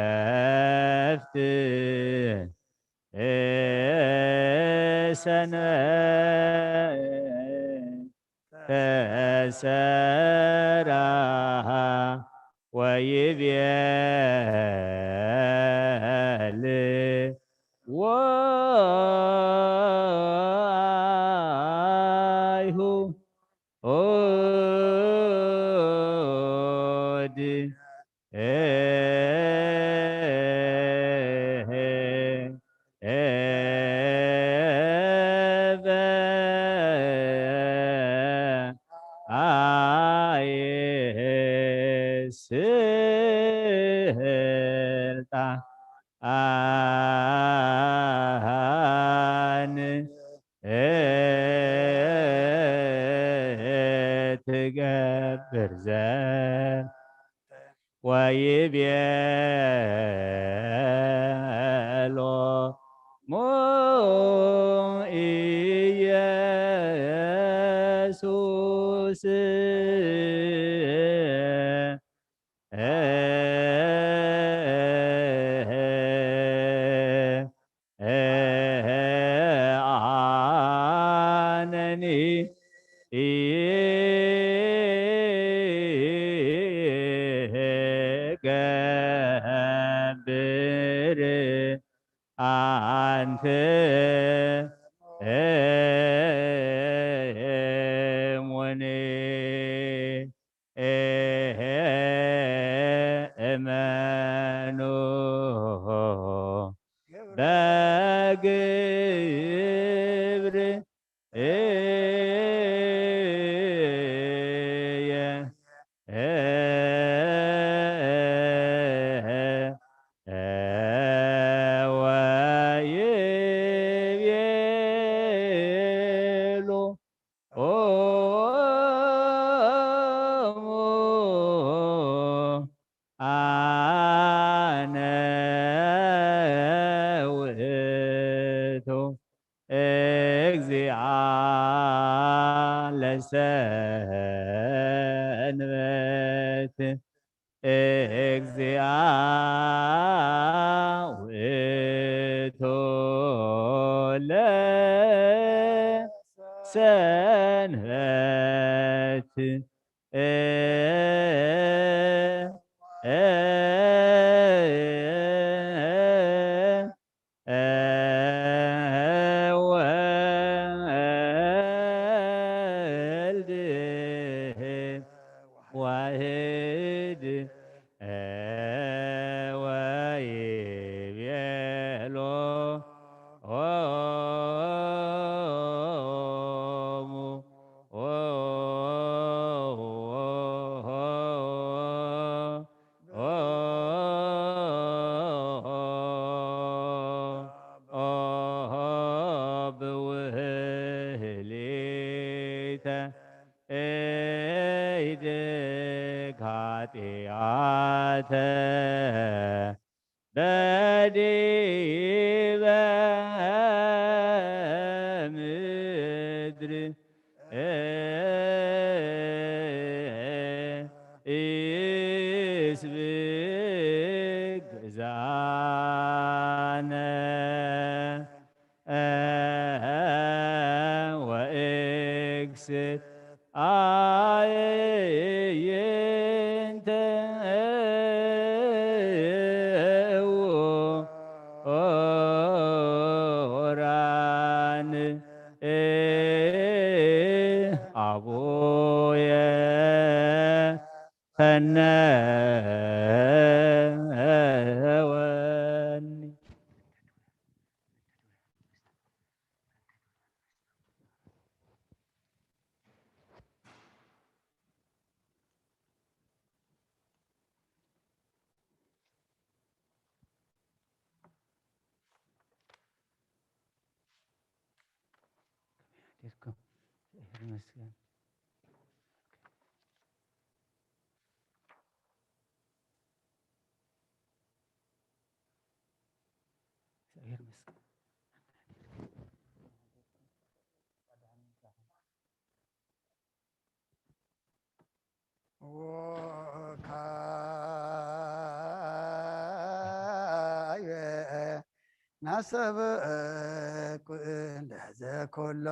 ለእረፍት ሰንበት ተሰራሃ ወይቤልዎ ትገብር ዘንድ ወይቤሎሙ ኢየሱስ ኣነኒ እገብር ኣንተ እሙን እመኑ በግብር እየ ወይቤሎ ኦሙ አነ ውእቱ እግዚአ ለሰንበት። እግዚአ ውእቱ ለሰንበት። ወወልድ ዋህድ ወይቤሎ ኦሙ ብውህሊተ እይድግ ኃጢአተ በዲበ ምድር ኢስብግ ዛነ ወእግስት አዕይንተ እውራን አቡየ ፈነወኒ። አሰበኩ ለዘኮሎ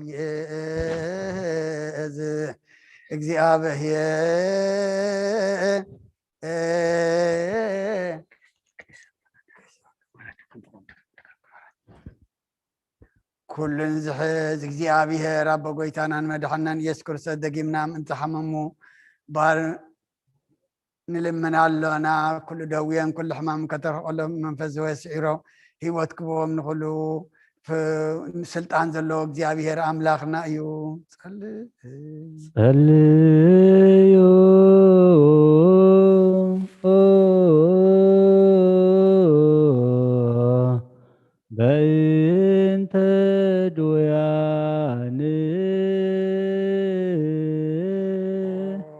ይእዝ እግዚኣብሔር። ኩሉን ዝሕዝ እግዚኣብሔር ኣቦ ጎይታናን መድሓናን ኢየሱስ ክርስቶስ ደጊምና ምእንቲ ሓመሙ ባር ንልምን ኣሎና። ኩሉ ደውየን ኩሉ ሕማም ከተርሕቆሎም መንፈስ ዘወስዒሮ ህይወት ክቦም ንኹሉ ፍ-፣ ስልጣን ዘለዎ እግዚኣብሔር ኣምላኽና እዩ። ጸልእ። ጸልዩ በእንተ ድውያን። ኦ፣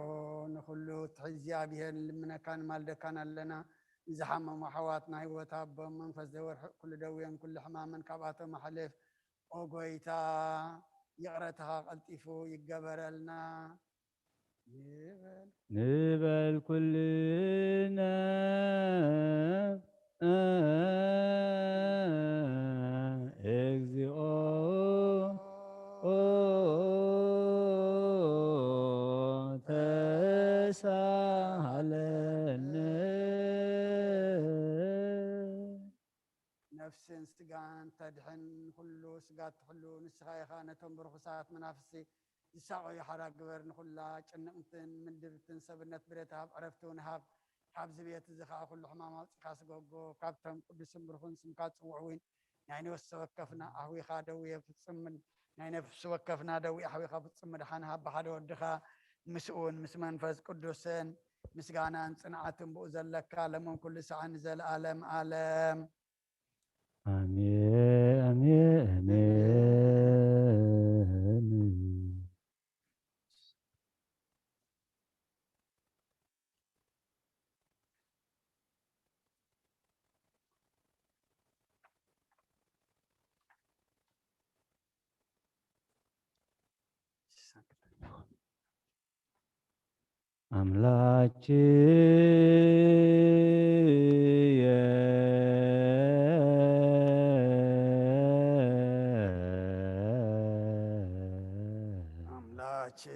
ንኹሉ ትሕዚ እግዚኣብሔር ንልምነካን ማልደካን ኣለና። ንዝሓመሙ ኣሕዋትና ህይወት ሃቦም፣ መንፈስ ዘወርሕ ኩሉ ደውየን ኩሉ ሕማመን ካብኣቶም ኣሕልፍ። ኦ ጎይታ፣ ይቕረታኻ ቀልጢፉ ይገበረልና። ንበል። ንበል ኩልና፣ እግዚኦ ተሳሃለነ። ነፍስን ስጋን ተድሕን፣ ንኹሉ ስጋ ትሕሉ ንስኻ ኢኻ። ነቶም ብርኹሳት መናፍስቲ ዝሳቐዩ ሓራ ግበር፣ ንኹላ ጭንቕትን ምንድብትን ሰብነት ብረታ ኣብ ዕረፍቲ እውን ሃብ። ካብዚ ቤት እዚ ኸዓ ኩሉ ሕማም ኣውፂኻ ስጎጎ። ካብቶም ቅዱስን ብርኹን ስምካ ዝፅውዑ እውን ናይ ነፍሲ ወከፍና ኣህዊኻ ደዊ የፍፅምል-፣ ናይ ነፍሲ ወከፍና ደዊ ኣህዊኻ ፍፅም ምድሓን ሃብ። ብሓደ ወድኻ ምስኡን ምስ መንፈስ ቅዱስን ምስጋናን ጽንዓትን ብኡ ዘለካ ለምን ኩሉ ሰዓን ንዘለዓለም ዓለም። ኣሜን፣ ኣሜን፣ ኣሜን። ኣምላክየ፣ ኣምላክየ፣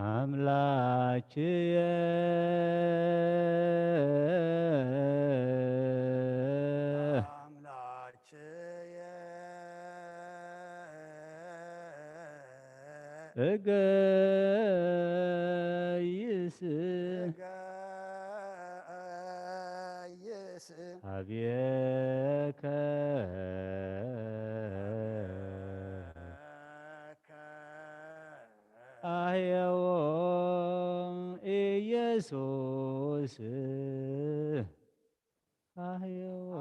ኣምላክየ፣ ኣምላክየ፣ እገይስ፣ እገይስ፣ ሀቤከ፣ ኣህየዎ ኢየሱስ፣ ኣህየዎ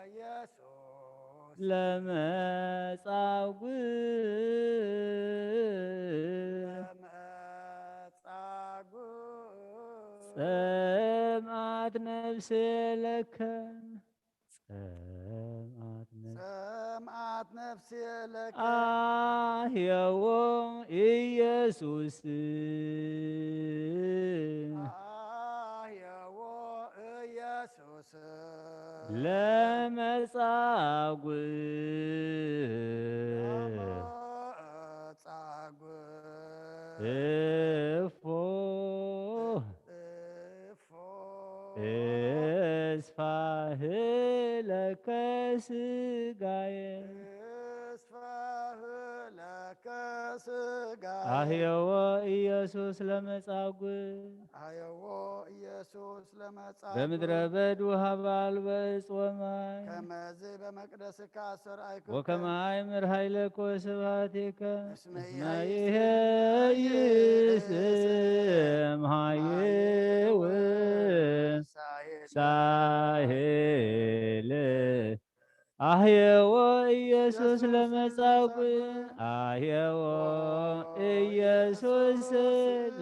ኢየሱስ ለመጻጉዕ፣ ለመጻጉዕ ጸምኣት ነፍሴ ለከ። ጸምኣት ነፍስ-፣ ጸምኣት ነፍሴ ለከ። ኣህየዎ ኢየሱስ። ኣህየዎ ኢየሱስ። ለመጻጉዕ። ለመጻጉዕ። እፎ። እፎ። እስፋህ ለከ ስጋየ። እስፋህ ለከ ስጋየ። ኣህየዎ ኢየሱስ ለመጻጉዕ። ኣህየዎ ኢየሱስ ለመጻጉዕ። በምድረ በዱ ሀበ አልበ እጽወ ማይ። ከመዝ በመቅደስካ አስተርአይኩከ። ወከመ አእምር ኃይለከ ወስብሐቲከ። እስመ እስመ ይሄይስ ይሄይስ እምኃይው ሳሄል። ሳሄል። አህየዎ ኢየሱስ ለመጻጉዕ። አህየዎ ኢየሱስ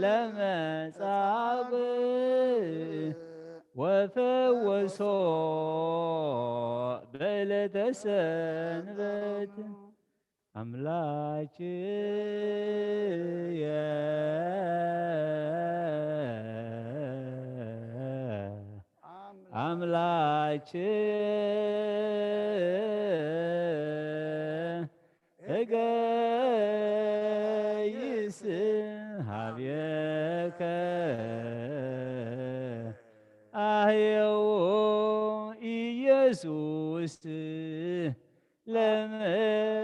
ለመጻጉዕ ወፈወሶ በዕለተ ሰንበት። ኣምላክየ። ኣምላችን እገይስ ሀቤከ ኣህየዎ ኢየሱስ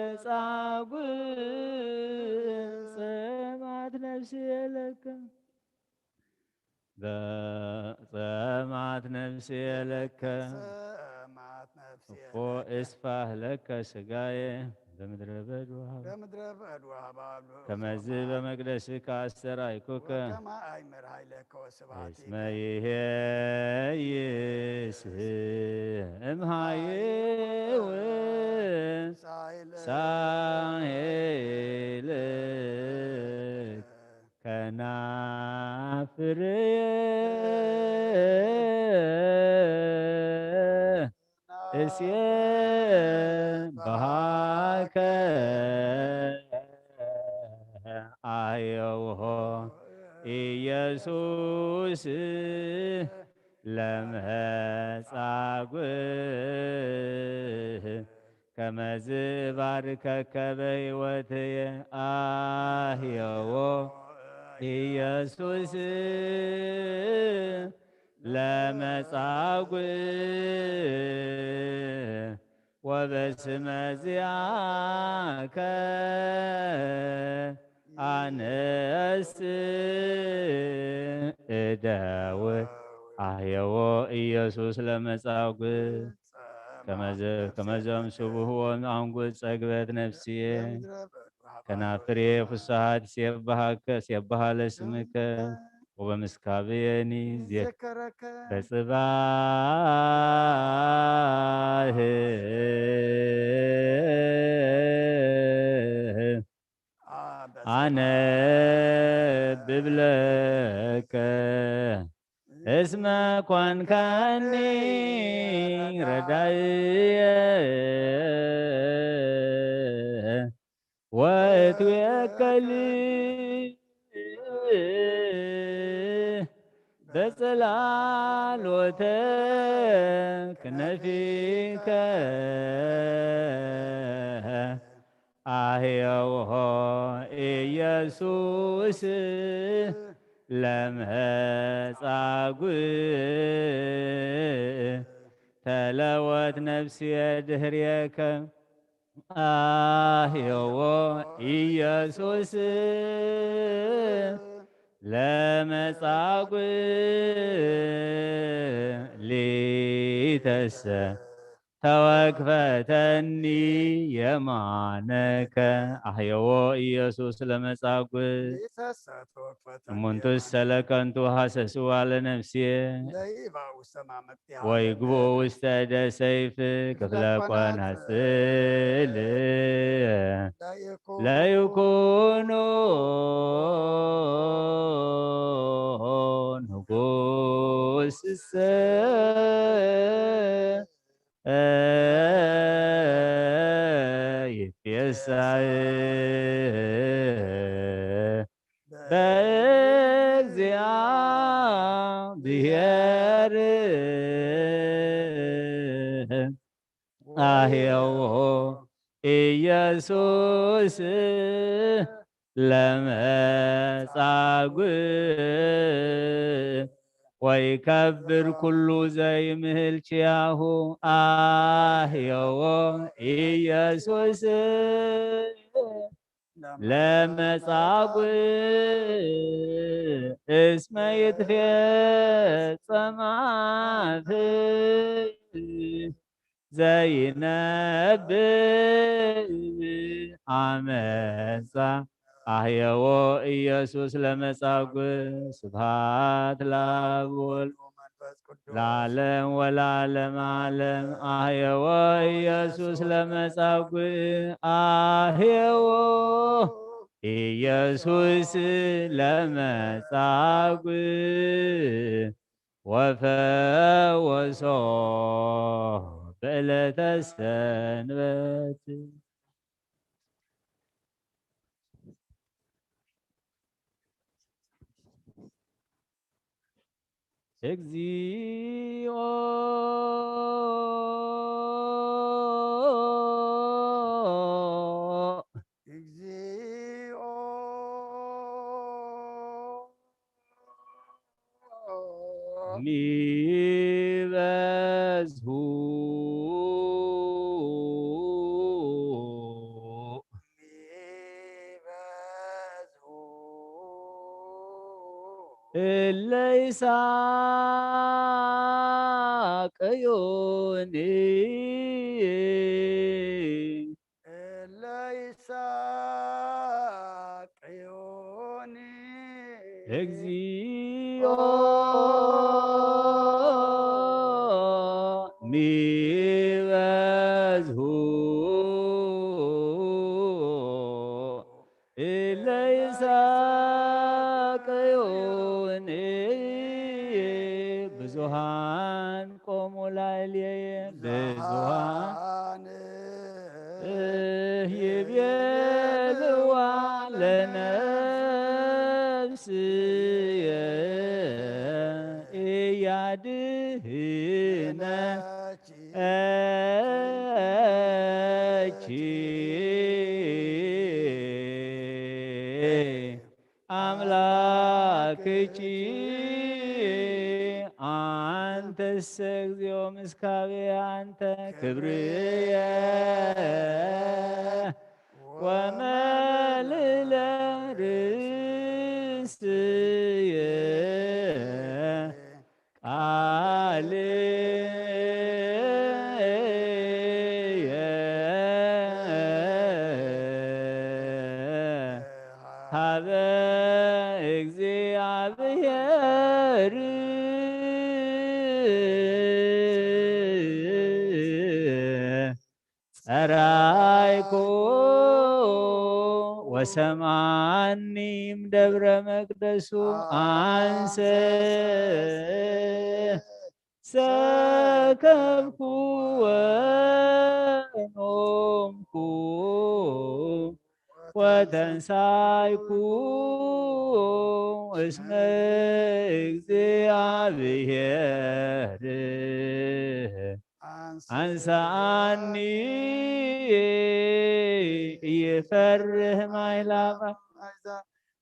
ለመጻጉዕ ጸማት ነፍስየ ለከ ጸማት ነፍስየ ለከ ጸማት ነፍስየ እፎ እስፋህ ለከ ስጋየ በምድረ በድ ወሀብ በምድረ በድ ወሀብ አሉ ከመዝ በመቅደስከ አስተርአይኩከ ከመ አይምር ኃይለከ ወስብሐቲከ እስመ ይሄይስ እምሃይው ሳይል ሳሄል ከናፍርየ እስየ በሃከ አየውሆ ኢየሱስ ለመጻጉዕ ከመዝ ባርከከ በሕይወትየ አህየዎ ኢየሱስ ለመጻጉዕ ወበስመ ዚአከ ኣነስ እደው አህየዎ ኢየሱስ ለመጻጉዕ ከመዘም ስቡህዎን አንጉት ጸግበት ነፍስየ ከናፍሬ ፍስሃት ሴብሃከ ሴብሃ ለስምከ ወበምስካብየኒ ዜከረከ በጽባህ አነብብ ለከ እስመ ኮንካኒ ረዳእየ ወእትዌከል በጽላሎተ ክነፊከ አህየውሆ ኢየሱስ ለመጻጉዕ ተለወት ነፍስየ ድህሬከ አህየዎ ኢየሱስ ለመጻጉዕ ሊተሰ ተወክፈተኒ የማነከ አህየዎ ኢየሱስ ለመጻጉዕ እሙንቱሰ ለከንቱ ሀሰስዋ ለነፍስየ ወይግቦ ውስተ እደ ሰይፍ ክፍለ ቆናጽል ለይኩኑ ንጉስሰ ይትፌሳህ በእግዚአብሔር አህየዎ ኢየሱስ ለመጻጉዕ ወይከብር ኩሉ ዘይምህል ኪያሁ አህየዎ ኢየሱስ ለመጻጉዕ እስመ ይትፌጸም አፍ ዘይነብእ አመጻ አህየዎ ኢየሱስ ለመጻጉዕ ስብሐት ለአብ ወወልድ ለዓለም ወለዓለመ ዓለም። አህየዎ ኢየሱስ ለመጻጉዕ አህየዎ ኢየሱስ ለመጻጉዕ ወፈወሶ በዕለተ ሰንበት። እግዚኦ እግዚኦ ሚበዝሁ ሚበዝሁ እለ ይሳቀዮኒ እለ ይሳቀዮኒ እግዚኦ ሚበዝሁ እለ ይሳቀዮኒ ብዙሃን ቆሙ ላዕሌየ ብዙሃን ብዙሃን ይቤልዋ ለነፍስየ እያድህነ እቺ አምላክኪ አንተሰ እግዚኦ ምስካብየ አንተ ክብርየ ወመልለ ርእስየ ቃልየ ሀበ እግዚአብሔር ጸራይኩ ወሰምዓኒ እምደብረ መቅደሱ አንሰ ሰከብኩ ወኖምኩ ወተንሳይኩ እስመ እግዚአብሔር አንሳኒ ይፈርህ ማይላባ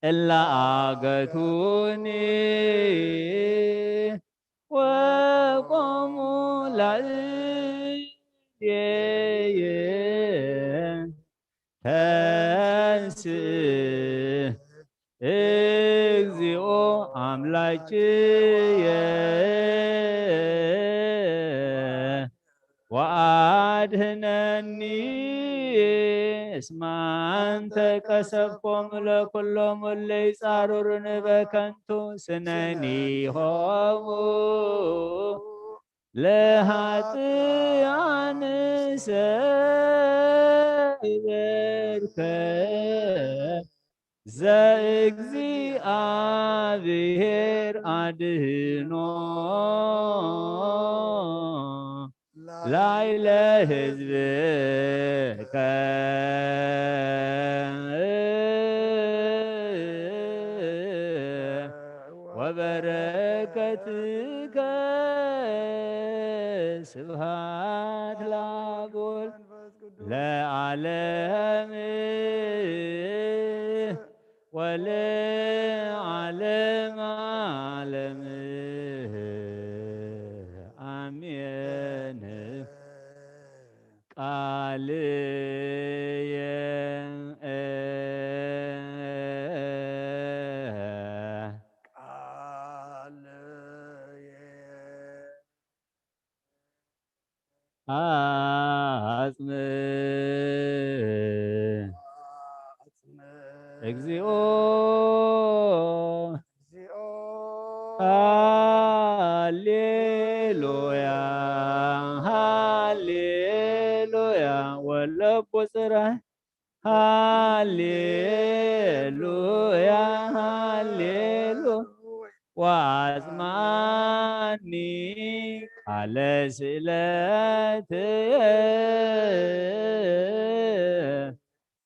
እላ አገቱኒ ወቆሙ ላዕሌየ ተንስእ እግዚኦ አምላክየ ወአድህነኒ እስመ አንተ ቀሰፎሙ ለኩሎሙ እለ ይጻሩርኒ በከንቱ ስነኒሆሙ ለኃጥኣን ሰበርከ ዘእግዚአብሔር አድህኖ ላዕለ ሕዝብከ ወበረከትከ ስብሐት ለአብ ወወልድ ለዓለም ወለዓለመ ዓለም አሜን። ቃልየ ቃልየ አጽም አጽም እግዚኦ እግዚኦ ሃሌሉያ ሃሌሉያ ወለቡ ጽራይ ሃሌሉያ ሃሌሉ ወአጽማኒ ቃለ ስእለትየ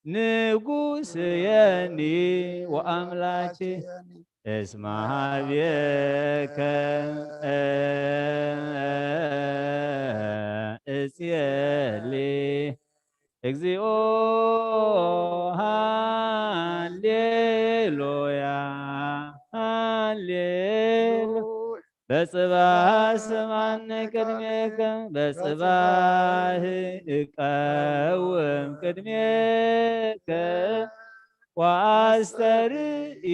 ንጉስየኒ ወአምላኬ እስመ ሀቤከ እጼሊ። እግዚኦ ሃሌሉያ ሃሌሉያ። በጽባሕ ስማኒ ቅድሜከ፣ በጽባሕ እቀውም ቅድሜከ፣ ወአስተርኢ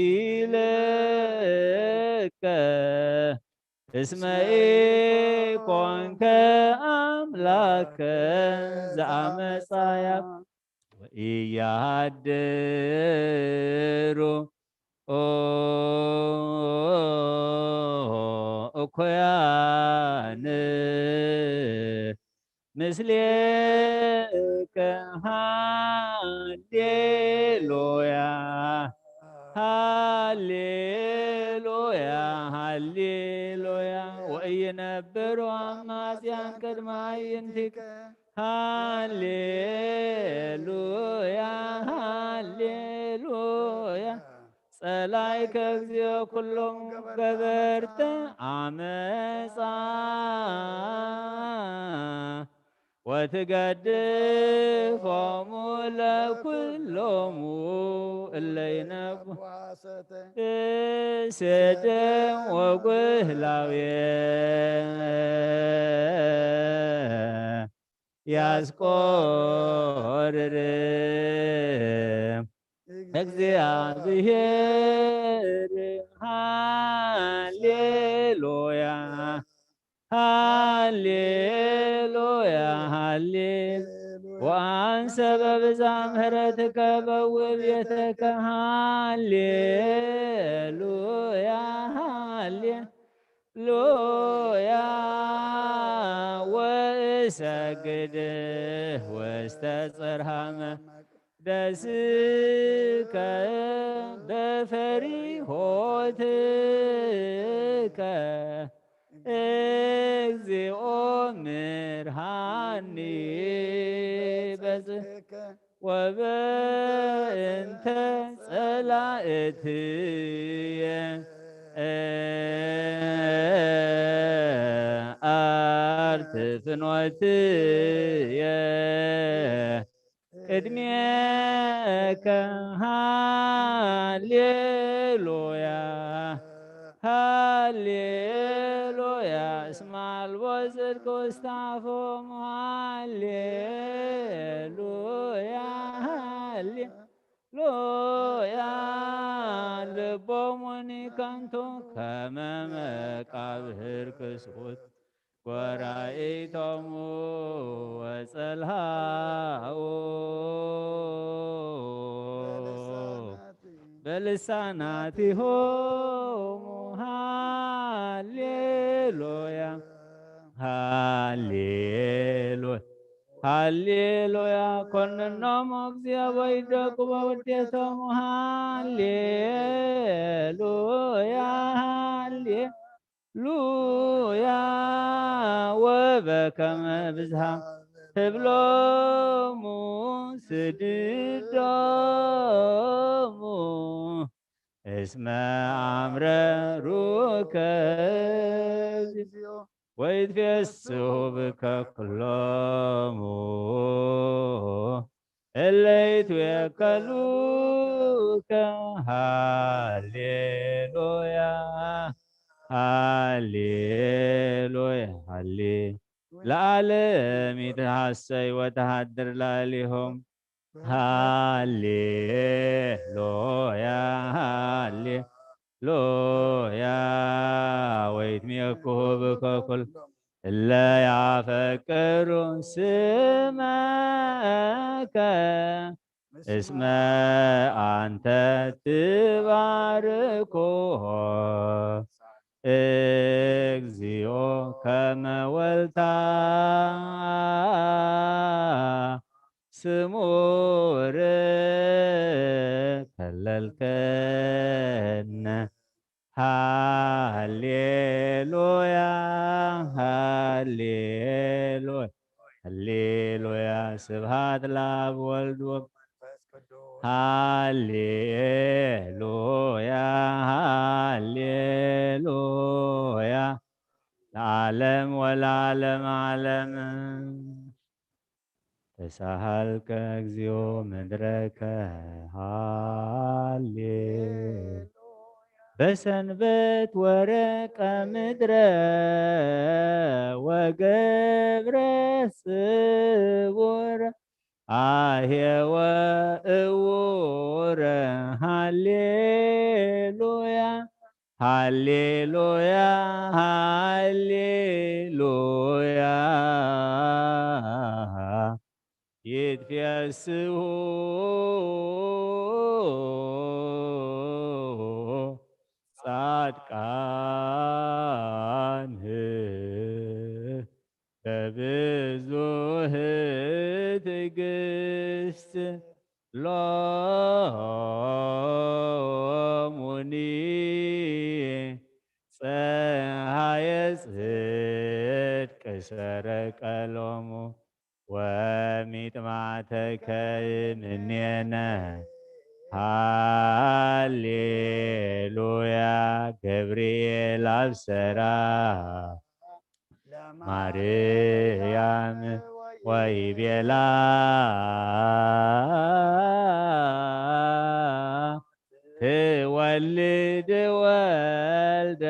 ለከ፣ እስመ ኢኮንከ አምላከ ዘአመፃያ ወኢያድሩ እኩያን ምስሌከ። ሃሌሉያ ሃሌሉያ ሃሌሉያ። ወኢይነብሩ አማጽያን ቅድመ አዕይንቲከ። ሃሌሉያ ሃሌሉያ። ጸላኢከ እግዚኦ ኩሎም ገበርተ አመፃ ወትገድፎሙ ለኩሎሙ እለ ይነቡ እሴደም ወጉህላዌ ያስቆርር እግዚአብሔር። ሃሌሉያ ሃሌሉያ ሃሌ ወአንሰ በብዛ ምሕረትከ በውእ ቤተከ። ሃሌሉያ ሃሌ ሉያ ወእሰግድ ውስተ ጽርሐ መቅደስከ በፈሪሆትከ። እግዚኦ ምርሃኒ በጽ ወበእንተ ጸላእትየ አርት ፍኖትየ ቅድሜከ። ሃሌሉያ ሃሌሉያ። እስመ አልቦ ጽድቅ ውስተ አፎሙ። ሃሌሉያ ሃሌ ሉያ። ልቦሙኒ ከንቱ ከመ መቃብር ክሱት ጎራኢቶሙ ወጸልሃው በልሳናቲሆሙ። ሃሌሉያ ሃሌሉያ ሃሌሉያ። ኮንኖሙ እግዚኦ ወይደቁ በውዴቶሙ። ሃሌሉያ ሃሌሉያ። ወበከመ ብዝሃ ህብሎሙ ስድዶሙ እስመ አምረሩከ እግዚኦ ወይትፌስሑ ብከ ኩሎሙ እለ ይትዌከሉከ። ሃሌሉያ ሃሌሉያ ሃሌ ለዓለም ይትሐሰይ ወተሃድር ላዕሌሆም። ሃሌሉያ ሃሌሉያ። ወይትሜክሁ ብከ ኩል እለ ያፈቅሩ ስመከ እስመ አንተ ትባርኮ እግዚኦ ከመ ወልታ ስሙር ከለልከነ። ሃሌሉያ ሃሌሉያ ሃሌሉያ። ስብሐት ለአብ ወልድ ወመንፈስ ሃሌሉያ፣ ሃሌሉያ፣ ለዓለም ወለዓለም ዓለም። ተሳሃልከ እግዚኦ ምድረከ፣ ሃሌ በሰንበት ወረቀ ምድረ ወገብረ ስቡረ፣ ኣሄወ እውረ፣ ሃሌሉያ፣ ሃሌሉያ፣ ሃሌሉያ፣ ይትፌስሑ ጻድቃን በብዙህ ትዕግስት፣ ሎሙኒ ጸሃየ ጽድቅ ሰረቀ ሎሙ፣ ወሚጥማዕተከ እምኔነ። ሃሌሉያ፣ ገብርኤል አብሰራ ለማርያም ወይቤላ፣ ትወልድ ወልደ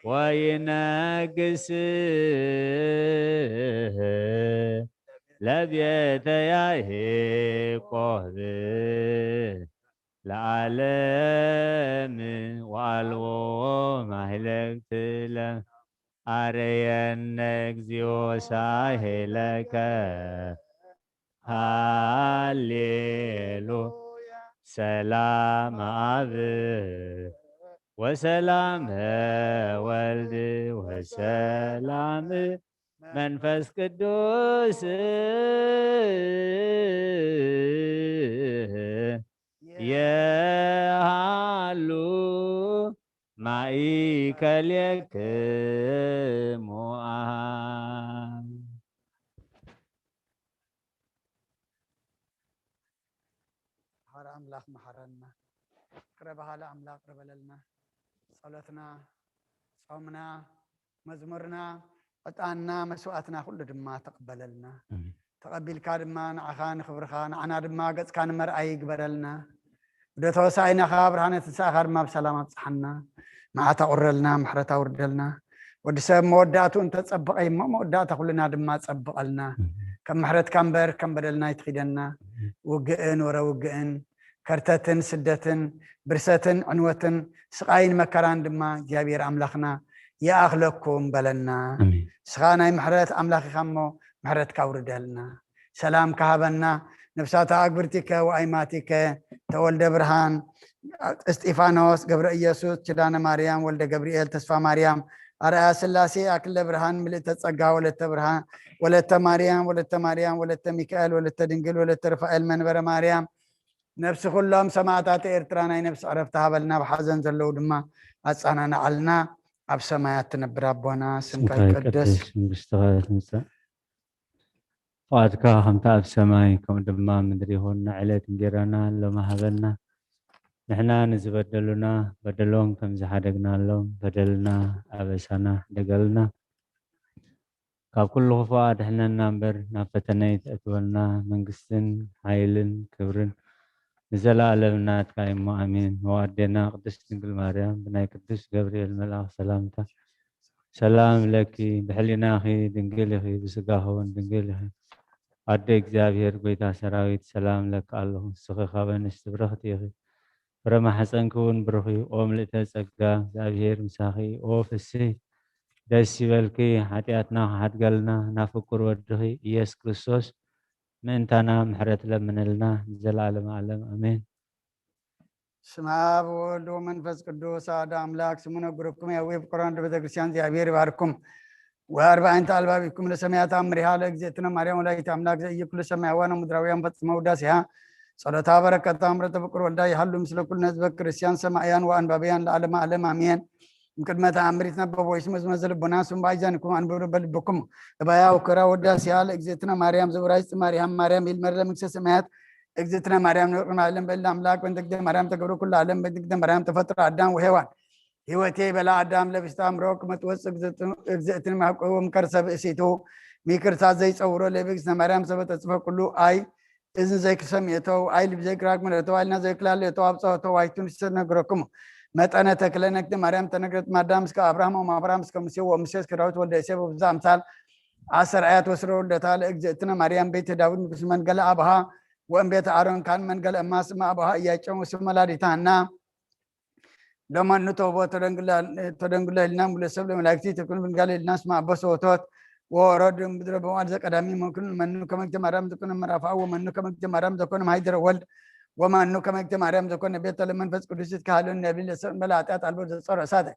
ወይነግስ ለቤተ ያዕቆብ ለዓለም፣ ወአልቦ ማህለቅት ለ-፣ አረየነ እግዚኦ ሳሄለከ። ሃሌሉያ፣ ሰላም አብ ወሰላም ወልድ ወሰላም መንፈስ ቅዱስ የሃሉ ማእከሌክሙ። አብ መሓሪ ኣምላኽ መሓረና። ይቕረ በሃሊ ኣምላኽ ይቕረ በለልና። ጸሎትና፣ ጾምና፣ መዝሙርና፣ ዕጣንና፣ መስዋእትና ኩሉ ድማ ተቐበለልና። ኣሜን። ተቐቢልካ ድማ ንዓኻ ንኽብርኻ፣ ንዓና ድማ ገጽካ ንመርኣይ ይግበረልና። ወደ ተወሳኢናኻ ብርሃነ ትንሳኤኻ ድማ ብሰላም ኣብጽሓና። መዓት ኣቑረልና፣ ምሕረት ኣውርደልና። ወዲ ሰብ መወዳእቱ እንተጸበቐ እሞ መወዳእታ ኩልና ድማ ጸብቐልና። ኣሜን። ከም ምሕረትካ እምበር ከም በደልና ኣይትኺደና። ውግእን ወረ ውግእን፣ ከርተትን ስደትን፣ ብርሰትን ዕንወትን፣ ስቓይን መከራን ድማ እግዚኣብሔር ኣምላኽና ይኣኽለኩም በለና። ኣሜን። ንስኻ ናይ ምሕረት ኣምላኽ ኢኻ እሞ ምሕረትካ ኣውርደልና። ሰላም ካሃበና። ነፍሳት ኣግብርቲከ ወኣይማቲከ ተወልደ ብርሃን፣ እስጢፋኖስ፣ ገብረ ኢየሱስ፣ ኪዳነ ማርያም፣ ወልደ ገብርኤል፣ ተስፋ ማርያም፣ ኣርኣያ ስላሴ፣ ኣክለ ብርሃን፣ ምልእተ ጸጋ፣ ወለተ ብርሃን፣ ወለተ ማርያም፣ ወለተ ማርያም፣ ወለተ ሚካኤል፣ ወለተ ድንግል፣ ወለተ ሩፋኤል፣ መንበረ ማርያም፣ ነፍሲ ኩሎም ሰማዕታት ኤርትራ ናይ ነፍሲ ዕረፍቲ ሃበልና፣ ብሓዘን ዘለዉ ድማ ኣጸናንዓልና። ኣብ ሰማያት ትነብር ኣቦና፣ ስምካ ስምካ ይቀደስ። ይቀደስ፣ መንግስትኻ ትምጻእ፣ ፍቓድካ ከምቲ ኣብ ሰማይ ከምኡ ድማ ኣብ ምድሪ ይኹን። ንዕለት እንጌራና ሎሚ ሃበና። ንሕና ንዝበደሉና በደሎም ከም ዝሓደግናሎም በደልና ኣበሳና ሕደገልና። ካብ ኩሉ ክፉእ ኣድሕነና እምበር ናብ ፈተነ ኣይተእትወና። መንግስትን ሓይልን ክብርን ንዘለኣለም ናትካ እዩ እሞ ኣሜን። ወኣዴና ቅድስት ድንግል ማርያም ብናይ ቅዱስ ገብርኤል መልኣኽ ሰላምታ ሰላም ለኪ፣ ብሕሊናኺ ድንግል ኢኺ፣ ብስጋኺ እውን ድንግል ኢኺ። ኣደ እግዚኣብሔር፣ ጎይታ ሰራዊት፣ ሰላም ለኪ ኣለኹ። ንስኺ ካብ ኣንስቲ ብርኽቲ ኢኺ፣ ፍረ ማሕፀንኪ እውን ብሩኽ እዩ። ኦ ምልእተ ጸጋ፣ እግዚኣብሔር ምሳኺ እዩ። ኦ ፍስሕቲ፣ ደስ ይበልኪ፣ ሓጢኣትና ክሓድገልና ናብ ፍቁር ወድኺ ኢየሱስ ክርስቶስ ምእንታና ምሕረት ለምነልና፣ ንዘለዓለመ ዓለም ኣሜን። ስመ አብ ወወልድ ወመንፈስ ቅዱስ አሐዱ አምላክ። ስሙ ነግረኩም ያዌ ፍቁራን ወደ ቤተ ክርስቲያን እግዚአብሔር ይባርኩም። ወአርባዕንተ አልባቢኩም ለሰማያት አምሪሃ ለእግዝእትነ ማርያም ወላዲተ አምላክ ዘእየ ኩሉ ሰማያውያን ወምድራውያን ፈጽመ ውዳሴሃ። ጸሎታ በረከታ ምሕረተ ፍቁር ወልዳ ይሃሉ ምስለ ኩልነ ህዝበ ክርስቲያን ሰማዕያን ወአንባብያን ለዓለመ ዓለም አሜን። እምቅድመ ተአምር ይትነበብ ወይስመ ዝመዘ ልቡና ስሙ በአይዛኒኩም አንብሩ በልብኩም። እባያ ወክብራ ወዳሴሃ ለእግዝእትነ ማርያም ዘውራጅ ጽማሪሃ ማርያም ይልመር ለመንግስተ ሰማያት እግዝእትነ ማርያም ንቅድመ ዓለም በላ ኣምላክ በእንተ እግዝእትነ ማርያም ተገብረ ኩሉ ዓለም በእንተ እግዝእትነ ማርያም ተፈጥሮ ኣዳም ወሔዋን። ህይወቴ በላ ኣዳም ለቢስታ ኣምሮ ክመትወፅእ እግዝእትነ ማቆዎም ከርሰ ብእሲቱ ሚክርሳ ዘይፀውሮ ለብእግዝእትነ ማርያም ሰበ ተፅፈ ኩሉ ኣይ እዝን ዘይክሰምየተው ኣይ ልብ ዘይክራግመለተው ኣይልና ዘይክላለተው ኣብፀወተው ኣይቱን ዝተነግረኩም መጠነ ተክለነግድ ማርያም ተነግረት ማዳም እስከ ኣብርሃም ወም ኣብርሃም እስከ ሙሴ ወሙሴ እስከ ዳዊት ወልደ እሴ በብዛ ኣምሳል ኣሰርኣያት ወስረ ወልደታ ለእግዝእትነ ማርያም ቤተ ዳዊት ንጉስ መንገለ ኣብሃ ወእም ቤተ ኣሮን ካን መንገለ እማ ስመ ኣብሃ እያጨም ወስመ ላዲታ ሃና ለመኑ ተውቦ ተደንግላ ህልና ሙለ ሰብ ለመላእክቲ ተኩን ብንጋለ ህልና ስመ ኣበሰ ወቶት ወረድ ምድረ በዋል ዘቀዳሚ መክኑ መኑ ከመግተ ማርያም ዘኮነ መራፋ ወመኑ ከመግተ ማርያም ዘኮነ ማይደረ ወልድ ወመኑ ከመግተ ማርያም ዘኮነ ቤተ ለመንፈስ ቅዱስ ይትካሃሉ ነቢል ለሰብ መላእጢያት ኣልቦ ዘጸረ እሳተ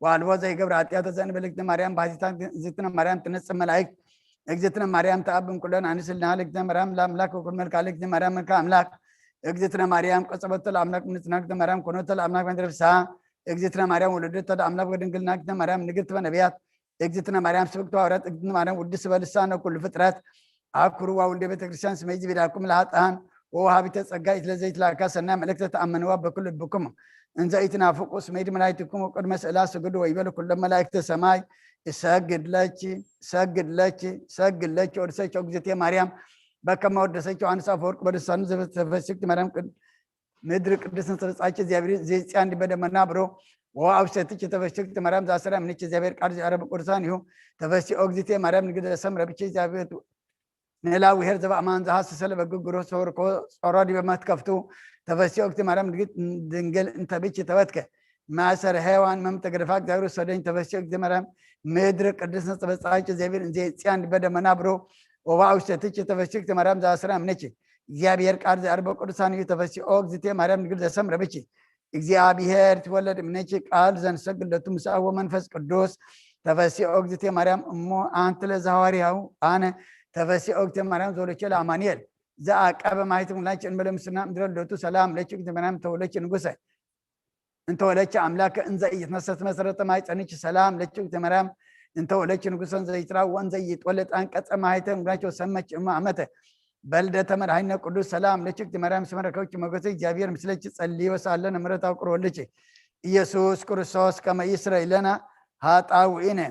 ወኣልቦ ዘይገብር ኃጢአት ዘእንበለ እግዝእትነ ማርያም ባህቲታ እግዝእትነ ማርያም ትነጽእ መላእክት እግዝእትነ ማርያም ተአብን ኩለን ኣንስልና ለእግዝእትነ ማርያም ለአምላክ ወኩን መልካ ለእግዝእትነ ማርያም መልካ ኣምላክ እግዝእትነ ማርያም ቀጸበቶ ለአምላክ ምንጽና እግዝእትነ ማርያም ኮኖቶ ለአምላክ መድረ ፍስሐ እግዝእትነ ማርያም ወለደቶ ለአምላክ ወድንግልና እግዝእትነ ማርያም ንግርት በነቢያት እግዝእትነ ማርያም ስብክት ሐዋርያት እግዝእትነ ማርያም ውድስ በልሳነ ኩሉ ፍጥረት አኩርዋ ውልደ ቤተክርስቲያን ስመይ ዝቤዳኩም ለሃጣን ወውሃቢተ ጸጋ ኢትለዘይትላካ ሰናይ መልእክተ ተአመንዋ በኩል ልብኩም እንዘ ኢትናፍቁ ስመይ ድመላይትኩም ቅድመ ስእላ ስግዱ ወይበሉ ኩሎም መላእክተ ሰማይ እሰግድ ለኪ እሰግድ ለኪ እሰግድ ለኪ ወድሰኪ እግዝእትየ ማርያም በከመ ወደሰኪ ዮሐንስ አፈወርቅ በልሳኑ ዘፈስክት ማርያም ቅድ- ምድር ቅድስት ተበጻች እግዚአብሔር ዜጽያ እንዲበደመና ብሮ ወአብሰትች ተፈስክት ማርያም ዛሰራ ምንች እግዚአብሔር ቃል ዚአረብ ቅዱሳን ይሁ ተፈሲ እግዝእትየ ማርያም ንግደ ሰም ረብች እግዚአብሔር ንላዊ ኄር ዘበአማን ዘሐስሰ ለበግግሮ ሰወርኮ ጾሮ ዲበ መትከፍቱ ተፈሲ ኦግዝእትየ ማርያም ንግድ ድንግል እንተ ብች ተወትከ ማእሰር ሔዋን መምተ ገደፋ እግዚአብሔር ሰደኝ ተፈሲ እግዝእትየ ማርያም ምድር ቅድስት ነጽ በጻች እግዚአብሔር እንዜ ጽያን ዲበ ደመና ብሮ ወባ ውሽተትች ተፈሲ እግዝእትየ ማርያም ዘአስራ እምነች እግዚአብሔር ቃል ዘአርበ ቅዱሳን እዩ ተፈሲ ኦግዝእትየ ማርያም ንግድ ዘሰም ረብች እግዚአብሔር ትወለድ እምነች ቃል ዘንሰግድ ለቱ ምሳአ ወመንፈስ ቅዱስ ተፈሲ ኦግዝእትየ ማርያም እሞ አንቲ ለዘሐዋርያው አነ ተፈሲ ኦግዝእትየ ማርያም ዘወለች ለአማኑኤል ዘአቀበ ማይት ሙላች እንበለ ምስና ምድረ ልደቱ ሰላም ለች እግዝእትየ ማርያም ተወለች ንጉሰ እንተወለች አምላክ እንዘ ኢይትነሰት መሰረተ ማይፀንች ሰላም ለች እግዝእትየ ማርያም እንተወለች ንጉሰ እንዘ ኢይትራእ ወእንዘ ኢይትወለድ አንቀጸ ማህተም እግራቸው ሰመች እማ አመተ በልደተ መድኃኒነ ቅዱስ ሰላም ለች እግዝእትየ ማርያም እስመ ረከብች ሞገሰ እግዚአብሔር ምስለች ጸልዪ ወሳለነ ምሕረት አውቅር ወልች ኢየሱስ ክርስቶስ ከመ ይስረይ ለነ ኃጣውኢነ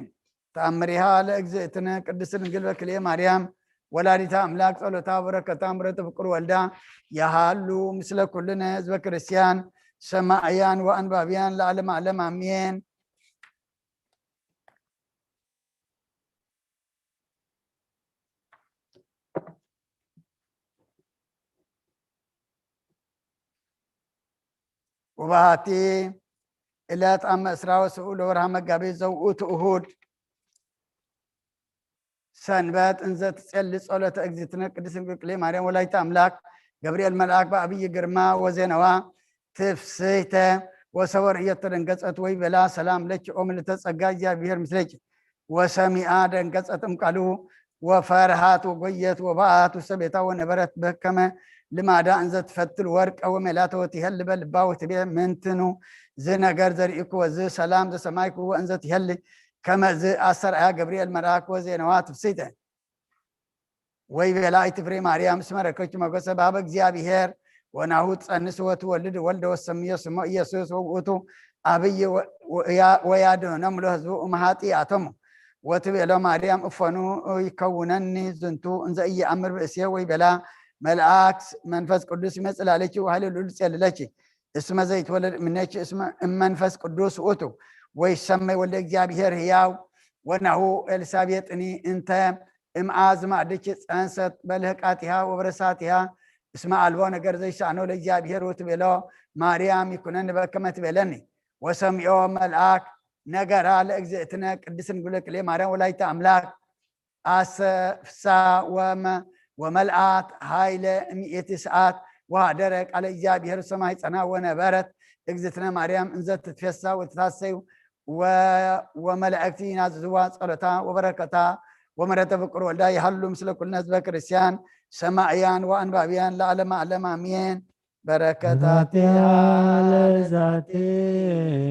ተአምሪሃ ለእግዝእትነ ቅድስት ድንግል በክልኤ ማርያም ወላዲተ አምላክ ጸሎታ በረከታ ምሕረተ ፍቅር ወልዳ የሃሉ ምስለ ኩልነ ህዝበ ክርስቲያን ሰማዕያን ወአንባብያን ለዓለም ዓለም አሜን። ወበሃቲ ዕለት አመ እስራ ወስኡ ለወርሃ መጋቢት ዘውኡቱ እሁድ ሰንበት እንዘ ትጼሊ ጸሎተ እግዝእትነ ቅድስት ድንግል ማርያም ወላዲተ አምላክ ገብርኤል መልአክ በአብይ ግርማ ወዜናዋ ትፍስሕተ ወሰበ ርእየት ተደንገጸት ወይ ቤላ ሰላም ለኪ ኦ ምልዕተ ጸጋ እግዚአብሔር ምስለኪ ወሰሚዓ ደንገጸት እምቃሉ ወፈርሃት ወጎየት ወበአት ውስተ ቤታ ወነበረት በከመ ልማዳ እንዘ ትፈትል ወርቀ ወሜላተ ወትሄል በልባ ወትቤ ምንትኑ ዝነገር ዘርእኩ ወዝ ሰላም ዘሰማይኩ ወእንዘ ትሄል ከመዝ አሰርአያ ገብርኤል መልአክ ወዜናዋ ትፍስሕተ ወይ ቤላ ኢትፍሬ ማርያም እስመ ረከብኪ ሞገሰ በሀበ እግዚአብሔር ወናሁ ትጸንስ ወትወልድ ወልደ ወሰምዮ ስሞ ኢየሱስ ወውእቱ አብይ ወያድህኖም ለህዝቡ እምኃጢአቶም ወትቤሎ ማርያም እፎኑ ይከውነኒ ዝንቱ እንዘ ኢየአምር ብእሴ ወይ ቤላ መልአክ መንፈስ ቅዱስ ይመጽእ ላለኪ ወኃይለ ልዑል ይጼልለኪ እስመ ዘይትወለድ እምኔኪ እስመ እመንፈስ ቅዱስ ውእቱ ወይሰመይ ወልደ እግዚአብሔር ሕያው ወናሁ ኤልሳቤጥኒ እንተ እምኣ ዝማዕድኪ ጸንሰት በልህቃቲሃ ወበረሳቲሃ እስመ አልቦ ነገር ዘይሳኖ ለእግዚአብሔር ውእቱ ቤሎ ማርያም ይኩነኒ በከመ ትቤለኒ ወሰሚዖ መልአክ ነገራ ለእግዝእትነ ቅድስት ድንግል ክልኤ ማርያም ወላዲተ አምላክ አሰፍሳ ወመ ወመልአት ኃይለ እምይእቲ ሰዓት ወሃደረ ቃለ እግዚአብሔር ሰማይ ጸና ወነበረት እግዝእትነ ማርያም እንዘ ትትፌሳ ወትታሰዩ ወመላእክቲ ናዝዝዋ ጸሎታ ወበረከታ ወምሕረተ ፍቅር ወልዳ ይሃሉ ምስለ ኩልነ ህዝበ ክርስቲያን ሰማእያን ወአንባብያን ለዓለመ ዓለም አሜን። በረከታቲሃ ለዛቲ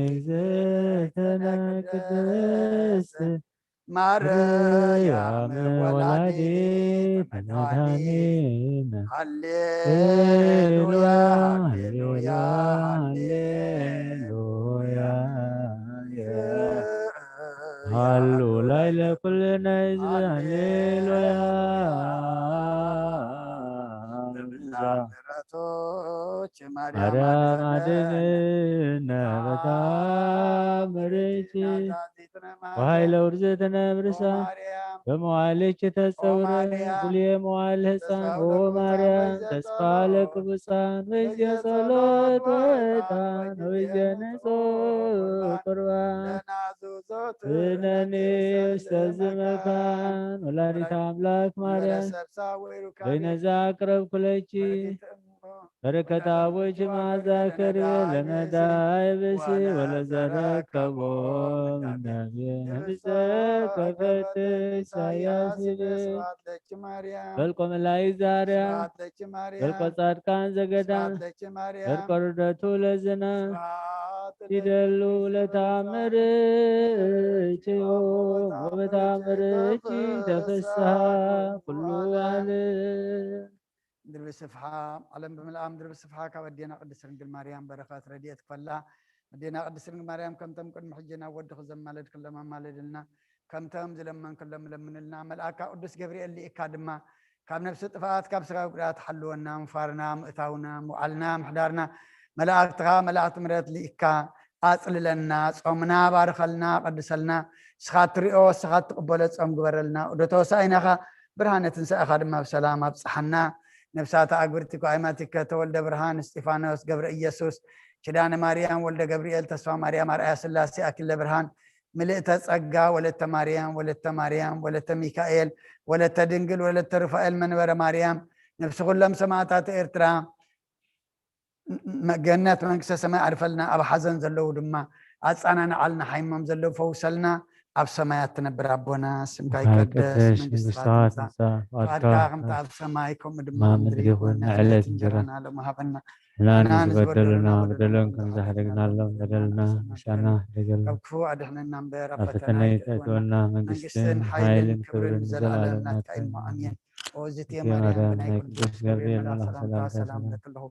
እግዝእትነ ቅድስት ማርያም ወላዲት መድኃኒት። ሃሌሉያ፣ ሃሌሉያ፣ ሃሌሉያ። ሃሉ ላይለ ኩልነ ህዝቢ ሃሌሉያ። ምሕረቶች ማርያም ማርያም አድነን። አድነን በተአምርኪ ወኃይለ ውርዝትነ ብርሳ በመዋዕልኪ ተጸውረ ኩልየ መዋዕል ሕፃን። ኦ ማርያም ተስፋ ለቅዱሳን በጊዜ ጸሎት ወዕጣን ወበጊዜ ንጹሕ ቁርባን ኩነኒ ውስተ ዝመካን። ወላዲተ አምላክ ማርያም በይነዛ አቅረብኩለኪ በረከት አቦች መዓዛ ከርቤ ለነዳይ ብእሲ ወለዘረከቦ እምነብየ ነፍሰ ከፈት ኢሳያስ ይብል። ፈልቆ መላእክት ዛርያ ፈልቆ ጻድቃን ዘገዳም ፈልቆ ርደቱ ለዝና ይደሉ ለታምርኪ ወበታምርኪ ተፈስሃ ኩሉ ዓለም። ምድሪ ብስፍሓ ዓለም ብምልኣ ምድሪ ብስፍሓ ካብ ኣዴና ቅድስት ድንግል ማርያም በረኸት ረድኤት ክፈላ። ኣዴና ቅድስት ድንግል ማርያም ከምቶም ቅድሚ ሕጂ ናብ ወድኺ ዘማለድክሎም ኣማልድልና። ከምቶም ዝለመንክሎም ለምንልና። መልኣካ ቅዱስ ገብርኤል ልኢካ ድማ ካብ ነፍሲ ጥፍኣት ካብ ስጋዊ ጉድኣት ሓልወና። ምፋርና ምእታውና ምውዓልና ምሕዳርና መላእክትኻ መላእክቲ ምሕረት ልኢካ ኣጽልለና። ጾምና ባርኸልና ቀድሰልና። ንስኻ እትሪኦ ንስኻ እትቕበሎ ጾም ግበረልና። ወደ ተወሳኢናኻ ብርሃነ ትንሳኤኻ ድማ ብሰላም ኣብጽሓና። ነፍሳት ኣግብርቲ ኳይማቲከ ተወልደ ብርሃን እስጢፋኖስ ገብረ ኢየሱስ ኪዳነ ማርያም ወልደ ገብርኤል ተስፋ ማርያም ኣርኣያ ስላሴ ኣኪለ ብርሃን ምልእተ ጸጋ ወለተ ማርያም ወለተ ማርያም ወለተ ሚካኤል ወለተ ድንግል ወለተ ሩፋኤል መንበረ ማርያም ነፍሲ ኩሎም ሰማዕታት ኤርትራ ገነት መንግስተ ሰማይ ኣዕርፈልና፣ ኣብ ሓዘን ዘለዉ ድማ ኣጸናንዓልና፣ ሓሚሞም ዘለዉ ፈውሰልና። ኣብ ሰማያት ትነብር ኣቦና ስምካ ይቀደስ፣ መንግስትኻ ትምጻእ፣ ፍቃድካ ከምቲ ኣብ ሰማይ ከምኡ ድማ ኣብ ምድሪ ይኹን። ንዕለት እንጀራና ሎሚ ሃበና። ንሕና ንዝበደሉና በደሎም ከም ዝሓደግናሎም በደልና ምሳና ሕደገልና። ካብ ክፉእ ኣድሕነና እምበር ኣብ ፈተና ኣይተእትወና። መንግስትን ሓይልን ክብርን ንዘለኣለም ናትካ እዩ እሞ ኣሜን። ኦ ዝትየ ማርያም ብናይ ቅዱስ ገብርኤል መልኣኽ ሰላምታ ሰላም እብለኪ ኣለኹ።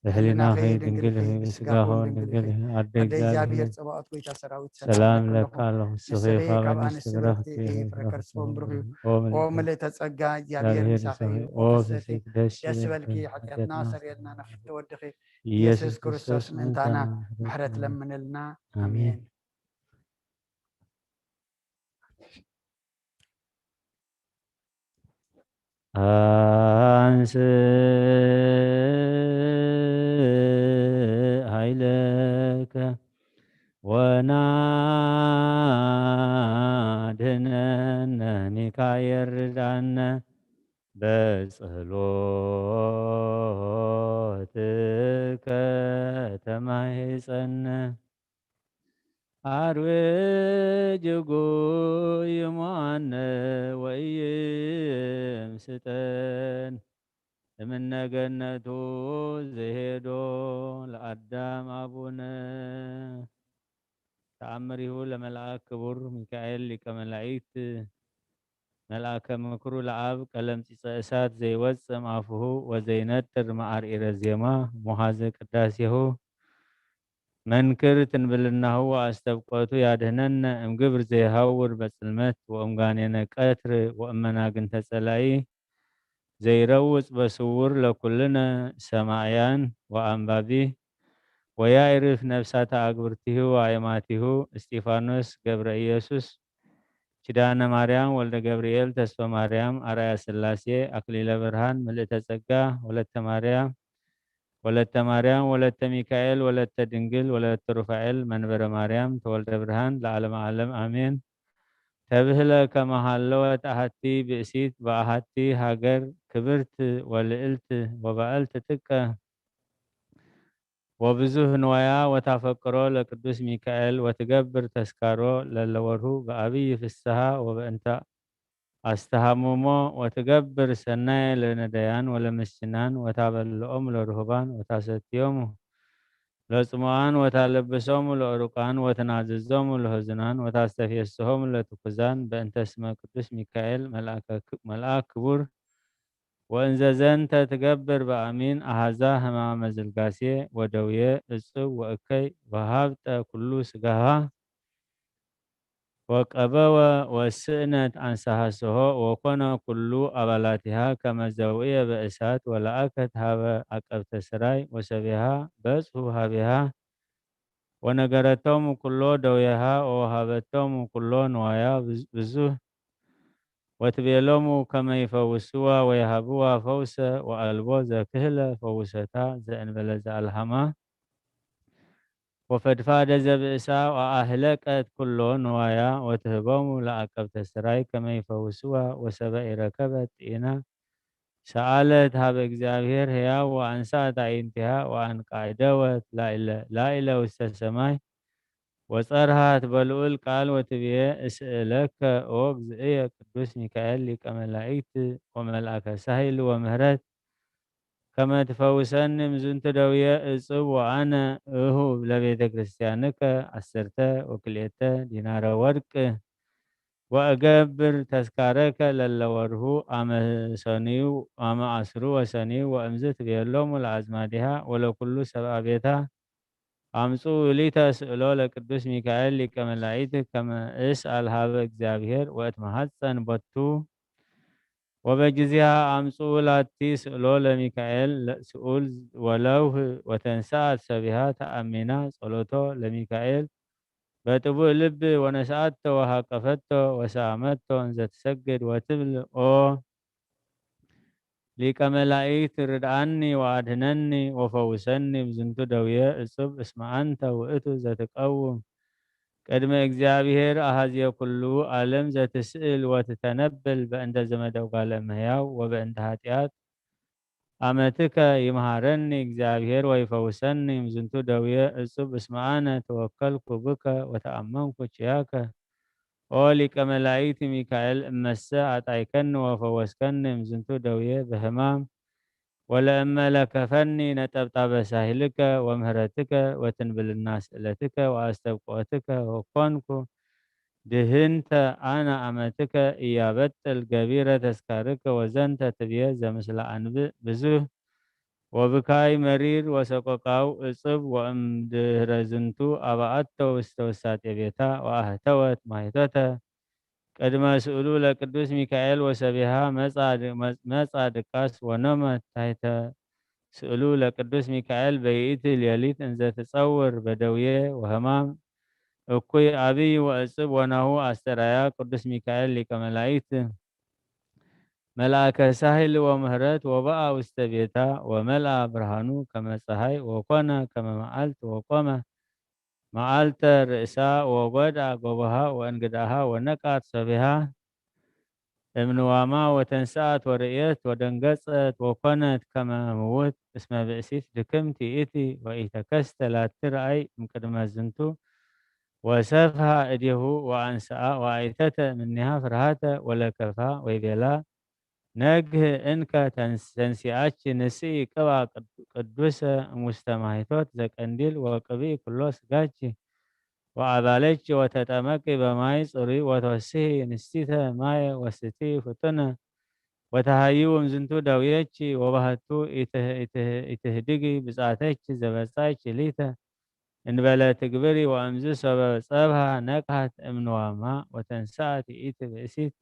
ብሕሊናኺ ድንግል ኢኺ፣ ብስጋኺ እውን ድንግል ኢኺ። ኣደ እግዚኣብሔር ጸባኦት ጎይታ ሰራዊት ሰላም እብለኪ ኣለኹ። ንስኺ ካብ ኣንስቲ ብርኽቲ ኢኺ፣ ፍረ ከርስኺ እውን ብሩኽ እዩ። ኦ ምልእተ ጸጋ እግዚኣብሔር ምሳኺ እዩ። ኦ ፍስሕቲ ደስ ይበልኪ፣ ሓጢኣትና ኣስተሰርየልና፣ ናብ ፍትሒ ወድኺ ኢየሱስ ክርስቶስ ምእንታና ምሕረት ለምንልና። ኣሜን። አንስእ ኃይለከ ወናድነነ ሚካኤል ርዳነ በጸሎትከ ተማሂጸነ። አርዌ ጅጉ ይሞአነ ወኢይምስጠን እምነ ገነቱ ዘሄዶ ለአዳም አቡነ። ተአምሪሁ ለመልአክ ክቡር ሚካኤል ሊቀ መላእክት መልአከ ምክሩ ለአብ ቀለምጺጸ እሳት ዘይወጽእ እምአፉሁ ወዘይነጥር መአርኢረ ዜማ ሙሃዘ ቅዳሴሁ መንክር ትንብልናሁ ወአስተብቆቱ ያድህነነ እምግብር ዘይሃውር በጽልመት ወእምጋኔነ ቀትር ወእመናግንተ ጸላኢ ዘይረውጽ በስውር ለኩልነ ሰማዕያን ወአንባቢ ወያኢርፍ ነፍሳተ አግብርቲሁ ወአይማቲሁ እስጢፋኖስ ገብረ ኢየሱስ ኪዳነ ማርያም ወልደ ገብርኤል ተስፈ ማርያም አርአያ ሥላሴ አክሊለ ብርሃን ምልእተ ጸጋ ወለተ ማርያም ወለተ ማርያም ወለተ ሚካኤል ወለተ ድንግል ወለተ ሩፋኤል መንበረ ማርያም ተወልደ ብርሃን ለዓለመ ዓለም አሜን። ተብህለ ከመ ሃለወት አሐቲ ብእሲት በአሐቲ ሃገር ክብርት ወልዕልት ወበዐልት ጥቀ ወብዙህ ንዋያ ወታፈቅሮ ለቅዱስ ሚካኤል ወትገብር ተስካሮ ለለወርሁ በአብይ ፍስሃ ወበእንተ አስተሃምሞ ወትገብር ሰናየ ለነዳያን ወለምስኪናን ወታበልዖሙ ለርሁባን ወታሰትዮሙ ለጽሙኣን ወታለብሶሙ ለእሩቃን ወትናዘዞሙ ለሕዙናን ወታስተፍየስሆሙ ለትኩዛን በእንተ ስመ ቅዱስ ሚካኤል መልኣከ ክ-፣ መልኣክ ክቡር ወእንዘ ዘንተ ትገብር በአሚን አሃዛ ህማመ ዝልጋሴ ወደውየ እጽብ ወእከይ ወሃብጠ ኩሉ ስጋሃ ወቀበወ ወስእነት አንሳሃስሆ ወኮነ ኩሉ አባላቲሃ ከመ ዘውእየ በእሳት ወለአከት ሃበ አቀብተ ስራይ ወሰቢሃ በጽሑ ሃቢሃ ወነገረቶሙ ኩሎ ደውየሃ ወወሃበቶሙ ኩሎ ንዋያ ብዙ-፣ ብዙህ ወትቤሎሙ ከመ ይፈውስዋ ወየሃብዋ ፈውሰ ወአልቦ ዘክህለ ፈውሰታ ዘእንበለ ዘአልሃማ ወፈድፋደ ዘብእሳ ወአህለቀት ኩሎ ንዋያ ወትህቦሙ ለአቀብተ ስራይ ከመ ይፈውስዋ ወሰበ ኢረከበት ጢና ሰአለት ሀበ እግዚኣብሔር ሕያው ወአንሳት አዕይንቲሃ ወአንቃዕደወት ላዕለ ላዕለ ውስተ ሰማይ ወጸርሃት በልዑል ቃል ወትብዬ እስእለከ ኦ እግዝእየ ቅዱስ ሚካኤል ሊቀ መላእክት ወመልአከ ሳህል ወምህረት ከመ ትፈውሰኒ እምዝንቱ ደውየ እጽብ ወአነ እሁብ ለቤተ ክርስቲያንከ ዐሰርተ ወክልኤተ ዲናረ ወርቅ ወእገብር ተስካረከ ለለወርሁ አመ ሰኑዩ አመ ዐስሩ ወሰኑዩ ወእምዝ ትቤሎሙ ለአዝማዲሃ ወለኩሉ ሰብአ ቤታ አምጽኡ ሊተ ስእሎ ለቅዱስ ሚካኤል ሊቀ መላእክት ከመ እስአል ሀበ እግዚአብሔር ወእትመሐጸን ቦቱ ወበጊዜሃ አምጽኡ ላቲ ስእሎ ለሚካኤል ስኡል ወለውህ ወተንሰአት ሰቢሃ ተአሚና ጸሎቶ ለሚካኤል በጥቡእ ልብ ወነስአቶ ወሃቀፈቶ ወሰአመቶ እንዘ ትሰግድ ወትብል ኦ ሊቀ መላእክት ርድአኒ ወአድህነኒ ወፈውሰኒ እምዝንቱ ደውየ እጹብ እስመ አንተ ውእቱ ዘትቀውም ቅድመ እግዚኣብሔር አሐዜ ኩሉ ዓለም ዘትስእል ወትተነብል በእንተ ዘመደ እጓለ እመሕያው ወበእንተ ኃጢአት አመትከ ይምሃረኒ እግዚኣብሔር ወይፈውሰኒ እምዝንቱ ደውየ እጹብ እስመ አነ ተወከልኩ ብከ ወተአመንኩ ኪያከ ኦ ሊቀ መላእክት ሚካኤል እመሰ አጣይከኒ ወፈወስከኒ እምዝንቱ ደውየ በህማም ወለእመ ለከፈኒ ነጠብጣበ ሳህልከ ወምህረትከ ወትንብልና ስእለትከ ወአስተብቅዖትከ ወኮንኩ ድህንተ አነ አመትከ ኢያበጥል ገቢረ ተስካርከ ወዘንተ ትብየ ዘምስለ አንብእ ብዙህ ወብካይ መሪር ወሰቆቃው እጽብ ወእምድህረ ዝንቱ አበአቶ ውስተ ውሳጤ ቤታ ወአህተወት ማይቶተ ቅድመ ስእሉ ለቅዱስ ሚካኤል ወሰቢሃ መጻ ድ-፣ መ-፣ መጻ ድቃስ ወኖመት ታሕተ ስእሉ ለቅዱስ ሚካኤል በይእቲ ሌሊት እንዘ ትጸውር በደውየ ወህማም እኩይ አብይ ወእጽብ ወናሁ አስተርአያ ቅዱስ ሚካኤል ሊቀ መላእክት መልአከ ሳህል ወምህረት ወበአ ውስተ ቤታ ወመልአ ብርሃኑ ከመ ጸሓይ ወኮነ ከመ መዓልት ወቆመ መዓልተ ርእሳ ወጎድአ ጎቦሃ ወእንግዳሃ ወነቃት ሰቢሃ እምንዋማ ወተንስአት ወርእየት ወደንገጸት ወኮነት ከመ ምውት እስመ ብእሲት ድክምት ይእቲ ወኢተከስተ ላቲ ረአይ እምቅድመ ዝንቱ ወሰፍሃ እዴሁ ወአንስአ ወአይተተ እምኔሃ ፍርሃተ ወለከፋ ወይቤላ ነግህ እንከ ተንስ-፣ ተንሲአች ንስኢ ቅብአ ቅድ-፣ ቅዱሰ እሙስተ ማይቶት ዘቀንዲል ወቅብኢ ኩሎ ስጋች ወአባለች ወተጠመቂ በማይ ጽሩይ ወተወስሂ ንስቲተ ማየ ወስቲ ፍጡነ ወተሃይው እምዝንቱ ደውየች ወባህቱ ኢትህ-፣ ኢትህ-፣ ኢትህድጊ ብጻተች ዘበጻች ሊተ እንበለ ትግብሪ ወእምዝ ሶበ ጸብሃ ነቅሃት እምንዋማ ወተንስአት ይእቲ ብእሲት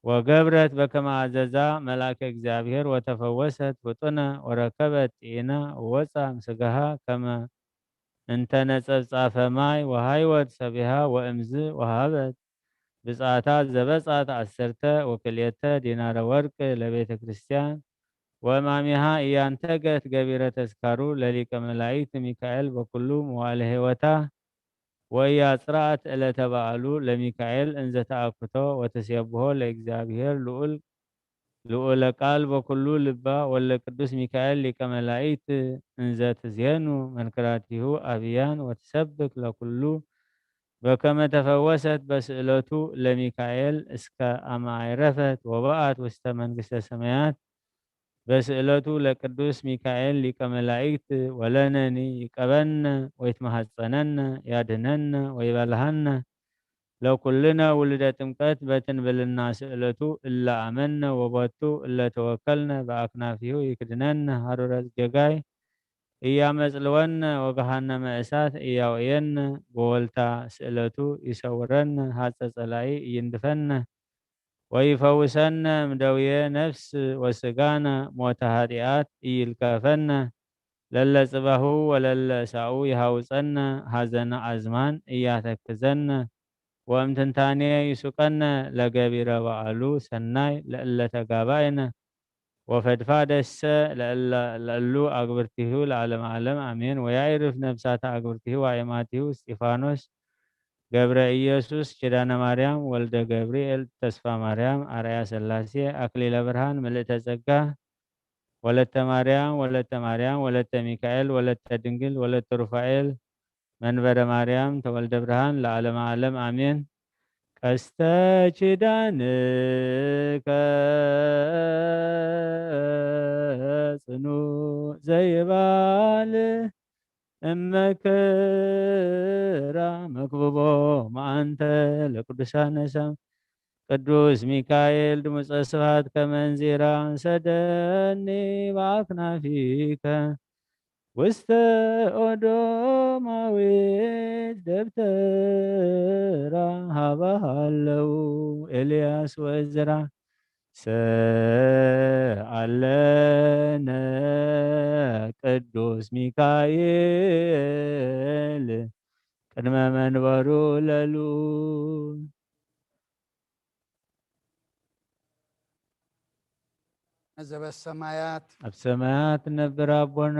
ወገብረት በከመ አዘዛ መልአከ እግዚኣብሔር ወተፈወሰት ፍጡነ ወረከበት ጢኢና ወወፃ ምስጋሃ ከመ እንተ ነጸብጻፈ ማይ ወሃይወት ሰቢሃ ወእምዝ ወሃበት ብጻታ ዘበጻት ዐሰርተ ወክልኤተ ዲናረ ወርቅ ለቤተ ክርስቲያን ወእማሚሃ ኢያንተገት ገቢረ ተስካሩ ለሊቀ መላእክት ሚካኤል በኩሉ መዋዕለ ሕይወታ ወኢያጽረአት ዕለተ በዓሉ ለሚካኤል እንዘ ተአክቶ ወተሴብሖ ለእግዚአብሔር ልዑል ልዑለ ቃል በኩሉ ልባ ወለ ቅዱስ ሚካኤል ሊቀ መላእክት እንዘ ትዜኑ መንክራቲሁ አብያን ወትሰብክ ለኩሉ በከመ ተፈወሰት በስእለቱ ለሚካኤል እስከ አመ አይረፈት ወበአት ውስተ መንግስተ ሰማያት በስእለቱ ለቅዱስ ሚካኤል ሊቀ መላእክት ወለነኒ ይቀበነ ወይትመሃጸነነ ያድህነነ ወይበልሃነ ለኩልነ ውሉደ ጥምቀት በትንብልና ስእለቱ እለ አመነ ወቦቱ እለ ተወከልነ በአክናፊሁ ይክድነነ ሀሩረ ጌጋይ እያመጽልወነ ወገሃነመ እሳት እያውእየነ በወልታ ስእለቱ ይሰውረነ ሀጸ ጸላኢ እይንድፈነ ወይፈውሰነ እምደውየ ነፍስ ወስጋነ ሞተ ኃጢአት እይልከፈነ ለለ ጽባሁ ወለለ እሳኡ ይሃውጸነ ሐዘነ አዝማን እያተክዘነ ወእምትንታኔ ይሱቀነ ለገቢረ በዓሉ ሰናይ ለእለ ተጋባእነ ወፈድፋደሰ ለእለ ለእሉ አግብርቲሁ ለዓለመ ዓለም አሜን። ወያዕርፍ ነፍሳተ አግብርቲሁ ወአእማቲሁ እስጢፋኖስ ገብረ ኢየሱስ ኪዳነ ማርያም ወልደ ገብርኤል ተስፋ ማርያም አርአያ ሥላሴ አክሊለ ብርሃን ምልእተ ጸጋ ወለተ ማርያም ወለተ ማርያም ወለተ ሚካኤል ወለተ ድንግል ወለተ ሩፋኤል መንበረ ማርያም ተወልደ ብርሃን ለዓለመ ዓለም አሜን። ቀስተ ኪዳንከ ጽኑዕ ዘይባል እመከራ መክብቦ መአንተ ለቅዱሳነ ሰም ቅዱስ ሚካኤል ድሙፀ ስብሐት ከመ እንዚራ ሰደኒ በአክናፊከ ውስተ ኦዶማዊት ደብተራ ሀበ ሀለው ኤልያስ ወእዝራ ሰአለነ ቅዱስ ሚካኤል ቅድመ መንበሩ ለልዑል። ዘበሰማያት ኣብ ሰማያት እነብር ኣቦና፣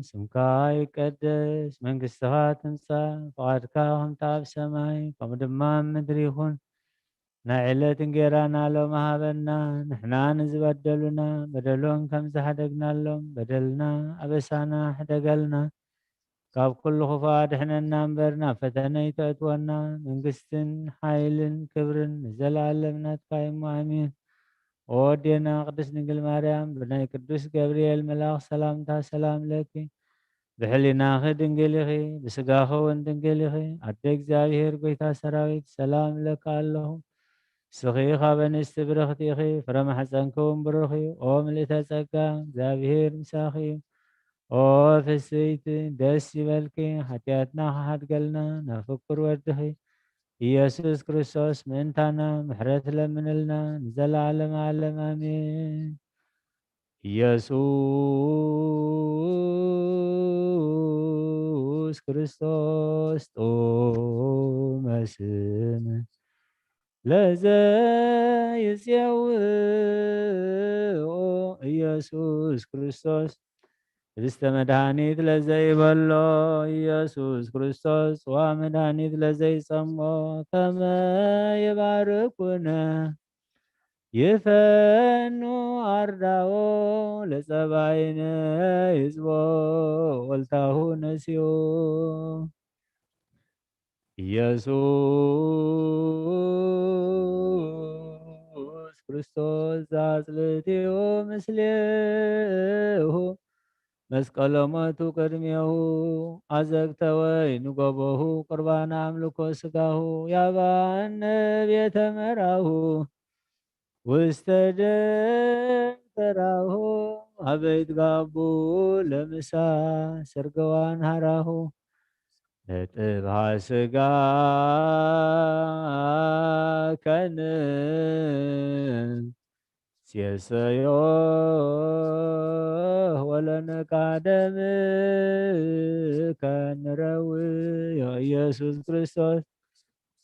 ስምካ ይቀደስ፣ መንግስትኻ ትምጻእ፣ ፍቓድካ ከምቲ ኣብ ሰማይ ከምኡ ድማ ኣብ ምድሪ ይኹን። ናይ ዕለት እንጌራና ሎሚ ሃበና፣ ንሕና ንዝበደሉና በደሎም ከም ዝሓደግናሎም በደልና ኣበሳና ሕደገልና፣ ካብ ኩሉ ክፉእ ኣድሕነና እምበር ናብ ፈተነ ኣይተእትወና፣ መንግስትን ሓይልን ክብርን ንዘለኣለም ናትካ እዩ እሞ ኣሜን። ኦ ኣዴና ቅድስት ድንግል ማርያም ብናይ ቅዱስ ገብርኤል መልኣኽ ሰላምታ ሰላም ለኪ ብሕሊናኺ ድንግል ኢኺ፣ ብስጋኺ እውን ድንግል ኢኺ። ኣደ እግዚኣብሔር ጐይታ ሰራዊት ሰላም እለኪ ኣለኹ። ንስኺ ካብ ኣንስቲ ብርኽቲ ኢኺ፣ ፍረ ማሕፀንኪ እውን ብሩኽ እዩ። ኦ ምልእተ ጸጋ እግዚኣብሔር ምሳኺ እዩ። ኦ ፍስይቲ ደስ ይበልኪ፣ ሓጢኣትና ክሓድገልና ናብ ፍቁር ወድኺ ኢየሱስ ክርስቶስ ምእንታና ምሕረት ለምንልና ንዘለዓለም ዓለም ኣሜን። ኢየሱስ ክርስቶስ ጥዑመ ስም ለዘይጼውኦ ኢየሱስ ክርስቶስ ህብስተ መድኃኒት ለዘይበሎ ኢየሱስ ክርስቶስ ጽዋ መድኃኒት ለዘይጸሞ ከመ ይባርኩነ ይፈኑ አርዳኦ ለጸባይነ ይጽቦ ወልታሁ ነሲኦ። ኢየሱስ ክርስቶስ ዘአጽልእቲሁ ምስሌሁ መስቀሎ ሞቱ ቅድሜሁ አዘግተ ወይን ጎቦሁ ቁርባን አምልኮ ስጋሁ ያባነ ቤተ መራሁ ውስተ ደብተራሁ አበይት ጋቡ ለምሳ ስርገዋን ሃራሁ ለጥብሃ ስጋ ከን ሴሰዮ ወለነቃደም ከንረውዮ ኢየሱስ ክርስቶስ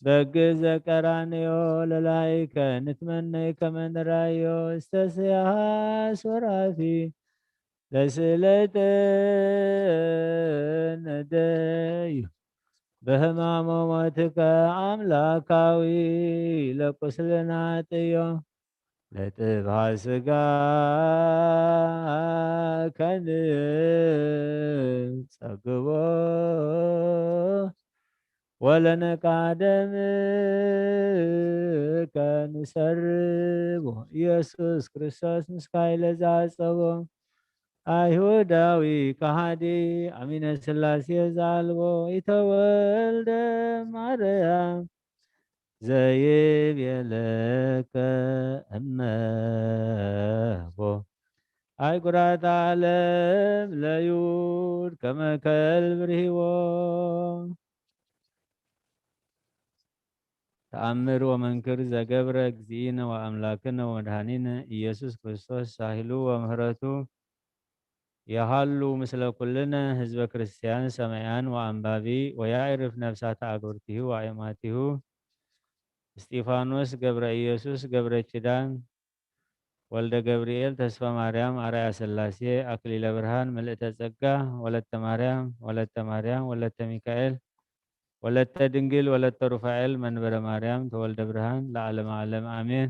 በግ ዘቀራንዮ ለላይከ ንትመነይ ከመንራዮ እስተስያሃ ሱራፊ ለስእለተ ነደዩ በህማሞ ሞትከ አምላካዊ ለቁስልና ጥዮ ለጥብሃ ስጋ ከንጸግቦ ወለነቃደምከ ንሰርቦ። ኢየሱስ ክርስቶስ ምስ ካይለ ዝዓጸቦ ኣይሁዳዊ ከሃዲ ኣሚነ ስላሴ ዝኣልቦ ኢተወልደ ማርያም ዘይቤለከ እመቦ። ኣህጉራት ዓለም ለዩድ ከመ ከልብ ርሂቦ። ተኣምር ወመንክር ዘገብረ እግዚእነ ወኣምላክነ ወመድኃኒነ ኢየሱስ ክርስቶስ ሳህሉ ወምህረቱ የሃሉ ምስለ ኩልነ ህዝበ ክርስቲያን ሰማያን ወአንባቢ ወያዕርፍ ነፍሳተ አግብርቲሁ ወአእማቲሁ። እስጢፋኖስ ገብረ ኢየሱስ ገብረ ኪዳን ወልደ ገብርኤል ተስፋ ማርያም አርአያ ሥላሴ አክሊለ ብርሃን ምልእተ ጸጋ ወለተ ማርያም ወለተ ማርያም ወለተ ሚካኤል ወለተ ድንግል ወለተ ሩፋኤል መንበረ ማርያም ተወልደ ብርሃን ለዓለመ ዓለም አሜን።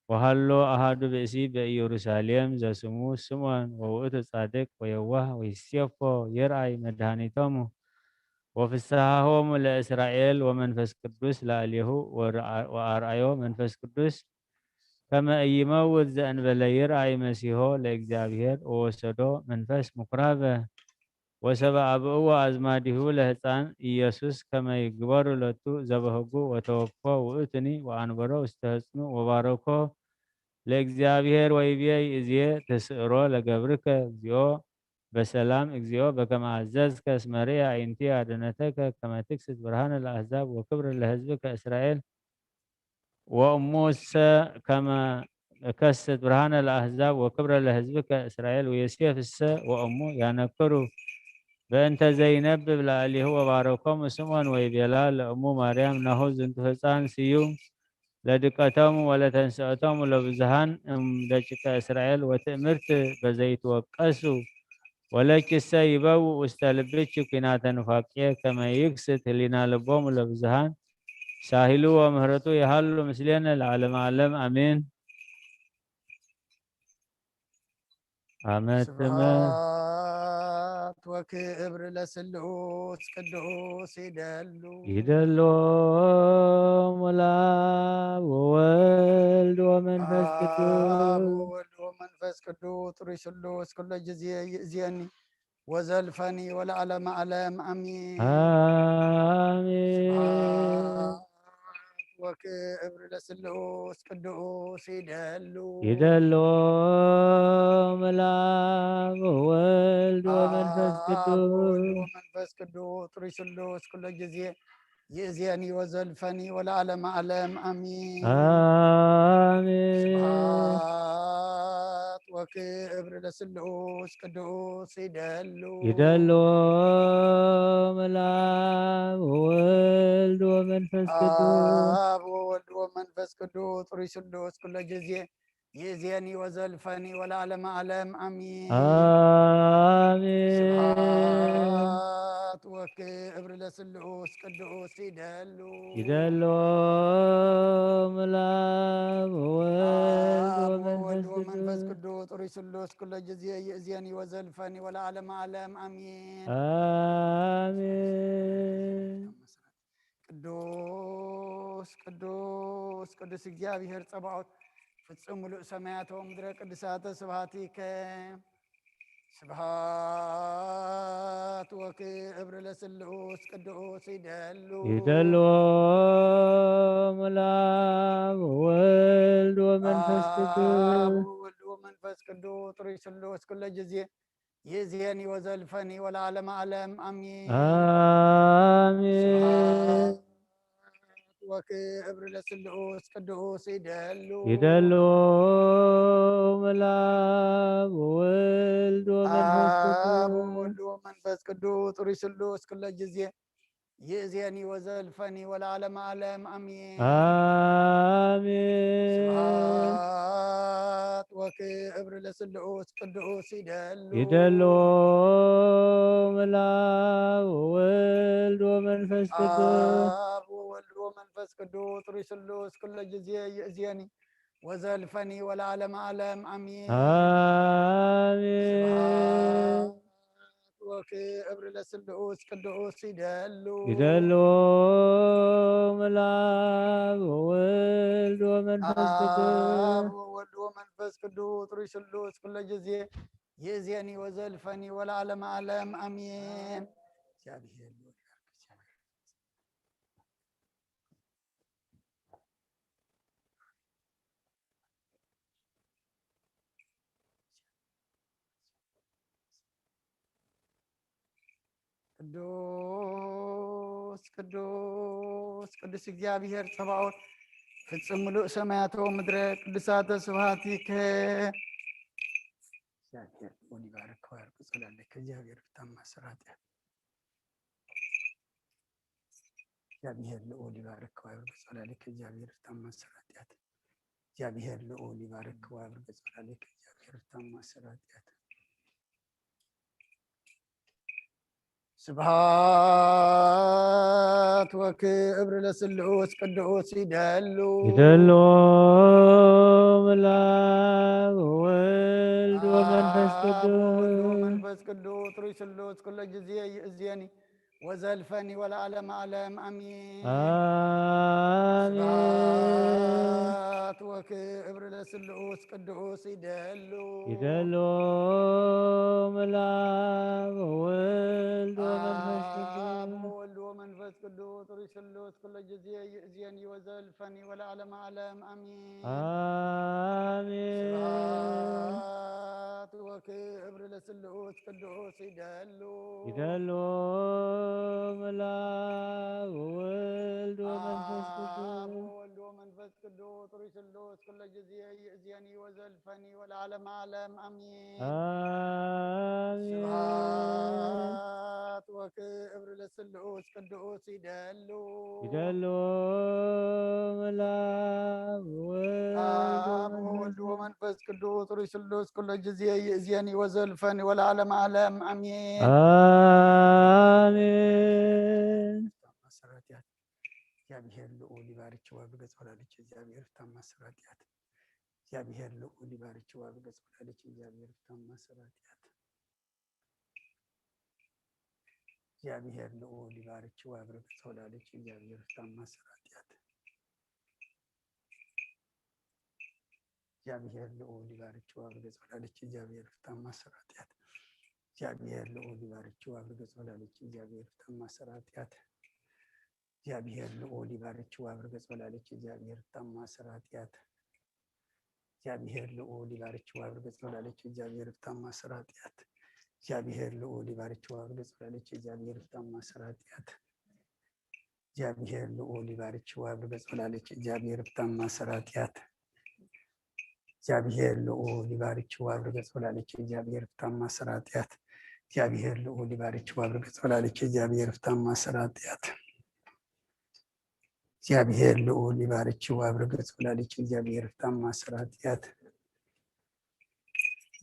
ወሃሎ አሃዱ ብእሲ በኢየሩሳሌም ዘስሙ ስምዖን ወውእቱ ጻድቅ ወየዋህ ወይሴፎ ይርአይ መድኃኒቶሙ ወፍስሃሆሙ ለእስራኤል ወመንፈስ ቅዱስ ላዕሌሁ ወአርአዮ መንፈስ ቅዱስ ከመ ኢይመውት ዘእንበለ ይርአይ መሲሖ ለእግዚአብሔር ወወሰዶ መንፈስ ምኩራበ ወሰበ አብእዎ አዝማዲሁ ለሕፃን ኢየሱስ ከመ ይግበሩ ሎቱ ዘበህጉ ወተወክፎ ውእቱኒ ወአንበሮ ውስተ ሕፅኑ ወባረኮ ለእግዚአብሔር ወይቤ ይእዜ ተስእሮ ለገብርከ እግዚኦ በሰላም እግዚኦ በከመ አዘዝከ እስመ ርኤ አዕይንቲ አድነተከ ከመ ትክስት ብርሃነ ለአሕዛብ ወክብረ ለሕዝብከ እስራኤል ወእሙሰ ከመ እከስት ብርሃነ ለአሕዛብ ወክብረ ለሕዝብከ እስራኤል ወዮሴፍሰ ወእሙ ያነክሩ በእንተ ዘይነብብ ለአሊሁ ወባረኮሙ ስምዖን ወይቤላ ለእሙ ማርያም ናሁ ዝንቱ ህፃን ስዩም ለድቀቶሙ ወለተንስኦቶሙ ለብዙሃን እም ደቂቀ እስራኤል ወትእምርት በዘይትወቀሱ ወለኪሰ ይበው ውስተ ልብኪ ኩናተ ኑፋቄ ከመ ይክስት ህሊና ልቦሙ ለብዙሃን ሳሂሉ ወምህረቱ ይሃሉ ምስሌነ ለዓለመ ዓለም አሜን። አመትመ ስብሐት ወክብር ለስሉስ ቅዱስ ይደሉ። ይደሎ ሙላ ወወልድ ወመንፈስ አብ ቅዱስ ወወልድ ወመንፈስ ቅዱስ ጥሩይ ስሉስ ኩሎ ጊዜ ይእዜኒ ወዘልፈኒ ወለዓለመ ዓለም አሚን። አሜን። ስብሐት ወክብር ለስሉስ ቅዱስ ይደሉ። ይደሎ መላ ወወልድ ወመንፈስ አብ ወወልድ ቅዱስ። ወመንፈስ ቅዱስ ጥሩይ ስሉስ ኩሎ ጊዜ ይእዜኒ ወዘልፈኒ ወለዓለመ ዓለም አሚን። አሜን። ስብሐት ወክብር ለስሉስ ቅዱስ ይደሉ። ይደሎ መላ ወወልድ ወመንፈስ ቅዱስ። አብ ወወልድ ወመንፈስ ቅዱስ ጥሩይ ስሉስ ኩሎ ጊዜ ይእዜኒ ወዘልፈኒ ወለዓለመ ዓለም አሚን። አሜን። ስብሐት ወክብር ለስሉስ ቅዱስ ይደሉ። ይደሎ መላ ወወልድ አብ ወወልድ ወመንፈስ ወመንፈስ ቅዱስ። ቅዱስ ጥሩይ ስሉስ ኩሎ ጊዜ ይእዜኒ ወዘልፈኒ ወለዓለመ ዓለም አሚን። አሜን። ቅዱስ ቅዱስ ቅዱስ እግዚአብሔር ጸባኦት ፍጹም ምሉእ ሰማያት ወምድረ ቅዱሳተ ስብሐቲከ። ስብሐት ወክብር ለስሉስ ቅዱስ ይደሉ። ይደሉ መላ ወወልድ ወመንፈስ ቅዱስ። አብ ወወልድ ወመንፈስ ቅዱስ ጥሩይ ስሉስ ኩሎ ጊዜ ይእዜኒ ወዘልፈኒ ወለዓለመ ዓለም አሚን። አሜን። ስብሐት ወክብር ለስሉስ ቅዱስ ይደሉ። ይደሉ መላ ወወልድ ወመንፈስ አብ ቅዱስ። ወወልድ ወመንፈስ ቅዱስ ጥሩይ ስሉስ ኩሎ ጊዜ ይእዜኒ ወዘልፈኒ ወለዓለመ ዓለም አሚን። አሜን። ስብሐት ወክብር ለስሉስ ቅዱስ ይደሉ። ይደሉ መላ ወወልድ ወመንፈስ ቅዱስ። አብ ወወልድ ወመንፈስ ቅዱስ ጥሩይ ስሉስ ኩሎ ጊዜ ይእዜኒ ወዘልፈኒ ወለዓለመ ዓለም አሚን። አሜን። ስብሐት ክብር ለስሉስ ቅዱስ ይደሉ ይደሉ ምላብ ወወልድ ወመንፈስ ቅዱስ አብ ወወልድ ወመንፈስ ቅዱስ ሩይ ስሉስ ኩሎ ጊዜ ይእዜኒ ወዘልፈኒ ወለዓለመ ዓለም አሜን። እግዚአብሔር ይወድቃል። ቅዱስ ቅዱስ ቅዱስ እግዚአብሔር ጸባኦት ፍጽም ምሉእ ሰማያት ወምድረ ቅዱሳተ ስብሐቲከ። እግዚአብሔር ልዑል ይባርክ ወያርግ ጸላለከ። እግዚአብሔር ፍታም ማሰራጥያ። እግዚአብሔር ልዑል ይባርክ ወያርግ ጸላለከ። እግዚአብሔር ፍታም ማሰራጥያት። እግዚአብሔር ልዑል ይባርክ ወያርግ ጸላለከ። እግዚአብሔር ፍታም ማሰራጥያት። ስብሐት ወክብር ለስሉስ ቅዱስ ይደሉ ይደሉ ምላብ ወወልድ ወመንፈስ አብ ወወልድ ቅዱስ ወመንፈስ ቅዱስ ሩይ ስሉስ ኩሎ ጊዜ ይእዜኒ ወዘልፈኒ ወለዓለመ ዓለም አሜን። አሜን። ስብሐት ወክብር ለስሉስ ቅዱስ ይደሉ ይደሉ ምላብ ወወልድ ወመንፈስ አብ ቅዱስ ወወልድ ወመንፈስ ቅዱስ ሩይ ስሉስ ኩሎ ጊዜ ይእዜኒ ወዘልፈኒ ወለዓለመ ዓለም አሜን። አሜን። ስብሐት ወክብር ለስሉስ ቅዱስ ይደሉ ይደሉ ምላብ ወወልድ ወመንፈስ አብ ቅዱስ ወወልድ ወመንፈስ ቅዱስ ሩይ ስሉስ ኩሎ ጊዜ ይእዜኒ ወዘልፈኒ ወለዓለመ ዓለም አሜን። አሜን። ስብሐት ወክብር ለስሉስ ቅዱስ ይደሉ ይደሉ ምላብ ወወልድ አብ ወመንፈስ ወወልድ ወመንፈስ ቅዱስ ሩይ ስሉስ ኩሎ ጊዜ ይእዜኒ ወዘልፈኒ ወለዓለመ ዓለም አሜን። አሜን። ማሰራትያት እግዚአብሔር ልዑል ይባርክ ወያብርክ ጸላለች እግዚአብሔር ፍታም ማሰራትያት። እግዚአብሔር ልዑል ይባርክ ወያብርክ ጸላለች እግዚአብሔር ፍታም ማሰራትያት። እግዚአብሔር ልዑል ይባርክ ወያብርክ ጸላለች እግዚአብሔር ፍታም ማሰራትያት። እግዚአብሔር ልዑል ይባርክ ወያብርክ ጸላለች እግዚአብሔር ፍታም ማሰራትያት። እግዚአብሔር ልዑል ይባርክ ወያብርክ ጸላለች እግዚአብሔር ፍታም ማሰራትያት። እግዚአብሔር ልዑል ይባርክ ወያብርክ ጸላለች እግዚአብሔር ፍታም ማሰራትያት። እግዚአብሔር ልዑል ይባርክ ወያብርክ ጸላለች እግዚአብሔር ፍታም ማሰራትያት። እግዚአብሔር ልዑል ይባርክ ወያብርክ ጸላለች እግዚአብሔር ፍታም ማሰራትያት። እግዚአብሔር ልዑል ይባርክ ወያብርክ ጸላለች እግዚአብሔር ፍታም ማሰራትያት። እግዚአብሔር ልዑል ይባርክ ወያብርክ ጸላለች እግዚአብሔር ፍታም ማሰራትያት። እግዚአብሔር ልዑል ይባርክ ወያብርክ ጸላለች እግዚአብሔር ፍታም ማሰራትያት። እግዚአብሔር ልዑል ይባርክ ወያብርክ ጸላለች እግዚአብሔር ፍታም ማሰራትያት።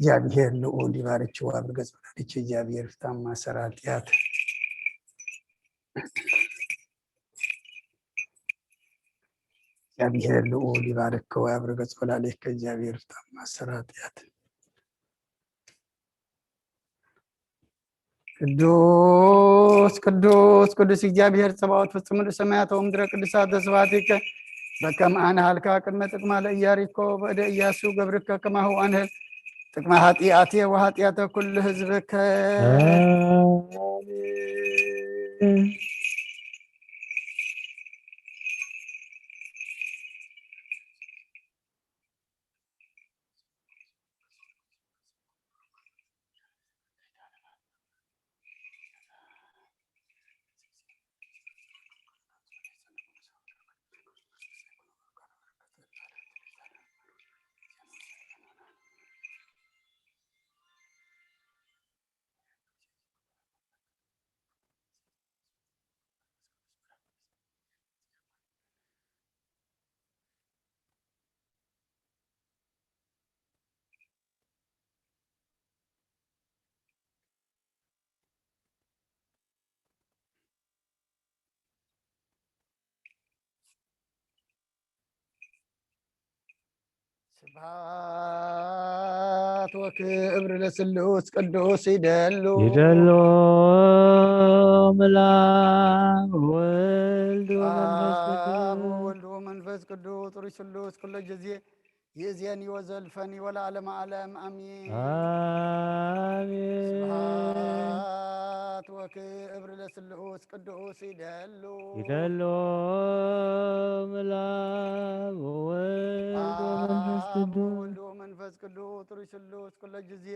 እግዚአብሔር ልዑል ይባርክ ወያብርክ ጸላለች እግዚአብሔር ፍታም ማሰራትያት። እግዚአብሔር ልዑል ይባርክ ወያብርክ ጸላለች እግዚአብሔር ፍታም ማሰራትያት። ቅዱስ ቅዱስ ቅዱስ እግዚአብሔር ጸባኦት ፍጹም ምሉእ ሰማያት ወምድረ ቅዱሳት ስብሐቲከ በከመ አንሃልካ ቅድመ ጥቅማ ለኢያሪኮ በእደ ኢያሱ ገብርከ ከማሁ አንህል ጥቅመ ኃጢአቴ ወኃጢአተ ኩሉ ህዝብከ። አሜን። ስብሐት ወክብር ለስሉስ ቅዱስ ይደሉ። ይደሎ ምላክ ወወልድ ወመንፈስ አብ ቅዱስ። ወወልድ ወመንፈስ ቅዱስ ሩይ ስሉስ ኩሎ ጊዜ ይእዜኒ ወዘልፈኒ ወለዓለመ ዓለም አሜን። አሜን። ስብሐት ወክብር ለስሉስ ቅዱስ ይደሉ። ይደሎ ምላክ ወወልድ ወመንፈስ አብ ቅዱስ። ወወልድ ወመንፈስ ቅዱስ ሩይ ስሉስ ኩሎ ጊዜ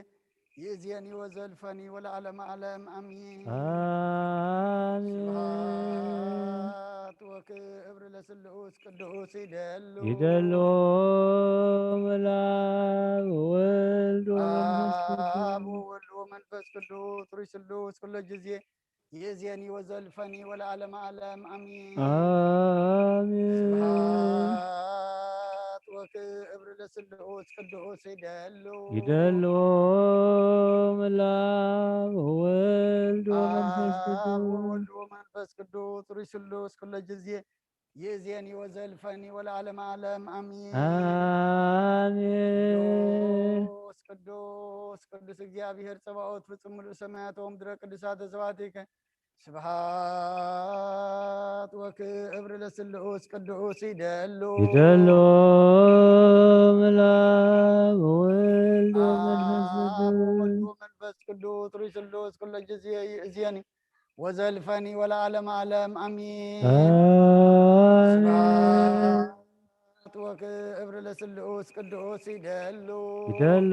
ይእዜኒ ወዘልፈኒ ወለዓለመ ዓለም አሜን። አሜን። ስብሐት ወክብር ለስሉስ ቅዱስ ይደሉ። ይደሎ ምላክ ወወልድ ወመንፈስ አብ ቅዱስ። ወወልድ ወመንፈስ ቅዱስ ሩይ ስሉስ ኩሎ ጊዜ ይእዜኒ ወዘልፈኒ ወለዓለመ ዓለም አሜን። አሜን። ስብሐት ወክብር ለስሉስ ቅዱስ ይደሉ። ይደሎ ምላክ ወወልድ ወመንፈስ አብ ቅዱስ። ወወልድ ወመንፈስ ቅዱስ ሩይ ስሉስ ኩሎ ጊዜ ይእዜኒ ወዘልፈኒ ወለዓለመ ዓለም አሜን። አሜን። ቅዱስ ቅዱስ ቅዱስ እግዚአብሔር ጸባኦት ፍጹም ምሉእ ሰማያት ወምድረ ቅዱሳተ ስብሐቲከ ስብሐት ወክብር ለስሉስ ቅዱስ ይደሉ። ይደሎ ምላክ ወወልድ ወመንፈስ አብ ወወልድ ቅዱስ። ወመንፈስ ቅዱስ ሩይ ስሉስ ኩሎ ጊዜ ይእዜኒ ወዘልፈኒ ወለዓለመ ዓለም አሜን። አሜን። ስብሐት ወክብር ለስሉስ ቅዱስ ይደሉ። ይደሎ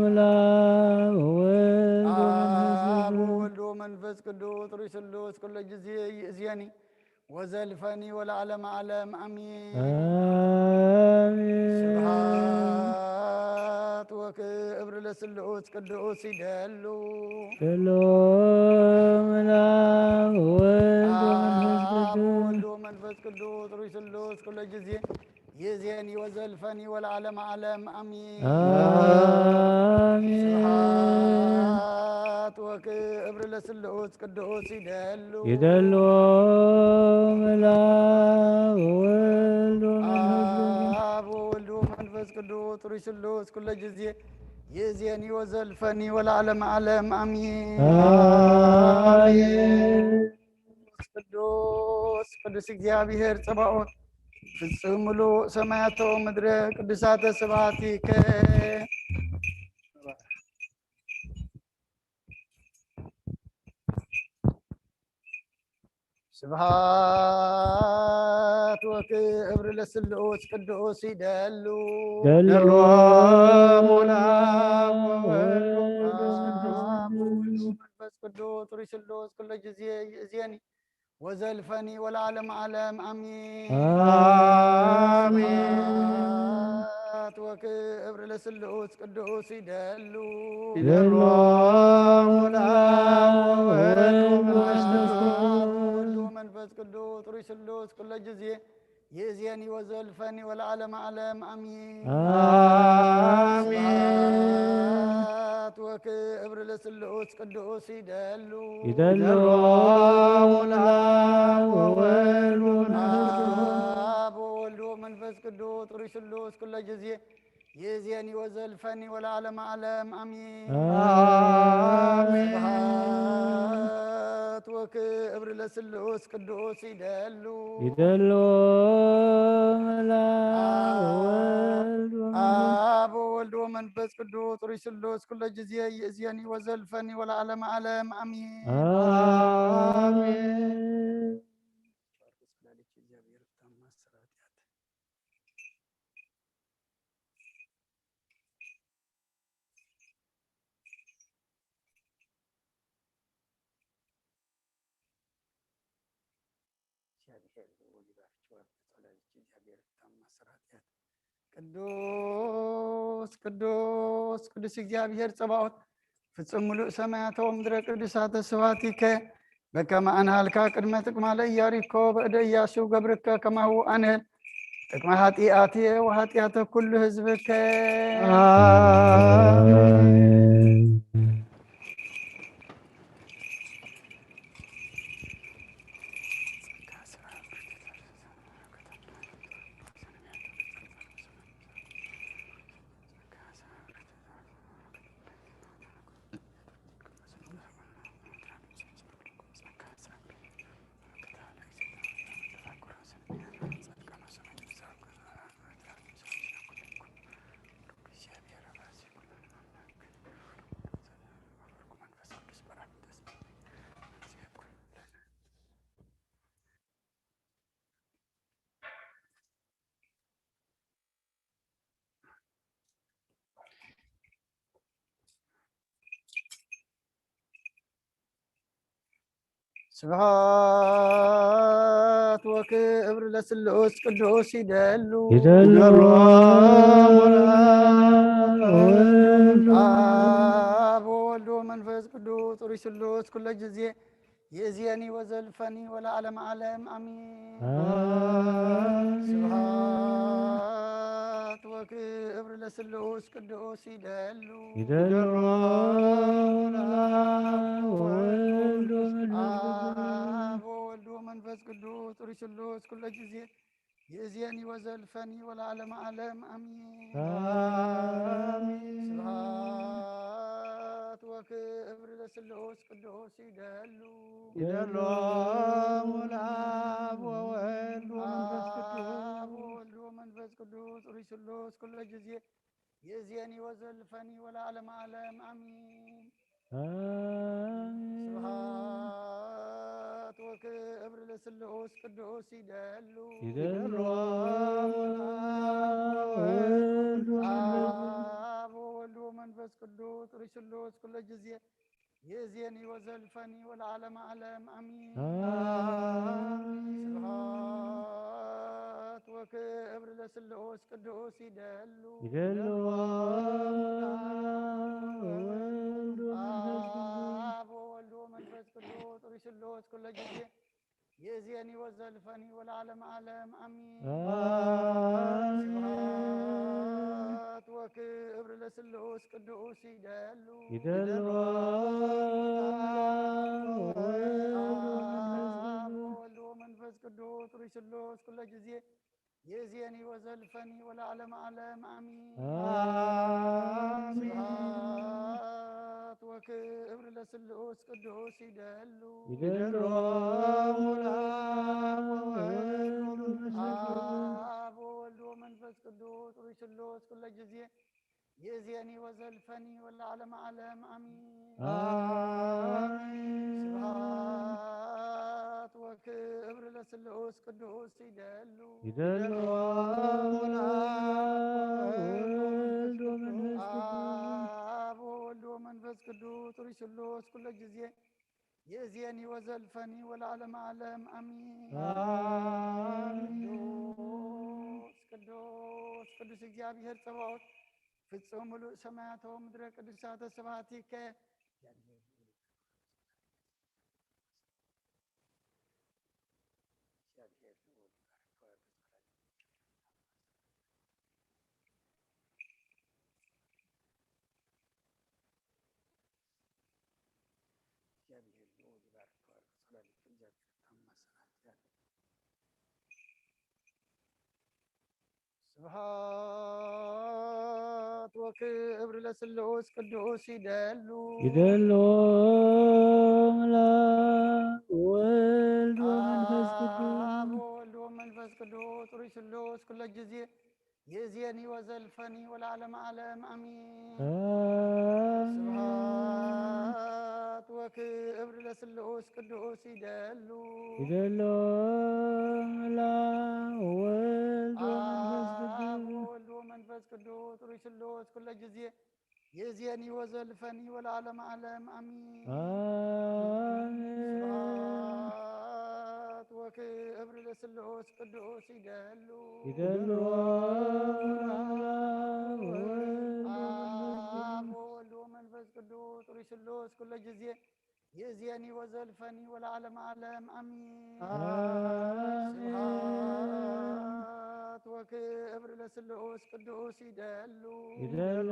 ምላክ ወወልድ ወመንፈስ አብ ቅዱስ። ወወልድ ወመንፈስ ቅዱስ ሩይ ስሉስ ኩሎ ጊዜ ይእዜኒ ወዘልፈኒ ወለዓለመ ዓለም አሜን። አሜን። ስብሐት ወክብር ለስሉስ ቅዱስ ይደሉ። ይደሎ ምላክ ወወልድ ወመንፈስ አብ ቅዱስ። ወወልድ ወመንፈስ ቅዱስ ሩይ ስሉስ ኩሎ ጊዜ ይእዜኒ ወዘልፈኒ ወለዓለመ ዓለም አሜን። አሜን። ስብሐት ወክብር ለስሉስ ቅዱስ ይደሉ። ይደሎ ምላክ ወወልድ ወመንፈስ ቅዱስ። አብ ወወልድ ወመንፈስ ቅዱስ ሩይ ስሉስ ኩሎ ጊዜ ይእዜኒ ወዘልፈኒ ወለዓለመ ዓለም አሜን። አሜን። ቅዱስ ቅዱስ እግዚአብሔር ጸባኦት ፍጹም ምሉእ ሰማያተ ወምድረ ቅዱሳተ ስብሐቲከ። ስብሐት ወክብር ለስሉስ ቅዱስ ይደሉ። ደሎ መንፈስ ቅዱስ ሩይ ስሉስ ኩሎ ጊዜ ይእዜኒ ወዘልፈኒ ወለዓለመ ዓለም አሜን። አሜን። ስብሐት ወክብር ለስሉስ ቅዱስ ይደሉ። ይደሎ ወወልድ ወመንፈስ ቅዱስ ሩይ ስሉስ ኩሎ ጊዜ ይእዜኒ ወዘልፈኒ ወለዓለመ ዓለም አሜን። አሜን። ስብሐት ወክብር ለስሉስ ቅዱስ ይደሉ። ይደሎ ወወልድ ወመንፈስ ቅዱስ። አብ ወወልድ ወመንፈስ ቅዱስ ሩይ ስሉስ ኩሎ ጊዜ ይእዜኒ ወዘልፈኒ ወለዓለመ ዓለም አሜን። አሜን። ስብሐት ወክብር ለስሉስ ቅዱስ ይደሉ። ይደሎ ምላክ ወወልድ ወመንፈስ አብ ወወልድ ወመንፈስ ቅዱስ ሩይ ስሉስ ኩሎ ጊዜ ይእዜኒ ወዘልፈኒ ወለዓለመ ዓለም አሜን። አሜን። ቅዱስ ቅዱስ ቅዱስ እግዚአብሔር ጸባኦት ፍጹም ምሉእ ሰማያተ ወምድረ ቅዱሳተ ስብሐቲከ በከመ አንሃልካ ቅድመ ትቅማለ ኢያሪኮ በእደ ኢያሱ ገብርከ ከማሁ አንህል ጥቅመ ኃጢአትየ ወኃጢአተ ኩሉ ህዝብከ። አሜን። ስብሐት ወክብር ለስሉስ ቅዱስ ይደሉ ይደሉ አብ ወወልድ ወመንፈስ ቅዱስ ሩይ ስሉስ ኩለ ጊዜ ይእዜኒ ወዘልፈኒ ወለዓለመ ዓለም አሚን። አሜን። ስብሐት ወክብር ለስሉስ ቅዱስ ይደሉ ይደሉ ወወልድ ወመንፈስ ቅዱስ አብ ወወልድ ወመንፈስ ቅዱስ ሩይ ስሉስ ኩለ ጊዜ ይእዜኒ ወዘልፈኒ ወለዓለመ ዓለም አሚን። አሜን። ስብሐት ወክብር ለስሉስ ቅዱስ ይደሉ ይደሉ ለአብ ወወልድ ወመንፈስ ቅዱስ አብ ወወልድ ወመንፈስ ቅዱስ ሩይ ስሉስ ኩለ ጊዜ ይእዜኒ ወዘልፈኒ ወለዓለመ ዓለም አሚን። አሜን። ስብሐት ወክብር ለስሉስ ቅዱስ ይደሉ ይደሉ ለአብ ወወልድ ወመንፈስ ቅዱስ አብ ወወልድ ወመንፈስ ቅዱስ ሩይ ስሉስ ኩለ ጊዜ ይእዜኒ ወዘልፈኒ ወለዓለመ ዓለም አሚን። አሜን። ስብሐት ወክብር ለስሉስ ቅዱስ ይደሉ ይደሉ ለአብ ወወልድ ወመንፈስ ቅዱስ አብ ወወልድ ወመንፈስ ቅዱስ ሩይ ስሉስ ኩለ ጊዜ ይእዜኒ ወዘልፈኒ ወለዓለመ ዓለም አሚን። አሜን። ስብሐት ወክብር ለስሉስ ቅዱስ ይደሉ ይደሉ ለአብ ወወልድ ወመንፈስ አብ ቅዱስ ወወልድ ወመንፈስ ቅዱስ ሩይ ስሉስ ኩለ ጊዜ ይእዜኒ ወዘልፈኒ ወለዓለመ ዓለም አሚን። አሜን። ስብሐት ወክብር ለስሉስ ቅዱስ ይደሉ ይደሉ ለአብ ወወልድ ወመንፈስ ቅዱስ አብ ወወልድ ወመንፈስ ቅዱስ ሩይ ስሉስ ኩለ ጊዜ ይእዜኒ ወዘልፈኒ ወለዓለመ ዓለም አሚን። አሜን። ስብሐት ወክብር ለስሉስ ቅዱስ ይደሉ ይደሉ ለአብ ወወልድ ወመንፈስ ቅዱስ አብ ወወልድ ወመንፈስ ቅዱስ ሩይ ስሉስ ኩለ ጊዜ ይእዜኒ ወዘልፈኒ ወለዓለመ ዓለም አሚን። አሜን። ቅዱስ ቅዱስ ቅዱስ እግዚአብሔር ጸባኦት ፍጹም ምሉእ ሰማያት ወምድረ ቅዱሳተ ስብሐቲከ። ስብሐት ወክብር ለስሉስ ቅዱስ ይደሉ ይደሉ ለአብ ወወልድ ወመንፈስ ቅዱስ አብ ወወልድ ወመንፈስ ቅዱስ ሩይ ስሉስ ኩለ ጊዜ ይእዜኒ ወዘልፈኒ ወለዓለመ ዓለም አሚን። አሜን። ስብሐት ወክብር ለስሉስ ቅዱስ ይደሉ ይደሉ ለአብ ወወልድ ወመንፈስ አብ ቅዱስ ወወልድ ወመንፈስ ቅዱስ ሩይ ስሉስ ኩለ ጊዜ ይእዜኒ ወዘልፈኒ ወለዓለመ ዓለም አሚን። አሜን። ስብሐት ወክብር ለስሉስ ቅዱስ ይደሉ ይደሉ አብ ወወልድ ወመንፈስ ቅዱስ ሩይ ስሉስ ኩለ ጊዜ ይእዜኒ ወዘልፈኒ ወለዓለመ ዓለም አሚን። አሜን። ስብሐት ወክብር ለስሉስ ቅዱስ ይደሉ ይደሉ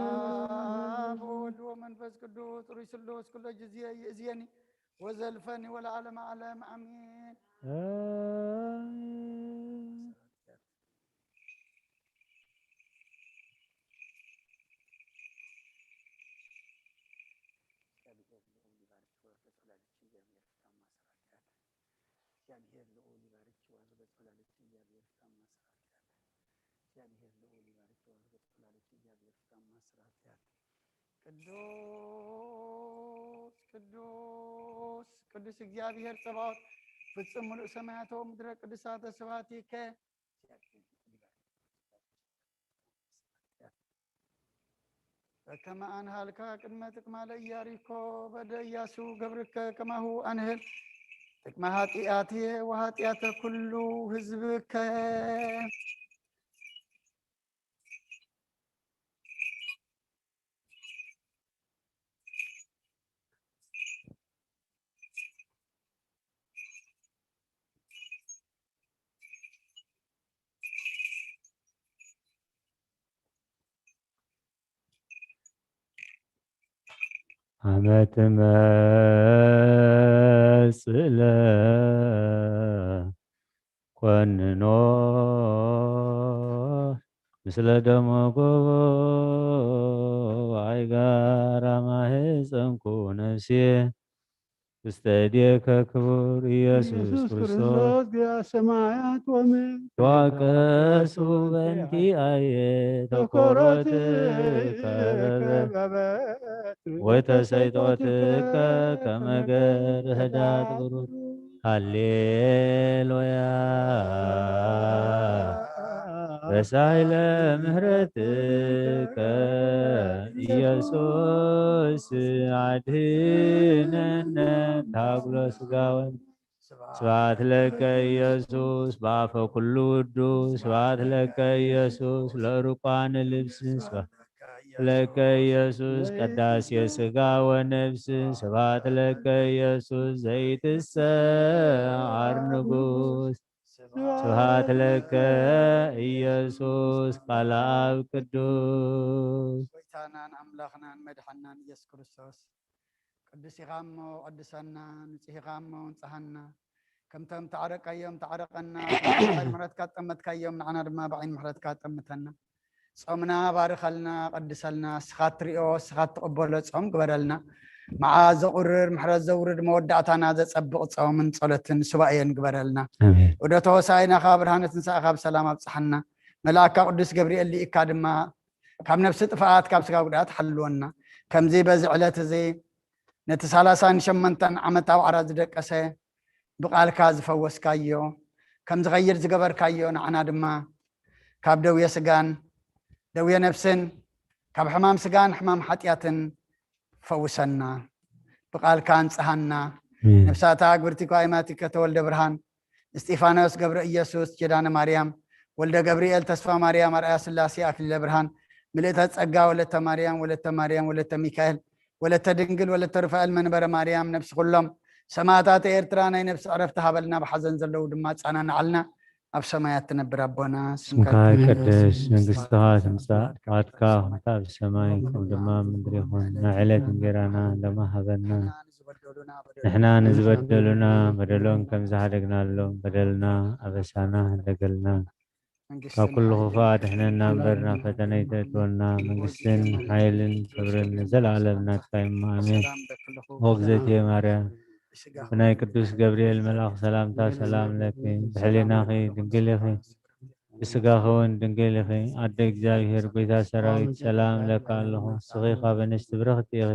አብ ወወልድ ወመንፈስ ቅዱስ ሩይ ስሉስ ኩለ ጊዜ ይእዜኒ ወዘልፈኒ ወለዓለመ ዓለም አሚን። አሜን። እግዚአብሔር ልዑል ይባርክ ወርቅ ጸላለች እግዚአብሔር ፍታማ ስራትያት። እግዚአብሔር ልዑል ይባርክ ወርቅ ጸላለች እግዚአብሔር ፍታማ ስራትያት። እግዚአብሔር ልዑል ይባርክ ወርቅ ጸላለች እግዚአብሔር ፍታማ ስራትያት። ቅዱስ ቅዱስ ቅዱስ እግዚአብሔር ጸባኦት ፍጹም ምሉእ ሰማያት ወምድረ ቅዱሳተ ስብሐቲከ። በከመ ኣንሃልካ ቅድመ ትቅማለ ኢያሪኮ በደ ኢያሱ ገብርከ ከማሁ ኣንህል ትቅማ ኃጢአትየ ወኃጢአተ ኩሉ ህዝብከ። ዓመት መጽለ ኮንኖ ምስለ ደሞ ጎቦ ኣይጋራ ማህፀንኩ ነፍስየ ውስተ እዴከ ክቡር ኢየሱስ ኢየሱስ ክርስቶስ ክርስቶስ ዲያ ሰማያት ወምድር ተዋቀሱ በንቲ ኣየ ተኮሮት ተኮሮት ከበበ ከበበት ወተሰይጦትከ ከመገር ህዳት ብሩር ሃሌሉያ በሳይለ ምህረትከ ኢየሱስ ኣድህነነ ታግሎ ስጋወን ስብሐት ለከ ኢየሱስ በአፈ ኩሉ ውዱ ስብሐት ለከ ኢየሱስ ለሩቋን ልብስን ስብሐት ለከ ኢየሱስ ቀዳሴ ስጋ ወነፍስ ስብሐት ለከ ኢየሱስ ዘይትሰዓር ንጉስ ስብሐት ለከ ኢየሱስ ቃል ኣብ ቅዱስ ጎይታናን ኣምላኽናን መድሓናን ኢየሱስ ክርስቶስ ቅዱስ ኢኻ እሞ ቀድሰና፣ ንጹህ ኢኻ እሞ ንጽሃና። ከምቶም ተዓረቃዮም ተዓረቀና፣ ከምቶም ብዓይን ምሕረትካ ጠመትካዮም ንዓና ድማ ብዓይን ምሕረትካ ጠምተና። ጾምና ባርኸልና፣ ቀድሰልና፣ እስኻ ትሪኦ፣ እስኻ ትቕበሎ ጾም ግበረልና። መዓዝ ዘቑርር፣ ምሕረት ዘውርድ፣ መወዳእታና ዘጸብቕ ጾምን ጸሎትን ሱባኤን ግበረልና። ኣሜን። ዑደተ ሆሳዕናኻ ብርሃነ ትንሳኤኻ ብሰላም ኣብጽሓና። መልኣካ ቅዱስ ገብርኤል ልኢካ ድማ ካብ ነፍሲ ጥፍኣት ካብ ስጋ ጉድኣት ሓልወና። ከምዚ በዚ ዕለት እዚ ነቲ ሰላሳን ሸሞንተን ዓመታዊ ዓራት ዝደቀሰ ብቓልካ ዝፈወስካዮ ከም ዝኸይድ ዝገበርካዮ ንዓና ድማ ካብ ደውየ ስጋን ደውየ ነፍስን ካብ ሕማም ስጋን ሕማም ሓጢኣትን ፈውሰና። ብቓልካ ኣንጽሃና። ኣሜን። ነፍሳታ ግብርቲ ኳይማቲከ ተወልደ ብርሃን እስጢፋኖስ ገብረ ኢየሱስ ኪዳነ ማርያም ወልደ ገብርኤል ተስፋ ማርያም ኣርኣያ ስላሴ ኣክሊለ ብርሃን ምልእተ ጸጋ ወለተ ማርያም ወለተ ማርያም ወለተ ሚካኤል ወለተ ድንግል ወለተ ሩፋኤል መንበረ ማርያም ነፍሲ ኩሎም ሰማዕታተ ኤርትራ ናይ ነፍሲ ዕረፍቲ ሃበልና ብሓዘን ዘለዉ ድማ ኣጸናንዓልና ኣብ ሰማያት ትነብር ኣቦና ስምካ ስምካ ይትቀደስ ይቀደስ መንግስትኻ ትምጻእ ፍቃድካ ከምታ ኣብ ሰማይ ከም ድማ ምድሪ ይኹን ናይ ዕለት እንጌራና ሎሚ ሃበና ንሕና ንዝበደሉና በደሎም ከም ዝሓደግናሎም በደልና ኣበሳና ሕደገልና ካብ ኩሉ ክፉእ ኣድሕነና እምበር ናብ ፈተነ ኣይተእትወና መንግስትን ሓይልን ክብርን ንዘለኣለም ናትካ እዩ ኣሜን። ኦግዘእትየ ማርያም ብናይ ቅዱስ ገብርኤል መልኣኽ ሰላምታ ሰላም ለኪ ብሕሊናኺ ድንግል ኢኺ ብስጋኺ እውን ድንግል ኢኺ ኣደ እግዚኣብሔር ጎይታ ሰራዊት ሰላም ለካ ኣለኹ ንስኺ ካብ ኣንስቲ ብርኽቲ ኢኺ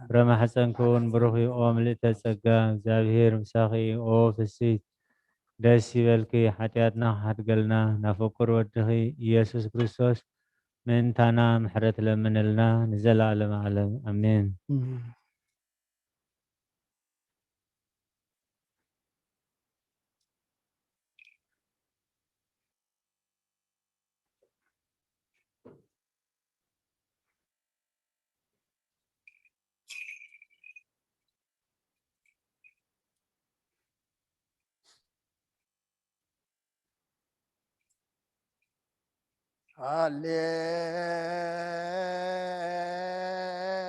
ፍረ ማሕፀንኪ እውን ብሩኽ እዩ ኦ ምልእተ ጸጋ እግዚኣብሔር ምሳኺ እዩ ኦ ፍስሕቲ ደስ ይበልኪ ሓጢኣትና ክሓድገልና ናብ ፍቁር ወድኺ ኢየሱስ ክርስቶስ ምእንታና ምሕረት ለምንልና ንዘለኣለም ዓለም ኣሜን።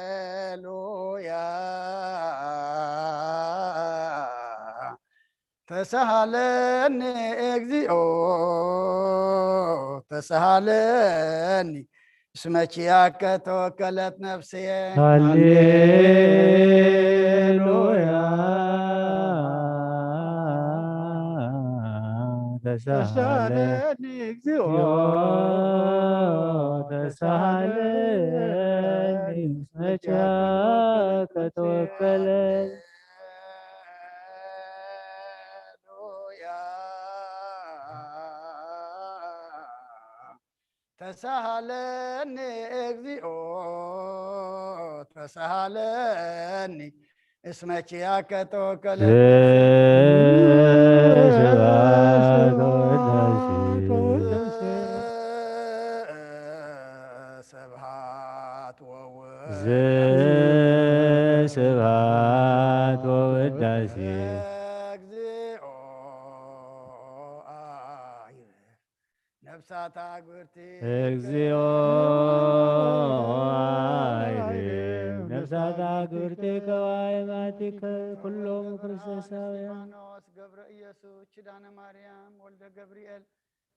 ሃሌሉያ ተሳሃለኒ እግዚኦ ተሳሃለኒ እስመ ኪያከ ተወከለት ነፍስየ ሃሌሉያ ተሳሃለ ተሳሃለኒ እግዚኦ ተሳሃለኒ እስመ ኪያከ ተወከለት ተሳሃለኒ እግዚኦ ተሳሃለኒ እስመ ኪያከ ተወከለ። ስብሐት ወውዳሴ። ስብሐት ወውዳሴ። ስብሐት ወውዳሴ። እግዚኦ ነፍሳት ኣግብርቲ። እግዚኦ አይርም ነፍሳት ኣግብርቲ ከዋይማቲከ ኩሎም ክርስቶሳውያን። እስጢፋኖስ ገብረ ኢየሱስ ኪዳነ ማርያም ወልደ ገብርኤል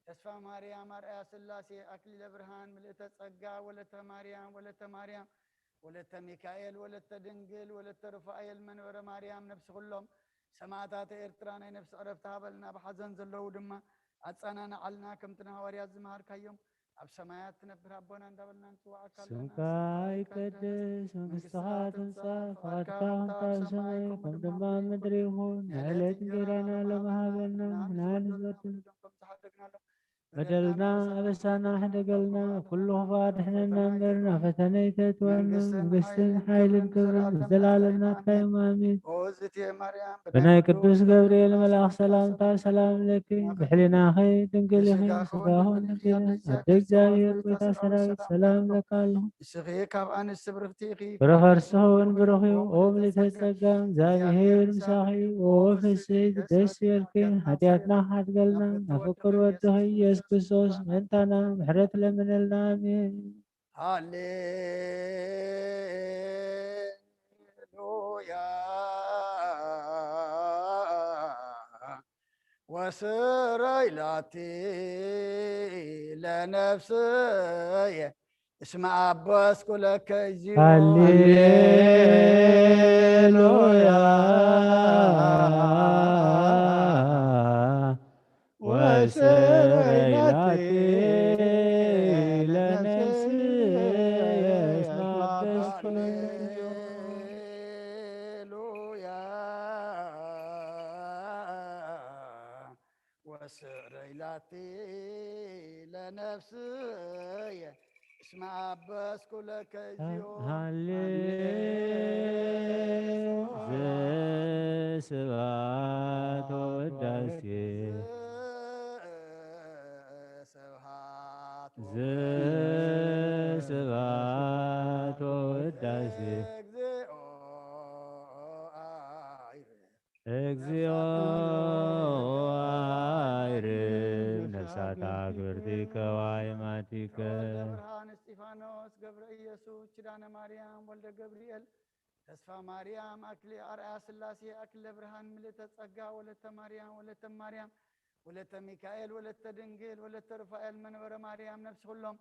ተስፋ ማርያም ኣርኣያ ስላሴ ኣክሊለ ብርሃን ምልእተ ጸጋ ወለተ ማርያም ወለተ ማርያም ወለተ ሚካኤል ወለተ ድንግል ወለተ ሩፋኤል መንበረ ማርያም ነፍሲ ኩሎም ሰማዕታተ ኤርትራ ናይ ነፍሲ ዕረፍቲ ሃበልና። ብሓዘን ዘለዉ ድማ ኣጸናንዓልና። ከምቲ ንሃዋርያት ዝመሃርካዮም ኣብ ሰማያት ትነብር ኣቦና እንዳበልና ንጽውዓካ ኣለና። ስምካ ይቀደስ፣ መንግስትኻ ትምጻእ፣ ፍቓድካ ከምታ ኣብ ሰማይ ከምኡ ድማ ኣብ ምድሪ ይኹን። ናይ ዕለት እንጀራና ሎሚ ሃበና፣ ንሕና ንዝበድሉ ከም ዝሓደግናሎም በደልና ኣበሳና ሕደገልና፣ ኩሉ ክፉእ ኣድሕነና እምበር ናብ ፈተነ ኣይተእትወና። መንግስትን ሓይልን ክብርን ንዘለኣለም ናትካ እዮም። ኣሜን። ኦ እግዝእትየ ማርያም፣ ብናይ ቅዱስ ገብርኤል መልኣኽ ሰላምታ ሰላም ለኪ፣ ብሕሊናኺ ድንግል ኢኺ፣ ብስጋኺ እውን ድንግል ኢኺ፣ ኣደ እግዚኣብሔር ጎይታ ሰራዊት ሰላም እብለካ ኣለኹ። ንስኺ ካብ ኣንስቲ ብርኽቲ ኢኺ፣ ፍረ ከርስኺ እውን ብሩኽ እዩ። ኦ ምልዕተ ጸጋ፣ እግዚኣብሔር ምሳኺ እዩ። ኦ ፍስሕቲ ደስ ይበልኪ፣ ሓጢኣትና ክሓድገልና ናብ ፍቁር ወድኺ ኢየሱስ ክርስቶስ ምእንታና ምሕረት ለምነልና። ኣሜን። ሃሌሉያ ወስረይ ላቲ ለነፍስየ እስመ አበስኩ ለከ እግዚኦ። ሃሌሉያ ወስረይ ላቲ ለነፍስየ እስመ አበስኩ ለከ እግዚኦ። ሃሌሉያ ወስረይ ላቲ ለነፍስየ እስመ አበስኩ ለከ እግዚኦ። ሃሌ ዘስብሐት ወውዳሴ። ስብሐት ዘስብሐት ወውዳሴ። እግዚኦ አይርም። እግዚኦ አይርም ነፍሳታ ክብርቲከ ወአይማቲከ። ወልደ ብርሃን እስጢፋኖስ ገብረ ኢየሱስ ኪዳነ ማርያም ወልደ ገብርኤል ተስፋ ማርያም ኣክሊ አርአያ ስላሴ ኣክለ ብርሃን ምልእተ ጸጋ ወለተ ማርያም ወለተ ማርያም ወለተ ሚካኤል ወለተ ድንግል ወለተ ሩፋኤል መንበረ ማርያም ነፍሲ ኩሎም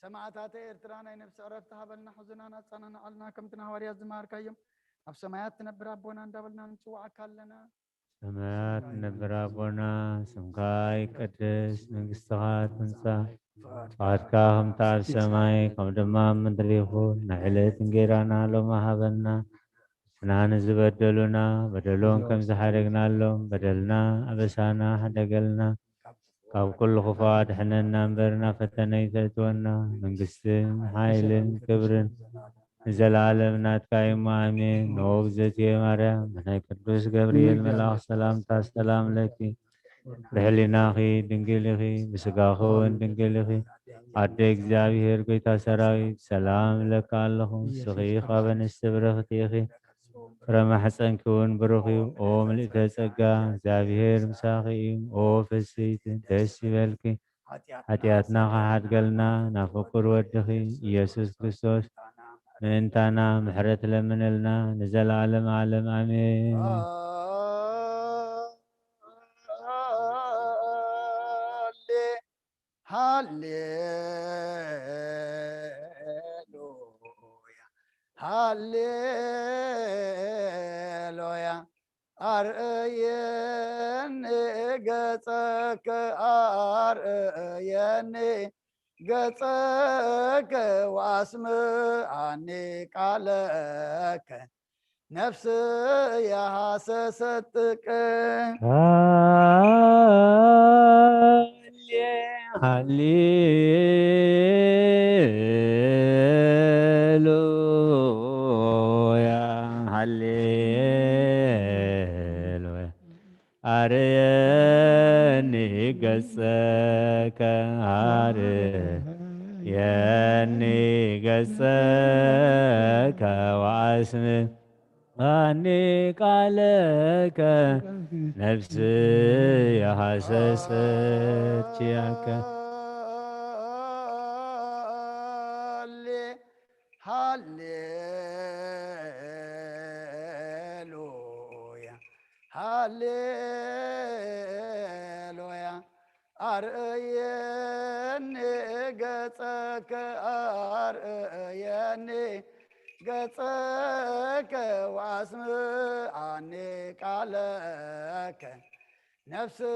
ሰማዕታተ ኤርትራ ናይ ነፍሲ ዕረፍቲ ሃበልና። ሕዙናን ኣጸናንዓልና ከምቲ ንሃዋርያት ዝመሃርካዮም ኣብ ሰማያት ትነብር ኣቦና እንዳበልና ንጽውዓካ ኣለና። ሰማያት ንነብር ኣቦና፣ ስምካ ይቀደስ፣ መንግስትኻ ትምጻእ፣ ፍቓድካ ከምቲ ኣብ ሰማይ ከም ድማ ኣብ ምድሪ ይኹን። ናይ ዕለት እንጌራና ሎሚ ሃበና። ንሕና ንዝበደሉና በደሎም ከም ዝሓደግናሎም በደልና ኣበሳና ሓደገልና። ካብ ኩሉ ክፉእ ኣድሕነና እምበር ናብ ፈተነ ኣይተእትወና። መንግስትን ሓይልን ክብርን ንዘለኣለም ናትካ እዩ እሞ ኣሜን። ንእግዝእትየ ማርያም፣ ብናይ ቅዱስ ገብርኤል መልኣኽ ሰላምታ ሰላም ለኪ፣ ብሕሊናኺ ድንግል ኢኺ፣ ብስጋኺ እውን ድንግል ኢኺ። ኣደ እግዚኣብሔር፣ ጎይታ ሰራዊት፣ ሰላም እብለኪ ኣለኹ። ንስኺ ካብ ኣንስቲ ብርኽቲ ኢኺ፣ ፍረ ማሕፀንኪ እውን ብሩኽ እዩ። ኦ ምልእተ ጸጋ፣ እግዚኣብሔር ምሳኺ እዩ። ኦ ፍስሕቲ፣ ደስ ይበልኪ፣ ሓጢኣትና ክሓድገልና ናብ ፍቁር ወድኺ ኢየሱስ ክርስቶስ ምእንታና ምሕረት ለምነልና ንዘለዓለም ዓለም ኣሜን። ሃሌ-፣ ሃሌሉያ፣ ሃሌሉያ። አርእየኒ ገጸከ፣ አርእየኒ ገጸከ ወአስምዓኒ ቃለከ ነፍስየ ሃሰሰትከ። ሃሌ ሃሌሉያ፣ ሃሌሉያ። ኣርየኒ ገጸከ፣ ኣርየኒ ገጸከ ወኣስምዓኒ ቃለከ፣ ነፍስየ ሃሰሰት ኪያከ። ሃሌ-፣ ሃሌሉያ፣ ሃሌሉያ። ኣርእየኒ ገጸከ፣ ኣርእየኒ ገጸከ፣ ወኣስምዓኒ ቃለከ፣ ነፍስየ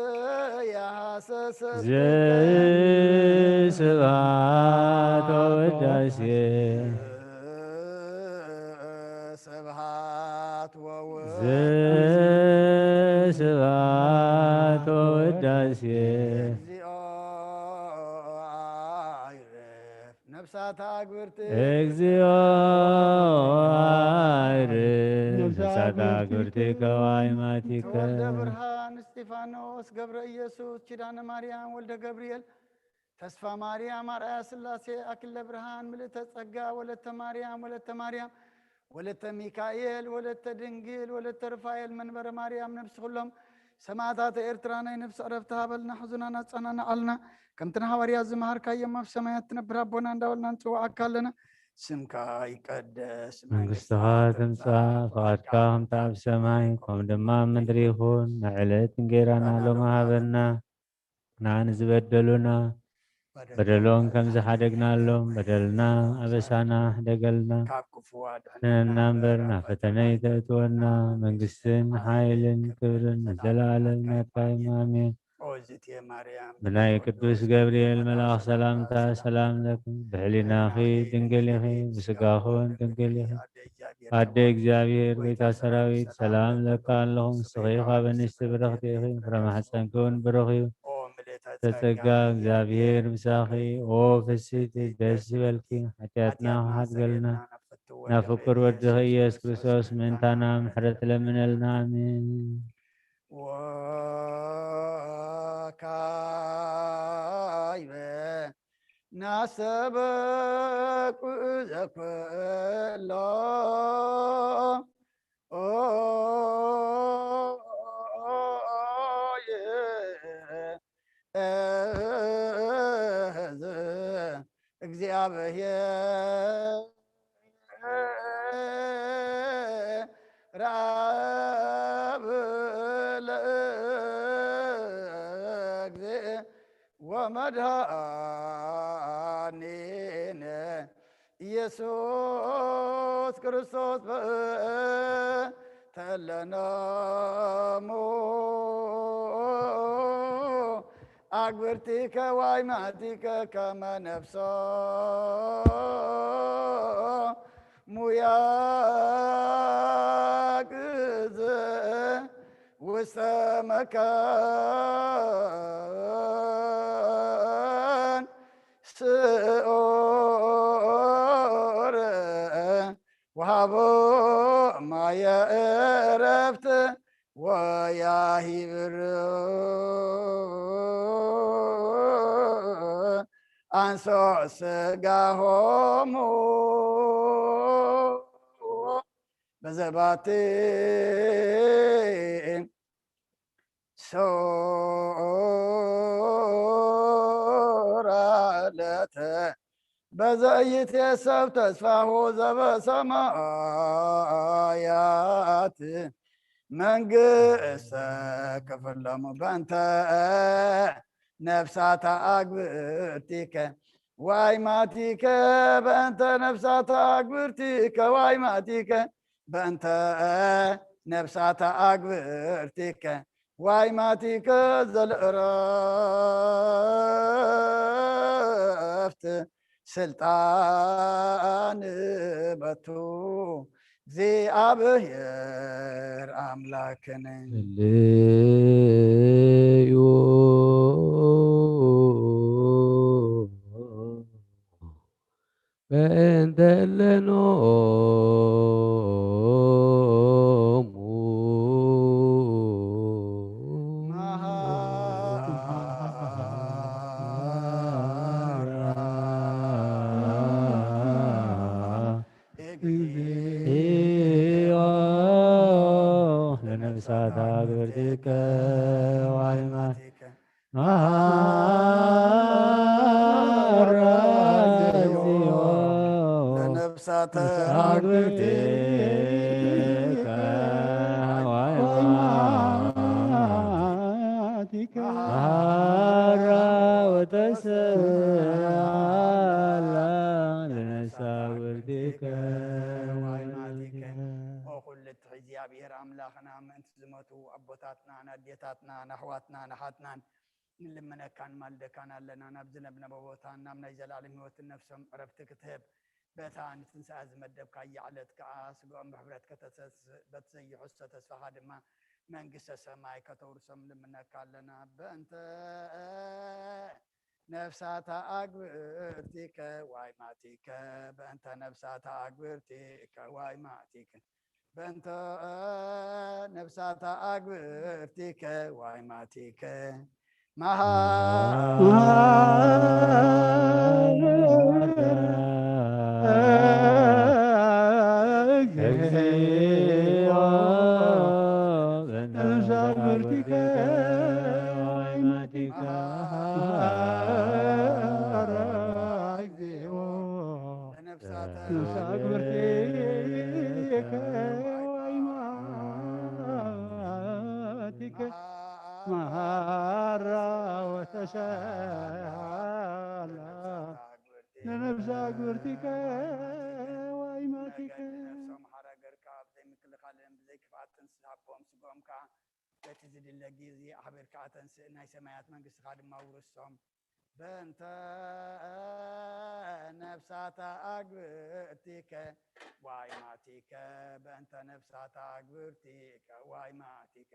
ሃሰሰት። ዘስብሐት ወውዳሴ። ስብሐት ወውዳሴ። ዘስብሐት ወውዳሴ። እግዚኦ አይረፍ ነፍሳት ኣግብርቲ። እግዚኦ አይረፍ ነፍሳት ኣግብርቲ ከዋይማቲከ። ተወልደ ብርሃን እስጢፋኖስ ገብረ ኢየሱስ ኪዳነ ማርያም ወልደ ገብርኤል ተስፋ ማርያም ኣርኣያ ስላሴ ኣክለ ብርሃን ምልእተ ጸጋ ወለተ ማርያም ወለተ ማርያም ወለተ ሚካኤል ወለተ ድንግል ወለተ ሩፋኤል መንበረ ማርያም ነፍሲ ኩሎም ሰማዕታተ ኤርትራ ናይ ነፍሲ ዕረፍቲ ሃበልና፣ ሕዙናና ኣጸናንዓልና። ከምቲ ንሃዋርያት ዝመሃርካዮም ኣብ ሰማያት ትነብር ኣቦና እንዳበልና ንጽውዓካ ኣለና። ስምካ ይቀደስ፣ መንግስትኻ ትምጻእ፣ ፍቓድካ ከምቲ ኣብ ሰማይ ከምኡ ድማ ኣብ ምድሪ ይኹን። ንዕለት እንጌራና ሎሚ ሃበና። ንዓን ዝበደሉና በደሎም ከም ዝሓደግናሎም በደልና ኣበሳና ሕደገልና። ካብ ክፉ ኣድሕነና እምበር ናብ ፈተነ ይተእትወና። መንግስትን ሓይልን ክብርን ንዘለኣለም ናትካ እዩ። ኣሜን። ኦ ዝእትየ ማርያም፣ ብናይ ቅዱስ ገብርኤል መልኣኽ ሰላምታ ሰላም ለኪ፣ ብሕሊናኺ ድንግል ኢኺ፣ ብስጋኹን ድንግል ኢኺ። ኣደ እግዚኣብሔር፣ ጎይታ ሰራዊት፣ ሰላም ለካ ኣለኹ። ንስኺ ካብ ኣንስቲ ብርኽቲ ኢኺ፣ ፍረ ማሕፀንኪ እውን ብሩኽ እዩ። ኦ ምልእተ ጸጋ፣ እግዚኣብሔር ምሳኺ። ኦ ፍስቲ፣ ደስ ዝበልኪ፣ ሓጢኣትና ክሓድገልና ናብ ፍቁር ወድኺ ኢየሱስ ክርስቶስ ምእንታና ምሕረት ለምነልና። ኣሜን። ወካይበ ናሰበኩ ዘኩሎ። ኦ፣ ኦ፣ ኦ፣ የ፣ እ፣ ዝ፣ እግዚኣብሔር ረአብ ለእግዝእ ወመድኃኒነ ኢየሱስ ክርስቶስ በእንተ እለነሙ አግብርቲከ ዋይማቲከ ከመ ነፍሶ ሙያግዝ ውስተ መካን ስዑር ወሃቦ ማየ እረፍት ወያሂብር አንሶ ስጋሆሙ በዘባቲ ሶራለተ በዘይትየሰብ ተስፋሁ ዘበሰማያት መንግስተ ክፍሎሙ በእንተ ነፍሳታ አግብርቲከ ዋይማቲከ በእንተ ነፍሳታ አግብርቲከ ዋይማቲከ በእንተ ነፍሳታ አግብርቲከ ዋይማቲከ ዘልዕረፍት ስልጣን በቱ እግዚኣብሔር አምላክነ። ህልዩ በእንተ እለኖሙ መሃራ እግዚኦ ለነፍሳት አግብርቲከ ወአይማቲከ መሃራ እግዚኦ ለነፍሳተ አግብርቲከ ወአይማቲከ መሃራ ወተሰሃላ ለነፍሳት አግብርቲከ ወአይማቲከ። ኦ ኩሉ ትሕዚ እግዚኣብሔር ኣምላኽና፣ ምእንቲ ዝሞቱ ኣቦታትና፣ ንኣዴታትና፣ ንኣሕዋትና፣ ንሓትናን ንልምነካን ማልደካን ኣለና። ናብ ዝነብነቦ ቦታ፣ ናብ ናይ ዘላለም ህይወትን ነፍሶም ዕረፍቲ ክትህብ፣ በታ ንትንሳኤ ዝመደብካያ ዕለት ከኣ ስግኦም ብሕብረት ከተሰስ-፣ በቲ ዘይሕሶ ተስፋኻ ድማ መንግስተ ሰማይ ከተውርሶም ልምነካ ኣለና። በእንተ ነፍሳታ ኣግብርቲከ ዋይማቲከ፣ በእንተ ነፍሳታ ኣግብርቲከ ዋይማቲከ፣ በእንተ ነፍሳታ ኣግብርቲከ ዋይማቲከ፣ መሃ እግዚኦ በእንተ ነፍሳት አግብርቲከ ወአይማቲከ መሃራ እግዚኦ ለነፍሳተ ነፍሳት አግብርቲከ ወአይማቲከ መሃራ ወተሰሃላ ለነፍሳት አግብርቲከ ወአይማቲከ። ነፍሶም ሓራ ገርካ ኣብ ዘይምክልኻልን ብዘይክፍኣትን ስሓቦም ስግኦም ከኣ በቲ ዝድለ ግዜ ኣኽቢርካ ኣተንስእ፣ ናይ ሰማያት መንግስትኻ ድማ ውርሶም። በእንተ ነፍሳታ ኣግብርቲከ ዋይማቲከ፣ በእንተ ነፍሳታ ኣግብርቲከ ዋይማቲከ፣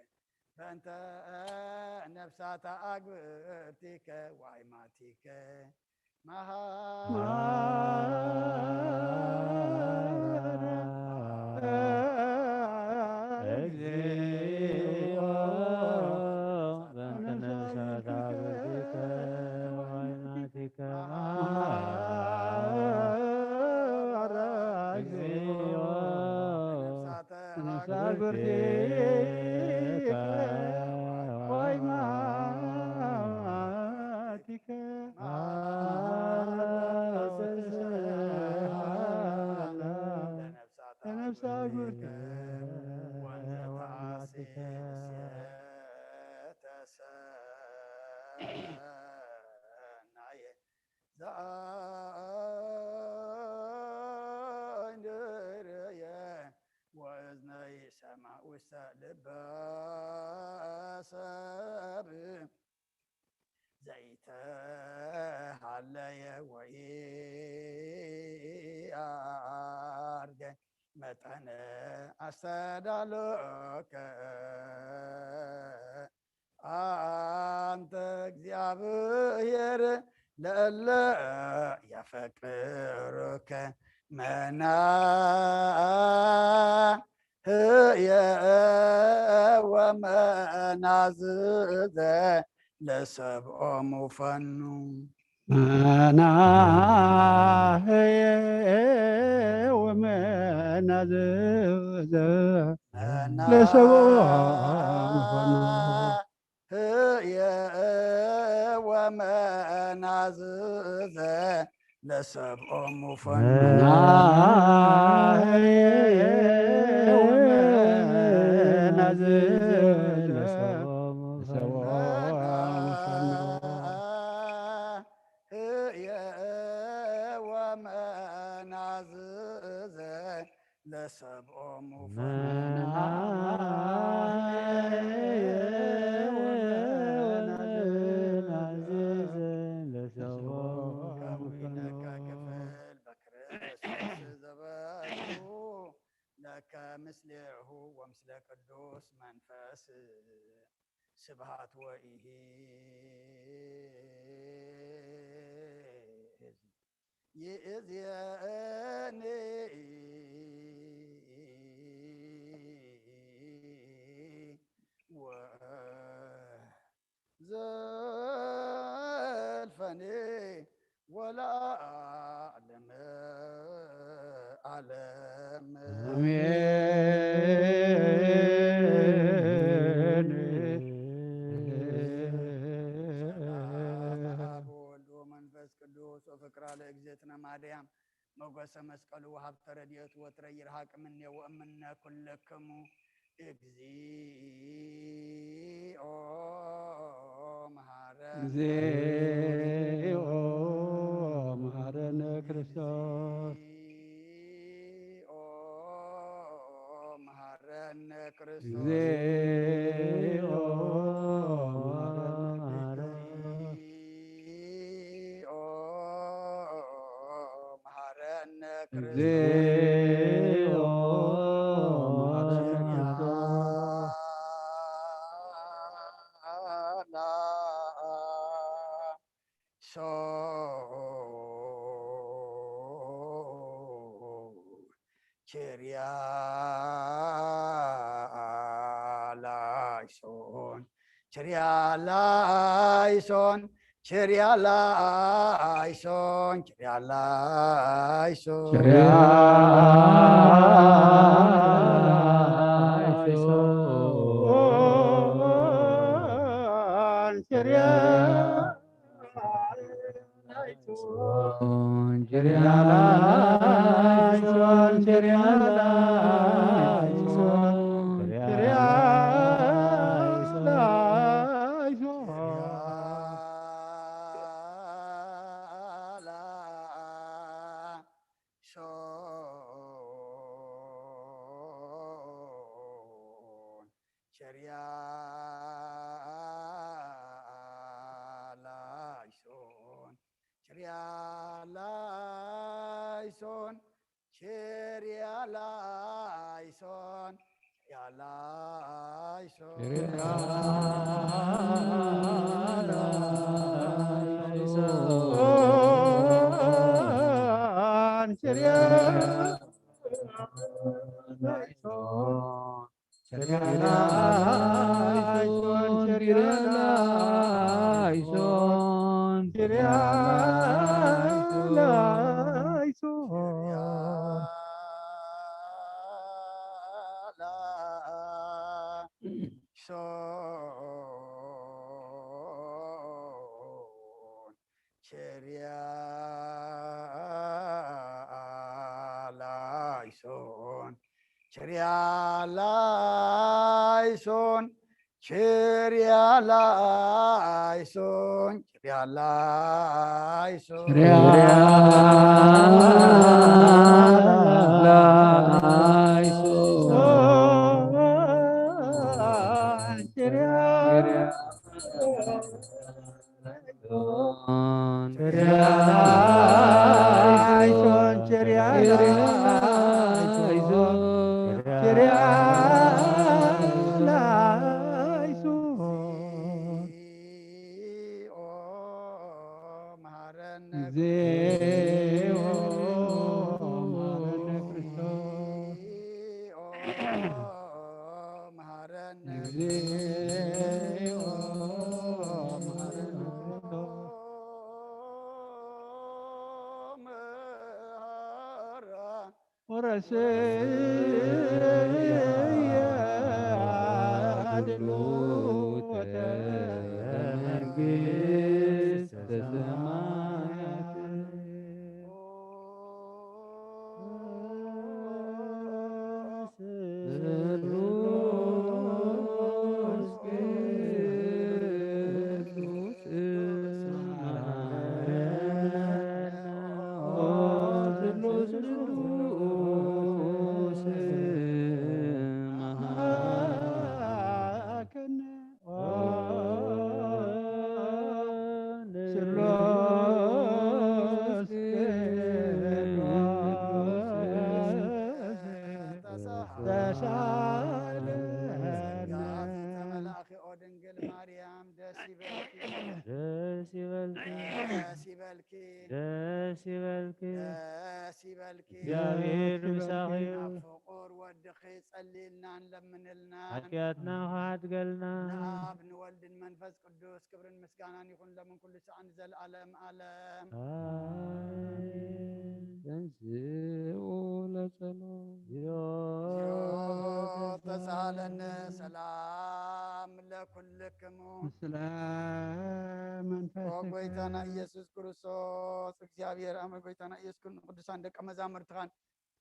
በእንተ ነፍሳታ ኣግብርቲከ ዋይማቲከ፣ መሃ እግዚኦ በእንተ ነፍሳት አግብርቲከ ወአይማቲከ መሃራ እግዚኦ ነፍሳተ አግብርቲከ ወአይማቲከ ለነፍሳት አግብርቲከ ወአይማቲከ ተሰናየ ዘአንደረየ ወእዝነ ይሰማ ውስተ ልበ ሰብ ዘይተሃለየ ወኢአርገ መጠነ አስተዳሎከ አንተ እግዚአብሔር ለእለ ያፈቅሩከ መናህየ ወመናዝዘ ለሰብኦሙ ፈኑ። መናህየ ወመናዝዘ ለሰብኦሙ ፈኑ። ህየ ወመናዝዘ ለሰብኦሙ ፈኑ። መናህየ ወመናዝዘ ለሰብኦሙ ፈኑ። ህየ ወመናዝዘ ለሰብኦሙ ፈኑ። መናህየ ወመናዝዘ ለሰብኦሙ ፈኑ። ከዊነከ ክፍል በክርስቶስ ዘበቱ ለከ ምስሌሁ ወምስለ ቅዱስ መንፈስ ስብሐት ወኢሂ ይእዜኒ ወዘልፈኒ ወለዓለመ ዓለም። አሜን። በስመ አብ ወወልድ ወመንፈስ ቅዱስ። ወፍቅራ ለእግዝእትነ ማርያም ሞገሰ መስቀሉ ወሀብተ ረድኤቱ ወትረ ይርሃቅ እምኔ ወእምነ ኩልክሙ። እግዚኦ መሐረነ። እግዚኦ መሐረነ ክርስቶስ። እግዚኦ መሐረነ ክርስቶስ። እግዚኦ መሐረነ ክርስቶስ። እግዚኦ መሐረነ ክርስቶስ። እግዚኦ መሐረነ ክርስቶስ። ሶን ችርያ ላይሶን ችርያ ላይሶን ችርያ ላይሶን ችርያ ላይሶን ችርያ ላይሶን ችርያ ላይሶን ችርያ ላይሶን ችርያ ላይሶን ላይሶን ችርያ ላይሶን ችርያ ላይሶን ችርያ ላይሶን ችርያ ላይሶን ችርያ ላይሶን ችርያ ላይሶን ችርያ ላይሶን ችርያ ላይሶን ችርያ ላይሶን ላይሶን ችርያ ላይሶን ችርያ ላይሶን ችርያ ላይሶን ችርያ ላይሶን ችርያ ላይሶን ችርያ ችርያ ላይሶን ችርያ ላይሶን ችርያ ላይሶን እግዚኦ መሐረነ ክርስቶስ። መሐረነ እግዚኦ መሐረነ ክርስቶስ። ወረስየ አድሉ መንግስተ ሰማያት። ተሳለነ። ጸጋ ፍጽምተ መልአኪ ኦ ድንግል ማርያም ደስ ይበልኪ። ደስ ይበልኪ። ደስ ይበልኪ። ደስ ይበልኪ። እግዚኣብሔር ምሳኺ እዩ። ኣብ ፍቑር ወድኺ ጸልይልና ንለምንልና። ሓጢኣትና ክሓድገልና። ንኣብ ንወልድን መንፈስ ቅዱስ ክብርን ምስጋናን ይኹን ሎምን ኩሉ ሰዓን ንዘለኣለም ዓለም። ኣሜን። ተንስኡ ለጸሎት። እግዚኦ ተሳሃለነ ሰላም ለኩልክሙ። ምስለ መንፈስ ኦ ጎይታና ኢየሱስ ክርስቶስ እግዚኣብሔር ኣመ ጎይታና ኢየሱስ ክርስቶስ ንቅዱሳን ደቀ መዛሙርትኻን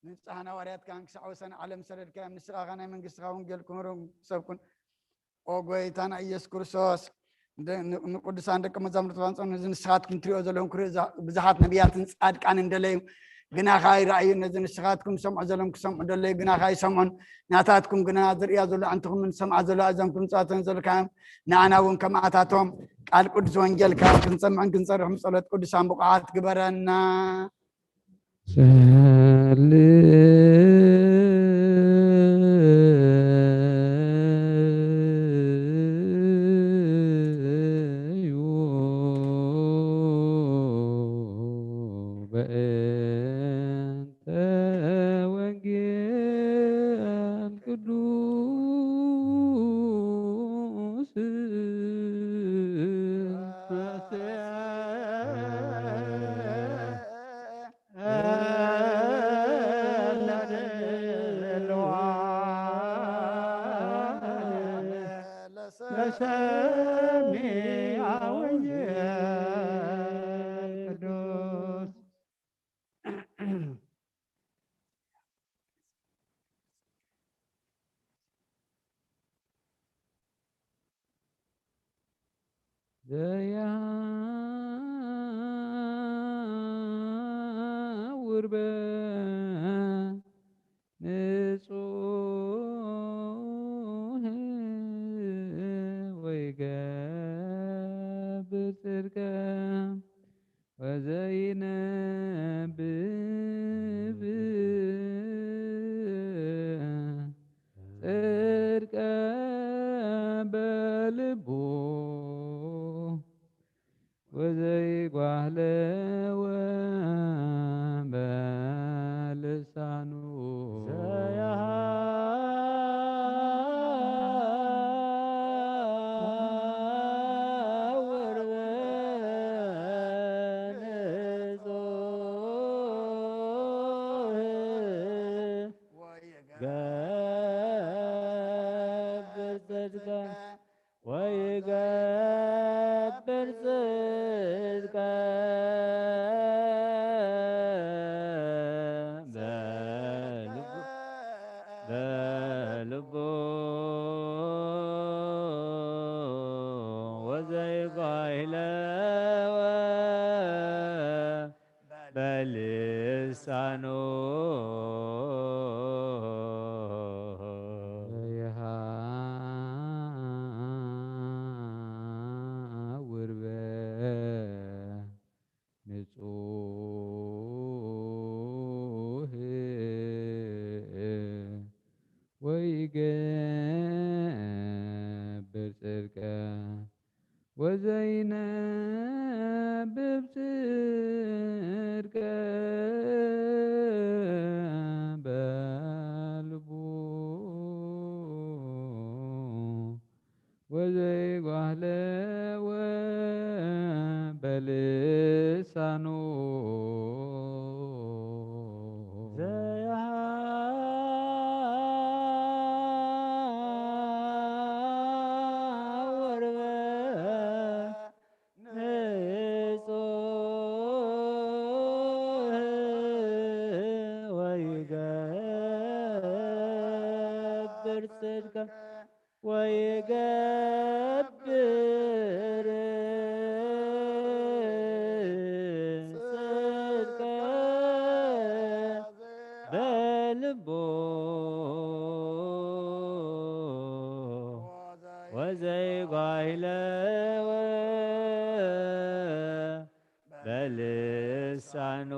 ንንጹሓን ሃዋርያትካን ክሳዕ ወሰን ዓለም ሰደድካዮም። ንስኻ ኸኣ ናይ መንግስትኻ ወንጌል ክምህሮም ክሰብኩን ኦ ጎይታና ኢየሱስ ክርስቶስ ደ- ን- ንቅዱሳን ደቀ መዛሙርትኻን ጸኑ ነዚ ንስኻትኩም ትሪኦ ዘለኹም ክሪኦ ዛ- ብዙሓት ነቢያትን ጻድቃንን ደለዩ ግናኻ ይረኣዩ። ነዚ ንስኻትኩም ሰምዖ ዘለኹም ክሰምዑ ደለዩ ግናኻ ይሰምዑን ናታትኩም ግና ዝርእያ ዘሎ ኣዕንትኹምን ዝሰምዓ ዘሎ ኣእዘንኩም ጻተን ዘልካዮም ንኣና እውን ከምኣታቶም ቃል ቅዱስ ወንጌልካ ክንሰምዕን ክንሰርሕም ጸሎት ቅዱሳን ብቑዓት ግበረና። ጸልዩ በእንተ ወንጌል ቅዱስ ለሰሚዐ ወንጌል ቅዱስ። ዘያውር በንጹህ ወይገብር ጽድቀ ወዘይነብብ ጽድቀ በልቡ ወዘይጓህለወ በልሳኑ ዘያውር በንጹህ ገብር ጽድቀ ወይገብር ጽድቀ በልቡ በልቡ ወዘይጓይለወ በልሳኑ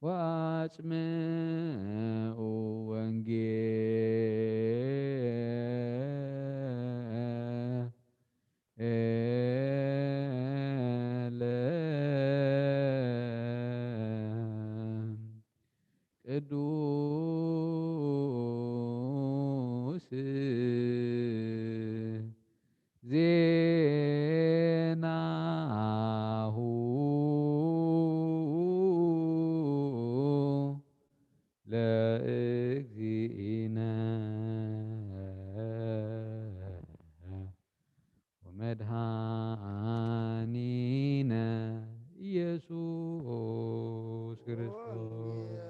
ወአጽምዑ ወንጌለ ቅዱስ ዜናሁ ለእግዚእነ ወመድኃኒነ ኢየሱስ ክርስቶስ።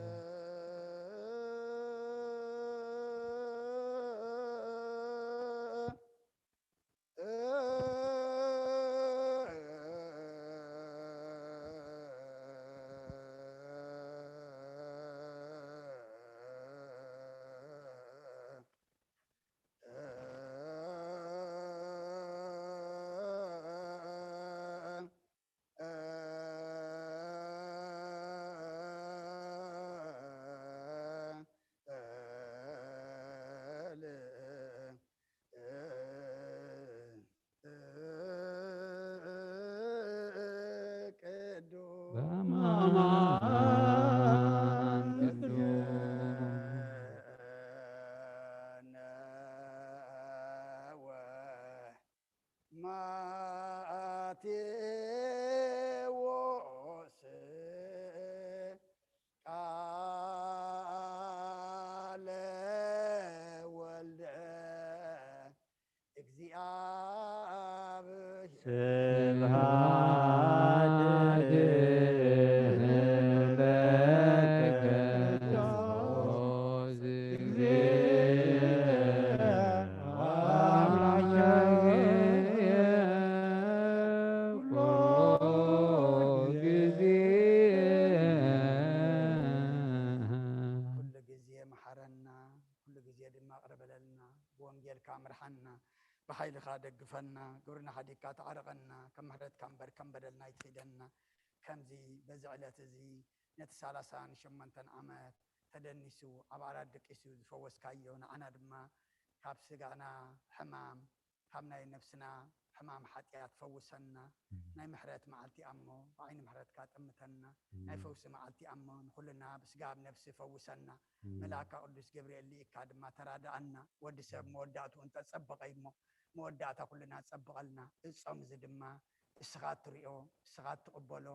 ማቴዎስ ቃለ ወልደ እግዚኣብሔር ስብሐት ለከ ኩሉ ግዜ መሓረና፣ ኩሉ ግዜ ድማ ይቕረ በለልና፣ ብወንጌልካ ምርሓና፣ ብሓይልኻ ደግፈና፣ ግብርና ሓዲግካ ተዓረቐና፣ ከም ምሕረትካ እምበር ከም በደልና ኣይትኺደና። ከምዚ በዚ ዕለት እዚ ነቲ ሰላሳን ሸሞንተን ዓመት ተደኒሱ ኣብ ዓራት ደቂሱ ዝፈወስካዮ፣ ንዓና ድማ ካብ ስጋና ሕማም፣ ካብ ናይ ነፍስና ሕማም ሓጢኣት ፈውሰና። ናይ ምሕረት መዓልቲ እሞ ብዓይኒ ምሕረትካ ጠምተና። ናይ ፈውሲ መዓልቲ እሞ ንኹልና ብስጋ ብነፍሲ ፈውሰና። መልኣካ ቅዱስ ገብርኤል ልኢካ ድማ ተራድኣና። ወዲ ሰብ መወዳእትኡ እንተጸበቐ እሞ መወዳእታ ኩልና ጸብቐልና። እጾም እዚ ድማ እስኻ እትሪኦ፣ እስኻ እትቕበሎ፣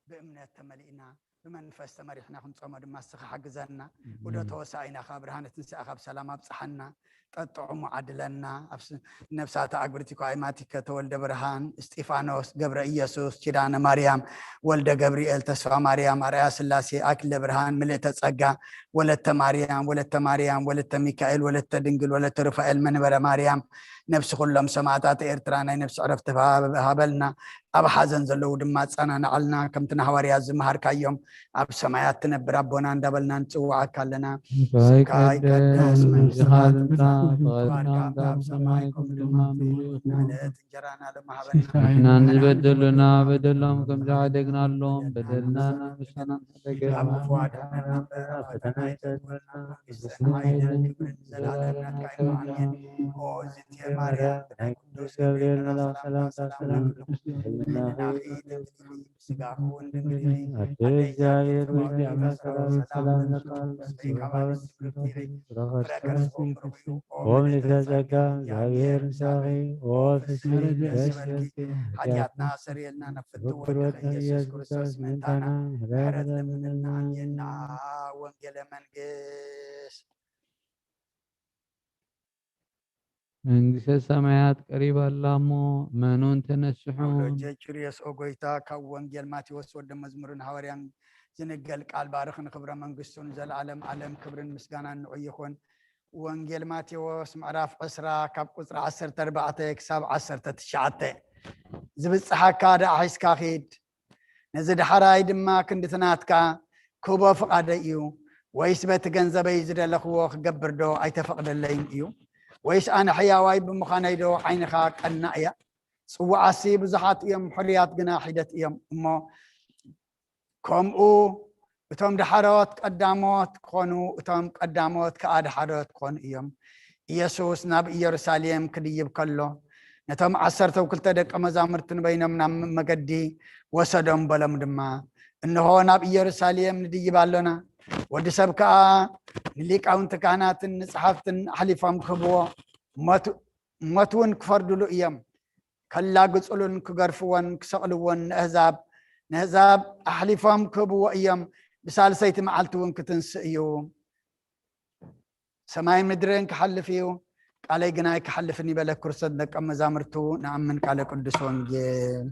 ብእምነት ተመሊእና፣ ብመንፈስ ተመሪሕና ክንጾሞ ድማ እስኻ ሓግዘና። ውደቶ ሆሳኢና ካብ ብርሃነ ትንሳኤ ካብ ሰላም ኣብጽሓና። ጠጥዑሙ ዓድለና። ኣብ ስ-፣ ነፍሳት ኣግብርቲ ኳይማቲከ ተወልደ ብርሃን፣ እስጢፋኖስ፣ ገብረ ኢየሱስ፣ ኪዳነ ማርያም፣ ወልደ ገብርኤል፣ ተስፋ ማርያም፣ ኣርኣያ ስላሴ፣ ኣክለ ብርሃን፣ ምልእተ ጸጋ፣ ወለተ ማርያም፣ ወለተ ማርያም፣ ወለተ ሚካኤል፣ ወለተ ድንግል፣ ወለተ ሩፋኤል፣ መንበረ ማርያም፣ ነፍሲ ኩሎም ሰማዕታት ኤርትራ ናይ ነፍሲ ዕረፍቲ ሃበልና። ኣብ ሓዘን ዘለዉ ድማ ኣጸናንዓልና። ከምቲ ንሃዋርያት ዝመሃርካዮም ኣብ ሰማያት ትነብር ኣቦና እንዳበልና ንጽውዓካ ኣለና። ስምካ ይቀደስ፣ መንግስትኻ ትምጻእ፣ ፍቓድካ ኣብ ሰማይ ከምኡ ድማ ኣብ ምድሪ ትኹን። ዕለት እንጀራና ሎሚ ሃበና። ንሕና ንዝበደሉና በደሎም ከም ዝዓደግናሎም በደልና ንስኻና ንሓደገና። ካብ ክፉ ኣድሕነና እምበር ኣብ ፈተና ኣይተእትወና። መንግስትን ሓይልን ክብርን ንዘለኣለም ናትካ እዩ። ኣሜን። ኦ እግዝእትየ ማርያም፣ ብናይ ቅዱስ ገብርኤል መልኣኽ ሰላምታ ሰላም ንብለኪ። ህልናኺ ድንግል ኢኺ፣ ስጋኺ እውን ድንግል ኢኺ። ኣቲ እግዚኣብሔር ብእግዚኣብሔር ሰላም ሰላም ንብለኪ። ብሩኽቲ ኢኺ፣ ፍረ ከርስኺ ብሩኽ እዩ። ኦ ምልዕተ ጸጋ፣ እግዚኣብሔር ምሳኺ። ኦ ፍስሕቲ ደስ ይበልኪ። ሓጢኣትና ኣስተሰርየልና፣ ናብ ፍትው ወድኺ ኢየሱስ ክርስቶስ ምእንታና ምሕረት ለምንልና። ኣሜን። ንዓ ወንጌለ መንግስት። መንግስተ ሰማያት ቀሪባ ኣላ እሞ እመኑን ተነስሑን። ወጀችርየስ ኦ ጎይታ፣ ካብ ወንጌል ማቴዎስ ወደ መዝሙርን ሃዋርያን ዝንገል ቃል ባርኽ፣ ንክብረ መንግስቱ ንዘለኣለም ዓለም ክብርን ምስጋናን ንዑ ይኹን። ወንጌል ማቴዎስ ምዕራፍ ዕስራ ካብ ቁጽሪ ዓሰርተ ኣርባዕተ ክሳብ ዓሰርተ ትሽዓተ። ዝብጽሓካ ደኣ ሒዝካ ኺድ፣ ነዚ ዳሕራይ ድማ ክንድቲ ናትካ ክህቦ ፍቓደይ እዩ፣ ወይስ በቲ ገንዘበይ ዝደለኽዎ ክገብር ዶ ኣይተፈቕደለይን እዩ? ወይስ ኣነ ሕያዋይ ብምዃነይ ዶ ዓይንኻ ቀናእ እያ? ጽዉዓትሲ ብዙሓት እዮም፣ ሕሩያት ግና ሒደት እዮም። እሞ ከምኡ እቶም ዳሕሮት ቀዳሞት ክኾኑ፣ እቶም ቀዳሞት ከኣ ዳሕሮት ክኾኑ እዮም። ኢየሱስ ናብ ኢየሩሳሌም ክድይብ ከሎ፣ ነቶም ዓሰርተው ክልተ ደቀ መዛሙርቱ ንበይኖም ናብ መገዲ ወሰዶም፣ በሎም ድማ፣ "እንሆ ናብ ኢየሩሳሌም ንድይብ ኣሎና፣ ወዲ ሰብ ከኣ ንሊቃውንቲ ካህናትን ንጸሓፍትን ኣሕሊፎም ክህብዎ፣ ሞት፣ ሞት እውን ክፈርድሉ እዮም። ከላግጹሉን ክገርፍዎን ክሰቕልዎን ንኣህዛብ፣ ንኣህዛብ ኣሕሊፎም ክህብዎ እዮም። ብሳልሰይቲ መዓልቲ እውን ክትንስእ እዩ። ሰማይ ምድርን ክሓልፍ እዩ፣ ቃለይ ግና ኣይክሓልፍን" ይበለ ክርስቶስ ደቀ መዛሙርቱ። ንኣምን ቃለ ቅዱስ ወንጌል።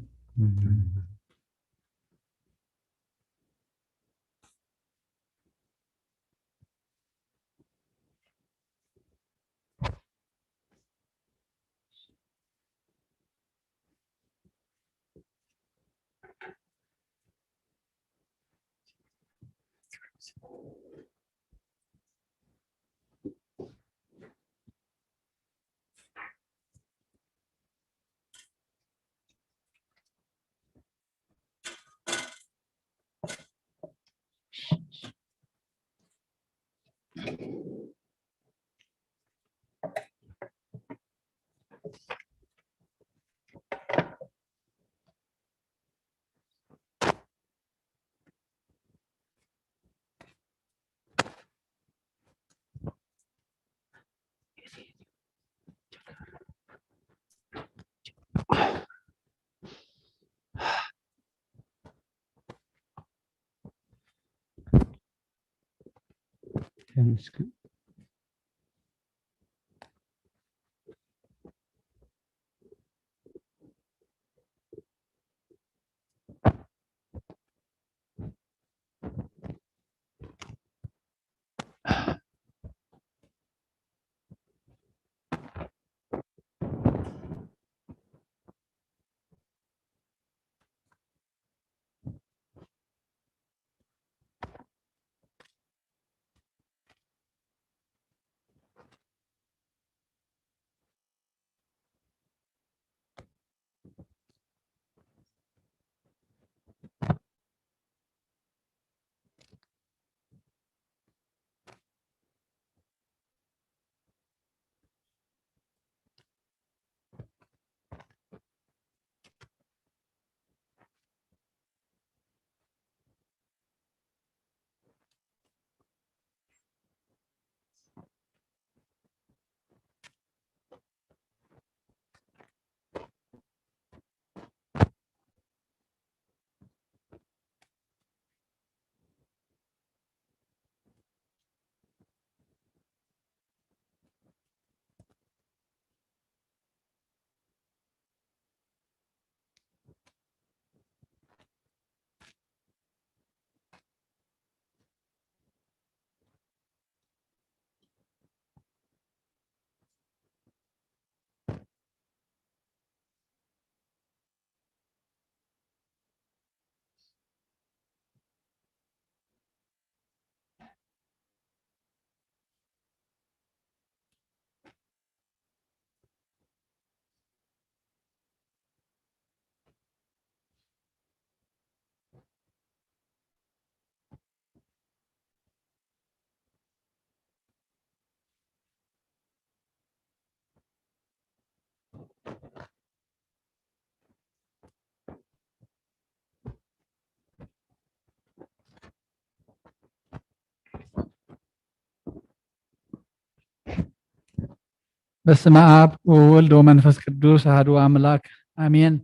በስመ አብ ወወልድ ወመንፈስ ቅዱስ አሐዱ አምላክ አሜን።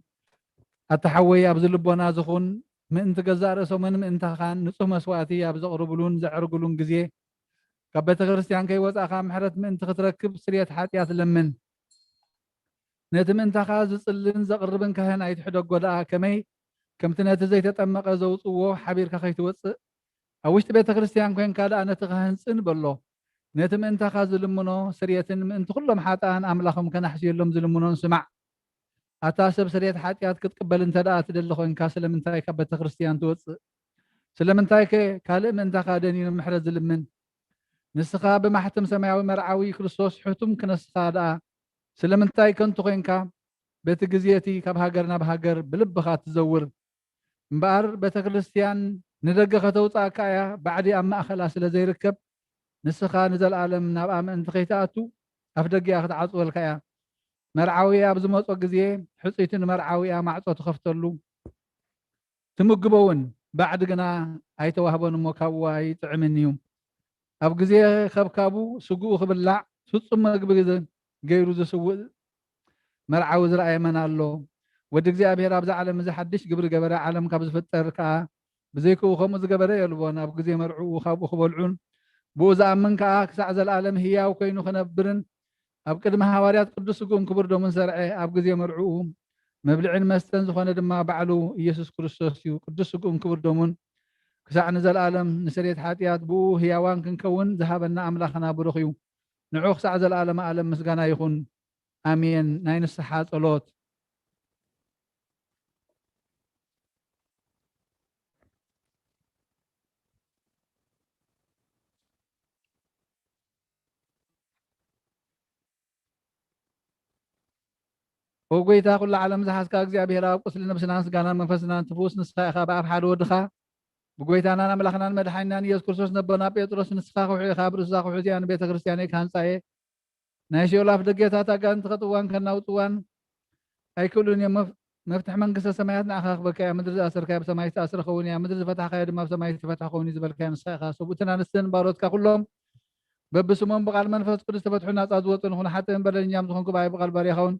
ኣታ ሓወይ፣ ኣብዚ ልቦና ዝኹን፣ ምእንቲ ገዛእ ርእሶምን ምእንታኻን ንጹህ መስዋእቲ ኣብ ዘቕርብሉን ዘዕርግሉን ግዜ፣ ካብ ቤተ ክርስቲያን ከይወጻእካ ምሕረት ምእንቲ ክትረክብ ስርየት ሓጢኣት ለምን። ነቲ ምእንታኻ ዝጽልን ዘቕርብን ካህን ኣይትሕደጎ ደኣ፣ ከመይ ከምቲ ነቲ ዘይተጠመቐ ዘውጽዎ ሓቢርካ ከይትወጽእ፣ ኣብ ውሽጢ ቤተ ክርስቲያን ኮይንካ ደኣ ነቲ ካህን ጽን በሎ። ነቲ ምእንታኻ ዝልምኖ ስርየትን ምእንቲ ኩሎም ሓጥኣን ኣምላኾም ከናሕስየሎም ዝልምኖን ስማዕ። ኣታ ሰብ ስርየት ሓጢኣት ክትቅበል እንተ ደኣ ትደሊ ኮይንካ፣ ስለምንታይ ካብ ቤተ ክርስቲያን ትወጽእ? ስለምንታይከ ካልእ ምእንታኻ ደኒኑ ምሕረት ዝልምን? ንስኻ ብማሕተም ሰማያዊ መርዓዊ ክርስቶስ ሕቱም ክነስኻ ደኣ፣ ስለምንታይ ከንቱ ኮይንካ በቲ ግዜ እቲ ካብ ሃገር ናብ ሃገር ብልብኻ ትዘውር? እምበኣር ቤተ ክርስቲያን ንደገ ከተውጽኣካ እያ፣ ባዕዲ ኣብ ማእኸላ ስለ ዘይርከብ፣ ንስኻ ንዘለኣለም ናብኣ ምእንቲ ከይትኣቱ ኣፍ ደጊኣ ክትዓጽወልካ እያ። መርዓዊ ኣብ ዝመጾ ግዜ፣ ሕጽይቲ ንመርዓዊኣ ማዕጾ ትኸፍተሉ፣ ትምግቦ እውን፣ ባዕዲ ግና ኣይተዋህቦን እሞ ካብኡ ኣይጥዕምን እዩ። ኣብ ግዜ ከብካቡ ስግኡ ክብላዕ ፍጹም መግቢ ገይሩ ዝስውእ መርዓዊ ዝረኣየ መን ኣሎ? ወዲ እግዚኣብሔር ኣብዚ ዓለም እዚ ሓድሽ ግብሪ ገበረ፣ ዓለም ካብ ዝፍጠር ከኣ ብዘይክኡ ከምኡ ዝገበረ የልቦን። ኣብ ግዜ መርዕኡ ካብኡ ክበልዑን ብኡ ዝኣምን ከኣ ክሳዕ ዘለኣለም ህያው ኮይኑ ክነብርን ኣብ ቅድሚ ሃዋርያት ቅዱስ ስግኡን ክቡር ደሙን ሰርዐ። ኣብ ግዜ መርዕኡ መብልዕን መስተን ዝኾነ ድማ ባዕሉ ኢየሱስ ክርስቶስ እዩ። ቅዱስ ስግኡን ክቡር ደሙን ክሳዕ ንዘለኣለም ንስርየት ሓጢኣት ብኡ ህያዋን ክንከውን ዝሃበና ኣምላኽና ብሩኽ እዩ። ንዑ ክሳዕ ዘለኣለመ ዓለም ምስጋና ይኹን። ኣሜን። ናይ ንስሓ ጸሎት። ኦ ጎይታ፣ ኩሉ ዓለም ዝሓዝካ እግዚኣብሔር ኣብ ቁስሊ ነብስናን ስጋናን መንፈስናን ትፍውስ ንስኻ ኢኻ። ብኣፍ ሓደ ወድኻ ብጎይታናን ኣምላኽናን መድሓኒናን ኢየሱስ ክርስቶስ ነቦና ጴጥሮስ ንስኻ ክውሒ ኢኻ፣ ብርእስኻ ክውሒ እዚኣ ንቤተ ክርስቲያነይ ክሃንጻ እየ። ናይ ሲኦል ኣፍ ደገታት ኣጋንንቲ ከጥዋን ከናውጥዋን ኣይክእሉን እዮም። መፍ-፣ መፍትሒ መንግስተ ሰማያት ንዓኻ ክበካ እያ። ምድሪ ዝኣሰርካዮ ብሰማይ ዝተኣስረ ክኸውን እያ፣ ምድሪ ዝፈታሕካዮ ድማ ብሰማይ ዝተፈትሐ ክኸውን እዩ ዝበልካዮ ንስኻ ኢኻ። ሰብኡትን ኣንስትን ባሮትካ ኩሎም በብስሞም ብቓል መንፈስ ቅዱስ ተፈትሑ ናጻ ዝወጹ ንኹን ሓጥእን በደለኛም ዝኾንኩ ብኣይ ብቓል ባርያኻውን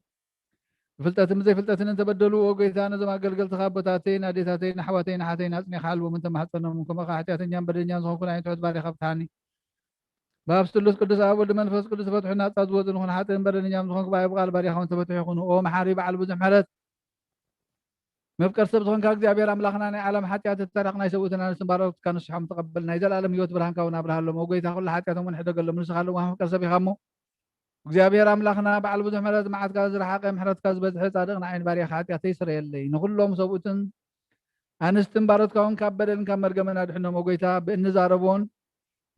ብፍልጠትን ብዘይፍልጠትን እንተበደሉ፣ ኦ ጎይታ፣ ነዞም ኣገልገልትኻ ኣቦታተይን ኣዴታተይን ኣሕዋተይን ኣሓተይን ኣጽኒኻ ሓልዎም እንተማሕጸኖም፣ ከምኡ ኸዓ ሓጢኣተኛን በደለኛን ዝኾንኩ ናይ ትሑት ባርያኻ ፍትሓኒ። ብኣብ ስሉስ ቅዱስ ኣብ ወልድ መንፈስ ቅዱስ ተፈትሑ ናጻ ዝወጹ ንኹን ሓጥእን በደለኛም ዝኾንኩ ብኣይ ብቓል ባርያኻ እውን ተፈትሑ ይኹኑ። ኦ መሓሪ በዓል ብዙሕ ምሕረት፣ መፍቀር ሰብ ዝኾንካ እግዚኣብሔር ኣምላኽና፣ ናይ ዓለም ሓጢኣት እተረቕ ናይ ሰብኡትን ኣንስትን ባሮትካ ንስሖም ተቐበል፣ ናይ ዘለኣለም ህይወት ብርሃንካ እውን ኣብርሃሎም። ኦ ጎይታ፣ ኩሉ ሓጢኣቶም እውን ሕደገሎም፣ ንስኻ ለዋህ መፍቀር ሰብ ኢኻ እሞ። እግዚኣብሔር ኣምላኽና በዓል ብዙሕ ምሕረት፣ መዓትካ ዝረሓቐ ምሕረትካ ዝበዝሐ ጻድቕ ንዓይን ባርያኻ ሓጢኣተይ ስረየለይ። ንኹሎም ሰብኡትን ኣንስትን ባሮትካ እውን ካብ በደልን ካብ መርገምን ኣድሕኖም። ኦ ጎይታ፣ ብእንዛረቦን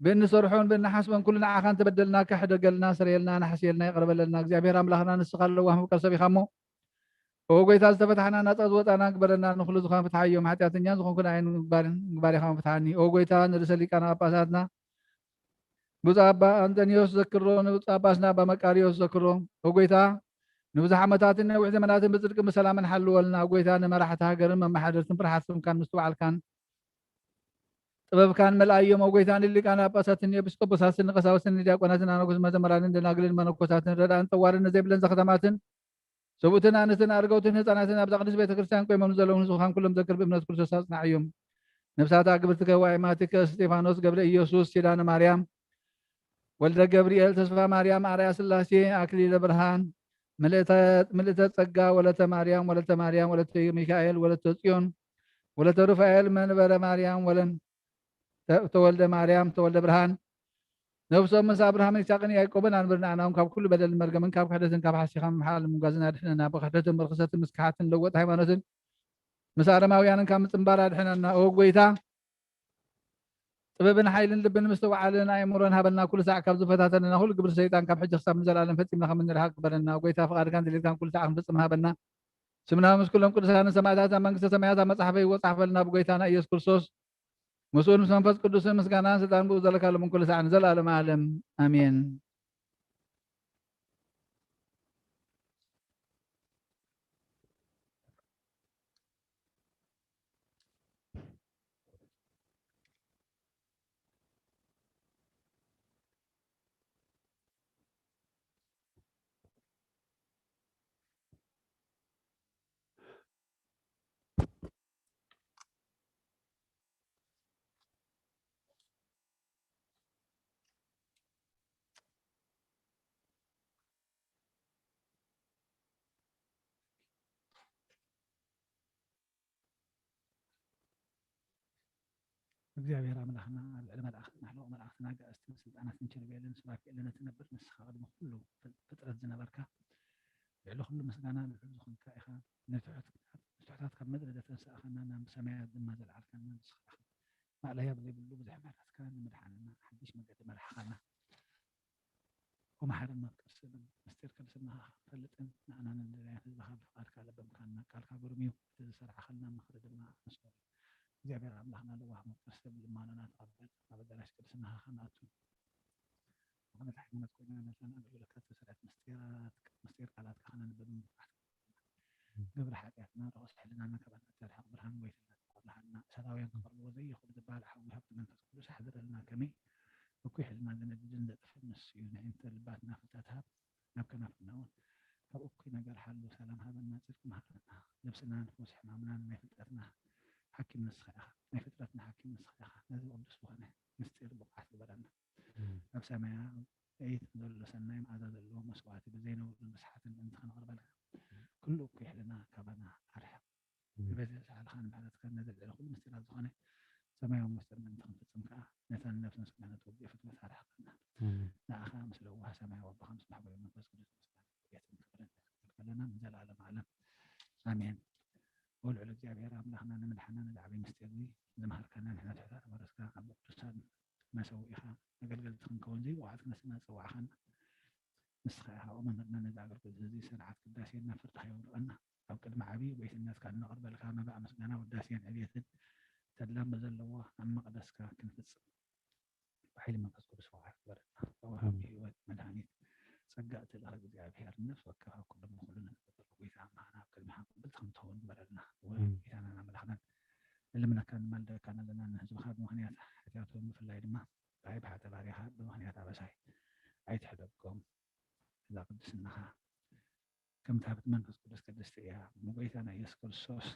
ብእንሰርሖን ብእንሓስቦን ኩሉ ንዓኻ እንተበደልናካ ሕደገልና፣ ስረየልና፣ ንሓስየልና፣ ይቕረ በለልና። እግዚኣብሔር ኣምላኽና ንስኻ ለዋህ መፍቀር ሰብ ኢኻ እሞ፣ ኦ ጎይታ፣ ዝተፈታሕና ናጻ ዝወጻና ግበረና። ንኹሉ ዝኾነ ፍትሓዮም። ሓጢኣተኛን ዝኾንኩ ንዓይን ምግባርን ምግባር ኢኻ ፍትሓኒ። ኦ ጎይታ፣ ንርእሰ ሊቃነ ጳጳሳትና ብፁዕ ኣባ ኣንጠንዮስ ዘክሮ፣ ንብፁዕ ጳጳስና ኣባ መቃርዮስ ዘክሮ። ኦ ጎይታ፣ ንብዙሕ ዓመታትን ነዊሕ ዘመናትን ብጽድቂ ብሰላምን ሓልወልና። ኦ ጎይታ፣ ንመራሕቲ ሃገርን መመሓደርትን ፍርሓት ስምካን ምስትውዓልካን ጥበብካን መልኣዮም። ኦ ጎይታ፣ ንሊቃነ ጳጳሳትን ንኤጲስቆጶሳትን ንቀሳውስትን ንዲያቆናትን ኣነኮስ መዘምራንን ደናግልን መነኮሳትን ረዳእን ጠዋርን ንዘይብለን ዘኽተማትን ሰብኡትን ኣንስትን ኣርገውትን ህፃናትን ኣብዛ ቅድስት ቤተ ክርስቲያን ቆይሞም ዘለዉ ንጹኻን ኩሎም ዘክር ብእምነት ክርስቶስ ኣጽናዕዮም። ነፍሳት ኣግብርትከ ዋይማትከ እስጢፋኖስ ገብረ ኢየሱስ ኪዳነ ማርያም ወልደ ገብርኤል ተስፋ ማርያም ኣርያ ስላሴ ኣክሊለ ብርሃን ምልእተ ምልእተ ጸጋ ወለተ ማርያም ወለተ ማርያም ወለተ ሚካኤል ወለተ ጽዮን ወለተ ሩፋኤል መንበረ ማርያም ወለን ተ- ተወልደ ማርያም ተወልደ ብርሃን ነፍሶም ምስ ኣብርሃምን ይስሐቅን ያዕቆብን ኣንብር። ንዓና እውን ካብ ኩሉ በደልን መርገምን ካብ ክሕደትን ካብ ሓሲኻ ምምሓል ምጓዝን ኣድሕነና። ብክሕደትን ብርክሰትን ምስ ክሓትን ለወጥ ሃይማኖትን ምስ ኣረማውያንን ካብ ምጽንባር ኣድሕነና። ኦ ጎይታ፣ ጥበብን ሓይልን ልብን ምስትውዓልን ኣእምሮን ሃበና። ኩሉ ሳዕ ካብ ዝፈታተነና ኩሉ ግብሪ ሰይጣን ካብ ሕጂ ክሳብ ንዘለኣለም ፈጺምና ከም እንርሓቅ ግበረና። ኦ ጎይታ፣ ፍቓድካን ድሌትካን ኩሉ ሳዕ ክንፍጽም ሃበና። ስምና ምስ ኩሎም ቅዱሳንን ሰማዕታት ኣብ መንግስተ ሰማያት ኣብ መጽሓፈ ይወጻሕፈልና ብጎይታና ኢየሱስ ክርስቶስ። ምስኡን ምስ መንፈስ ቅዱስን ምስጋናን ስልጣን ብኡ ዘለካ ሎምን ኩሉ ሳዕ ንዘለኣለም ዓለም። ኣሜን። እግዚኣብሔር ኣምላኽና፣ ኣብ ልዕሊ መላእኽትን ኣሕለቑ መላእኽትን ኣጋእዝትን ስልጣናትን ኪሩቤልን ሱራፌልን እትነብር ንስኻ ቅድሚ ኩሉ ፍጥረት ዝነበርካ፣ ልዕሊ ኩሉ ምስጋና ልዑል ዝኾንካ ኢኻ። ንትሑት-፣ ንትሑታት ካብ ምድሪ ዘተንሳእኻና፣ ናብ ሰማያት ድማ ዘልዓልካና ንስኻ ኢኻ። ማእለያ ብዘይብሉ ብዙሕ ምሕረትካ ንምድሓንና ሓድሽ መገዲ መራሕኻና። ወመሓረና ቅዱስ ስምካ፣ ምስጢር ቅድስናኻ ክንፈልጥን ንኣናን ንደላይን ህዝብኻ ብፍቓድካ ለበምካና። ቃልካ ግሩም እዩ፣ እቲ ዝሰራሕኻልና ምኽሪ ድማ ኣመስግን። እግዚኣብሔር ኣምላኽና ለዋህ እሞ ናኻ ከነኣቱ ዝኾነት ሃይማኖት ኮይና ነተን ኣገልግሎታት ዝሰርዐት ምስጢራት፣ ምስጢር ቃላትካ ከነንብብ ንምብቃዕ፣ ግብሪ ሓጢኣትና፣ ርኹስ ሕልናና ካባና እተርሕቕ ብርሃን ጎይታና ተብርሃልና። እሳታውያን ክቐርብዎ ዘይኽእሉ ዝበሃል ሓዊ ሃብቲ መንፈስ ቅዱስ ኣሕድረልና። ከመይ እኩይ ሕልና ዝነድድን ዘጥፍእን ንሱ እዩ። ንዕንተ ልባትና ፍልጠት ሃብ፣ ናብ ከናፍርና እውን ካብ እኩይ ነገር ሓሉ። ሰላም ሃበና፣ ጽድቂ መሃረና። ነብስና፣ ንፉስ ሕማምናን ናይ ፍልጠትና ሓኪም ንስኻ ኢኻ፣ ናይ ፍጥረትና ሓኪም ንስኻ ኢኻ። ነዚ ቅዱስ ዝኾነ ምስጢር ብቑዓት ግበረና። እም። ኣብ ሰማያዊት ዘሎ ሰናይ መኣዛ ዘለዎ መስዋዕቲ ብዘይነውርን ብስሓትን ምእንቲ ከነቕርበልካ፣ እም። ኩሉ እኩይ ሕልና ካባና ኣርሕቕ። እም። ብበዝሒ ሳህልኻን ምሕረትካን ነዚ ልዕሊ ኩሉ ምስጢራት ዝኾነ ሰማያዊ ምስጢር ምእንቲ ክንፍጽም ከኣ፣ ነታ ንነፍስን ስጋን እተውግእ ፍትወት ኣርሕቐና። እም። ንኣኻ ምስ ለዋህ ሰማያዊ ኣቦኻ ምስ መሕበሪ መንፈስ ቅዱስ ምስጋና ቤትን ክብርን ከለና ንዘለኣለም ዓለም። ኣሜን። ወልዑል እግዚኣብሔር ኣምላኽና ንምድሓና ነዚ ዓብዪ ምስጢር እዚ ዝመሃርካና ንሕና ትሑታት ባሮትካ ኣብ ቅዱሳን መሰውኢኻ ኣገልገልቲ ክንከውን ዘይብቑዓት ክነስና ዝጸዋዕኻና ንስኻ ኢኻ። ኦ መምህርና፣ ነዚ ኣገልግሎት እዚ ስርዓት ቅዳሴ ናብ ፍርድኻ የውድቐና። ኣብ ቅድሚ ዓብዪ ጎይትነትካ እነቕርበልካ መባእ ምስጋና፣ ውዳሴን ዕብየትን ተድላን ብዘለዎ ኣብ መቕደስካ ክንፍጽም ብሓይሊ መንፈስ ቅዱስ ወሓት በረና። ተዋሃቢ ኣሜን። ህይወት መድኃኒት ጸጋ እትልእኽ እግዚኣብሔር፣ ነፍሲ ወከፍ ኣብ ኩሉ ብኹሉ ንትገብር ጎይታ ኣምላኽና ኣብ ቅድሚኻ ቅብልቲ ከም ትኸውን ግበረልና። ኣሜን። ጎይታናን ኣምላኽናን ንልምነካን ንማልደካን ኣለና። ንህዝብኻ ብምኽንያት ሓጢኣቶም ብፍላይ ድማ ብኣይ ብሓተ ባርያኻ ብምኽንያት ኣበሳይ ኣይትሕደጎም። እዛ ቅድስናኻ ከምቲ ሃብቲ መንፈስ ቅዱስ ቅድስቲ እያ። ንጎይታና ኢየሱስ ክርስቶስ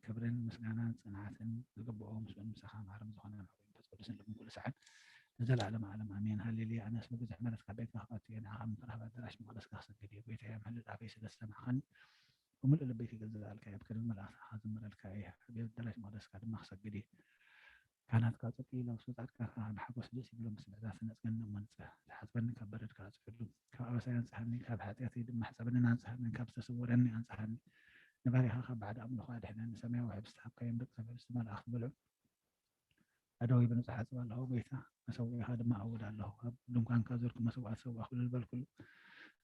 ክብርን ምስጋናን ጽንዓትን ዝግብኦ፣ ምስኡን ምሳኻ መሃሪ ዝኾነ መሕቡእ መንፈስ ቅዱስን ልብን ኩሉ ሳዕን ንዘለኣለመ ዓለም ኣሜን። ሃሌሉያ። ኣነስ ብብዝሒ ምሕረትካ ቤትካ ክኣቱ እየ፣ ንዓኻ ምፍራህ ኣብ ኣዳራሽ መቕደስካ ክሰግድ እየ። ጎይታየ፣ ምሕልል ኣፈይ ስለ ዝሰማዕኻኒ ብምሉእ ልበይ ክገዝኣልካ እየ። ኣብ ቅድሚ መላእኽትኻ ክዝምረልካ እየ። ኣብ ኣዳራሽ መቕደስካ ድማ ክሰግድ እየ። ካህናትካ ጽድቂ ይለብሱ፣ ጻድቃንካ ብሓጎስ ደስ ይብሎም። ብስምዒታት ነጽገኒ እሞ ንጽህ፣ ዝሓጽበኒ ካብ በረድካ ኣጽድሉ። ካብ ኣበሳይ ኣንጽሃኒ፣ ካብ ሓጢኣተይ ድማ ሕጸበንን ኣንጽሃኒ፣ ካብ ዝተሰወረኒ ኣንጽሃኒ። ንባርያኻ ካብ ባዕዲ ኣምልኾ ኣድሕነኒ። ሰማያዊ ሕብስቲ ሃብካዮም፣ ደቂ ሰብ ሕብስቲ መላእኽቲ በልዑ። ኣእዳወይ ብንጹሕ እሓጽብ ኣለኹ፣ ጎይታ፣ መሰውኢኻ ድማ እዕውድ ኣለኹ። ኣብ ድንኳንካ ዘርኩ መሰዋእቲ ሰዋእኹ፣ እልል በልኩሉ።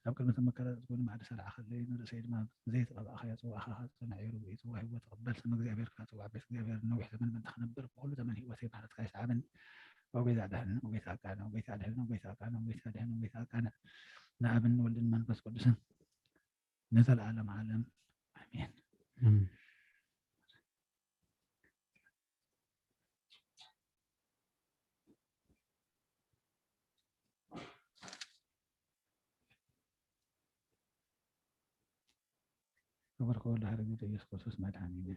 ኣብ ቅድሚ እቲ መከራ ዘእትወኒ ማዕዲ ሰላዕኻለይ፣ ንርእሰይ ድማ ዘይተቐባእካዮ ጽዋእኻ ጽንዕ እዩ። ርቡእ ጽዋ ህይወት እቕበል። ስም እግዚኣብሔር ክጽዋዕ፣ ቤት እግዚኣብሔር ነዊሕ ዘመን ምእንቲ ክነብር፣ ብኹሉ ዘመን ህይወተይ ምሕረትካ ይስዓበኒ። ኦ ጎይታ ኣድሕን፣ ኦ ጎይታ ኣቃንዕ፣ ኦ ጎይታ ኣድሕን፣ ኦ ጎይታ ኣቃንዕ፣ ኦ ጎይታ ኣድሕን፣ ኦ ጎይታ ኣቃንዕ። ንኣብን ወልድን መንፈስ ቅዱስን ንዘለኣለም ዓለም ኣሜን። ኣሜን። ክብር ክወልድ ሃረጊት ኢየሱስ ክርስቶስ መድኃኒነ።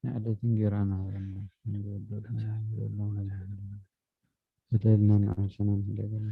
ንዕለትን ጌራና በደልና ንዓሽናን ህደገና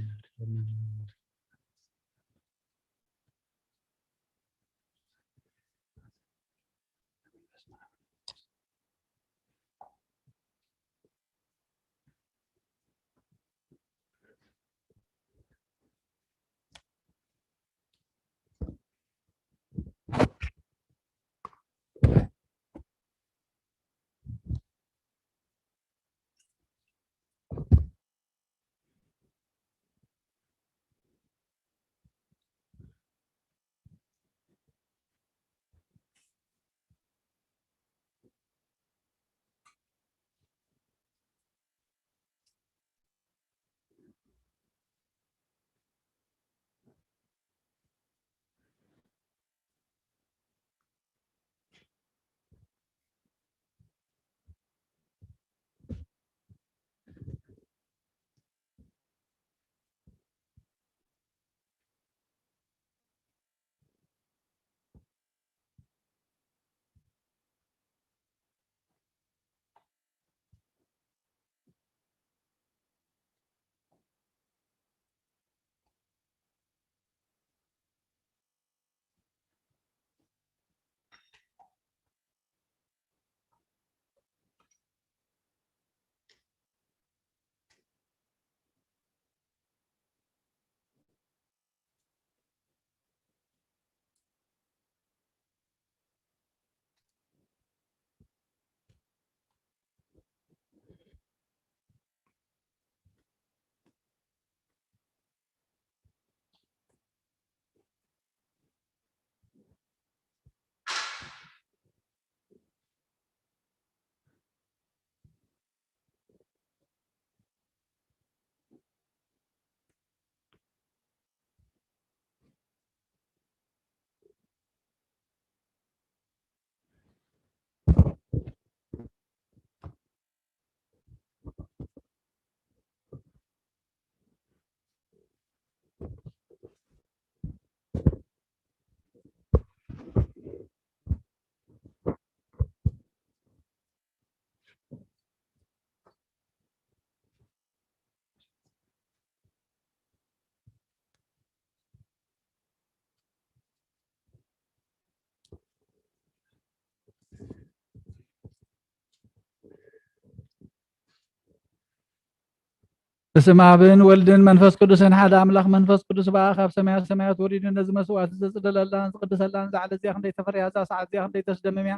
በስመ ኣብን ወልድን መንፈስ ቅዱስን ሓደ ኣምላኽ። መንፈስ ቅዱስ በኣ ካብ ሰማያት ሰማያት ወሪዱ ነዚ መስዋዕቲ ዘጽደለላን ዝቕድሰላን እዛ ዕለት እዚኣ ክንደይ ተፈርያ፣ እዛ ሰዓት እዚኣ ክንደይ ተስደምም እያ።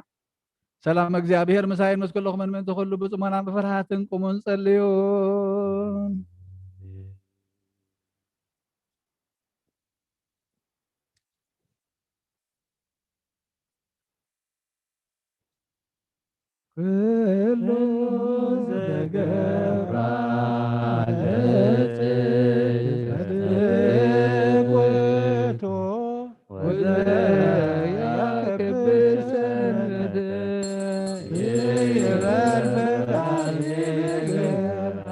ሰላም እግዚኣብሔር ምሳይን ምስ ኩልኹምን ምእንቲ ኩሉ ብጽሞናን ብፍርሃትን ቁሙን ጸልዩን። ኩሉ ዘገብራ ለጽድቅ ወዘያከብር ሰንበት ይበል ፈጣሪ ገብራ።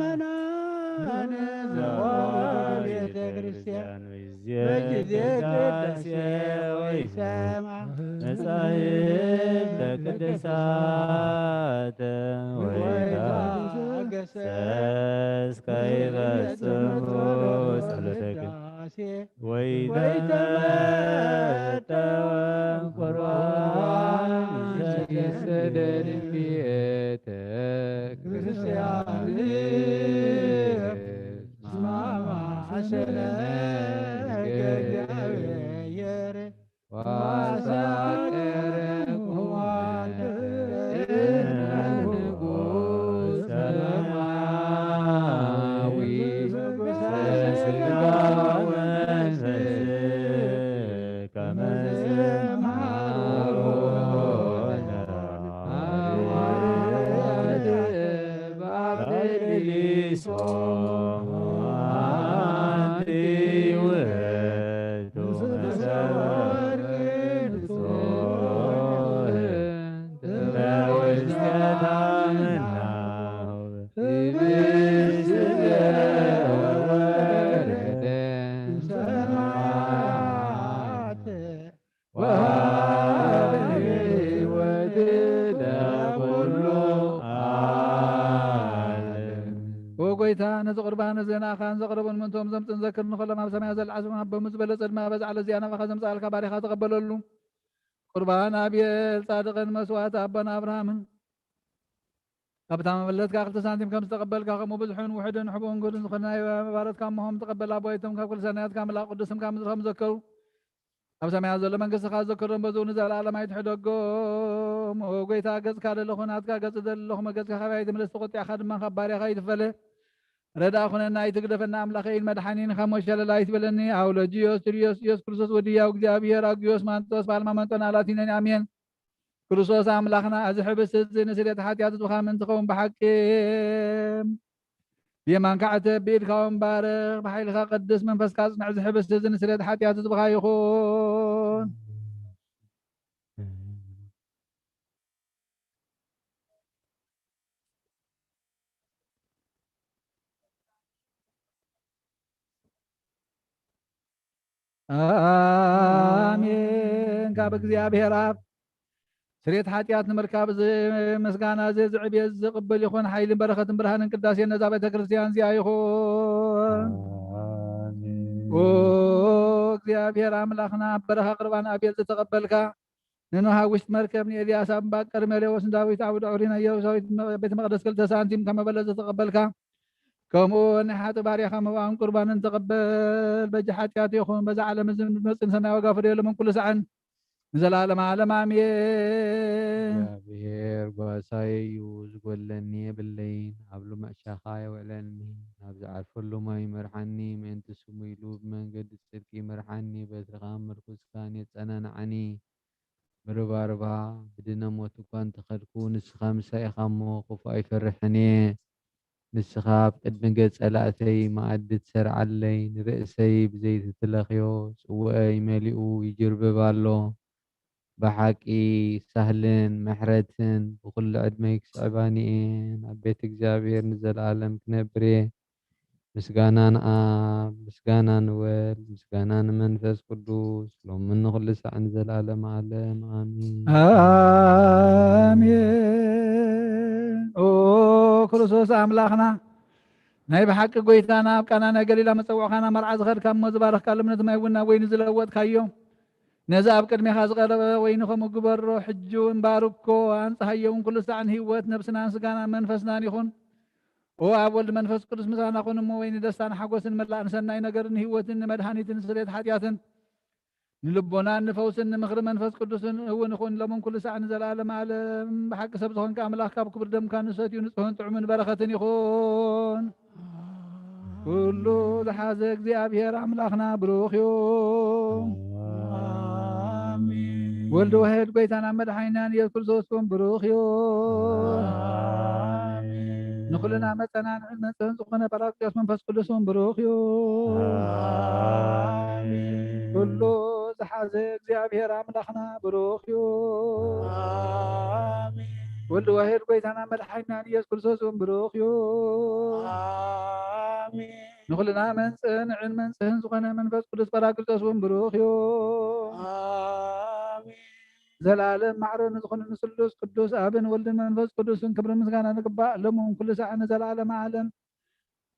መይመናን ዘዋ ቤተ ክርስቲያን በጊዜ ቅዳሴ ወይሰማ መጻሕፍተ ቅዱሳት ወይታ ገሰስ ከይፈጽሙ ጸሎተክን ወይተመጠወ ቁርባን ዘተሰደድ ቤተ ክርስቲያን እስማማ ሐሰነ እግዚአብሔር ዋሳቀረ ወጎይታ ነዚ ቁርባን እዚ ንኣኻን ዘቕረቡን ምእንቶም ዘምፅን ዘክር ንኸሎም ኣብ ሰማያ ዘለዓስም ኣቦ ምስ በለጸ ድማ በዛ ዕለት እዚኣ ናባኻ ዘምፅኣልካ ባሪኻ ተቐበለሉ። ቁርባን ኣቤል ጻድቕን መስዋዕቲ ኣቦና ኣብርሃምን ካብታ መበለትካ ክልተ ሳንቲም ከም ዝተቐበልካ ከምኡ ብዙሕን ውሕድን ሕቡእን ግህዱን ዝኾነ ናይ ባሮትካ እሞሆም ተቐበል። ኣቦይቶም ካብ ኩሉ ሰናያትካ ምላእ ቅዱስም ካብ ምድሪ ከም ዘከሩ ኣብ ሰማያት ዘሎ መንግስትኻ ዘክሮም በዝኡ ንዘለኣለም ኣይትሕደጎም። ኦ ጎይታ ገጽካ ደለኹ ናትካ ገጽ ዘለኹ መገጽካ ካባይ ትምለስ ተቆጢዕካ ድማ ካብ ባርያኻ ይትፈለ። ረዳ ኩነና ኣይትግደፈና ኣምላኸይን መድሓኒን ካብ ሞት ሸለል ኣይትበለኒ። ኣውሎጂዮስ ጁልዮስ ኢየሱስ ክርስቶስ ወዲ ያው እግዚኣብሔር ኣግዮስ ማንጦስ ፓልማ መንጦና ላቲነን ኣሜን። ክርስቶስ ኣምላኽና፣ እዚ ሕብስቲ እዚ ንስርየት ሓጢኣት ህዝብኻ ምእንቲ ኸውን ብሓቂ ብየማንካ ዕተብ፣ ብኢድካ እውን ባርኽ፣ ብሓይልኻ ቅድስ መንፈስካ ኣጽንዕ። እዚ ሕብስቲ እዚ ንስርየት ሓጢኣት ህዝብኻ ይኹን። ኣሜን። ካብ እግዚኣብሔር ኣብ ስርየት ሓጢኣት ንምርካብ እዚ ምስጋና እዚ ዝዕብየ ዝቕብል ይኹን። ሓይልን በረኸትን ብርሃንን ቅዳሴን ነዛ ቤተ ክርስቲያን እዚኣ ይኹን። ኣሜን። ኦ እግዚኣብሔር ኣምላኽና፣ ኣብ በረኻ ቁርባን ኣቤል ዝተቐበልካ፣ ንኖህ ኣብ ውሽጢ መርከብ፣ ንኤልያስ ኣብ እምባ ቀርሜሌዎስ፣ ንዳዊት ኣብ ዱዕሪ ናይ ኢየሩሳሌም ቤተ መቕደስ ክልተ ሳንቲም ከም መበለት ዝተቐበልካ፣ ከምኡ እውን ናይ ሓጥእ ባርያኻ መባእን ቁርባንን ተቐበል። በጃ ሓጢኣት ይኹን፣ በዛ ዓለም እዚ ንመጽእ ንሰናይ ዋጋ ፍደየሉ ምን ኩሉ ሳዕን ንዘለኣለም ዓለም ኣሜን። እግዚኣብሔር ጓሳይ እዩ፣ ዝጎድለኒ የብለይን። ኣብ ልሙዕ ሻኻ የውዕለኒ፣ ናብ ዝዓርፈሉ ማይ ይመርሓኒ። ምእንቲ ስሙ ኢሉ ብመንገዲ ጽድቂ ይመርሓኒ። በትርኻ ምርኩስካን የጸናንዓኒ። ብርባርባ ብድነ ሞት እኳ እንተኸድኩ፣ ንስኻ ምሳይ ኢኻ እሞ፣ ክፉእ ኣይፈርሕን እየ። ንስኻ ኣብ ቅድሚ ገጽ ጸላእተይ መኣዲ ትሰርዓለይ፣ ንርእሰይ ብዘይቲ ትለኽዮ፣ ጽዋኣይ መሊኡ ይጅርብብ ኣሎ። ብሓቂ ሳህልን ምሕረትን ብኹሉ ዕድመይ ክስዕባኒ እየን። ኣብ ቤት እግዚኣብሔር ንዘለኣለም ክነብር እየ። ምስጋና ንኣብ፣ ምስጋና ንወልድ፣ ምስጋና ንመንፈስ ቅዱስ፣ ሎምን ንኹሉ ሳዕ ንዘለኣለም ዓለም። ኣሜን። ኣሜን። ኦ ክርስቶስ ኣምላኽና፣ ናይ ብሓቂ ጐይታና፣ ኣብ ቃና ናይ ገሊላ መጸውዕኻና መርዓ ዝኸድካ እሞ ዝባረኽካ፣ ልምነት ማይ እውን ናብ ወይኒ ዝለወጥካዮ፣ ነዚ ኣብ ቅድሜኻ ዝቐረበ ወይኒ ከምኡ ግበሮ። ሕጂ እውን ባርኮ፣ ኣንጽሃዮ እውን ኩሉ ሳዕ ንህይወት ነብስናን ስጋናን መንፈስናን ይኹን። ኦ ኣብ ወልድ መንፈስ ቅዱስ ምሳና ኩን እሞ፣ ወይኒ ደስታን ሓጎስን መላእ ንሰናይ ነገርን ንህይወትን ንመድሃኒትን ንስርየት ሓጢኣትን ንልቦናን ንፈውስን ንምኽሪ መንፈስ ቅዱስን እውን ይኹን፣ ሎምን ኩሉ ሳዕ ንዘለኣለም ዓለም። ብሓቂ ሰብ ዝኾንካ ኣምላኽ፣ ካብ ክቡር ደምካ ንሰትዩ ንጹህን ጥዑምን በረኸትን ይኹን። ኩሉ ዝሓዘ እግዚኣብሔር ኣምላኽና ብሩኽ እዩ። ኣሜን። ወልድ ዋሕድ ጐይታና መድሓኒናን ኢየሱስ ክርስቶስ እውን ብሩኽ እዩ። ኣሜን። ንኹልና መጸናንዕን መጽህን ዝኾነ ጳራቅሊጦስ መንፈስ ቅዱስ እውን ብሩኽ እዩ። ኣሜን። ኩሉ ዝሓዘ እግዚኣብሔር ኣምላኽና ብሩኽ እዩ። ኣሜን። ወልድ ዋሕድ ጐይታና መድሓኒናን ኢየሱስ ክርስቶስ እውን ብሩኽ እዩ። ኣሜን። ንኹልና መንጽንዕን መንጽህን ዝኾነ መንፈስ ቅዱስ ጳራቅሊጦስ እውን ብሩኽ እዩ። ኣሜን። ዘላለም ማዕረ ንዝኾነ ንስሉስ ቅዱስ ኣብን ወልድን መንፈስ ቅዱስን ክብሪ ምስጋና ንግባእ፣ ሎሚ እውን ኩሉ ሳዕ ንዘላለም ዓለም።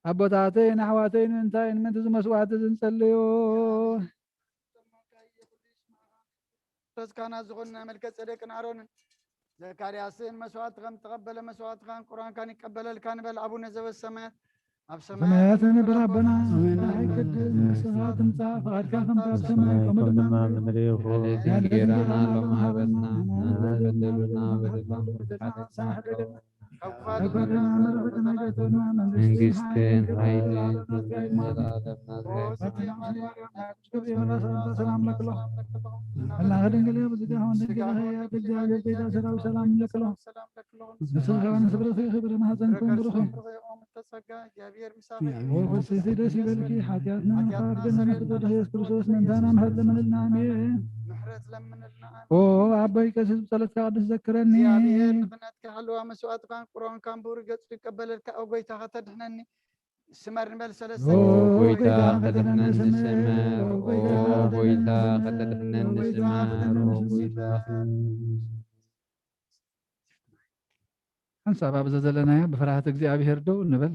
ኣቦታተይን ኣሕዋተይን፣ እንታይ ንምእንቲ እዚ መስዋዕቲ እዚ ንጸልዮ። ሶስት ካህናት ዝኾኑ ናይ መልከ ጼዴቅን ኣሮንን ዘካርያስን መስዋዕቲ ከም ተቐበለ መስዋዕትኻን ቁርባንካን ይቀበለልካ ንበል። ኣቡነ ዘበሰማያት፣ ኣብ ሰማያት ሰማያት ዝነብር ኣቦና፣ ኣቦና፣ ስምካ ይቀደስ፣ መንግስትኻ ትምጻእ፣ ፈቓድካ ከምቲ ኣብ ሰማይ ከምኡ ድማ ኣብ ምድሪ ይኹን። ያለንን እንጀራና ሎሚ ሃበና፣ ንበደሉና በደልና ንሓጥእ፣ ካብ ክፉ ኣድሕነና፣ መንግስትን ሓይልን ክብርን ዘላለምና ዘእተና። ሰላም ለክሎ። መላከ ድንግል በስጋኪ ወድንግል በሕያት እግዚአብሔር ጌታ ሰላም ሰላም ለክሎ። በስጋኪ ወነፍስኪ ክብር ማህፀንኪ እውን ብሩክ እዩ። ኦ ፍስሕቲ ደስ ይበልኪ፣ ሓጢኣትና ምሕረት ገነት ፍቅር ኢየሱስ ክርስቶስ ምእንታና ምሕረት ለምንልና። ኣሜን። ኦ ኣቦይ ቀሲስ ብጸሎትካ ቅዱስ ዘክረኒ። እግዚኣብሔር ንክነትካ ሕልዋ መስዋእትካን ቁርባንካን ብሩህ ገጹ ይቀበለልካ። ኦ ጎይታ ከተድሕነኒ ስመር ንበል ሰለስተ ኦ ጊዜ። ጎይታ ከተድሕነኒ ስመር፣ ኦ ጎይታ ከተድሕነኒ ስመር፣ ኦ ጎይታ። ሓንሳብ ኣብዚ ዘለናዮ ብፍርሃት እግዚኣብሔር ደው ንበል።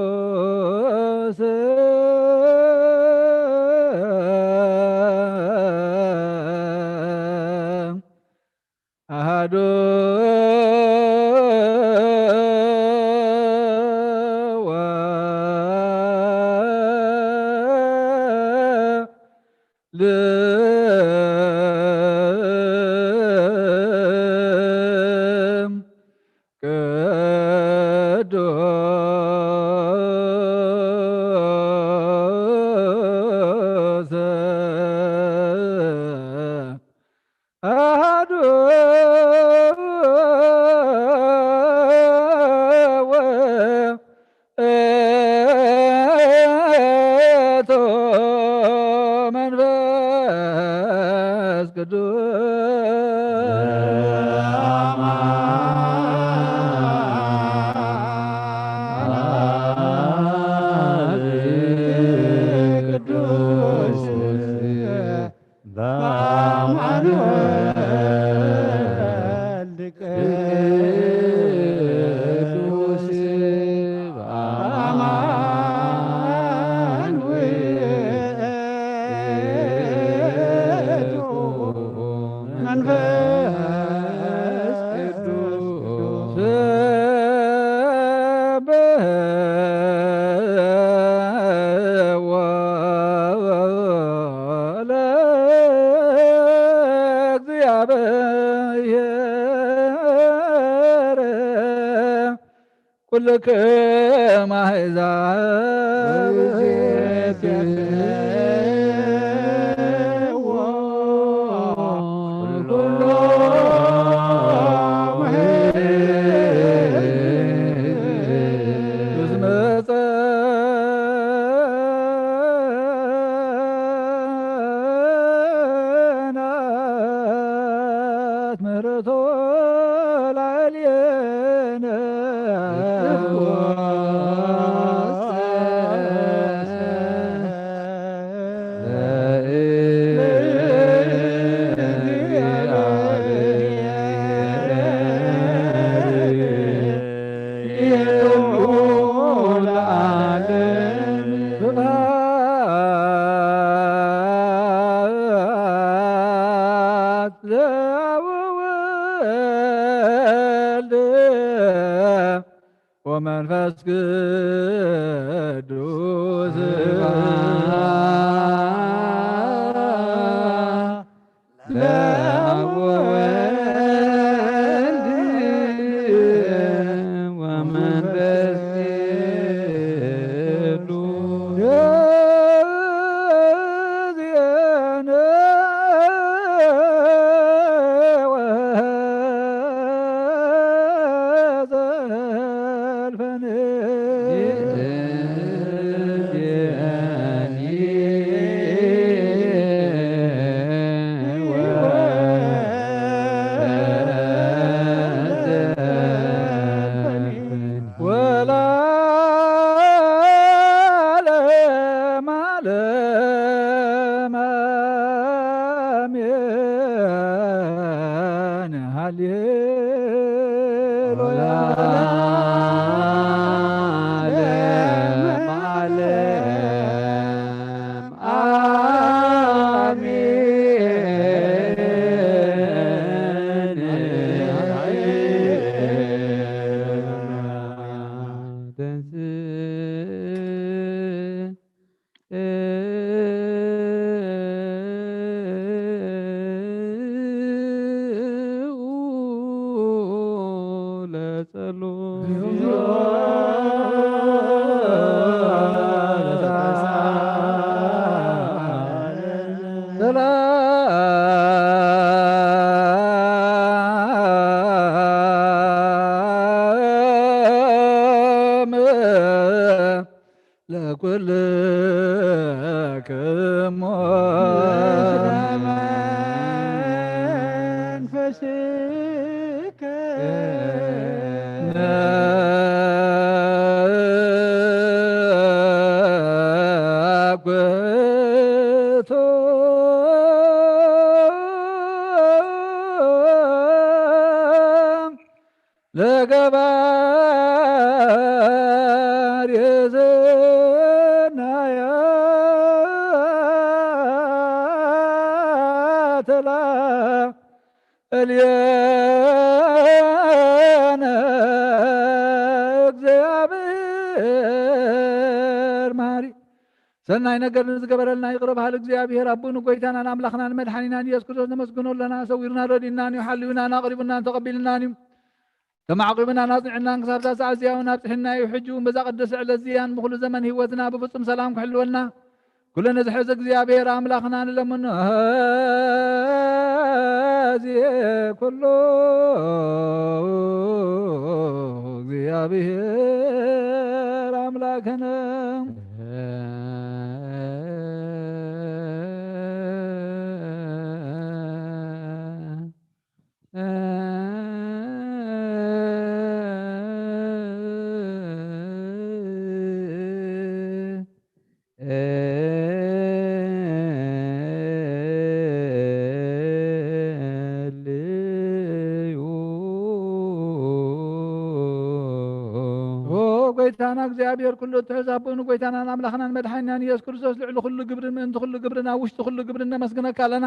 ቅዱስ አሐዱ ወወልድ ቅዱስ አሐዱ ውእቱ መንፈስ ኩልክም ኣሕዛብ ምሕረቱ ላዕሌነ ስብሐት ለወልድ ወመንፈስ ቅዱስ። ለወልድ ወመንፈስ ቅዱስ። ወለዓለመ ዓለም አሜን። ሃሌሉያ። ለዓለመ ዓለም አሜን። ተንሥእ ለጸሎት። ሰላም ለኩልክሙ። ለገባሬ ሰናያት ለዓሌነ እግዚኣብሔር መሓሪ። ሰናይ ነገር ንዝገበረልና ይቕረ በሃሊ እግዚኣብሔር ኣቦኡ ንጎይታናን ኣምላኽናን መድሓኒናን ኢየሱስ ክርስቶስ ነመስግኖ ኣለና። ሰዊርና ረዲእናን እዩ፣ ሓልዩናን ኣቕሪቡናን ተቐቢልናን እዩ። ተማዕቂቡናን ኣጽኒዕናን ክሳብ እዛ ሰዓት እዚኣ እውን ኣብጽሕና እዩ። ሕጂ እውን በዛ ቅድስቲ ዕለት እዚኣን ብኹሉ ዘመን ህይወትና ብፍጹም ሰላም ክሕልወልና ኩሉ ንዝሕዝ እግዚኣብሔር ኣምላኽና ንለምኖ። እዚ ኩሉ እግዚኣብሔር ኣምላኽነ። ኦ ጎይታና እግዚኣብሔር ኩሉ እትሕዝ ኣቦኡ ንጎይታናን ኣምላኽናን መድሓኒናን ኢየሱስ ክርስቶስ ልዕሊ ኩሉ ግብርን ምእንቲ ኩሉ ግብርን ኣብ ውሽጢ ኩሉ ግብርን ነመስግነካ ኣለና።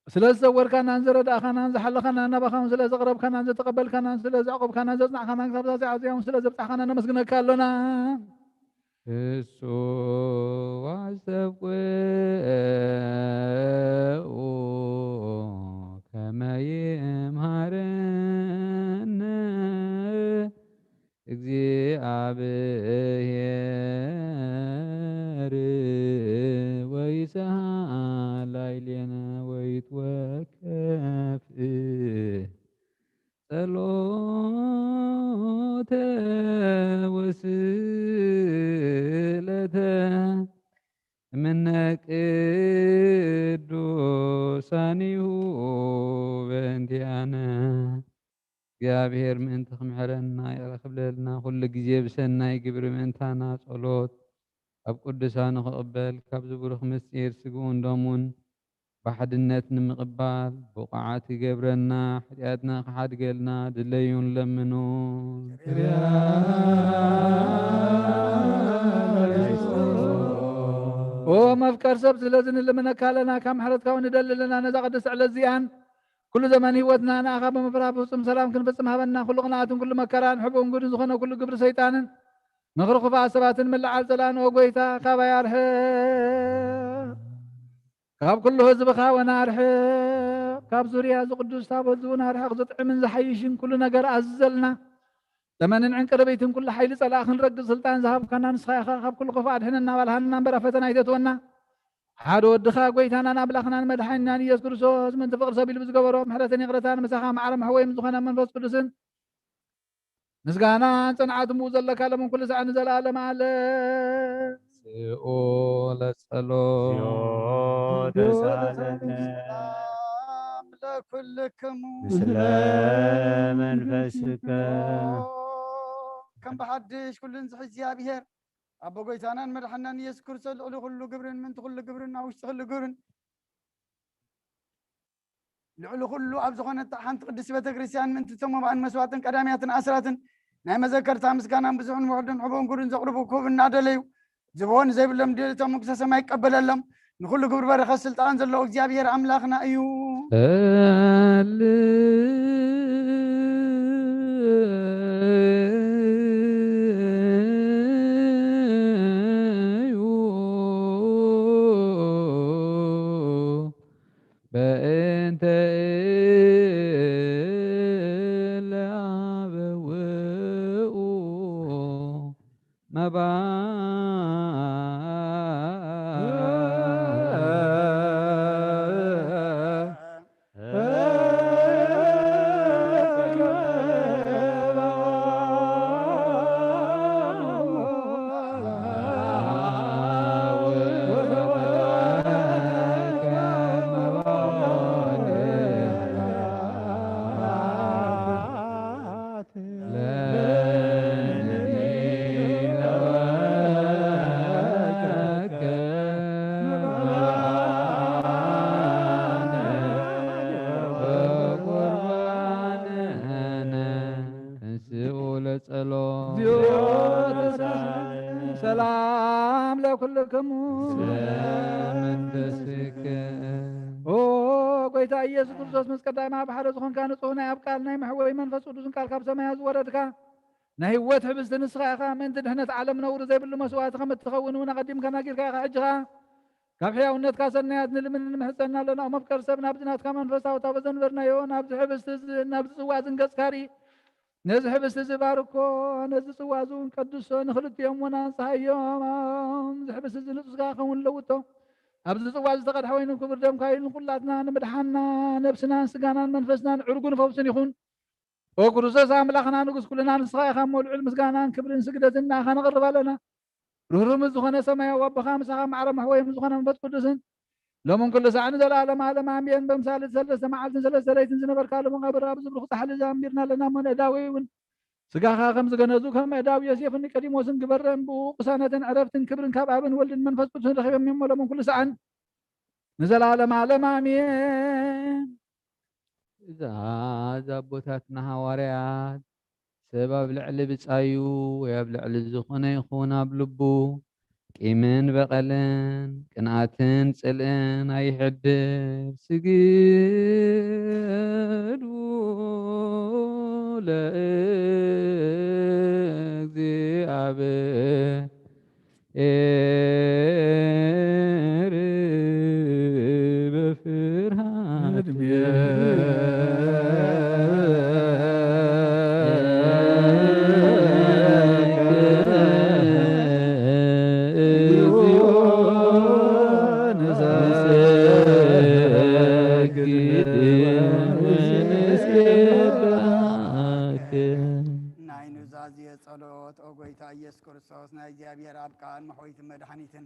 ስለ ዝሰወርካናን ዝረዳእኻናን ዝሓለኻናን ናባኻ እውን ስለ ዘቕረብካናን ዘተቐበልካናን ስለ ዘዕቆብካናን ዘጽናዕካናን ክሳብ እዛ ሰዓት እዚኣ እውን ስለ ዘብጻሕካና ነመስግነካ ኣሎና። እሱ ኣስተብቅዑ ከመ ይምሃረነ እግዚአብሔር ወይስሐቅ ላዕሌነ ወይትወከፍ ጸሎተ ወስእለተ እምነ ቅዱሳኒሁ በእንቲአነ። እግዚኣብሔር ምእንቲ ክምሕረና ይቕረ ክብለልና፣ ኩሉ ግዜ ብሰናይ ግብሪ ምእንታና ጸሎት ኣብ ቅዱሳኑ ክቕበል፣ ካብዚ ብሩኽ ምስጢር ስግኡን ደሙን ብሓድነት ንምቕባል ብቑዓት ይገብረና፣ ሓጢኣትና ክሓድገልና ድለዩን ለምኑ። ኦ መፍቀር ሰብ፣ ስለዚ ንልምነካ ኣለና፣ ካብ ምሕረትካ እውን ንደሊ ኣለና። ነዛ ቅድስቲ ዕለት እዚኣን ኩሉ ዘመን ህይወትና ንኣኻ ብምፍራህ ብፍጹም ሰላም ክንፍጽም ሃበና። ኩሉ ቅንኣትን ኩሉ መከራን ሕቡእን ግዱን ዝኾነ ኩሉ ግብሪ ሰይጣንን ምኽሪ ክፉኣት ሰባትን ምልዓል ጸላእን፣ ኦ ጎይታ፣ ካባይ ኣርሕቕ። ካብ ኩሉ ህዝብኻ እውን ኣርሕቕ። ካብ ዙርያ እዚ ቅዱስ ታቦት እዚ እውን ኣርሕቕ። ዝጥዕምን ዝሓይሽን ኩሉ ነገር ኣዝዘልና። ዘመንን ዕንቅርቢትን ኩሉ ሓይሊ ጸላእ ክንረግጽ ስልጣን ዝሃብካና ንስኻ ኢኻ። ካብ ኩሉ ክፉእ ኣድሕነና፣ ባልሃና እምበር ኣብ ፈተና ኣይተእትወና። ሓደ ወድኻ ጎይታናን ኣምላኽናን መድሓኒናን ኢየሱስ ክርስቶስ ምእንቲ ፍቕሪ ሰብ ኢሉ ብዝገበሮ ምሕረትን ይቕረታን ምሳኻ ማዕረ መሕወይም ዝኾነ መንፈስ ቅዱስን ምስጋናን ጽንዓትን ብኡ ዘለካ ሎምን ኩሉ ሳዕ ንዘለኣለም ኣለ። ስኡ ለጸሎ። እግዚኦ ተሳለነ። ሰላም ለኩልክሙ። ምስለ መንፈስከ። ከም ብሓድሽ ኩሉን ዝሕዝ እግዚኣብሔር ኣቦ ጎይታናን መድሓናን ኢየሱስ ክርስቶስ ልዕሊ ኩሉ ግብርን ምእንቲ ኩሉ ግብርን ኣብ ውሽጢ ኩሉ ግብርን ልዕሊ ኩሉ ኣብ ዝኾነት ሓንቲ ቅድስቲ ቤተ ክርስቲያን ምእንቲ እቶም መባእን መስዋዕትን ቀዳምያትን ኣስራትን ናይ መዘከርታ ምስጋናን ብዙሕን ውሑድን ሕቡእን ግዱን ዘቕርቡ ክህቡ እናደለዩ ዝብኦን ዘይብሎም ድሌቶም መንግስተ ሰማይ ይቀበለሎም። ንኹሉ ግብሪ በረኸት ስልጣን ዘለዎ እግዚኣብሔር ኣምላኽና እዩ። በእንተ እለ አበውኡ መባ ተንስኡ ለጸሎት። እግዚኦ ተሳለነ። ሰላም ለኩልክሙ። ስለ መንፈስከ። ኦ ጎይታ ኢየሱስ ክርስቶስ፣ ምስ ቀዳማይ ኣብ ሓደ ዝኾንካ ንጹህ ናይ ኣብ ቃል ናይ መሕወይ መንፈስ ቅዱስን ቃል ካብ ሰማያት ዝወረድካ፣ ናይ ህይወት ሕብስቲ ንስኻ ኢኻ። ምእንቲ ድሕነት ዓለም ነውሪ ዘይብሉ መስዋእቲ ከም እትኸውን እውን ኣቐዲምካ ናጊርካ ኢኻ። ሕጂ ኸኣ ካብ ሕያውነትካ ሰናያት ንልምን ንምሕጸን ኣለና። ኦ መፍቀር ሰብ፣ ናብዚ ናትካ መንፈሳዊ ታቦት ዘንበርናዮ፣ ናብዚ ሕብስቲ እዚ፣ ናብዚ ጽዋ እዚ ንገጽካ ርኢ። ነዚ ሕብስቲ እዚ ባርኮ፣ ነዚ ጽዋ እዚ እውን ቀድሶ፣ ንኽልቲኦም እውን ኣንጽሃዮም። እዚ ሕብስቲ እዚ ንጹስካ ክኸውን ለውጦ። ኣብዚ ጽዋ እዚ ዝተቐድሐ ወይኒ ክቡር ደምካ እዩ፣ ንኹላትና ንምድሓንና፣ ነብስናን ስጋናን መንፈስናን ዕርጉን ፈውስን ይኹን። ኦ ክርስቶስ ኣምላኽና ንጉስ ኩልና፣ ንስኻ ኢኻ እሞ ልዑል ምስጋናን ክብርን ስግደትን ንኣኻ ነቕርብ ኣለና። ርህሩም ዝኾነ ሰማያዊ ኣቦኻ፣ ምሳኻ ማዕረ መሕወዮም ዝኾነ መንፈስ ቅዱስን ሎምን ኩሉ ሳዕ ንዘለኣለም ዓለም ኣሜን። በምሳሌ ሰለስተ መዓልትን ሰለስተ ለይትን ዝነበርካ ሎሚ ቀብር ኣብዚ ብሩኽ ጻሕሊ እዚ ኣንቢርና ኣለና እሞ፣ ንእዳዊ እውን ስጋኻ ከም ዝገነዙ ከም እዳዊ ዮሴፍን ኒቆዲሞስን ግበረን። ብኡ ቅሳነትን ዕረፍትን ክብርን ካብ ኣብን ወልድን መንፈስ ቅዱስን ረኺቦም እዮም እሞ፣ ሎምን ኩሉ ሳዕን ንዘለኣለም ዓለም ኣሜን። እዛ፣ እዛ ኣቦታትና ሃዋርያት፣ ሰብ ኣብ ልዕሊ ብጻዩ ወይ ኣብ ልዕሊ ዝኾነ ይኹን ኣብ ልቡ ቂምን በቐልን ቅንኣትን ጽልእን ኣይሕድር። ስግዱ ለእግዚኣብሔር ኤር በፍርሃት ጎይታ ኢየሱስ ክርስቶስ፣ ናይ እግዚኣብሔር ኣብ ቃል መሕወይትን መድሓኒትን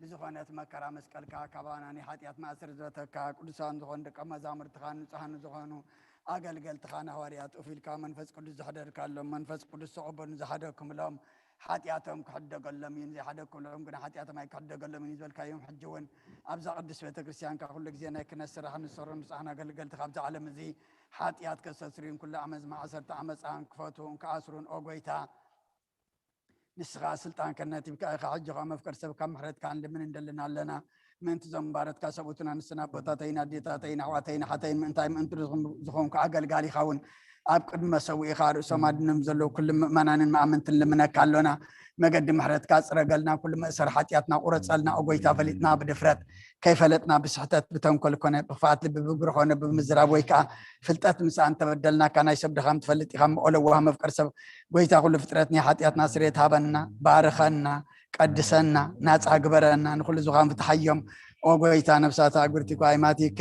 ብዝኾነት መከራ መስቀልካ፣ ካባና ናይ ሓጢኣት ማእሰር ዝበተካ፣ ቅዱሳን ዝኾኑ ደቀ መዛሙርትኻን ንጹሃን ዝኾኑ ኣገልገልትኻን ሃዋርያት ኡፍ ኢልካ መንፈስ ቅዱስ ዘሕደርካሎም፣ መንፈስ ቅዱስ ተቐበሉ፣ ንዝሓደግኩምሎም ሓጢኣቶም ክሕደገሎም እዩ፣ ንዘይሓደግኩምሎም ግን ሓጢኣቶም ኣይክሕደገሎም እዩ ዝበልካዮም፣ ሕጂ እውን ኣብዛ ቅድስት ቤተ ክርስቲያንካ ኩሉ ግዜ ናይ ክህነት ስራሕ ንሰሩ ንጹሃን ኣገልገልትኻ ኣብዛ ዓለም እዚ ሓጢኣት ከስተስርዩን ኩሉ ዓመት ማእሰርቲ ዓመፃን ክፈትዉን ክኣስሩን፣ ኦ ጎይታ፣ ንስኻ ስልጣን ክህነት ሂብካ ኢኻ። ሕጂ ኸዓ መፍቀር ሰብካ ምሕረትካ ንልምን እንደልን ኣለና። ምእንቲ ዞም ባረትካ ሰብኡትን ኣንስትን ኣቦታተይን ኣዴታተይን ኣሕዋተይን ኣሓተይን ምእንታይ ምእንቲ ዝኾንኩ ኣገልጋሊኻ እውን ኣብ ቅድሚ መሰውኢኻ ርእሶም ኣድኖም ዘለዉ ኩሉ ምእመናንን መኣምንትን ልምነካ ኣሎና። መገዲ ምሕረትካ ጽረገልና፣ ኩሉ መእሰር ሓጢኣትና ቁረጸልና። ኦ ጎይታ፣ ፈሊጥና ብድፍረት፣ ከይፈለጥና ብስሕተት፣ ብተንኮል ኮነ ብኽፍኣት ልቢ፣ ብግብሪ ኮነ ብምዝራብ ወይ ከኣ ፍልጠት ምሳእ እንተበደልናካ፣ ናይ ሰብ ድኻም ትፈልጥ ኢኻ እሞ፣ ኦ ለዋህ መፍቀር ሰብ፣ ጎይታ ኩሉ ፍጥረት ናይ ሓጢኣትና ስርየት ሃበና፣ ባርኸና፣ ቀድሰና፣ ናጻ ግበረና፣ ንኹሉ ዝኻን ፍትሓዮም። ኦ ጎይታ፣ ነፍሳት ኣጉርቲ ኳይማቲከ፣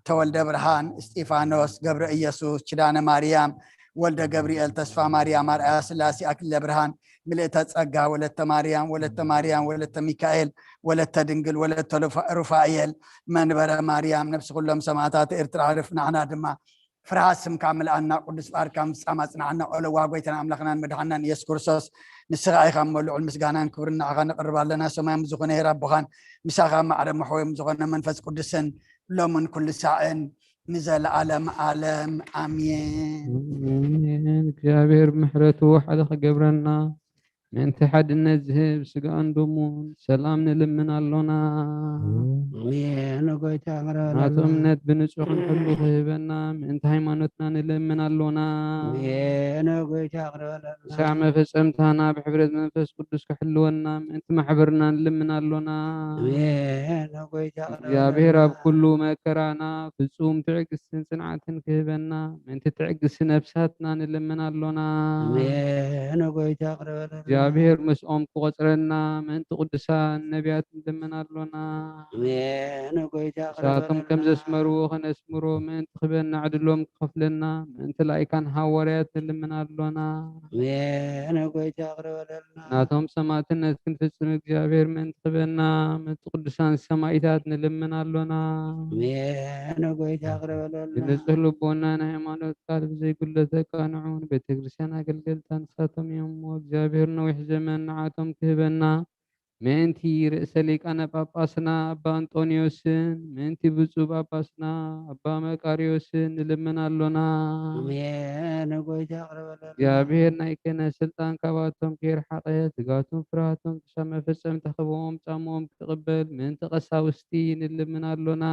ተወልደ ብርሃን፣ እስጢፋኖስ፣ ገብረ ኢየሱስ፣ ኪዳነ ማርያም፣ ወልደ ገብርኤል፣ ተስፋ ማርያም፣ ኣርኣያ ስላሴ፣ ኣክሊለ ብርሃን፣ ምልእተ ጸጋ፣ ወለተ ማርያም፣ ወለተ ማርያም፣ ወለተ ሚካኤል፣ ወለተ ድንግል፣ ወለተ ሩፋ-፣ ሩፋኤል፣ መንበረ ማርያም፣ ነፍሲ ኩሎም ሰማዕታት ኤርትራ ዕርፍ፣ ንዓና ድማ ፍርሃት ስምካ ምልኣና፣ ቅዱስ ፍቓድካ ምፍጻም ኣጽንዓና። ኦ ለዋህ ጎይታና ኣምላኽናን መድሓናን ኢየሱስ ክርስቶስ፣ ንስኻ ኢኻ እሞ ልዑል ምስጋናን ክብርን ንዓኻ ነቕርብ ኣለና። ሰማያዊ ዝኾነ ኄር ኣቦኻን ምሳኻ ማዕረ መሕወዮም ዝኾነ መንፈስ ቅዱስን ሎምን ኩሉ ሳዕን ንዘለኣለም ዓለም ኣሜን። ኣሜን። እግዚኣብሔር ብምሕረቱ ሓደ ክገብረና፣ ምእንቲ ሓድነት ዝህብ ስጋኡን ደሙን ሰላም ንልምን ኣሎና። ኣሜን። ጎይታ ይቕረ በለልና። ናቱ እምነት ብንጹሕ ክንሕሉ ክህበና፣ ምእንቲ ሃይማኖትና ንልምን ኣሎና። ኣሜን። ጎይታ ይቕረ በለልና። ክሳዕ መፈጸምታ ናብ ሕብረት መንፈስ ቅዱስ ክሕልወና፣ ምእንቲ ማሕበርና ንልምን ኣሎና። ኣሜን። ጎይታ ይቕረ እግዚኣብሔር ኣብ በለልና። ኩሉ መከራና ፍጹም ትዕግስትን ጽንዓትን ክህበና፣ ምእንቲ ትዕግስቲ ነፍሳትና ንልምን ኣሎና። ኣሜን። ጎይታ ይቕረ በለልና። እግዚኣብሔር ምስኦም ክቖጽረና፣ ምእንቲ ቅዱሳን ነቢያት ንልምን ኣሎና። ኣሜን። ጎይታ ይቕረ ንሳቶም ከም በለልና። ዘስመርዎ ከነስምሮ፣ ምእንቲ ክህበና ዕድሎም ክኸፍለና፣ ምእንቲ ላይካን ሃዋርያት ንልምን ኣሎና። ኣሜን። ጎይታ ይቕረ በለልና። ናቶም ሰማዕትነት ክንፍጽም እግዚኣብሔር ምእንቲ ክህበና፣ ምእንቲ ቅዱሳን ሰማኢታት ንልምን ኣሎና። ኣሜን። ጎይታ ይቕረ በለልና። ብንጹህ ልቦና ናይ ሃይማኖት ቃል ብዘይጉድለት ዘቃንዑ ንቤተ ክርስቲያን ኣገልገልታ ንሳቶም እዮም እሞ፣ እግዚኣብሔር ነዊሕ ዘመን ንዓቶም ክህበና፣ ምእንቲ ርእሰ ሊቃነ ጳጳስና ኣባ ኣንጦንዮስን፣ ምእንቲ ብፁዕ ጳጳስና ኣባ መቃርዮስን ንልምን ኣሎና። ኣሜን። ጎይታ ይቕረ በለልና። እግዚኣብሔር ናይ ክህነት ስልጣን ካባቶም ከይርሓቐ፣ ትግሃቶም ፍርሃቶም ክሳብ መፈጸምታ ክህቦም ጻምኦም ክቕበል ምእንቲ ቀሳውስቲ ንልምን ኣሎና።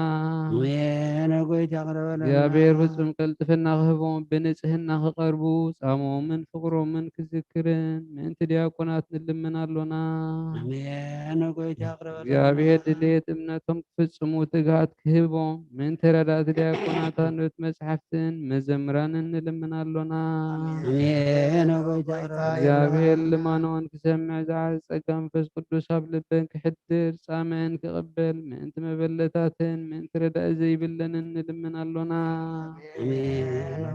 ኣሜን። ጎይታ ይቕረ በለልና። እግዚኣብሔር ፍጹም ቅልጥፍና ክህቦም ብንጽህና ክቐርቡ ጻምኦምን ፍቕሮምን ክዝክርን ምእንቲ ዲያቆናት ንልምን ኣሎና። ኣሜን። ጎይታ ይቕረ በለልና። እግዚኣብሔር ድሌት እምነቶም ክፍጽሙ ትግሃት ክህቦም ምእንቲ ረዳእቲ ዲያቆናት ኣንብብቲ መጽሓፍትን መዘምራንን ንልምን ኣሎና። ኣሜን። ጎይታ ይቕረ በለልና። እግዚኣብሔር ልማኖን ክሰምዕ ዝዓዘ ጸጋ መንፈስ ቅዱስ ኣብ ልበን ክሕድር ጻምእን ክቕበል ምእንቲ መበለታትን ምእንቲ ረዳኢ ዘይብለንን ንልምን ኣሎና። ኣሜን።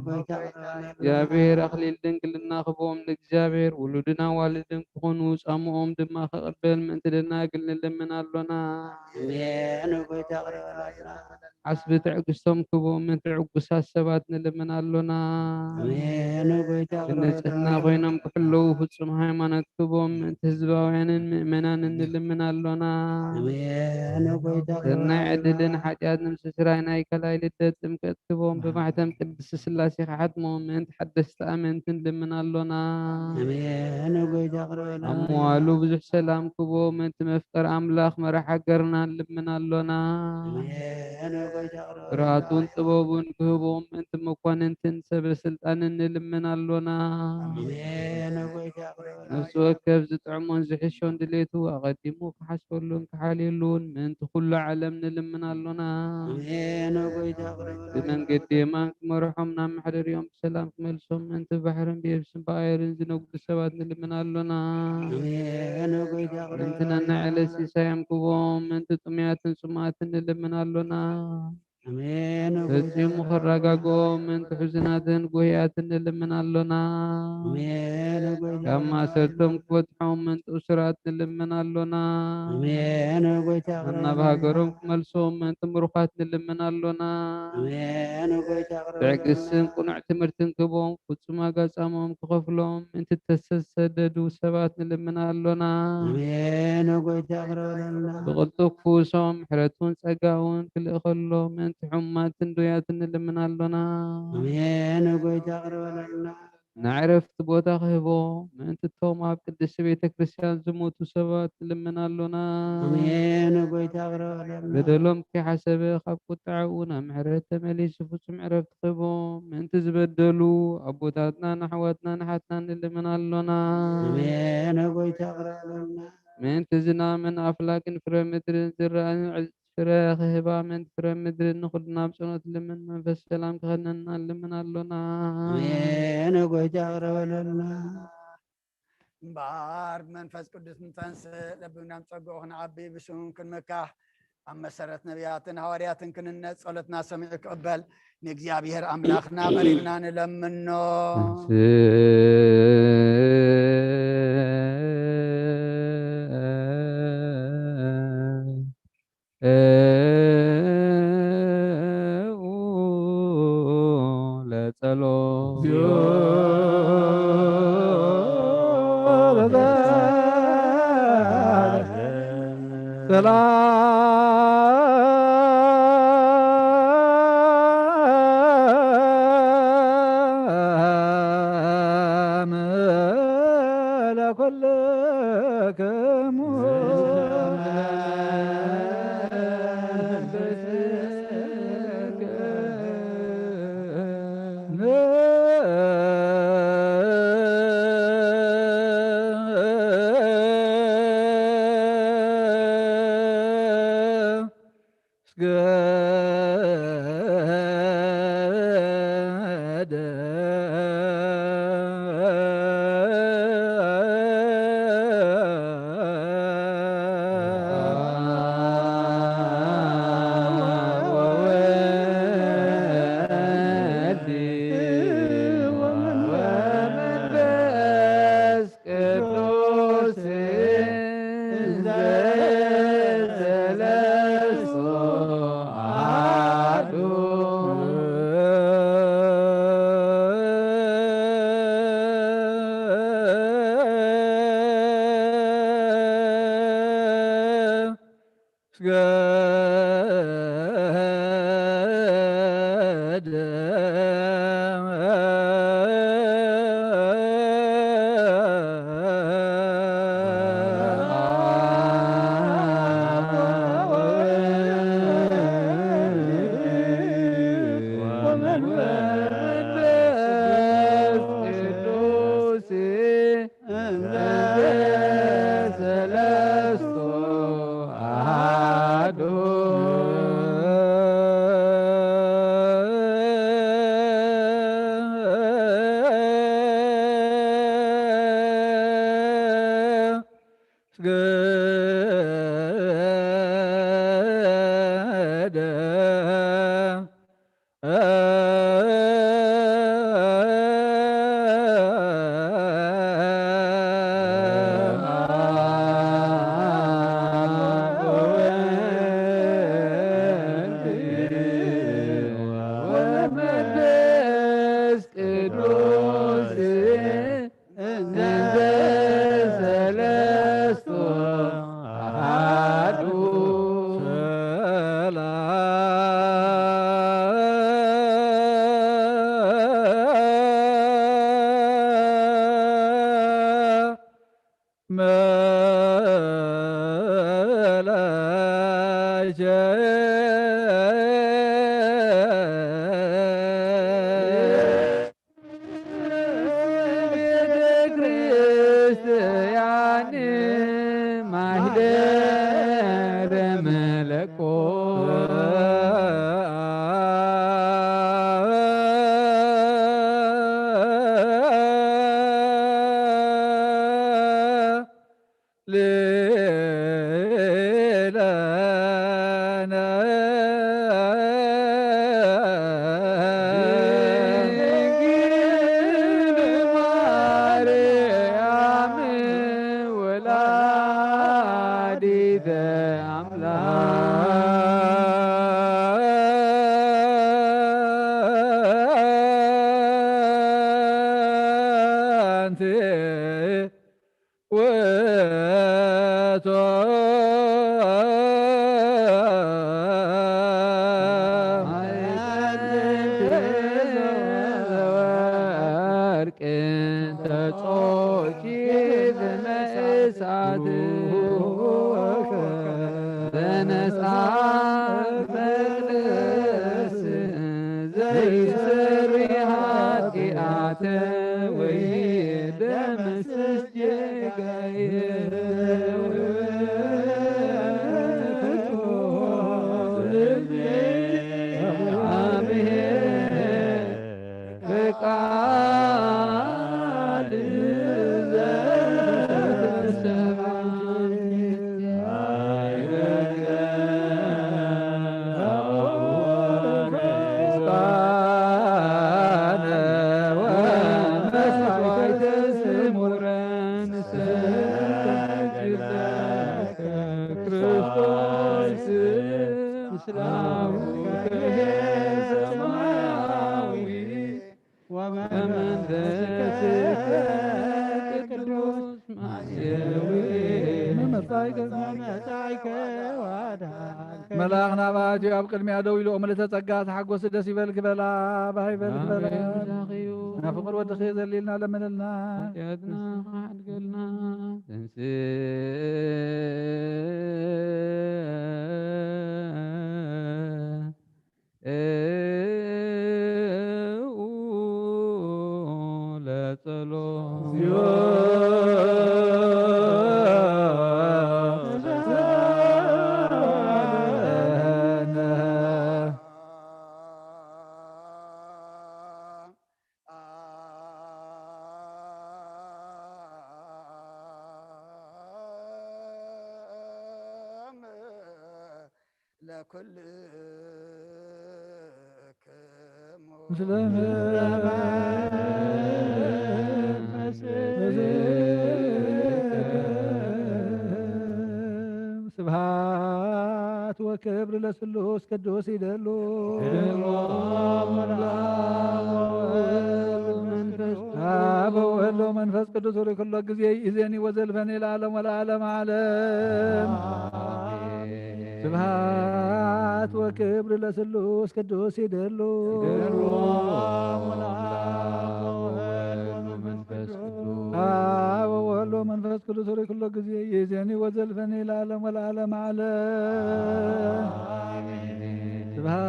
ጎይታ ይቕረ በለልና። እግዚኣብሔር ኣኽሊል ድንግልና ክህቦም ንእግዚኣብሔር ውሉድን ኣዋልድን ክኾኑ ጻምኦም ድማ ክቕበል ምእንቲ ደናግል ንልምን ኣሎና። ኣሜን። ጎይታ ይቕረ በለልና። ዓስቢ ትዕግስቶም ክህቦም ምእንቲ ዕጉሳት ሰባት ንልምን ኣሎና። ኣሜን። ጎይታ ይቕረ ብንጽህና በለልና። ኮይኖም ክሕለዉ ፍጹም ሃይማኖት ክህቦም ምእንቲ ህዝባውያንን ምእመናንን ንልምን ኣሎና። ኣሜን። ጎይታ ይቕረ ሰናይ በለልና። ዕድልን ሓጢኣት ንምስስራይ ናይ ካልኣይ ልደት ጥምቀት ክህቦም ብማሕተም ቅድስቲ ስላሴ ክሓትሞም ምእንቲ ሓደስቲ ኣመንቲ ንልምን ኣሎና። ኣሜን። ጎይታ ይቕረ በለልና። ኣብ መዋሉ ብዙሕ ሰላም ክህቦም ምእንቲ መፍቀር ኣምላኽ መራሕ ሃገርና ንልምን ኣሎና። ኣሜን። ጎይታ ይቕረ በለልና። ፍርሃቱን ጥበቡን ክህቦም ምእንቲ መኳንንትን ሰበ ስልጣንን ንልምን ኣሎና። ኣሜን። ጎይታ ይቕረ በለልና። ነፍሲ ወከፍ ዝጥዕሞን ዝሕሾን ድሌቱ ኣቐዲሙ ክሓስበሉን ክሓልየሉን ምእንቲ ኩሉ ዓለም ንልምን ኣሎና። ኣሜን። ጎይታ ይቕረ በለልና። ብመንገዲ የማን ክመርሖም ናብ መሕደሪኦም ብሰላም ክመልሶም ምእንቲ ባሕርን ብየብስን ብኣየርን ዝነግዱ ሰባት ንልምን ኣሎና። ኣሜን። ጎይታ ይቕረ ምእንቲ በለልና። ነናይ ዕለት ሲሳዮም ክህቦም ምእንቲ ጥሙያትን ጽሙኣትን ንልምን ኣሎና። ኣሜን። ፈጺሙ ክረጋግኦም ምእንቲ ሕዙናትን ጉህያትን ንልምን ኣሎና። ኣሜን። ጎይታ ካብ ማእሰርቶም ክፈትሖም ምእንቲ እሱራት ንልምን ኣሎና። ኣሜን። ጎይታ ናብ ሃገሮም ክመልሶም ምእንቲ ምሩኻት ንልምን ኣሎና። ኣሜን። ጎይታ ትዕግስትን ቅኑዕ ትምህርትን ክህቦም፣ ፍጹም ኣጋጻሞም ክኸፍሎም ምእንቲ እተሰደዱ ሰባት ንልምን ኣሎና። ኣሜን። ጎይታ ይቕረ በለልና። ብቕልጡፍ ክፍውሶም ምሕረቱን ጸጋውን ክልእኸሎም ምእንቲ ሕሙማትን ድውያትን ንልምን ኣሎና። ኣሜን። ጎይታ ይቕረ በለልና። ናይ ዕረፍቲ ቦታ ክህቦም ምእንቲ እቶም ኣብ ቅድስቲ ቤተ ክርስቲያን ዝሞቱ ሰባት ንልምን ኣሎና። ኣሜን። ጎይታ ይቕረ በለልና። በደሎም ከይሓሰበ ካብ ቁጥዓኡ ናብ ምሕረት ተመሊሱ ፍጹም ዕረፍቲ ክህቦም ምእንቲ ዝበደሉ ኣቦታትናን ኣሕዋትናን ኣሓትናን ንልምን ኣሎና። ኣሜን። ጎይታ ይቕረ በለልና። ምእንቲ ዝናምን ኣፍላግን ፍረ ምድርን ዝረኣን ዕዝ-፣ ፍረ ክህባ ምእንቲ ፍረ ምድርን ንኹልና ብጸሎት ልምን መንፈስ ሰላም ክኸነና ንልምን ኣሎና። ኣሜን። ጎይታ ይቕረ በለልና። እምበኣር ብመንፈስ ቅዱስ ንተንስእ፣ ለቢብና ብጸግኡ ክንዓቢ፣ ብሽሙ ክንምካሕ፣ ኣብ መሰረት ነቢያትን ሃዋርያትን ክንነጽ፣ ጸሎትና ሰሚዑ ክቕበል፣ ንእግዚኣብሔር ኣምላኽና ቀሪብና ንለምኖ። ለጸሎት። ሰላም ለኩልክሙ። ቅዱስ እንተ ሰለስቱ አሐዱ። እንተ ሰለስቱ አሐዱ። ወመንፈስ ቅዱስ እንተ ሰለስቱ አሐዱ። ሰላም መላእክተ ቤተ ክርስቲያን ማህደረ መለኮት። ሌላነ ወላዲተ ኣምላክ ውእቱ ወርቅ ተጾኪ በእሳት በነጻ መቅደስ ዘይሰሪ ኃጢአት ወይ ደመስስ ጌጋዬ። አሜን። በቃል ዘበሰማይ ወመስዋዕተ ስሙረ ንሰግድ ለከ ክርስቶስ። ምስላሁ ሰማያዊ ወመንፈስከ ቅዱስ ማየዊ። መመጻእከ መመጻእከ ወአድኃንከ። መልኣኽ ናብኣትዮ ኣብ ቅድሚያ ደው ኢሉ፣ ምልእተ ጸጋ ተሓጎሲ ደስ ይበልኪ በላ፣ ባህ ይበልኪ በላ። ናብ ፍቕር ወድኺ ዘሊልና ለምንልና። ኃጢአትና ከሓድገልና። ተንሥኡ ለጸሎት። ለኩልክሙ። ምስለ ስብሐት ወክብር ለስሉስ ቅዱስ ይደሉ። አብ ወወልድ ወመንፈስ ቅዱስ ሩይ ኩሎ ጊዜ ይእዜኒ ወዘልፈኒ ለዓለም ወለዓለም ዓለም። ስብሐት ወክብር ለስሉስ ቅዱስ ይደሉ። አብ ወወልድ ወመንፈስ ቅዱስ ሩይ ኩሎ ጊዜ ይእዜኒ ወዘልፈኒ ለዓለም ወለዓለም ዓለም። ስብሐት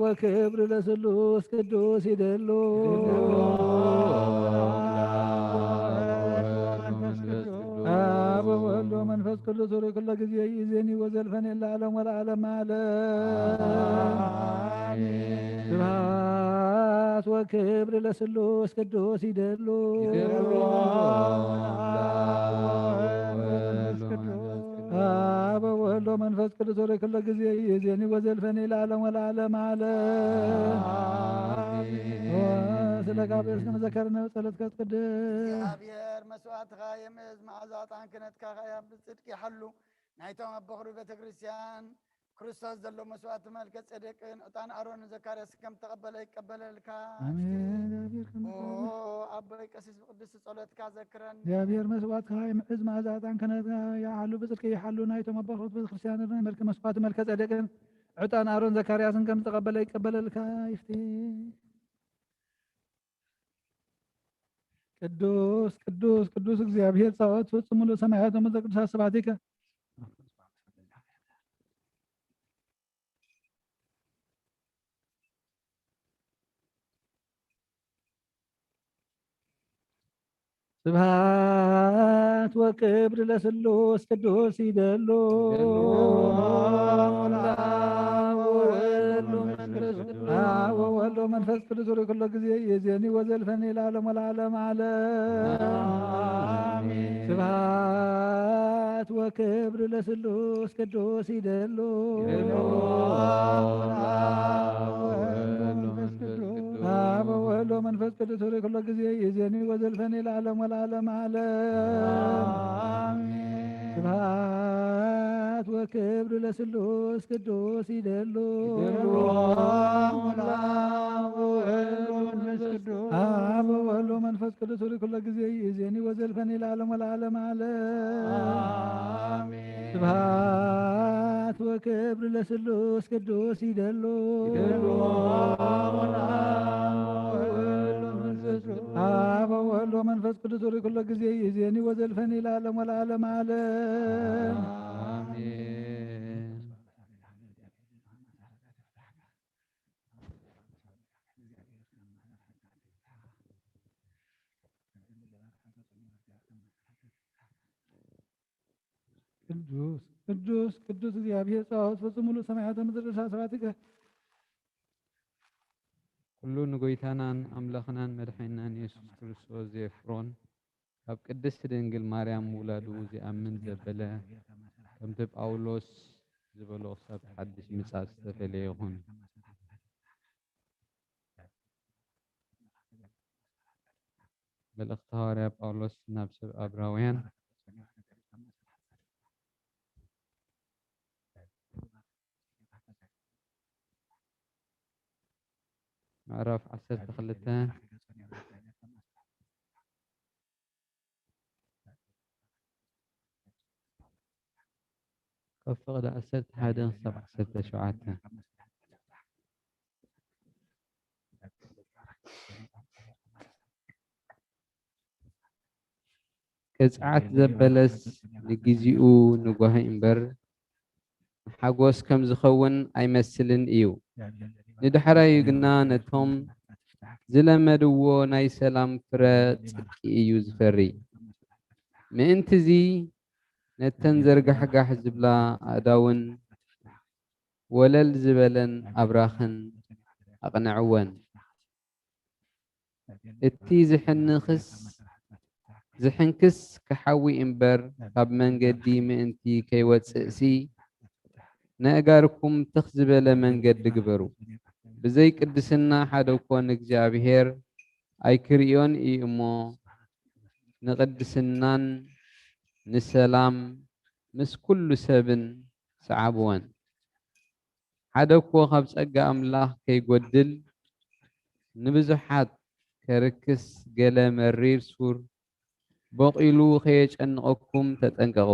ወክብር ለስሉስ ቅዱስ ይደሉ። አብ ወወልድ ወመንፈስ ቅዱስ ሩይ ኩሎ ጊዜ ይእዜኒ ወዘልፈኒ ለዓለም ወለዓለም ዓለም። ስብሐት ወክብር ለስሉስ ቅዱስ ይደሉ። አብ ወወልድ ወመንፈስ ቅዱስ ሩይ ኩሎ ጊዜ ይእዜኒ ወዘልፈኒ ለዓለም ወለዓለም ዓለም። ስለ ጋብር እስከ መዘከርነ ጸሎት ከትቅድስ። እግዚኣብሔር መስዋዕትኻ የምእዝ፣ መዓዛ ዕጣን ክህነትካ ኸኣ ብጽድቂ ይሓሉ። ናይቶም ኣብ በኹሪ ቤተ ክርስቲያን ክርስቶስ ዘሎ መስዋዕቲ መልከ ጼዴቅን ዕጣን ኣሮን ዘካርያስ ከም ተቐበለ ይቀበለልካ። አሜን። እግዚኣብሔር ከም ኦ ኣቦይ ቀሲስ ብቅድስቲ ጸሎትካ ዘክረን። እግዚኣብሔር መስዋዕትካ ይምዕዝ፣ መዓዛ ዕጣን ክህነትካ ይሓሉ፣ ብጽድቂ ይሓሉ። ናይቶም ኣብ በኹሪ ቤተ ክርስቲያን መልከ መስዋዕቲ መልከ ጼዴቅን ዕጣን ኣሮን ዘካርያስን ከም ተቐበለ ይቀበለልካ። ይፍቲ ቅዱስ ቅዱስ ቅዱስ እግዚኣብሔር ጸባኦት ፍጹም ሙሉእ ሰማያት ወምድር ቅዱሳት ስብሐቲከ። ስብሐት ወክብር ለስሉስ ቅዱስ ይደሉ። አብ ወወልድ ወመንፈስ ቅዱስ ሩይ ኩሎ ጊዜ ይእዜኒ ወዘልፈኒ ለዓለም ወለዓለም ዓለም። ስብሐት ወክብር ለስሉስ ቅዱስ ይደሉ። አብ ወወልድ ወመንፈስ ቅዱስ ርኩሎ ጊዜ ይእዜኒ ወዘልፈኒ ለዓለም ወለዓለም ዓለም። ስብሐት ወክብር ለስሉስ ቅዱስ ይደሉ። ይደሉ። አብ ወወልድ ወመንፈስ ቅዱስ። አብ ወወልድ ወመንፈስ ቅዱስ ርኩሎ ጊዜ ይእዜኒ ወዘልፈኒ ለዓለም ወለዓለም ዓለም። ስብሐት ወክብር ለስሉስ ቅዱስ ይደሉ። ይደሉ። አብ ወወልድ ወመንፈስ ቅዱስ ርኩሎ ጊዜ ይእዜኒ ወዘልፈኒ ለዓለም ወለዓለም ዓለም። አሜን። ቅዱስ ቅዱስ ቅዱስ እግዚኣብሔር ጸባኦት ፍጹም ሙሉእ ሰማያተ ምድር ርእሳ ስብሐትከ። ኩሉ ንጎይታናን ኣምላኽናን መድሓኒናን የሱስ ክርስቶስ ዘየፍሮን ካብ ቅድስቲ ድንግል ማርያም ምውላዱ ዝኣምን ዘበለ፣ ከምቲ ጳውሎስ ዝበሎ ክሳብ ሓድሽ ምጻት ዝተፈለየ ይኹን። መልእኽቲ ሃዋርያ ጳውሎስ ናብ ሰብ ኣብራውያን። ምዕራፍ ዓሰርተ ክልተ ካብ ፍቕዲ ዓሰርተ ሓደ ክሳብ ዓሰርተ ሸውዓተ። ቅጽዓት ዘበለስ ንግዚኡ ንጓሂ እምበር፣ ንሓጎስ ከም ዝኸውን ኣይመስልን እዩ። ንዳሕራዩ ግና ነቶም ዝለመድዎ ናይ ሰላም ፍረ ጽድቂ እዩ ዝፈሪ። ምእንትዚ ነተን ዘርጋሕጋሕ ዝብላ ኣእዳውን ወለል ዝበለን ኣብራኽን ኣቕንዕወን። እቲ ዝሕንኽስ፣ ዝሕንክስ ክሓዊ እምበር፣ ካብ መንገዲ ምእንቲ ከይወጽእሲ፣ ነእጋርኩም ትኽ ዝበለ መንገዲ ግበሩ። ብዘይ ቅድስና ሓደ እኮ ንእግዚኣብሔር ኣይክርእዮን እዩ እሞ፣ ንቅድስናን ንሰላም ምስ ኩሉ ሰብን ሰዓብወን። ሓደ እኮ ካብ ጸጋ ኣምላኽ ከይጎድል፣ ንብዙሓት ከርክስ፣ ገለ መሪር ሱር ቦቒሉ ከየጨንቐኩም ተጠንቀቑ።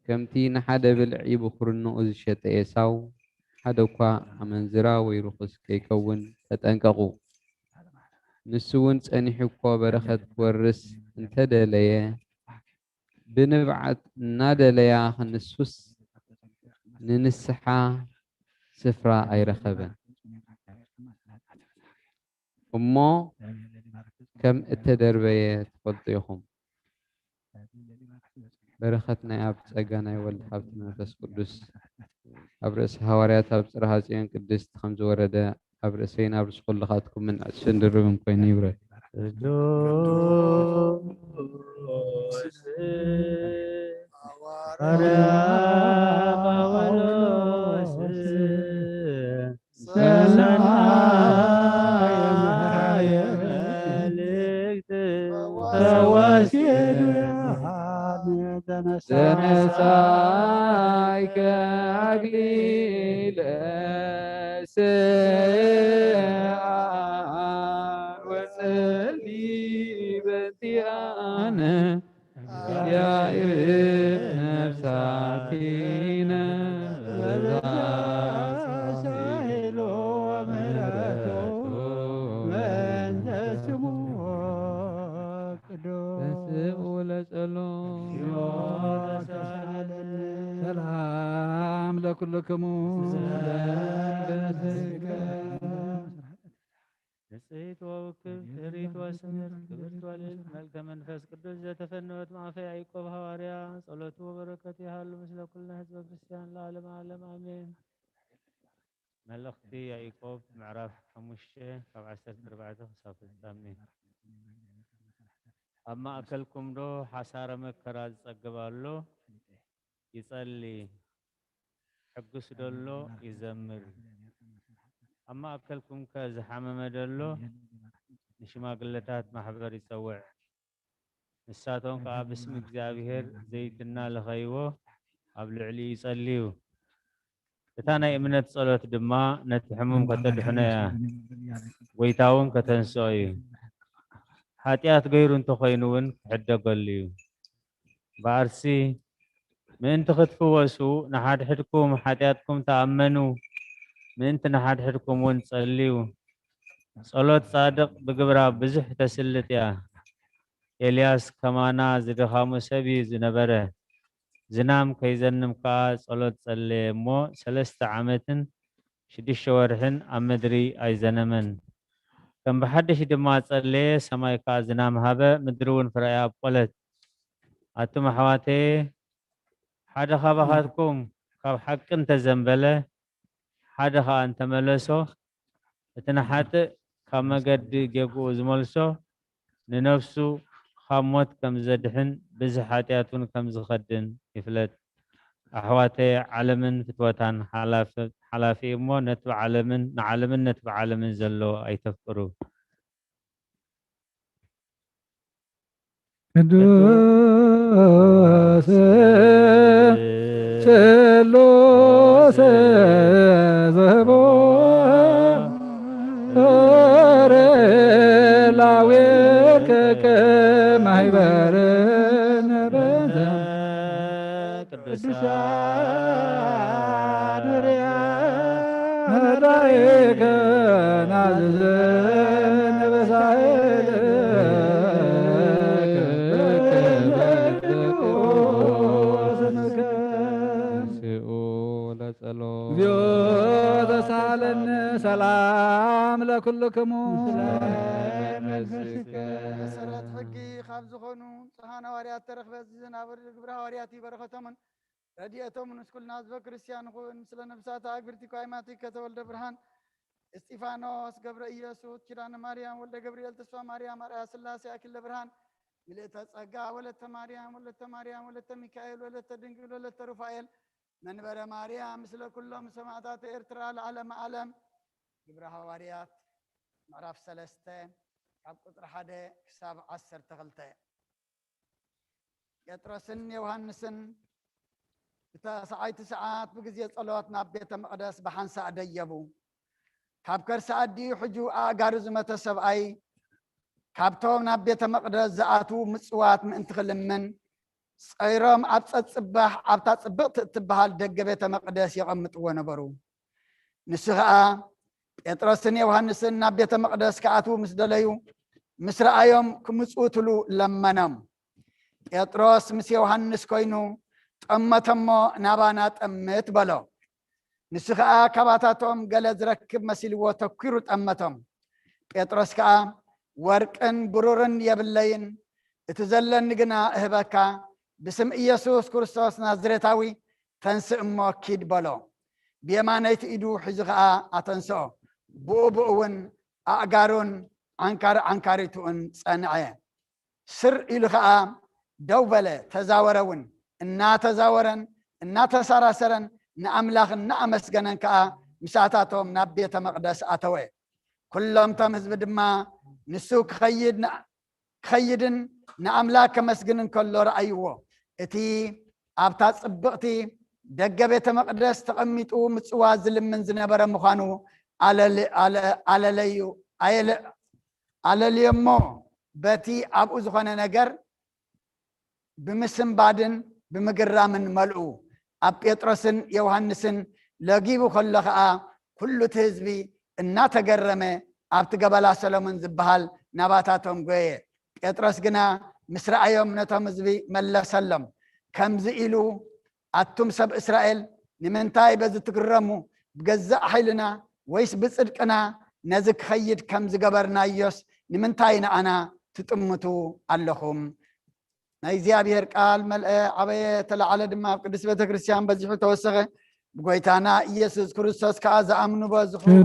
ከምቲ ንሓደ ብልዒ ብኹርንኡ ዝሸጠ ኤሳው፣ ሓደ እኳ ኣመንዝራ ወይ ርኹስ ከይከውን ተጠንቀቑ። ንሱ እውን ጸኒሑ እኮ በረኸት ክወርስ እንተደለየ፣ ብንብዓት እናደለያ ክንሱስ ንንስሓ ስፍራ ኣይረኸበን። እሞ ከም እተደርበየ ትፈልጡ ኢኹም። በረኸት ናይ ኣብ፣ ጸጋ ናይ ወልድ፣ ሃብቲ መንፈስ ቅዱስ ኣብ ርእሲ ሃዋርያት ኣብ ጽርሃ ጽዮን ቅድስት ከም ዝወረደ ኣብ ርእሰይን ኣብ ርእሲ ኩልኻትኩምን ዕጽፍን ድርብን ኮይኑ ይውረድ። ቅዱስ ሃዋርያ ጳውሎስ ሰናይ መልእክት ተወሲዱ ተነሳይከ ኣክሊለ ስዓር ወጸሊ በንቲኣነ። ያዕርፍ ነፍሳቲነ በዛ ሳይሎ ምሕረቱ ምሕረቱ በእንተ ስሙ ቅዱስ። ተንስኡ ለጸሎት። እግዚኦ ተሳለነ። ሰላም ለኩልክሙ። ሰላም ለስጋ። ንጽሕት ወውክብት፣ ህሪት ወስምርት፣ ክብርት ወልዕልት፣ መልከ መንፈስ ቅዱስ ዘተፈነወት ማእፈ ያዕቆብ ሃዋርያ፣ ጸሎቱ ወበረከቱ ይሃሉ ምስለ ኩልነ ህዝበ ክርስቲያን ለዓለመ ዓለም፣ ኣሜን። መልእኽቲ ያዕቆብ ምዕራፍ ሓሙሽተ ካብ ዓሰርተ ኣርባዕተ ክሳብ ፍጻሜ። ኣብ ማእከልኩም ዶ ሓሳረ መከራ ዝጸግብ ኣሎ? ይጸሊ። ሕጉስ ደሎ ይዘምር። ኣብ ማእከልኩም ከ ዝሓመመ ደሎ ንሽማግለታት ማሕበር ይጸውዕ። ንሳቶም ከኣ ብስም እግዚኣብሔር ዘይትና ለኸይዎ ኣብ ልዕሊኡ ይጸልዩ። እታ ናይ እምነት ጸሎት ድማ ነቲ ሕሙም ከተድሕኖ እያ፣ ጎይታ እውን ከተንስኦ እዩ። ሓጢኣት ገይሩ እንተኾይኑ እውን ክሕደገሉ እዩ። በኣርሲ ምእንቲ ክትፍወሱ ንሓድሕድኩም ሓጢኣትኩም ተኣመኑ፣ ምእንቲ ንሓድሕድኩም እውን ጸልዩ። ጸሎት ጻድቕ ብግብራ ብዙሕ ተስልጥ እያ። ኤልያስ ከማና ዝደኻሙ ሰብ እዩ ዝነበረ። ዝናም ከይዘንም ከኣ ጸሎት ጸለየ እሞ ሰለስተ ዓመትን ሽዱሽተ ወርሕን ኣብ ምድሪ ኣይዘነመን። ከም ብሓድሽ ድማ ጸለየ፣ ሰማይ ከኣ ዝናም ሃበ፣ ምድሪ እውን ፍረያ ኣብቆለት። ኣቱም ኣሕዋተየ፣ ሓደ ካባኻትኩም ካብ ሓቂ እንተዘንበለ፣ ሓደ ኸኣ እንተመለሶ፣ እቲ ንሓጥእ ካብ መገዲ ጌግኡ ዝመልሶ፣ ንነፍሱ ካብ ሞት ከም ዘድሕን ብዝሒ ሓጢኣት እውን ከም ዝኸድን ይፍለጥ። ኣሕዋተየ፣ ዓለምን ፍትወታን ሓላፍ-፣ ሓላፊ እሞ፣ ነቲ ብዓለምን፣ ንዓለምን ነቲ ብዓለምን ዘሎ ኣይተፍቅሩ። ቅዱስ ስሉስ ዘቦ ላዌከ ከማህበርነ በዘ ቅዱሳን ርያ መዳይከ ናዝዘን በሳይል ስኡ ለጸሎ። እግዚኦ ተሳለነ። ሰላም ለኩልክሙ። መሰረት ሕጊ ካብ ዝኾኑ ንጹሓን ሃዋርያት ተረኽበ። እዚ ዝናበሉ ግብረ ሃዋርያት እዩ። በረኸቶምን ረድኤቶም ምስ ኩልና ህዝበ ክርስቲያን ይኹን። ምስለ ነብሳት ኣግብርቲ ኳይማቲክ ከተወልደ ብርሃን፣ እስጢፋኖስ ገብረ ኢየሱስ፣ ኪዳነ ማርያም ወልደ ገብርኤል፣ ተስፋ ማርያም ኣርኣያ ስላሴ ኣኪለ ብርሃን፣ ምልእተ ጸጋ ወለተ ማርያም ወለተ ማርያም ወለተ ሚካኤል ወለተ ድንግል ወለተ ሩፋኤል፣ መንበረ ማርያም፣ ምስለ ኩሎም ሰማዕታት ኤርትራ ለዓለመ ዓለም። ግብረ ሃዋርያት ምዕራፍ ሰለስተ ካብ ቁጽሪ ሓደ ክሳብ ዓሰርተ ክልተ። ጴጥሮስን ዮሃንስን ብተስዓይቲ ሰዓት ብግዜ ጸሎት ናብ ቤተ መቕደስ ብሓንሳእ ደየቡ። ካብ ከርሲ ኣዲኡ ሕጁ ኣእጋሩ ዝመተ ሰብኣይ፣ ካብቶም ናብ ቤተ መቕደስ ዝኣትዉ ምጽዋት ምእንቲ ክልምን፣ ጸይሮም ኣብ ጸጽባሕ ኣብታ ጽብቕቲ እትበሃል ደገ ቤተ መቕደስ የቐምጥዎ ነበሩ። ንሱ ኸኣ ጴጥሮስን ዮሃንስን ናብ ቤተ መቕደስ ክኣትዉ ምስ ደለዩ፣ ምስ ረኣዮም ክምጽኡ ትሉ ለመኖም። ጴጥሮስ ምስ ዮሃንስ ኮይኑ ጠመተሞ፣ ናባና ጠምት በሎ። ንሱ ኸኣ ካባታቶም ገለ ዝረክብ መሲልዎ ተኲሩ ጠመቶም። ጴጥሮስ ከኣ፣ ወርቅን ብሩርን የብለይን፣ እቲ ዘለኒ ግና እህበካ፣ ብስም ኢየሱስ ክርስቶስ ናዝሬታዊ ተንስእ እሞ ኪድ በሎ። ብየማነይቲ ኢዱ ሒዙ ኸኣ ኣተንስኦ። ብኡ ብኡ እውን ኣእጋሩን ዓንካሪ ዓንካሪቱኡን ጸንዐ። ስር ኢሉ ኸኣ ደው በለ፣ ተዛወረ እውን። እናተዛወረን እናተሰራሰረን ንኣምላኽ እናኣመስገነን ከኣ ምሳታቶም ናብ ቤተ መቕደስ ኣተወ። ኩሎም እቶም ህዝቢ ድማ ንሱ ክኸይድ ን-፣ ክኸይድን ንኣምላኽ ከመስግንን ከሎ ረኣይዎ። እቲ ኣብታ ጽብቕቲ ደገ ቤተ መቕደስ ተቐሚጡ ምጽዋት ዝልምን ዝነበረ ምዃኑ ኣለል-፣ ኣለ-፣ ኣለለዩ፣ ኣየለ-፣ ኣለልዮሞ፣ በቲ ኣብኡ ዝኾነ ነገር ብምስንባድን ብምግራምን መልኡ። ኣብ ጴጥሮስን ዮሃንስን ለጊቡ ከሎ ኸኣ፣ ኩሉ እቲ ህዝቢ እናተገረመ ኣብቲ ገበላ ሰሎሞን ዝበሃል ናባታቶም ጐየ። ጴጥሮስ ግና ምስ ረኣዮም ነቶም ህዝቢ መለሰሎም፣ ከምዚ ኢሉ፣ ኣቱም ሰብ እስራኤል፣ ንምንታይ በዚ ትግረሙ? ብገዛእ ሓይልና ወይስ ብጽድቅና ነዚ ክኸይድ ከም ዝገበርናዮስ ንምንታይ ንኣና ትጥምቱ ኣለኹም? ናይ እግዚኣብሔር ቃል መልአ፣ ዓበየ፣ ተላዕለ ድማ ኣብ ቅድስት ቤተ ክርስቲያን በዚሑ ተወሰኸ። ብጎይታና ኢየሱስ ክርስቶስ ከኣ ዝኣምኑ በዝሑ። ቅዱስ፣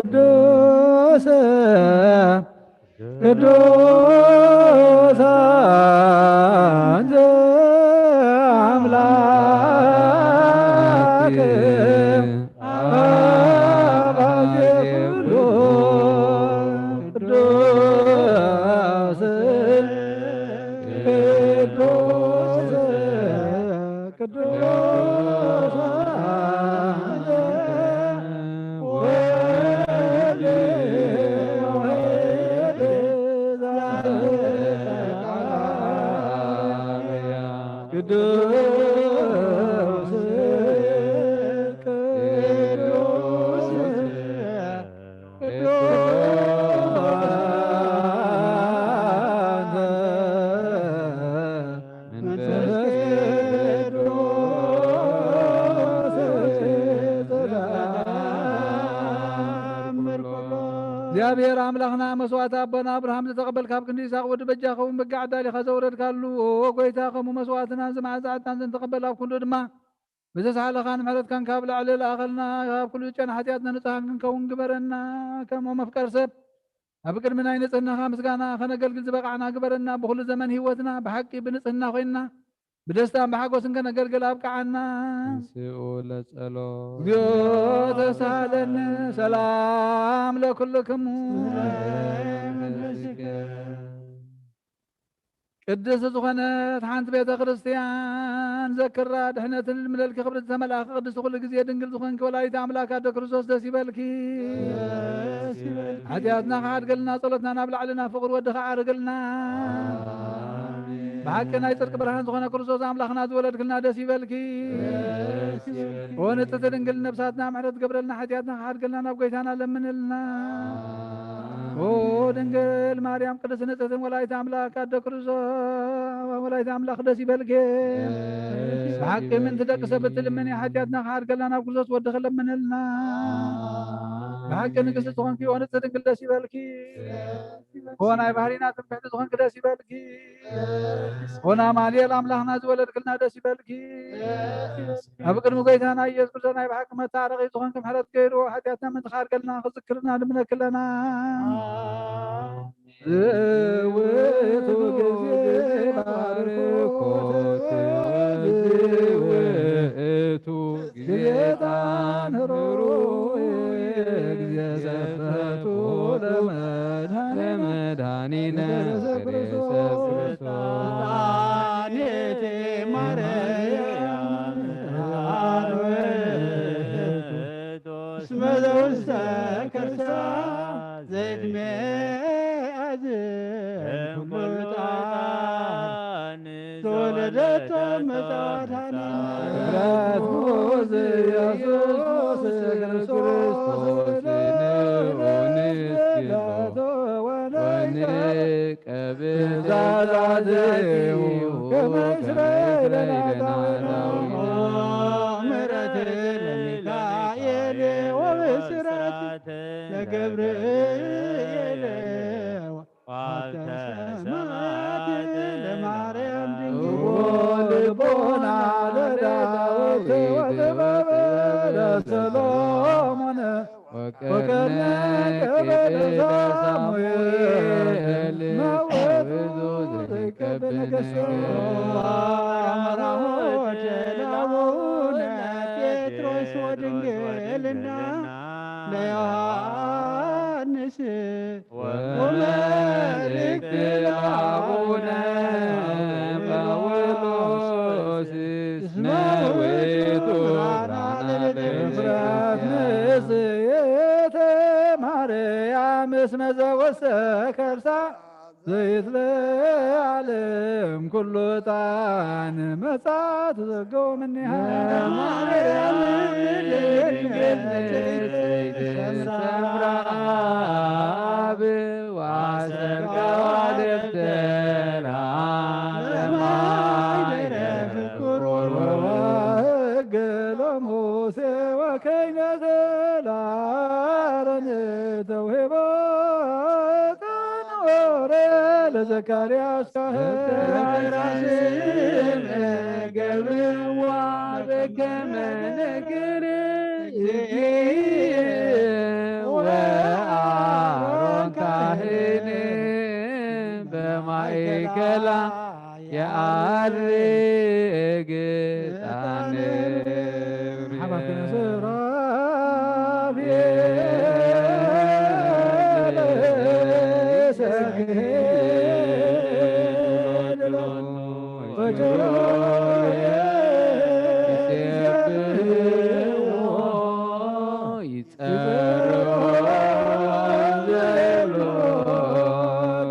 ቅዱስ፣ ቅዱሳን ዘኣምላክ ቅዱስ ቅዱስ ቅዱስ አንተ መንፈስ ቅዱስ ዘተአምር ኩሎ። እግዚኣብሔር ኣምላኽና መስዋዕቲ ኣቦና ኣብርሃም ዝተቐበልካ ኣብ ክንዲ ይስሐቅ ወዲ በጃ ኸውን በጊዕ ኣዳሊኻ ዘውረድካሉ፣ ኦ ጎይታ፣ ከምኡ መስዋዕትና እዚ መዓዛ ዕጣን ዘንተቐበል ኣብ ክንዱ ድማ ብዘስኣለኻን ምሕረትካን ካብ ላዕሊ ለኣኸልና፣ ካብ ኩሉ ዝጨነ ሓጢኣትና ንጹሃን ክንከውን ግበረና። ከምኡ መፍቀር ሰብ ኣብ ቅድሚ ናይ ንጽህናኻ ምስጋና ከነገልግል ዝበቓዕና ግበረና። ብኹሉ ዘመን ህይወትና ብሓቂ ብንጽህና ኮይንና ብደስታን ብሓጎስን ከነገልግል ኣብቅዓና። ንስኡ ለጸሎ። እግዚኦ ተሳለኒ። ሰላም ለኩልክሙ። ቅድስት ዝኾነት ሓንቲ ቤተ ክርስቲያን ዘክራ ድሕነትን ልምለልኪ ክብርቲ ተመልኣኺ ቅድስቲ ኩሉ ግዜ ድንግል ዝኾንኪ ወላዲተ ኣምላክ ኣደ ክርስቶስ ደስ ይበልኪ። ደስ ይበልኪ። ሓጢኣትና ክሓድገልና ጸሎትና ናብ ላዕልና ፍቕሪ ወዲ ከዓርግልና። ኣሜን። ብሓቂ ናይ ጽድቂ ብርሃን ዝኾነ ክርስቶስ ኣምላኽና ዝወለድክልና ደስ ይበልኪ። ደስ ይበልኪ። ኦ ንጽሕቲ ድንግል ነብሳትና ምሕረት ገብረልና ሓጢኣትና ክሓድገልና ናብ ጎይታና ለምንልና። ኦ ድንግል ማርያም ቅድስት ንጽሕትን ወላዲተ ኣምላክ ኣደ ክርስቶስ ወላዲተ ኣምላክ ደስ ይበልኪ። ብሓቂ ምንቲ ደቂ ሰብ እትልምኒ ሓጢኣትና ክሓድገልና ናብ ክርስቶስ ወድኺ ለምንልና። ብሓቂ ንግስቲ ዝኾንኪ ኦ ንጽሕቲ ድንግል ደስ ይበልኪ። ኦ ናይ ባህሪና ትምክሕቲ ዝኾንኪ ደስ ይበልኪ። ኦ ኣማኑኤል ኣምላኽና ዝወለድክልና ደስ ይበልኪ። ኣብ ቅድሚ ጎይታና ኢየሱስ ክርስቶስ ናይ ብሓቂ መታረቒ ዝኾንኪ ምሕረት ገይሩ ሓጢኣትና ምንትኻር ገልና ክዝክርና ንምነክለና። ዝውቱ ግዜ ባርኮት ዝውቱ ጌታን ሩይ ግዜ ዘፈቱ ለመድኃኔ ለመድኃኒነ ርእሰ ክርስቶስ። ጣኔቴ ማርያም እስመ ዘውስተ ከርሳ ዘይትሜ አዝን ኩሉ ጣን ተወለደት መጻት ሃኒ። ክብረት ሙዝ ኢየሱስ ክርስቶስ ንዑ ንስግድ ወንቀብእ ትእዛዛቲሁ ከመ እስራኤል ናዳዊ። ምሕረት ለሚካኤል ወብስራት ለገብርኤል። ሀብተ ሰማያት ለማርያም ድንግል። እወ ልቦና ለዳዊት ወጥበብ ለሰሎሞን ወቀርነ ቅብእ ለሳሙኤል መውቱ ዘይከብእ ነገር። አራራሞች ለአቡነ ጴጥሮስ ወድንግልና ለዮሐንስ ወመልእክት ለአቡነ ጳውሎስ እስመ ውእቱ ብርሃነ ለእፍረት ለእግዚአብሔር። ንጽሕተ ማርያም እስመ ዘወስተ ከርሳ ዘይትለዓለም ኩሉ ዕጣን መጻ ተዘገው እምኔሃ። ማርያም ድንግል ንጽሕት ሰምራ አብ ወአሰር ከዋክብት ለዓለመ ፍቁር ወሕገ ለሙሴ ወከይነ ዘላለም ተውሂቦ ኖረ ለዘካርያስ ካህን። ዘካርያስም ገብርዋ በከመ ነገር እግዚእ ወአሮን ካህን በማእከላ የዐርግ ዕጣን። ሓባኪነ ሱራፌል ሰግድ ሎቱ ወጆሮየ ይሴብሕዎ ይጸርዎ ዘሎ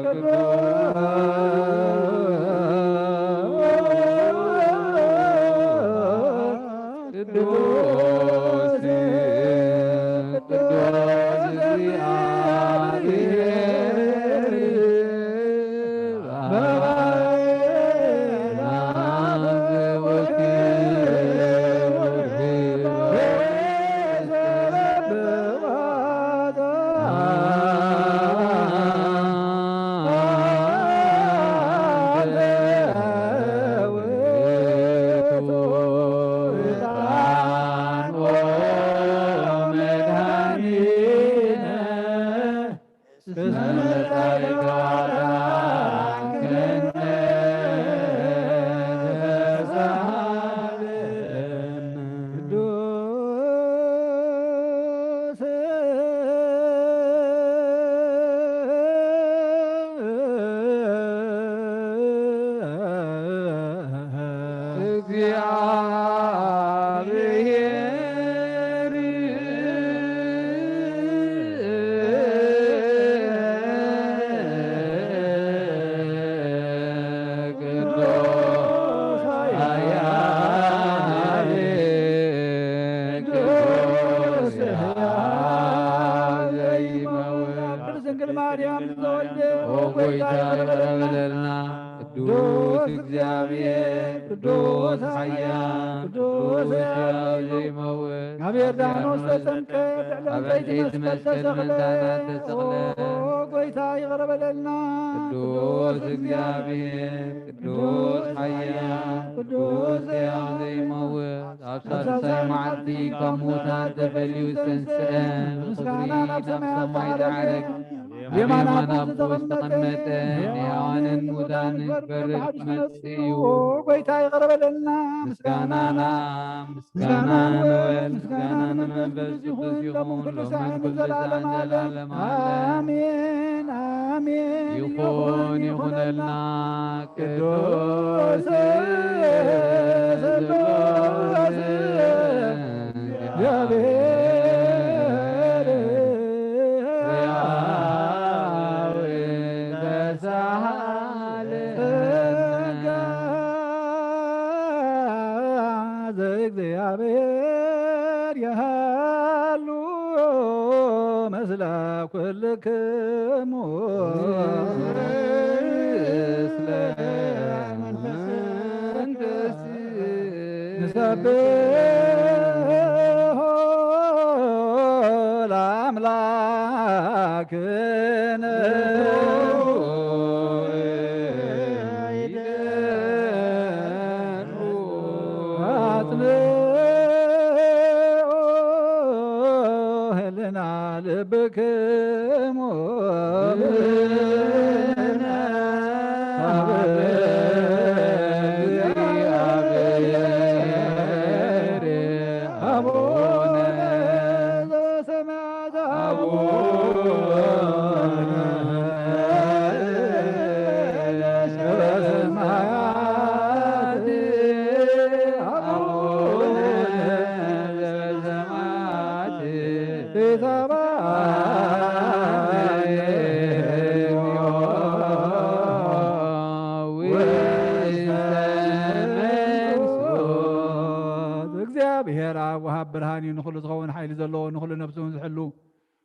ቅዱስ ኦ ጎይታ ይቕረ በለልና። ቅዱስ እግዚኣብሔር፣ ቅዱስ ኃያል፣ ቅዱስ ሕያው ዘይመውት፣ ኣብ ዮርዳኖስ ተጠምቀ፣ ብዕለት ኣብ ዕንጨይቲ መስቀል ተሰቕለ። ኦ ጎይታ ይቕረ በለልና። ቅዱስ እግዚኣብሔር፣ ቅዱስ ኃያል፣ ቅዱስ ሕያው ዘይመውት፣ ኣብ ሳልሳይ መዓልቲ ካብ ሙታን ተፈልዩ ዝተንስአ፣ ምስጋና ናብ ሰማያት ዝዓረገ፣ የማናት ኣቦ ዝተቐመጠ፣ ንሕያዋንን ሙታንን ክፈርድ ክመጽእ እዩ። ጎይታ ይቕረ በለልና። ምስጋናና ምስጋና ንወልድ፣ ምስጋና ንመንፈስ ቅዱስ ይኹን፣ ሎምን ኩሉ ሰዓትን ዘለዓለም ዓለም። ኣሜን፣ ኣሜን። ይኹን፣ ይኹነልና። ቅዱስ ስሉስ ንሰብሖ ለአምላክነ። አጽንዑ ህልና ልብክሙ። እግዚኣብሔር ኣብ ወሃብ ብርሃን እዩ። ንኹሉ ዝኸውን ሓይሊ ዘለዎ፣ ንኹሉ ነፍሱ እውን ዝሕሉ፣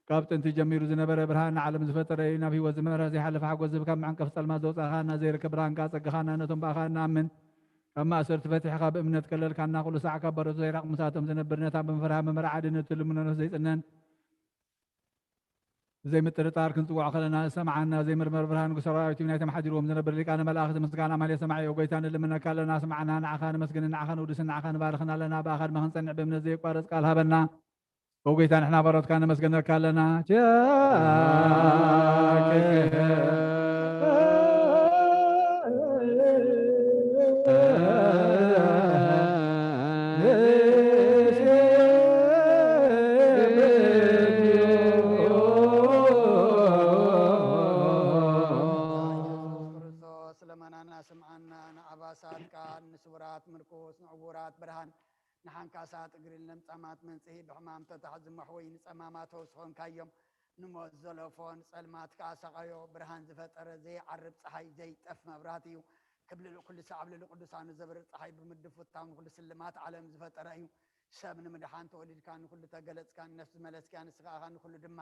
ካብ ጥንቲ ጀሚሩ ዝነበረ፣ ብርሃን ንዓለም ዝፈጠረ እዩ። ናብ ህይወት ዝመርሕ ዘይሓልፍ ሓጎስ ዝህብ፣ ካብ መዕንቀፍ ጸልማት ዘውጻእኻና፣ ዘይርከብ ብርሃን ከኣ ጸግኻና፣ ነቶም ብኣኻ እንኣምን፣ ካብ ማእሰርቲ ፈቲሕኻ ብእምነት ከለልካና፣ ኩሉ ሳዕ ካብ በረቱ ዘይራቕ ምሳቶም ዝነብር፣ ነታ ብምፍርሃ መመርዓ ድነት ትልምኖ ነፍስ ዘይጽነን፣ ዘይምጥርጣር ክንጽውዖ ከለና ዝሰምዓና ዘይምርመር ብርሃን ንጉሰ ሰራዊት እዩ። ናይቶም ሓዲርዎም ዝነብር ሊቃነ መላእኽቲ ምስጋና ማህሌት ሰማዒ፣ ኦ ጎይታ ንልምነካ ኣለና፣ ስምዓና፣ ንዓኻ ንመስግን፣ ንዓኻ ንውድስን፣ ንዓኻ ንባርኽን ኣለና። ብኣኻ ድማ ክንጸንዕ ብእምነት ዘየቋርጽ ቃል ሃበና። ኦ ጎይታ ንሕና ባሮትካ ነመስግነካ ኣለና። ክርስቶስ ለመናና ስምዓና፣ ንኣባሳትካ ንስውራት ምርኩስ፣ ንዕዉራት ብርሃን፣ ንሓንካሳት እግሪ፣ ንለምጻማት መንጽሂ፣ ብሕማም ተታሕዙ መሕወዪ፣ ንጸማማት ፈውሲ ኾንካዮም፣ ንሞት ዘለፎ፣ ንጸልማት ከኣ ሰቐዮ። ብርሃን ዝፈጠረ ዘይዓርብ ጸሓይ፣ ዘይጠፍ መብራህቲ እዩ። ክብ ልዕሊ ኩሉ ሳዕ ኣብ ልዕሊ ቅዱሳኑ ዘብርህ ጸሓይ ብምድፉታው ንኹሉ ስልማት ዓለም ዝፈጠረ እዩ። ሰብ ንምድሓን ተወሊድካ ንኹሉ ተገለጽካ፣ ንነፍሲ ዝመለስክያ ንስኻ ኢኻ፣ ንኹሉ ድማ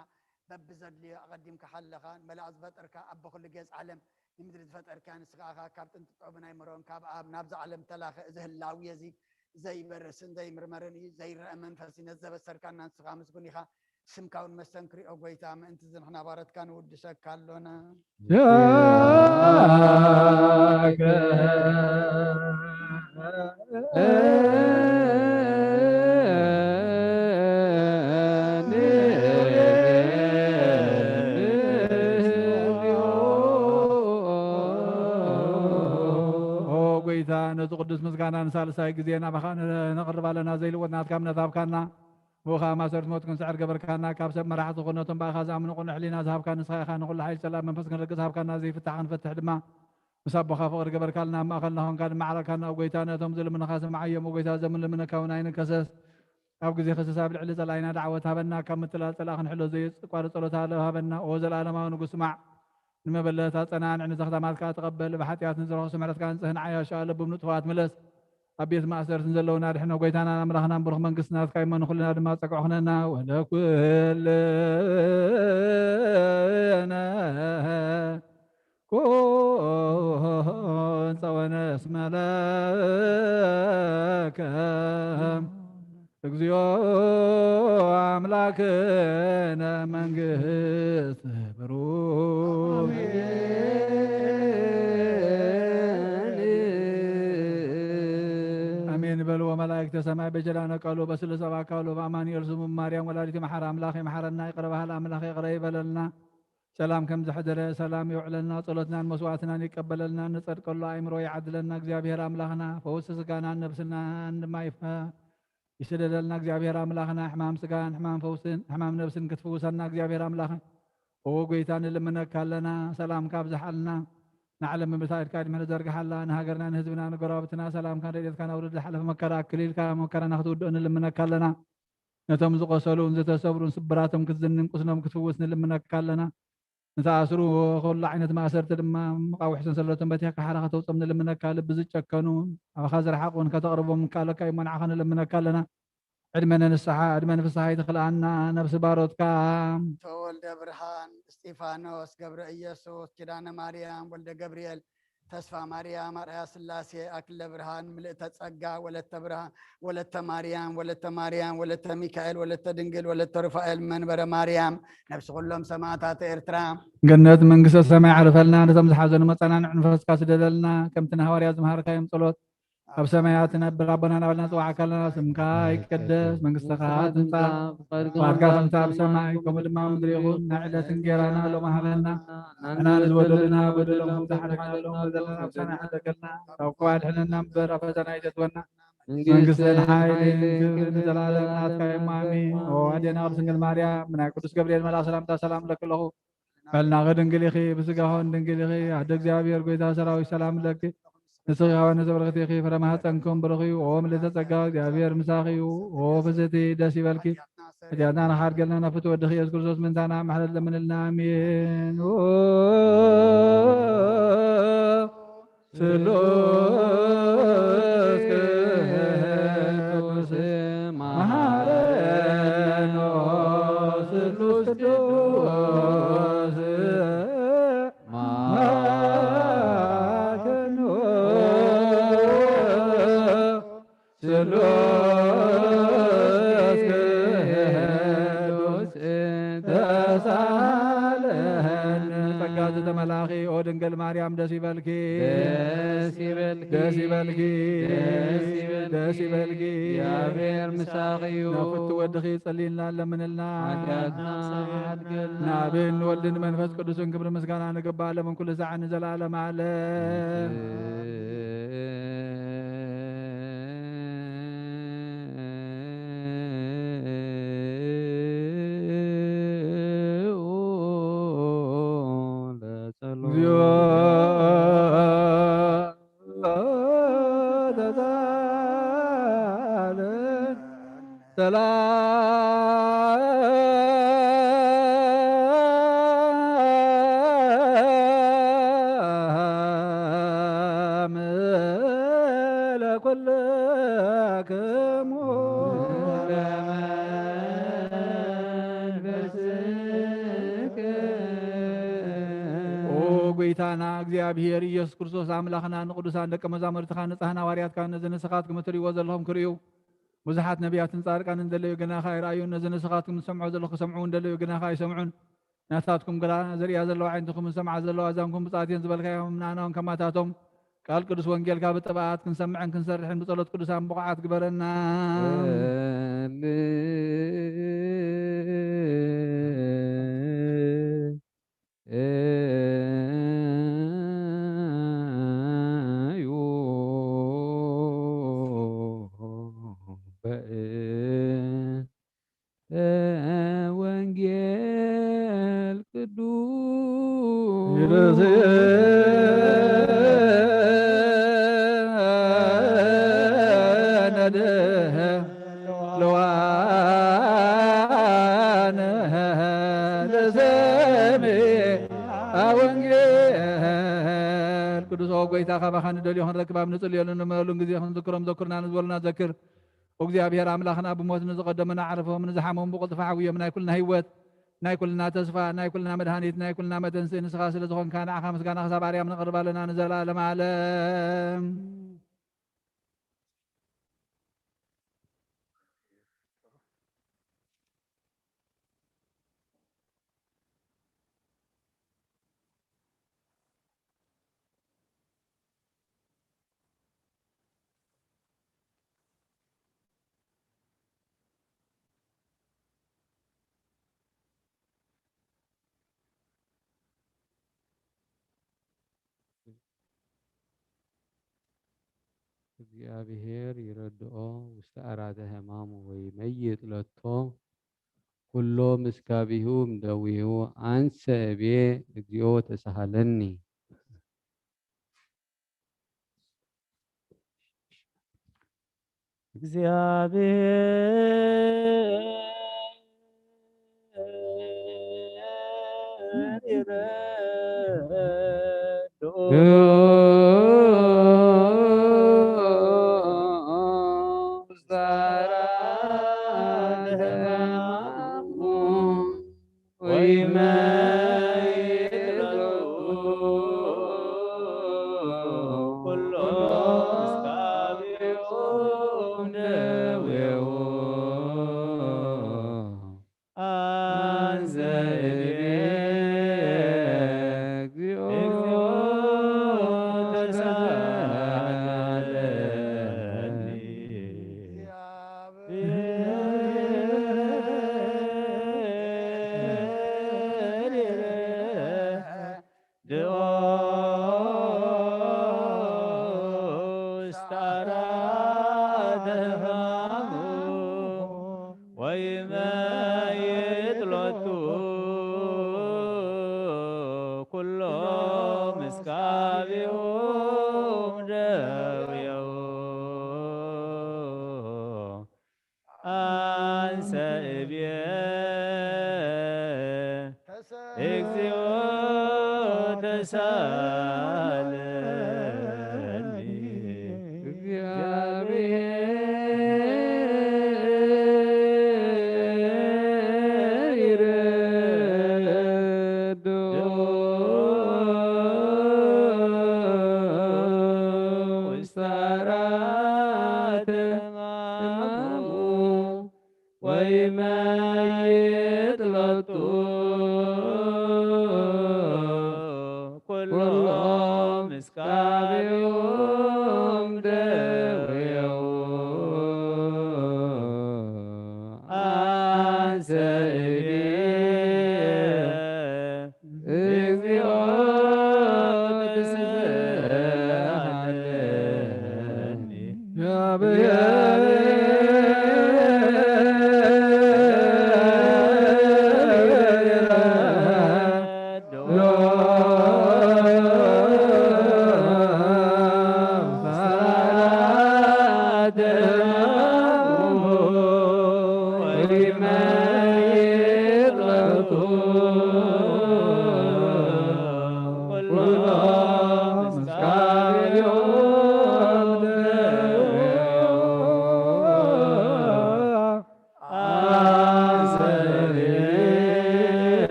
በብዘድልዮ ኣቐዲምካ ሓለኻ። ንመላእ ዝፈጠርካ ኣቦ ኩሉ ጌጽ ዓለም፣ ንምድሪ ዝፈጠርክያ ንስኻ ኢኻ። ካብ ጥንቲ ጥዑም ናይ መሮን ካብ ኣብ ናብዛ ዓለም ተላኸ እዚ ህላውየ እዚ ዘይበርስን ዘይምርመርን እዩ። ዘይረአ መንፈስ እዩ። ነዚ ዘበሰርካና ንስኻ ምስጉን ኢኻ። ስምካ እውን መስተንክር እዩ፣ ኦ ጎይታ። ምእንቲ እዚ ንሕና ባሮትካ ንውድሰካ ኣሎና። ኦ ጎይታ፣ ነዚ ቅዱስ ምስጋና ንሳልሳይ ግዜ ናባኻ ነቕርብ ኣለና። ዘይልወጥ ናትካ እምነት ሃብካና። ብኡ ኸኣ ማእሰርቲ ሞት ክንስዕር ገበርካና። ካብ ሰብ መራሕቲ ዝኾኑ ነቶም ብኣኻ ዝኣምኑ ቅኑዕ ሕሊና ዝሃብካ ንስኻ ኢኻ። ንኹሉ ሓይሊ ጸላእ መንፈስ ክንረግጽ ሃብካና። ዘይፍታሕ ክንፈትሕ ድማ ምስ ኣቦኻ ፍቕሪ ገበርካልና። ኣብ ማእከልና ኾንካ ድማ ዓረካና። ኦ ጎይታ፣ ነቶም ዝልምኑኻ ስምዓዮም። ኦ ጎይታ፣ ዘምልምነካ እውን ኣይንከሰስ። ኣብ ግዜ ከሰስ ኣብ ልዕሊ ጸላኢና ደዓወት ሃበና። ካብ ምትላል ጸላእ ክንሕሎ ዘየቋርጽ ጸሎት ሃበና። ኦ ዘለኣለማዊ ንጉስ፣ ስማዕ። ንመበለት ኣጸናንዕ፣ ንዘኽታማት ከኣ ተቐበል። ብሓጢኣት ንዝረኽሱ ምሕረትካ ንጽህ፣ ንዓያሹ ኣለቡ ንጥፉኣት ምለስ። ኣብ ቤት ማእሰርቲ ንዘለዉና ኣድሕኖ። ጎይታናን ኣምላኽናን ብሩኽ መንግስቲ ናትካ እሞ፣ ንኹልና ድማ ጸግዒ ኩነና። ወለኩልነ እስመ ለከ እግዚኦ አምላክነ መንግስት ብሩክ። አሜን በሉ። ወመላእክተ ሰማይ በጀላነ ቃሉ በስሉስ አብ አካሉ በአማኑኤል ስሙ ማርያም ወላዲት መሐር አምላክ ይመሐረና፣ ይቅረ በሃል አምላክ ይቅረ ይበለልና። ሰላም ከም ዘሕደረ ሰላም ይውዕለልና። ጸሎትናን መስዋዕትናን ይቀበለልና። ንጸድቀሉ ኣእምሮ ይዓድለና እግዚኣብሔር ኣምላኽና። ፈውሲ ስጋናን ነብስናን ድማ ይፈ-፣ ይስደደልና እግዚኣብሔር ኣምላኽና። ሕማም ስጋን ሕማም ፈውስን ሕማም ነብስን ክትፍውሰና እግዚኣብሔር ኣምላኽ። ኦ ጎይታ ንልምነካ ኣለና። ሰላምካ ኣብዝሓልና። ንዓለም ብምልታ ኢድካ ድሕሪ ዘርግሓላ። ንሃገርና ንህዝብና ንጎረባብትና ሰላምካ ረድኤትካ ናውርድ። ዝሓለፈ መከራ ኣክሊልካ መከራና ክትውድኦ ንልምነካ ኣለና። ነቶም ዝቆሰሉን ዝተሰብሩን ስብራቶም ክትዝንን ቁስሎም ክትፍውስ ንልምነካ ኣለና። ንዝተኣስሩ ኩሉ ዓይነት ማእሰርቲ ድማ መቃውሒ ሰንሰለቶም በቲሕካ ሓራ ከተውፅኦም ንልምነካ። ልቢ ዝጨከኑ ኣባኻ ዝረሓቑን ከተቕርቦም ምካለካ እዩ፣ ንዓኻ ንልምነካ ኣለና። ዕድመ ንንስሓ ዕድመ ንፍስሓ ይትኽልኣና ነብሲ ባሮትካ። ተወልደ ብርሃን፣ እስጢፋኖስ፣ ገብረ ኢየሱስ፣ ኪዳነ ማርያም፣ ወልደ ገብርኤል፣ ተስፋ ማርያም፣ ኣርኣያ ስላሴ፣ ኣክለ ብርሃን፣ ምልእተ ጸጋ፣ ወለተ ብርሃን፣ ወለተ ማርያም፣ ወለተ ማርያም፣ ወለተ ሚካኤል፣ ወለተ ድንግል፣ ወለተ ሩፋኤል፣ መንበረ ማርያም፣ ነብሲ ኩሎም ሰማዕታት ኤርትራ። ገነት መንግስተ ሰማይ ዓርፈልና። ነቶም ዝሓዘኑ መጻናንዒ መንፈስካ ስደደልና። ከምቲ ንሃዋርያት ዝመሃርካዮም ጸሎት፣ ኣብ ሰማያት ትነብር ኣቦና ናባልና ጽዋዕካ ኣለና። ስምካ ይቀደስ፣ መንግስትኻ ትምጻእ፣ ፍቓድካ ከምቲ ኣብ ሰማይ ከምኡ ድማ ኣብ ምድሪ ይኹን። ናይ ዕለት እንጌራና ሎሚ ሃበና። ንሕና ንዝበደሉና በደሎም ከም ዝሓለፍናሎም በደልና፣ ኣብ ሰማይ ሓለከልና፣ ካብ ክፉእ ኣድሕነና እምበር ኣብ ፈተና ኣይተእትወና። መንግስትን ሓይልን ክብርን ንዘለኣለም ናትካ እዩ። ኣሜን። ኦ ኣዴና ቅድስት ድንግል ማርያም፣ ብናይ ቅዱስ ገብርኤል መልኣኽ ሰላምታ ሰላም እብለኪ ኣለኹ። በልናኺ ድንግል ኢኺ፣ ብስጋኽን ድንግል ኢኺ። ኣደ እግዚኣብሔር ጎይታ ሰራዊት ሰላም ለኪ። ንስኺ ከበነ ተበረኽቲ ኢኺ፣ ፍረ ማህፀንኩም ብሩኽ እዩ። ኦ ምልዕተ ጸጋ እግዚኣብሔር ምሳኺ እዩ። ኦ ፍስህቲ ደስ ይበልኪ። ኃጢአትና ንኻድገልና ናብ ፍትወ ወድኺ ኢየሱስ ክርስቶስ ምንታና ምሕረት ለምንልና። ኣሜን። ኦ ስሉስ ቅዱስ መሐረነ ስሉስ ቅዱስ መሐረነ ስሉስ ቅዱስ ተሳለነ። ጸጋ ዝተመላኺ ኦ ድንግል ማርያም ደስ ይበልኪ። ደስ ይበልኪ። ደስ ይበልኪ። ደስ ይበልኪ። ደስ ይበልኪ። እግዚኣብሔር ምሳኺ እዩ። ናብ ፍቱ ወድኺ ጸልይልና ለምንልና። ኃጢአትና ሓድገልና። ናብን ወልድን መንፈስ ቅዱስን ክብሪ ምስጋና ንግባእ ለምን ኩሉ ሰዓት ንዘለዓለም ዓለም። እግዚኦ ተሳለን ሰላም ለኩልክሙ። ኦ ጎይታና እግዚኣብሔር ኢየሱስ ክርስቶስ ኣምላኽና፣ ንቅዱሳን ደቀ መዛሙርትኻ ንጻህን ሃዋርያትካ ነዚ ንስኻትኩም እትርእይዎ ዘለኹም ክርእዩ ብዙሓት ነቢያትን ጻድቃንን ደለዩ፣ ግናኻ ኣይረኣዩን። ነዚ ንስኻትኩም ትሰምዖ ዘለኹ ክሰምዑ እውን ደለዩ፣ ግናኻ ኣይሰምዑን። ናታትኩም ግራ ዝርእያ ዘለዋ ዓይንትኹም ዝሰምዓ ዘለዋ ኣዛንኩም ብጻት እየን ዝበልካዮም ንኣናውን ከማታቶም ቃል ቅዱስ ወንጌልካ ብጥብኣት ክንሰምዕን ክንሰርሕን ብጸሎት ቅዱሳን ብቑዓት ግበረና። እዩ በእንተ ወንጌል ቅዱስ ለዋነ ለሰሚዐ ወንጌል። ቅዱስ ኦ ጎይታ፣ ካባኻ ንደልዮ ክንረክብ ኣብ ንጽልየሉ ንመለሉን ግዜ ክንዝክሮም ዘክሩና ንዝበሉና ዘክር። እግዚኣብሔር ኣምላኽና፣ ብሞት ንዝቐደሙና ኣዕርፎም፣ ንዝሓመሙ ብቕልጥፋ ሓውዮም፣ ናይ ኩልና ህይወት ናይ ኩልና ተስፋ፣ ናይ ኩልና መድሃኒት፣ ናይ ኩልና መተንስኢ ንስኻ ስለ ዝኾንካ ንዓኻ ምስጋና ክሳብ ኣርያም ነቕርብ ኣለና ንዘለኣለም ዓለም። እግዚኣብሔር ይረድኦ ውስተ ኣራተ ሕማሙ ወይመይጥ ለቶ ኩሎ ምስካቢሁ እምደዊሁ አንሰ እቤ እግዚኦ ተሳሃለኒ።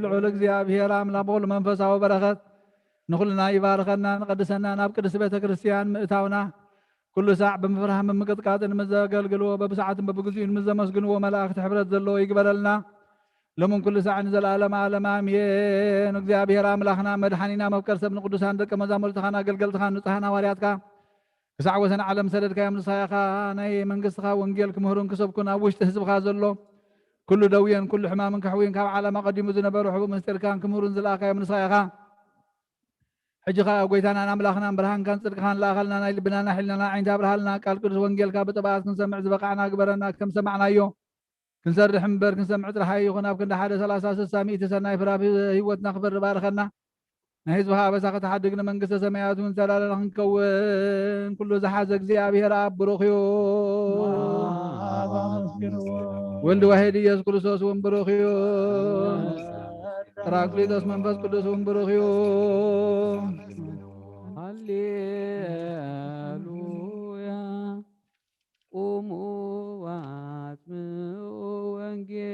ልዑል እግዚኣብሔር ኣምላኽ ብኹሉ መንፈሳዊ በረኸት ንኹልና ይባርከና፣ ንቐድሰና፣ ናብ ቅድስቲ ቤተ ክርስቲያን ምእታውና፣ ኩሉ ሳዕ ብምፍራህ ብምቅጥቃጥን ምስ ዘገልግልዎ፣ በብሰዓትን በብግዚኡን ምስ ዘመስግንዎ መላእኽቲ ሕብረት ዘለዎ ይግበረልና። ሎምን ኩሉ ሳዕ ንዘለዓለም ዓለም ኣሜን። እግዚኣብሔር ኣምላኽና መድሓኒና መፍቀር ሰብ ንቅዱሳን ደቀ መዛሙርትኻን ኣገልገልትኻን ንጹሓን ሃዋርያትካ ክሳዕ ወሰን ዓለም ሰደድካዮም። ንስኻ ኢኻ ናይ መንግስትኻ ወንጌል ክምህሩን ክሰብኩን ኣብ ውሽጢ ህዝብኻ ዘሎ ኩሉ ደውየን ኩሉ ሕማምን ከሕውይን ካብ ዓለም ኣቐዲሙ ዝነበሩ ሕቡእ ምስጢርካን ክምህሩን ዝለኣኻዮም ንስኻ ኢኻ። ሕጂ ኸኣ ጎይታናን ኣምላኽናን ብርሃንካን ጽድቅኻን ለኣኸልና፣ ናይ ልብናን ኣሒልናን ኣዒንቲ ኣብርሃልና፣ ቃል ቅዱስ ወንጌልካ ብጥብኣት ክንሰምዕ ዝበቓዕና ግበረና፣ ከም ሰማዕናዮ ክንሰርሕ እምበር ክንሰምዕ ጥራሕ ኣይኹን፣ ኣብ ክንዲ ሓደ ሰላሳ ስሳ ሚእቲ ሰናይ ፍረ ኣብ ህይወትና ክፈሪ ባርኸና። ናይ ህዝብኻ ኣበሳ ክትሓድግ ንመንግስተ ሰማያት እውን ተላላና ክንከውን ኩሉ ዝሓዘ እግዚኣብሔር ኣብ ብሩኽ እዩ። ወልድ ዋሕድ ኢየሱስ ክርስቶስ እውን ብሩኽ እዩ። ጳራቅሊጦስ መንፈስ ቅዱስ እውን ብሩኽ እዩ። ሃሌሉያ። ቁሙ ወአጽምዑ ወንጌለ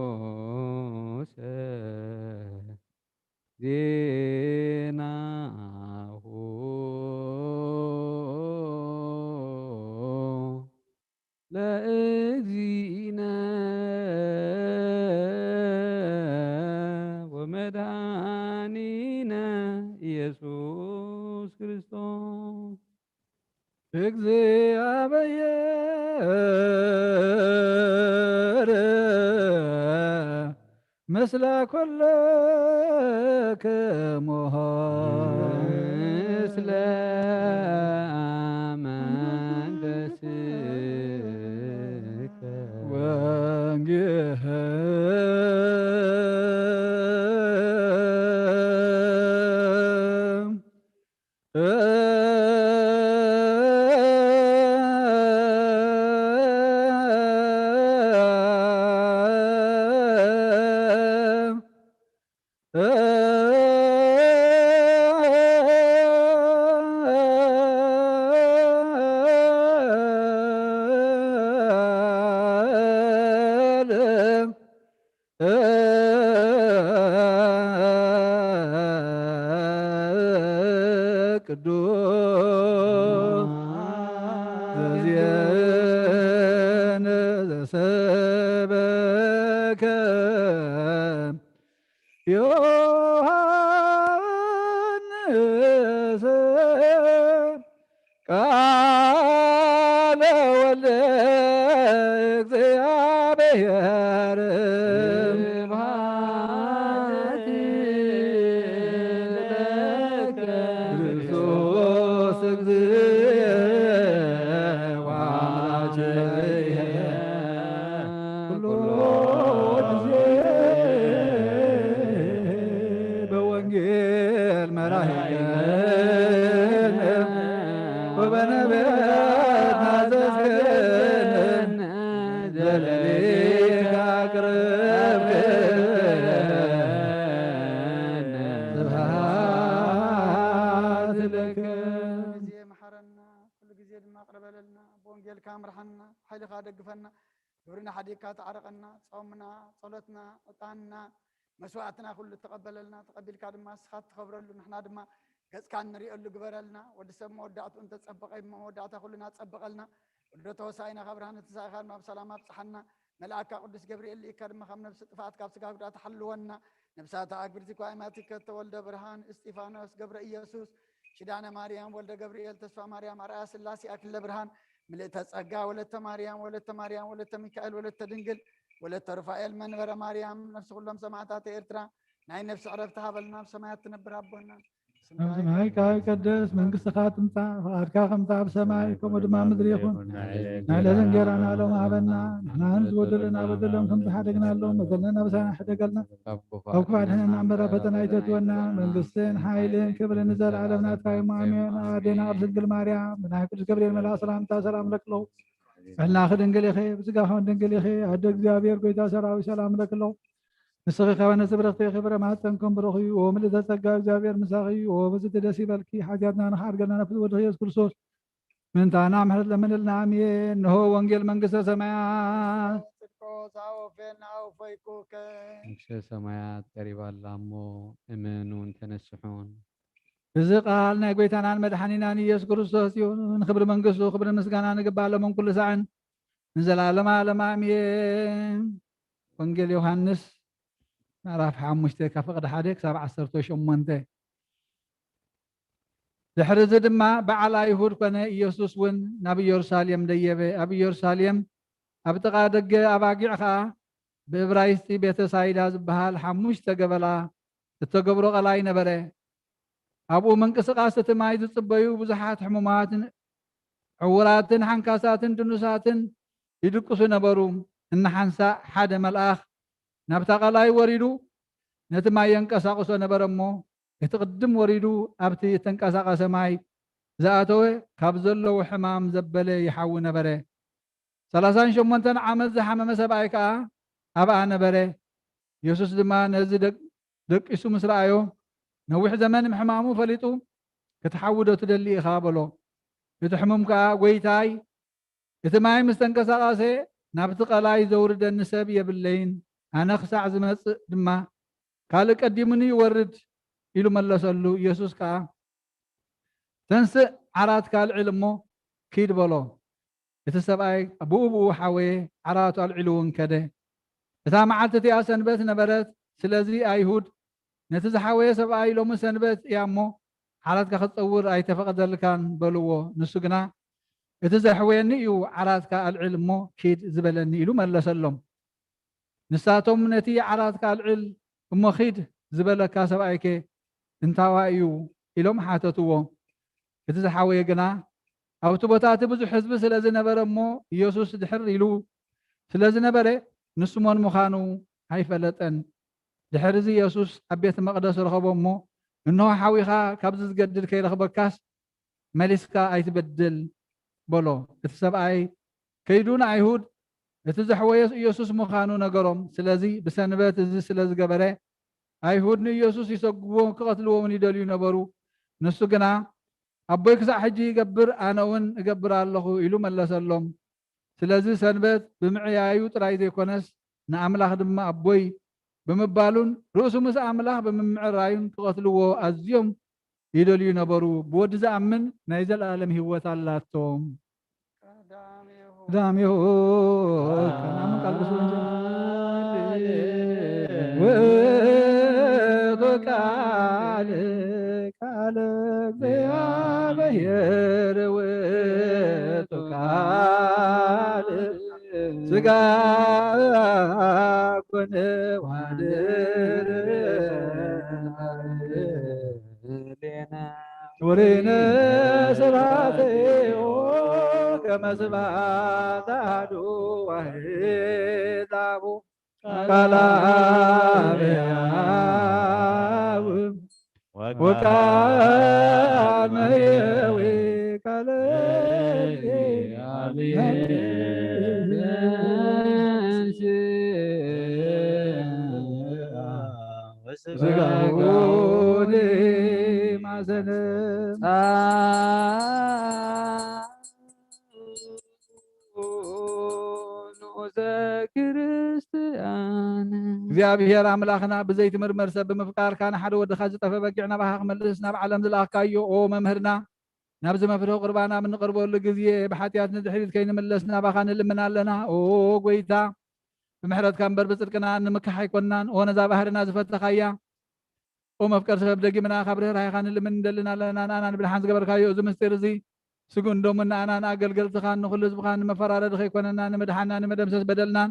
ቅዱሰ ዜናሁ ለእግዚእነ ወመድኃኒነ ኢየሱስ ክርስቶስ። እግዚኣብሔር ምስለ ኩልክሙ። ምስለ መንፈስከ። ወንጌል ቅዱስ ዘዜነ ዘሰበከ ዮሐንስ ቃለ ወልደ እግዚአብሔር። ስብሐት ለከ ክርስቶስ እግዚእ ወአምላክየ ኩሎ ጊዜ በወንጌል መራሒነ ወበነቢያት ናዘዝክነ ዘለሊካ ቅረብክነ። ስብሐት ለከ። ኩሉ ግዜ መሓረና፣ ኩሉ ግዜ ድማ ቅረበለልና። ብወንጌልካ ምርሓና፣ ሓይልኻ ደግፈና። ግብርና ሓዲግካ ተዓረቐና። ጾምና፣ ጸሎትና፣ ዕጣንና፣ መስዋዕትና ኩሉ ተቐበለልና። ተቐቢልካ ድማ ንስኻ እትኸብረሉ፣ ንሕና ድማ ገጽካ እንሪእየሉ ግበረልና። ወዲ ሰብ መወዳእትኡ እንተጸበቐ እዩ፣ መወዳእታ ኩልና ጸብቐልና። ወልደ ተወሳኢና ካብ ብርሃነ ትንሳኤኻ ድማ ብሰላም ኣብጽሓና። መልኣካ ቅዱስ ገብርኤል ልኢካ ድማ ካብ ነብሲ ጥፍኣት ካብ ስጋ ጉድኣት ሓልወና። ነብሳታ ኣግብርቲ ኳይማቲከ ተወልደ ብርሃን፣ እስጢፋኖስ፣ ገብረ ኢየሱስ፣ ኪዳነ ማርያም፣ ወልደ ገብርኤል፣ ተስፋ ማርያም፣ ኣርኣያ ስላሴ፣ ኣክሊለ ብርሃን፣ ምልእተ ጸጋ፣ ወለተ ማርያም፣ ወለተ ማርያም፣ ወለተ ሚካኤል፣ ወለተ ድንግል፣ ወለተ ሩፋኤል፣ መንበረ ማርያም፣ ነፍሲ ኩሎም ሰማዕታት ኤርትራ ናይ ነፍሲ ዕረፍቲ ሃበልና። ኣብ ሰማያት ትነብር ኣቦና፣ ስምካ ኣብ ሰማይ ይትቀደስ፣ ከመ ይትቀደስ መንግስትኻ ትምጻእ፣ ፍቓድካ ከም ትብጻሕ ኣብ ሰማይ፣ ከምኡ ድማ ኣብ ምድሪ ይኹን። ናይ ዕለት እንጀራና ሎሚ ሃበና፣ ንሕና ንዝበደሉና በደሎም ከም ዝሓደግናሎም፣ በደልና ኣበሳና ሕደገልና፣ ካብ ክፉእ ኣድሕነና እምበር ኣብ ፈተና ኣይተእትወና። መንግስትን ሓይልን ክብርን ንዘለኣለም ናትካ እዩ። ኣሜን። ኣዴና ቅድስት ድንግል ማርያም፣ ብናይ ቅዱስ ገብርኤል መልኣክ ሰላምታ ሰላም እለኪ ኣለኹ። ብሕልናኺ ድንግል ኢኺ፣ ብስጋኺ እውን ድንግል ኢኺ። ኣደ እግዚኣብሔር፣ ጎይታ ሰራዊት፣ ሰላም እለኪ ኣለኹ። ንስኺ ከበነ ብርኽቲ ኢኺ፣ ፍረ ማህፀንኩም ብሩኽ እዩ። ወምልእተ ጸጋ፣ እግዚኣብሔር ምሳኺ እዩ። ወብዝቲ ደስ ይበልኪ፣ ሓጢኣትና ንኽሓድገልና ናብ ፍትው ወድኺ ኢየሱስ ክርስቶስ ምእንታና ምሕረት ለምንልና። ኣሜን። እንሆ ወንጌል መንግስተ ሰማያት። ጽድቆ ሳወፌን ኣውፈይኩከ። መንግስተ ሰማያት ቀሪባ ኣላ እሞ እመኑን ተነስሑን። እዚ ቃል ናይ ጎይታናን መድሓኒናን ኢየሱስ ክርስቶስ እዩ። ንክብሪ መንግስቱ ክብርን ምስጋናን ይግባእ፣ ሎምን ኩሉ ሳዕን። ንዘለዓለመ ዓለም ኣሜን። ወንጌል ዮሃንስ ምዕራፍ ሓሙሽተ ካብ ፍቕዲ ሓደ ክሳብ ዓሰርተ ሸሞንተ። ድሕሪ እዚ ድማ በዓል ኣይሁድ ኮነ፣ ኢየሱስ እውን ናብ ኢየሩሳሌም ደየበ። ኣብ ኢየሩሳሌም ኣብ ጥቓ ደገ ኣባጊዕ ኸኣ ብእብራይስጢ ቤተ ሳይዳ ዝበሃል ሓሙሽተ ገበላ እተገብሮ ቐላይ ነበረ። ኣብኡ ምንቅስቓስ እቲ ማይ ዝጽበዩ ብዙሓት ሕሙማትን ዕዉራትን ሓንካሳትን ድኑሳትን ይድቅሱ ነበሩ። እንሓንሳእ ሓደ መልኣኽ ናብታ ቐላይ ወሪዱ ነቲ ማይ የንቀሳቕሶ ነበረ እሞ፣ እቲ ቅድም ወሪዱ ኣብቲ እተንቀሳቐሰ ማይ ዝኣተወ ካብ ዘለዎ ሕማም ዘበለ ይሓዊ ነበረ። ሰላሳን ሸሞንተን ዓመት ዝሓመመ ሰብኣይ ከኣ ኣብኣ ነበረ። የሱስ ድማ ነዚ ደቅ-፣ ደቂሱ ምስ ረኣዮ፣ ነዊሕ ዘመን ምሕማሙ ፈሊጡ፣ "ክትሓዊ ዶ ትደሊ ኢኻ?" በሎ። እቲ ሕሙም ከኣ፣ "ጐይታይ፣ እቲ ማይ ምስ ተንቀሳቐሰ፣ ናብቲ ቀላይ ዘውርደኒ ሰብ የብለይን። ኣነ ክሳዕ ዝመጽእ ድማ፣ ካልእ ቀዲሙኒ ይወርድ" ኢሉ መለሰሉ። ኢየሱስ ከኣ፣ "ተንስእ፣ ዓራትካ ኣልዕል እሞ ኪድ" በሎ። እቲ ሰብኣይ ብኡ ብኡ ሓወየ፣ ዓራቱ ኣልዒሉ እውን ከደ። እታ መዓልቲ እቲኣ ሰንበት ነበረት፣ ስለዚ ኣይሁድ ነቲ ዝሓወየ ሰብኣይ፣ "ሎሚ ሰንበት እያ እሞ፣ ዓራትካ ክትጸውር ኣይተፈቕደልካን" በልዎ። ንሱ ግና፣ "እቲ ዘሕወየኒ እዩ፣ ዓራትካ ኣልዕል እሞ ኪድ ዝበለኒ" ኢሉ መለሰሎም። ንሳቶም፣ "ነቲ ዓራትካ ኣልዕል እሞ ኺድ ዝበለካ ሰብኣይከ እንታዋይ እዩ?" ኢሎም ሓተትዎ። እቲ ዝሓወየ ግና ኣብቲ ቦታ እቲ ብዙሕ ህዝቢ ስለ ዝነበረ እሞ፣ ኢየሱስ ድሕር ኢሉ ስለ ዝነበረ፣ ንሱ መን ምዃኑ ኣይፈለጠን። ድሕሪ እዚ ኢየሱስ ኣብ ቤት መቕደስ ረኸቦ እሞ፣ "እንሆ ሓዊኻ፣ ካብዚ ዝገድድ ከይረኽበካስ መሊስካ ኣይትበድል" በሎ። እቲ ሰብኣይ ከይዱ ንኣይሁድ እቲ ዘሕወየስ ኢየሱስ ምዃኑ ነገሮም። ስለዚ ብሰንበት እዚ ስለ ዝገበረ፣ ኣይሁድ ንኢየሱስ ይሰግዎ፣ ክቐትልዎ እውን ይደልዩ ነበሩ። ንሱ ግና፣ "ኣቦይ ክሳዕ ሕጂ ይገብር፣ ኣነ እውን እገብር ኣለኹ" ኢሉ መለሰሎም። ስለዚ ሰንበት ብምዕያዩ ጥራይ ዘይኮነስ፣ ንኣምላኽ ድማ ኣቦይ ብምባሉን ርእሱ ምስ ኣምላኽ ብምምዕራዩን ክቐትልዎ ኣዝዮም ይደልዩ ነበሩ። ብወዲ ዝኣምን ናይ ዘለኣለም ህይወት ኣላቶም። ቀዳሚሁ ከናምን ቃል ብስወንጀ ውእቱ ቃል፣ ቃል እግዚአብሔር ውእቱ ቃል ሥጋ ኮነ ወአድረ ላዕሌነ። ውሪነ ስብሐቲሁ ከመ ስብሐት አሐዱ ዋሕድ አቡ። ቃለ አብ ሕያው ወቃል መሕየዊ ቃለ ሥጋሁ ማሰነ ንዑሰ ክርስቲያን። እግዚኣብሔር ኣምላኽና፣ ብዘይትምርመር ሰብ ብምፍቃርካ፣ ንሓደ ወድኻ ዝጠፈ በጊዕ ናባኻ ክመልስ ናብ ዓለም ዝለኣኽካዮ፣ ኦ መምህርና፣ ናብዚ መፍትሒ ቁርባን ኣብ እንቐርበሉ ግዜ፣ ብሓጢኣት ንድሕሪት ከይንምለስ ናባኻ ንልምን ኣለና። ኦ ጐይታ፣ ብምሕረትካ እምበር ብጽድቅና እንምካሕ ኣይኮንናን። ኦ ነዛ ባህርና ዝፈተኻያ፣ ኦ መፍቀር ሰብ፣ ደጊምና ካብ ርህራሄኻ ንልምን ንደልን ኣለና። ንኣና ንምድሓን ዝገበርካዮ እዚ ምስጢር እዚ፣ ስግኡን ደሙን ንኣና ንኣገልገልትኻን ንኹሉ ህዝብኻን ንመፈራረዲ ከይኮነና፣ ንምድሓንና፣ ንመደምሰስ በደልናን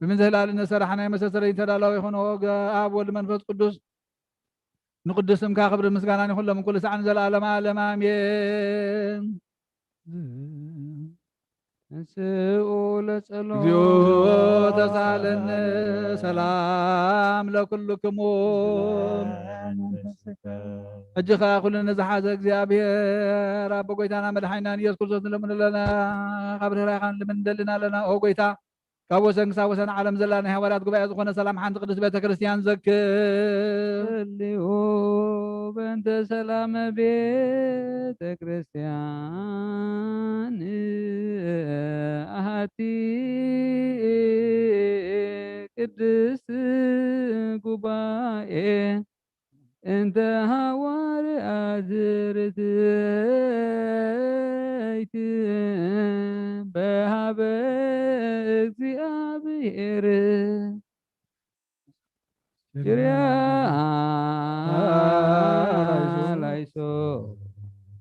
ብምዝህላል ንሰራሕናዮ መሰሰለይ ተዳላዊ ይኹን። ኦ ግ-፣ ኣብ ወልድ መንፈስ ቅዱስ ንቅዱስ ስምካ ክብርን ምስጋናን ይኹን ሎምን ኩሉ ሳዕ ንዘለዓለመ ዓለም ኣሜን። እንስኡ ለጸሎት። እግዚኦ ተሳለነ ሰላም ለኩልክሙ። ሕጂ ኸኣ ኩሉ ንዝሓዘ እግዚኣብሔር ኣቦ ጐይታና መድሓኒናን ኢየሱስ ክርስቶስ ንለምኖ ኣለና፣ ካብ ርህራሄኻን ልምን ንደልን ኣለና። ኦ ጐይታ፣ ካብ ወሰን ክሳብ ወሰን ዓለም ዘላ ናይ ሃዋርያት ጉባኤ ዝኾነ ሰላም ሓንቲ ቅድስት ቤተ ክርስቲያን ዘክር። ጸልዩ በእንተ ሰላመ ቤተ ክርስቲያን ኣሐቲ ቅድስት ጉባኤ እንተ ሃዋርያት ርትዕት በሃበ ኪርያ ላይሶ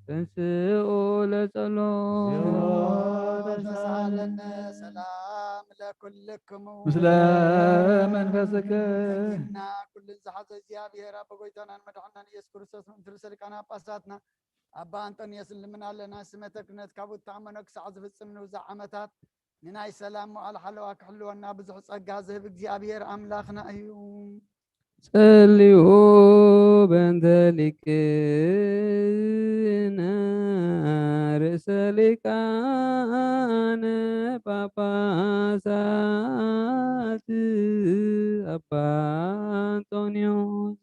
ተንስኡ ለጸሎ። ተሳለነ ሰላም ለኩልክሙ ምስለ መንፈስከ። እና ኩልን ዝሓዘ እግዚኣብሔር ኣብ ጎይታናን መድሓናን ኢየሱስ ክርስቶስ ምእንቲ ርእሰ ሊቃነ ጳጳሳትና ኣባ ኣንጠንዮስ ንልምን ኣለና። ስመተ ክህነት ካብ እተኣመኖ ክሳዕ ዝፍጽም ንብዙሕ ዓመታት ንናይ ሰላም መዋዕል ሓለዋ ክሕልወና ብዙሕ ጸጋ ዝህብ እግዚኣብሔር ኣምላኽና እዩ። ጸልዩ በእንተ ሊቅነ ርእሰ ሊቃነ ጳጳሳት ኣባ ኣንጦንዮስ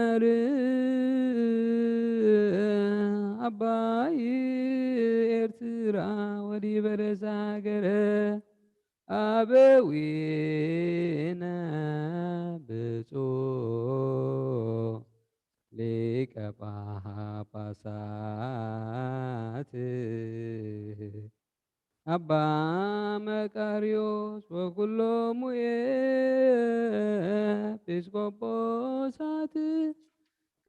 ዘሃገር ኣባይ ኤርትራ ወዲበ ርእሰ ሃገረ ኣበዊነ ብፁዕ ሊቀ ጳጳሳት ኣባ መቃርዮስ ወኩሎሙ ኤጲስቆጶሳት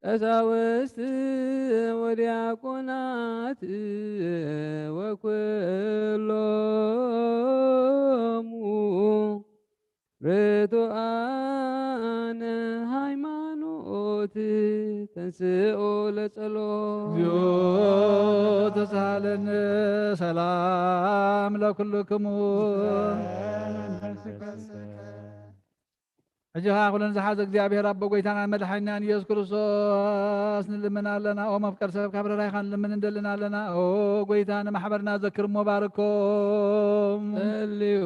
ቀሳውስት ወዲያቆናት ወኩሎሙ ርቱዓነ ሃይማኖት ተንስኡ ለጸሎ። እግዚኦ ተሳሃለነ ሰላም ለኩልክሙ። ሕጂ ኸዓ ኩለን ዝሓዘ እግዚኣብሔር ኣቦ ጎይታናን መድሓኒናን ኢየሱስ ክርስቶስ ንልምን ኣለና። ኦ መፍቀር ሰብ ካብ ርራይኻ ንልምን እንደልን ኣለና። ኦ ጎይታ ንማሕበርና ዘክር እሞ ባርኮም። ጸልዩ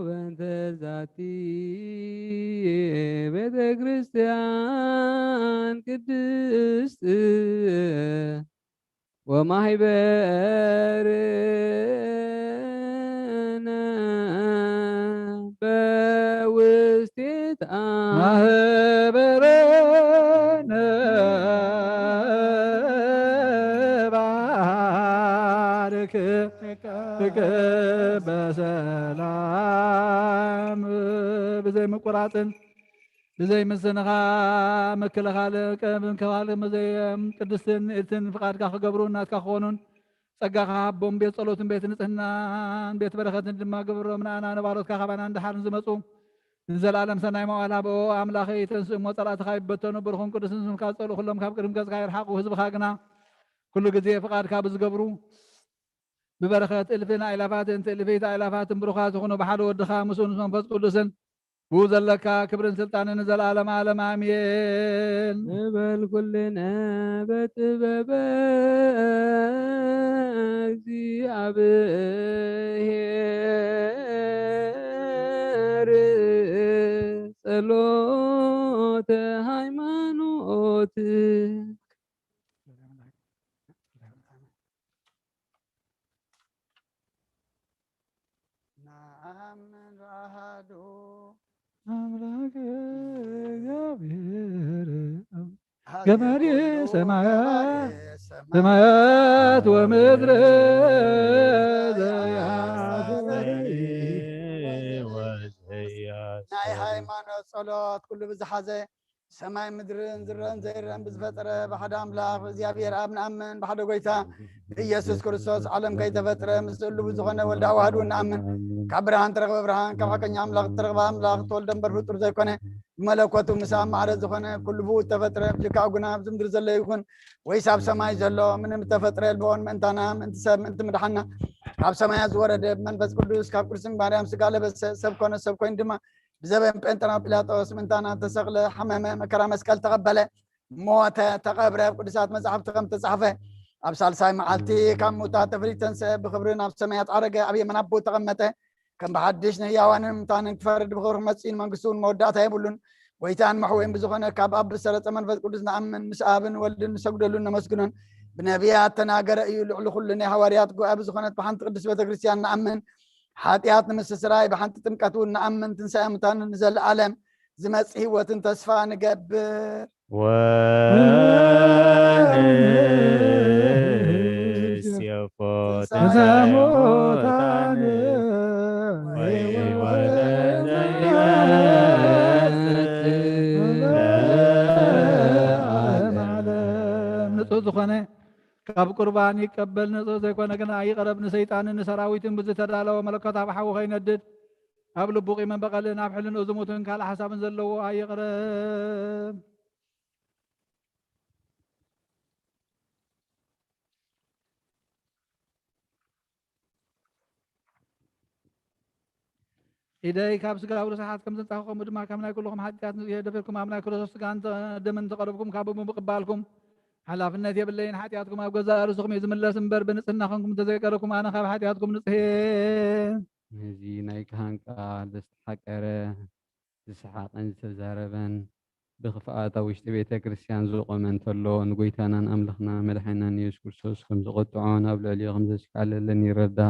በእንተ ዛቲ ቤተ ክርስቲያን ቅድስት ወማህበርነ በውስቴታ ማህበርነ ባርክ በሰላም ብዘይ ምቁራጽን ብዘይ ምስንኻ ምክልኻል፣ ምክልኻል ብዘይ ቅድስትን ንእድትን ፍቓድካ ክገብሩ ናትካ ክኾኑን ጸጋኻ ሃቦም። ቤት ጸሎትን ቤት ንጽህናን ቤት በረኸትን ድማ ግበሮም። ንኣና ንባሮትካ ካባና ንደሓር ንዝመጹ ንዘለኣለም ሰናይ መዋል ሃብኦ። ኣምላኸይ ተንስእ እሞ ጸላእትኻ ይበተኑ፣ ብሩኽን ቅዱስን ስምካ ዝጸልኡ ኩሎም ካብ ቅድሚ ገጽካ ይርሓቑ። ህዝብኻ ግና ኩሉ ግዜ ፍቓድካ ብዝገብሩ ብበረኸት እልፍን ኣእላፋትን ትእልፊት ኣእላፋትን ብሩኻት ይኹኑ። ብሓደ ወድኻ ምስኡ ምስ መንፈስ ቅዱስን ብኡ ዘለካ ክብርን ስልጣንን ንዘለኣለም ዓለም ኣሜን። ንበል ኩልነ በጥበበ እግዚኣብሔር ጸሎተ ሃይማኖት። ነአምን በአሐዱ አምላክ እግዚአብሔር አብ ገባሬ ሰማያት ሰማያት ወምድር ዘያስተርኢ ወዘያስተርኢ። ናይ ሃይማኖት ጸሎት ኩሉ ብዝሓዘ ሰማይ ምድርን ዝረአን ዘይረአን ብዝፈጠረ ብሓደ ኣምላኽ ብእግዚኣብሔር ኣብ ንኣምን፣ ብሓደ ጎይታ ብኢየሱስ ክርስቶስ ዓለም ከይተፈጥረ ምስሉ ብዝኾነ ወልድ ኣዋህዱ ንኣምን። ካብ ብርሃን ተረኽበ ብርሃን፣ ካብ ሓቀኛ ኣምላኽ እተረኽበ ኣምላኽ እተወልደ እምበር ፍጡር ዘይኮነ፣ ብመለኮቱ ምስ ኣብ ማዕረ ዝኾነ ኩሉ ብኡ እተፈጥረ፣ ብጀካኡ ግና ኣብዚ ምድሪ ዘሎ ይኹን ወይስ ኣብ ሰማይ ዘሎ ምንም እተፈጥረ የልቦን። ምእንታና፣ ምእንቲ ሰብ፣ ምእንቲ ምድሓና ካብ ሰማያት ዝወረደ፣ ብመንፈስ ቅዱስ ካብ ቅድስቲ ማርያም ስጋ ለበሰ፣ ሰብ ኮነ፣ ሰብ ኮይኑ ድማ ብዘበን ጴንጠናው ጲላጦስ ምእንታና ተሰቕለ፣ ሓመመ፣ መከራ መስቀል ተቐበለ፣ ሞተ፣ ተቐብረ። ኣብ ቅዱሳት መጻሕፍቲ ከም ተጻሕፈ፣ ኣብ ሳልሳይ መዓልቲ ካብ ሙታት ተፈሊዩ ተንስአ፣ ብኽብሪ ናብ ሰማያት ዓረገ፣ ኣብ የማን ኣቦኡ ተቐመጠ። ከም ብሓድሽ ንህያዋንን ሙታንን ክፈርድ ብኽብሪ ክመጽእ እዩ። ንመንግስቱ እውን መወዳእታ የብሉን። ጎይታን መሕወይን ብዝኾነ ካብ ኣብ ብዝሰረጸ መንፈስ ቅዱስ ንኣምን፣ ምስ ኣብን ወልድን ንሰግደሉን ነመስግኖን። ብነቢያት ተናገረ እዩ። ልዕሊ ኩሉ ናይ ሃዋርያት ጉባኤ ብዝኾነት ብሓንቲ ቅድስት ቤተ ክርስቲያን ንኣምን። ሓጢኣት ንምስትስራይ ብሓንቲ ጥምቀት እውን ንኣምን። ትንሳኤ ሙታን ንዘለኣለም ዝመጽእ ህይወትን ተስፋ ንገብር። ወንሴፎ ትንሳኤ ትንሳኤ ሙታን ዝኾነ ካብ ቁርባን ይቀበል። ንጹህ ዘይኮነ ግና ይቕረብ። ንሰይጣንን ንሰራዊትን ብዝተዳለወ መለኮታዊ ሓዊ ከይነድድ፣ ኣብ ልቡ ቂምን በቐልን ኣብ ሕልንኡ ዝሙትን ካልእ ሓሳብን ዘለዎ ኣይቕረብ። ኢደይ ካብ ስጋዊ ርስሓት ከም ዘንጻኹ፣ ከምኡ ድማ ካብ ናይ ኩልኹም ሓጢኣት ንጹህ እየ። ደፊርኩም ኣብ ናይ ክርስቶስ ስጋን ተ-፣ ደምን ተቐረብኩም፣ ካብ ብምቕባልኩም፣ ሓላፍነት የብለይን። ሓጢኣትኩም ኣብ ገዛእ ርእስኹም እዩ ዝምለስ እምበር፣ ብንጽህና ኾንኩም እንተዘይቀረብኩም፣ ኣነ ካብ ሓጢኣትኩም ንጹህ እየ። ነዚ ናይ ካህን ቃል ዘስተሓቀረ፣ ዝሰሓቐን ዝተዛረበን፣ ብኽፍኣት ኣብ ውሽጢ ቤተ ክርስቲያን ዝቖመ እንተሎ፣ ንጎይታናን ኣምላኽና መድሓኒናን የሱስ ክርስቶስ ከም ዝቐጥዖን ኣብ ልዕሊኡ ከም ዘስካለለን ይረዳ።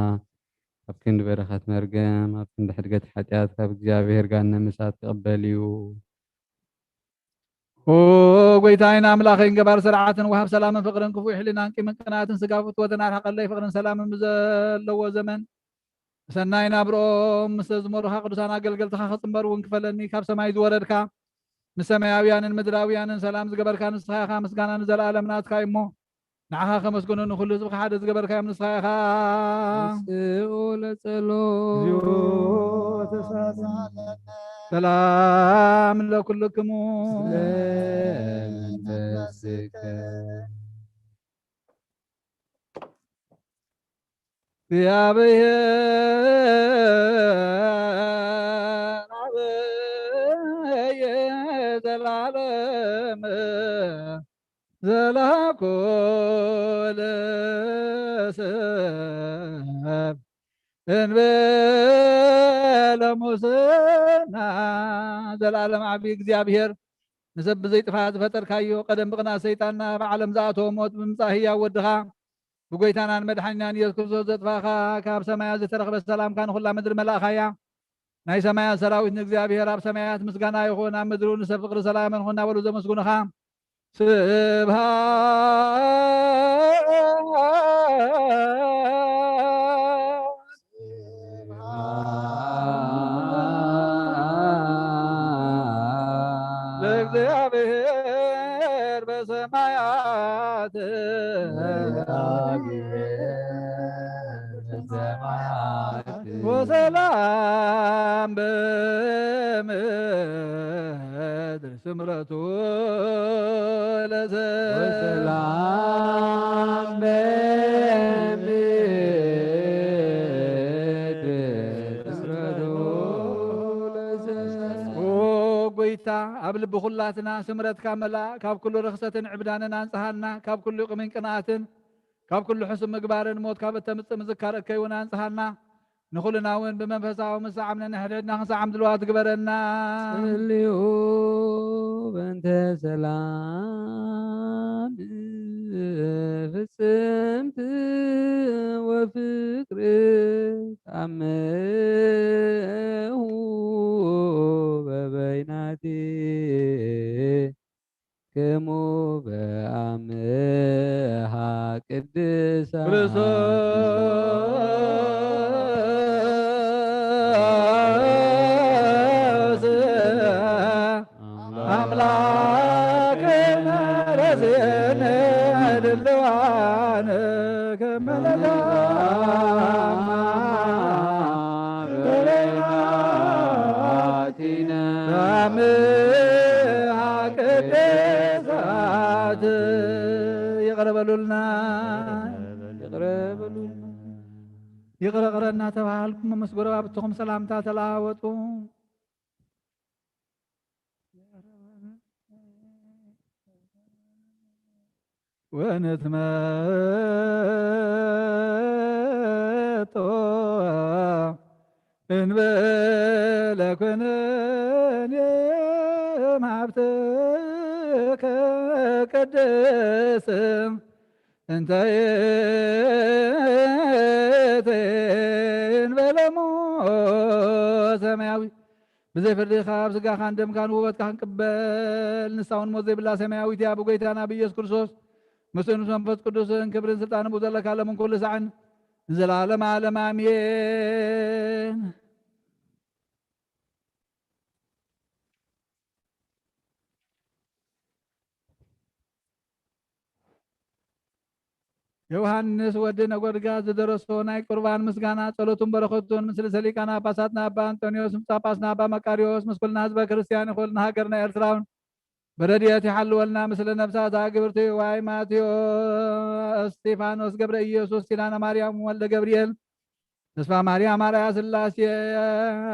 ኣብ ክንዲ በረኸት መርገም፣ ኣብ ክንዲ ሕድገት ሓጢኣት፣ ካብ እግዚኣብሔር ጋነ ምሳት ክቕበል እዩ። ኦ ጎይታይን ኣምላኸይን፣ ገባር ስርዓትን ወሃብ ሰላምን ፍቕርን፣ ክፉእ ሕልናን ቂምን ቅንኣትን ስጋ ፍትወትን ኣርሕቐለይ። ፍቕርን ሰላምን ብዘለዎ ዘመን፣ ብሰናይ ናብርኦም ምስ ዝመሩኻ ቅዱሳን ኣገልገልትኻ ክጽንበር እውን ክፈለኒ። ካብ ሰማይ ዝወረድካ፣ ንሰማያውያንን ምድራውያንን ሰላም ዝገበርካ ንስኻ ኢኻ። ምስጋና ንዘለኣለም ናትካ እዩ እሞ፣ ንዓኻ ከመስግኑ ንኹሉ ህዝብኻ ሓደ ዝገበርካዮም ንስኻ ኢኻ። ንስኡ ለጸሎ። እግዚኦ ተሳለነ። ሰላም ለኩልክሙ። ስለመንፈስከ። እግዚአብሔር አበየ ዘላለም ዘላኮ ለሰብ እንበለ ሙስና። ዘላለም ዓቢ እግዚኣብሔር፣ ንሰብ ብዘይ ጥፋት ዝፈጠርካዮ፣ ቀደም ብቕንኣት ሰይጣን ናብ ዓለም ዝኣተወ ሞት ብምምጻእ ህያው ወድኻ፣ ብጎይታናን መድሓኒናን ኢየሱስ ክርስቶስ ዘጥፋእኻ፣ ካብ ሰማያት ዝተረኽበ ሰላምካ ንኹላ ምድሪ መላእኻያ። ናይ ሰማያት ሰራዊት ንእግዚኣብሔር ኣብ ሰማያት ምስጋና ይኹን፣ ኣብ ምድሪ ንሰብ ፍቕሪ ሰላም ይኹን እናበሉ ዘመስግኑኻ። ስብሃት ለእግዚኣብሔር በሰማያት፣ ወሰላም በምድር ስምረቱ ለሰ-፣ ወሰላም በምድር ስምረቱ ለሰ-። ኦ ጎይታ፣ ኣብ ልቢ ኩላትና ስምረትካ መላእ፣ ካብ ኩሉ ርኽሰትን ዕብዳንን ኣንጽሃና፣ ካብ ኩሉ ቂምን ቅንኣትን፣ ካብ ኩሉ ሕሱም ምግባርን ሞት ካብ እተምጽእ ምዝካር እከይ እውን ኣንጽሃና። ንኹልና እውን ብመንፈሳዊ ምስዓም ነንሕድሕድና ክንሰዓም ድልዋት ግበረና። ጸልዩ በእንተ ሰላም ፍጽምት ወፍቅር ኣመሁ በበይናቲ ክሙ በአምሃ ቅድሳት። ክርስቶስ አምላክነ ረስየነ ድልዋነ ከመ ለዳማ በበይናቲነ። በአምሃ ቅድሳት። ይቕረ በሉልና። ይቕረ በሉልና። ይቕረ ቅረ እናተባሃልኩም ምስ ጎረባብትኹም ሰላምታ ተለዋወጡ። ወንትመጦ እንበለ ኩነኔ እምሃብትከ ቅድስት እንተ ይእቲ እንበለ እሞ ሰማያዊ። ብዘይ ፍርዲ ካብ ስጋኻን ደምካን ውበትካ ክንቅበል፣ ንሳ እውን ሞት ዘይብላ ሰማያዊት እያ። ብጎይታና ብኢየሱስ ክርስቶስ፣ ምስኡ ምስ መንፈስ ቅዱስን ክብርን ስልጣንን ብኡ ዘለካ ለምን ኩሉ ሳዕን ንዘለዓለመ ዓለም ኣሜን። ዮሃንስ ወዲ ነጎድጋድ ዝደረሶ ናይ ቁርባን ምስጋና፣ ጸሎቱን በረኸቱን ምስ ርእሰ ሊቃነ ጳጳሳትና ኣባ ኣንጦንዮስ፣ ምስ ጳጳስና ኣባ መቃርዮስ፣ ምስ ኩልና ህዝበ ክርስቲያን ይኹን፣ ንሃገርና ኤርትራ እውን ብረድኤት ይሓልወልና። ምስለ ነፍሳት ኣግብርቲ ዋይ ማቴዎስ፣ እስጢፋኖስ፣ ገብረ ኢየሱስ፣ ኪዳነ ማርያም፣ ወልደ ገብርኤል፣ ተስፋ ማርያም፣ ኣርኣያ ስላሴ፣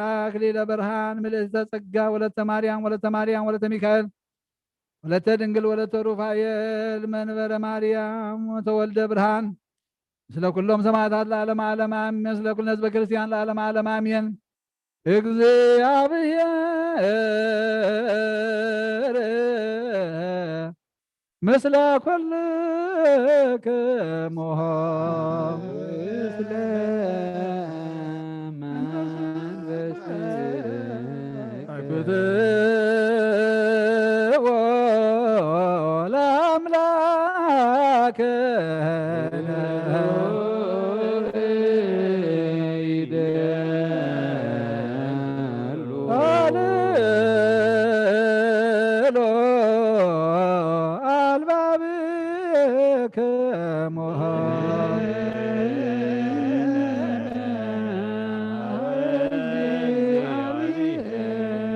ኣክሊለ ብርሃን፣ ምልእተ ጸጋ፣ ወለተ ማርያም፣ ወለተ ማርያም፣ ወለተ ሚካኤል፣ ወለተ ድንግል፣ ወለተ ሩፋኤል፣ መንበረ ማርያም፣ ተወልደ ብርሃን፣ ምስለ ኩሎም ሰማዕታት ለዓለመ ዓለም ኣሜን። ምስለ ኩልነ ህዝበ ክርስቲያን ለዓለመ ዓለም ኣሜን። እግዚኣብሔር ምስለ ኩልክሙ። ምስለ መንፈስከ። አክብርዎ ለአምላክነ። አልሎ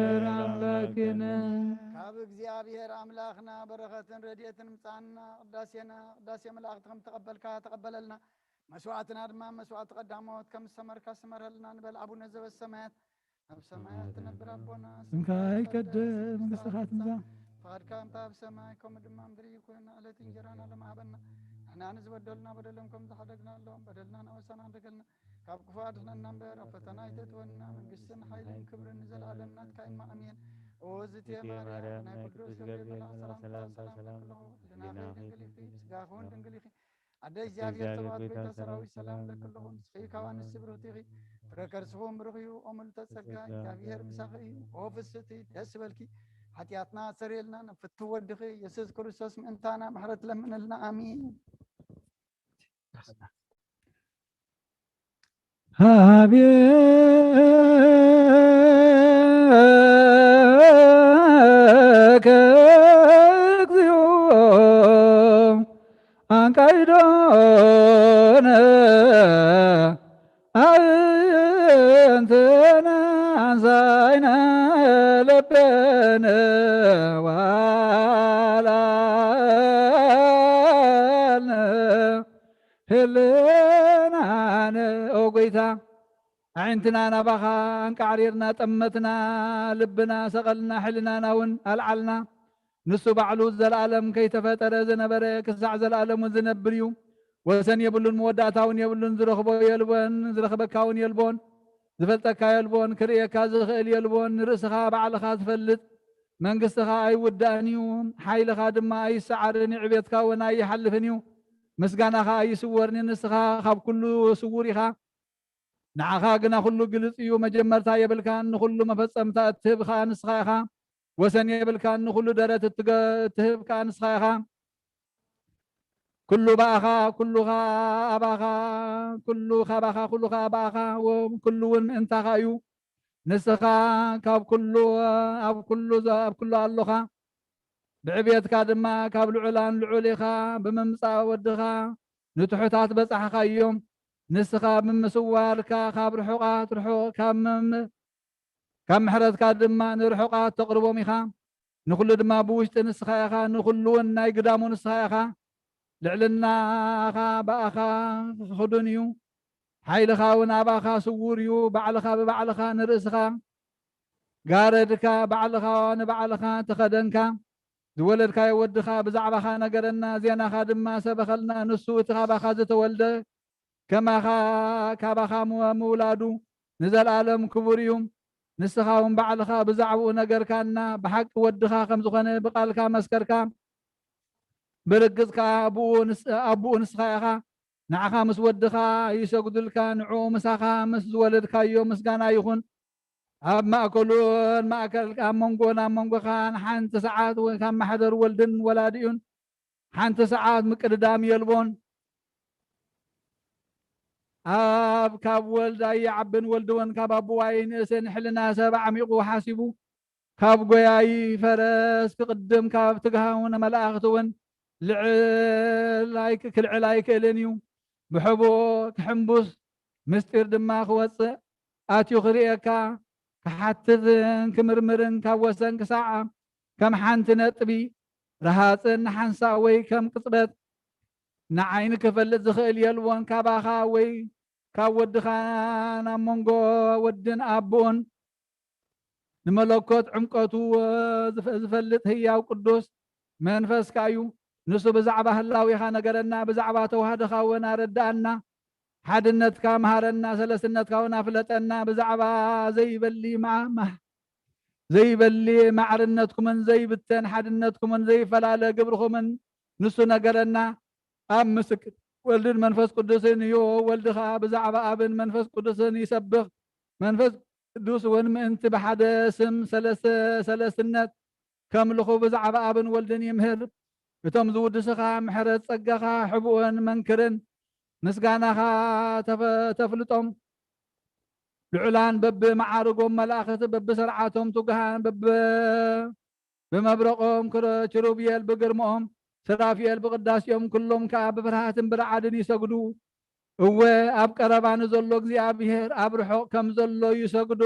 አልባብክሙ። ካብ እግዚኣብሔር ኣምላኽና በረኸትን ረድኤትን ምጻና፣ ቅዳሴና ቅዳሴ መላእኽቲ ከም ተቐበልካ ተቐበለልና። መስዋዕትና ድማ መስዋዕቲ ቀዳሞት ከም ዝሰመርካ ስመረልና ንበል። ኣቡነ ዘበሰማያት፣ ኣብ ሰማያት ትነብር ኣቦና፣ ስምካ ይቀደስ፣ መንግስትኻ ትምጻእ። ፍቓድካ ከምታ ኣብ ሰማይ ከምኡ ድማ ምድሪ ይኩን። ዕለት እንጀራና ሎሚ ሃበና። ንሕና ንዝበደሉና በደሎም ከም ዝሓደግናሎም በደልና ናወሳና ኣደገልና፣ ካብ ክፉ ኣድሕነና እምበር ኣብ ፈተና ኣይተእትወና። መንግስትን ሓይልን ክብርን ንዘለኣለም ናትካ እማ ኣሜን። ኦ ዝቴ ማርያም፣ ናይ ቅዱስ ገብርኤል መልኣክ ሰላምታ ሰላም ለኪ፣ ህሊናኺ ድንግል ኢኺ፣ ስጋኺ እውን ድንግል ኢኺ። ኣደ እግዚኣብሔር ጸባኦት ጎይታ ሰራዊት ሰላም ለኪ ኣለኹ። ንስኺ ካብ ኣንስቲ ብርኽቲ ኢኺ፣ ፍረ ከርስኺ እውን ብሩኽ እዩ። ኦ ምልዕተ ጸጋ፣ እግዚኣብሔር ምሳኺ እዩ። ኦ ፍስቲ ደስ ይበልኪ፣ ሓጢኣትና ኣስተሰርየልና፣ ናብ ፍትው ወድኺ የሱስ ክርስቶስ ምእንታና ምሕረት ለምንልና። ኣሜን። ሀቤከ እግዚኦ አንቃይዶነ አዕይንትነ አንሳይነ ለበነ ዋላልነ ህልናነ። ኦ ጎይታ፣ ኣዒንትና ናባኻ ኣንቃዕሪርና፣ ጠመትና፣ ልብና ሰቐልና፣ ሕልናና እውን ኣልዓልና። ንሱ ባዕሉ ዘለኣለም ከይተፈጠረ ዝነበረ፣ ክሳዕ ዘለኣለም እውን ዝነብር እዩ። ወሰን የብሉን፣ መወዳእታ እውን የብሉን። ዝረኽቦ የልቦን፣ ዝረኽበካ እውን የልቦን፣ ዝፈልጠካ የልቦን፣ ክርእየካ ዝኽእል የልቦን። ንርእስኻ ባዕልኻ ትፈልጥ፣ መንግስትኻ ኣይውዳእን እዩ፣ ሓይልኻ ድማ ኣይሰዓርን፣ ዕቤትካ እውን ኣይሓልፍን እዩ። ምስጋናኻ ኣይስወርን እዩ፣ ንስኻ ካብ ኩሉ ስዉር ኢኻ። ንዓኻ ግና ኩሉ ግልጽ እዩ፣ መጀመርታ የብልካን፣ ንኹሉ መፈጸምታ እትህብ ኸኣ ንስኻ ኢኻ። ወሰን የብልካን፣ ንኹሉ ደረት እትገ-፣ እትህብ ከኣ ንስኻ ኢኻ። ኩሉ ብኣኻ፣ ኩሉ ኸኣ ኣባኻ፣ ኩሉ ካባኻ፣ ኩሉ ኸኣ ብኣኻ፣ ወ-፣ ኩሉ እውን ምእንታኻ እዩ። ንስኻ ካብ ኩሉ፣ ኣብ ኩሉ ዘ-፣ ኣብ ኩሉ ኣሎኻ። ብዕብየትካ ድማ ካብ ልዑላን ልዑል ኢኻ። ብምምጻእ ወድኻ ንትሑታት በጻሕኻዮም። ንስኻ ብምስዋርካ ካብ ርሑቓት ርሑቕ፣ ካብ መም-፣ ካብ ምሕረትካ ድማ ንርሑቓት ተቕርቦም ኢኻ። ንኹሉ ድማ ብውሽጢ ንስኻ ኢኻ፣ ንኹሉ እውን ናይ ግዳሙ ንስኻ ኢኻ። ልዕልናኻ ብኣኻ ክኽዱን እዩ፣ ሓይልኻ እውን ኣባኻ ስዉር እዩ። ባዕልኻ ብባዕልኻ ንርእስኻ ጋረድካ፣ ባዕልኻ ንባዕልኻ ተኸደንካ። ዝወለድካዮ ወድኻ ብዛዕባኻ ነገረና፣ ዜናኻ ድማ ሰበኸልና። ንሱ እቲ ካባኻ ዝተወልደ ከማኻ፣ ካባኻ ምው-፣ ምውላዱ ንዘለኣለም ክቡር እዩ። ንስኻ እውን ባዕልኻ ብዛዕባኡ ነገርካና፣ ብሓቂ ወድኻ ከም ዝኾነ ብቓልካ መስከርካ። ብርግጽ ከኣ ኣቡኡ ንስ-፣ ኣቡኡ ንስኻ ኢኻ። ንዓኻ ምስ ወድኻ ይሰግዱልካ፣ ንዕኡ ምሳኻ ምስ ዝወለድካዮ ምስጋና ይኹን። ኣብ ማእከሉን ማእከል፣ ኣብ መንጎን ኣብ መንጎኻን ሓንቲ ሰዓት ወይ ካብ ማሕደር ወልድን ወላዲኡን ሓንቲ ሰዓት ምቅድዳም የልቦን። ኣብ ካብ ወልድ ኣይዓብን፣ ወልድ እውን ካብ ኣቦኡ ኣይንእስን። ሕልና ሰብ ኣዕሚቑ ሓሲቡ፣ ካብ ጎያዪ ፈረስ ክቕድም፣ ካብ ትግሃውን መላእኽቲ እውን ልዕል ኣይክ-፣ ክልዕል ኣይክእልን እዩ። ብሕቡእ ክሕንቡስ፣ ምስጢር ድማ ክወጽእ፣ ኣትዩ ክርእየካ፣ ክሓትትን ክምርምርን ካብ ወሰን ክሳዕ ከም ሓንቲ ነጥቢ ረሃጽን ንሓንሳእ ወይ ከም ቅጽበት ንዓይኒ ክፈልጥ ዝኽእል የልቦን። ካባኻ ወይ ካብ ወድኻ ናብ መንጎ ወድን ኣቦን ንመለኮት ዕምቀቱ ዝፈ-፣ ዝፈልጥ ህያው ቅዱስ መንፈስካ እዩ። ንሱ ብዛዕባ ህላዌኻ ነገረና፣ ብዛዕባ ተዋህዶኻ እውን ኣረድኣና፣ ሓድነትካ መሃረና፣ ሰለስትነትካ እውን ኣፍለጠና። ብዛዕባ ዘይበሊ ማ-፣ ማ-፣ ዘይበሊ ማዕርነትኩምን ዘይብተን ሓድነትኩምን ዘይፈላለ ግብርኹምን ንሱ ነገረና። ኣብ ምስክር ወልድን መንፈስ ቅዱስን እዩ። ወልድ ኸኣ ብዛዕባ ኣብን መንፈስ ቅዱስን ይሰብኽ። መንፈስ ቅዱስ እውን ምእንቲ ብሓደ ስም ሰለስተ-፣ ሰለስትነት ከምልኹ ብዛዕባ ኣብን ወልድን ይምህር። እቶም ዝውድስኻ ምሕረት ጸጋኻ ሕቡእን መንክርን ምስጋናኻ ተፈ-፣ ተፍልጦም። ልዑላን በብመዓርጎም መላእኽት በብስርዓቶም ትጉሃን በብ-፣ ብመብረቖም ክረ-፣ ኪሩቤል ብግርምኦም፣ ሰራፊኤል ብቅዳሴኦም፣ ኩሎም ከኣ ብፍርሃትን ብረዓድን ይሰግዱ። እወ፣ ኣብ ቀረባ ንዘሎ እግዚኣብሔር ኣብ ርሑቕ ከም ዘሎ ይሰግዱ።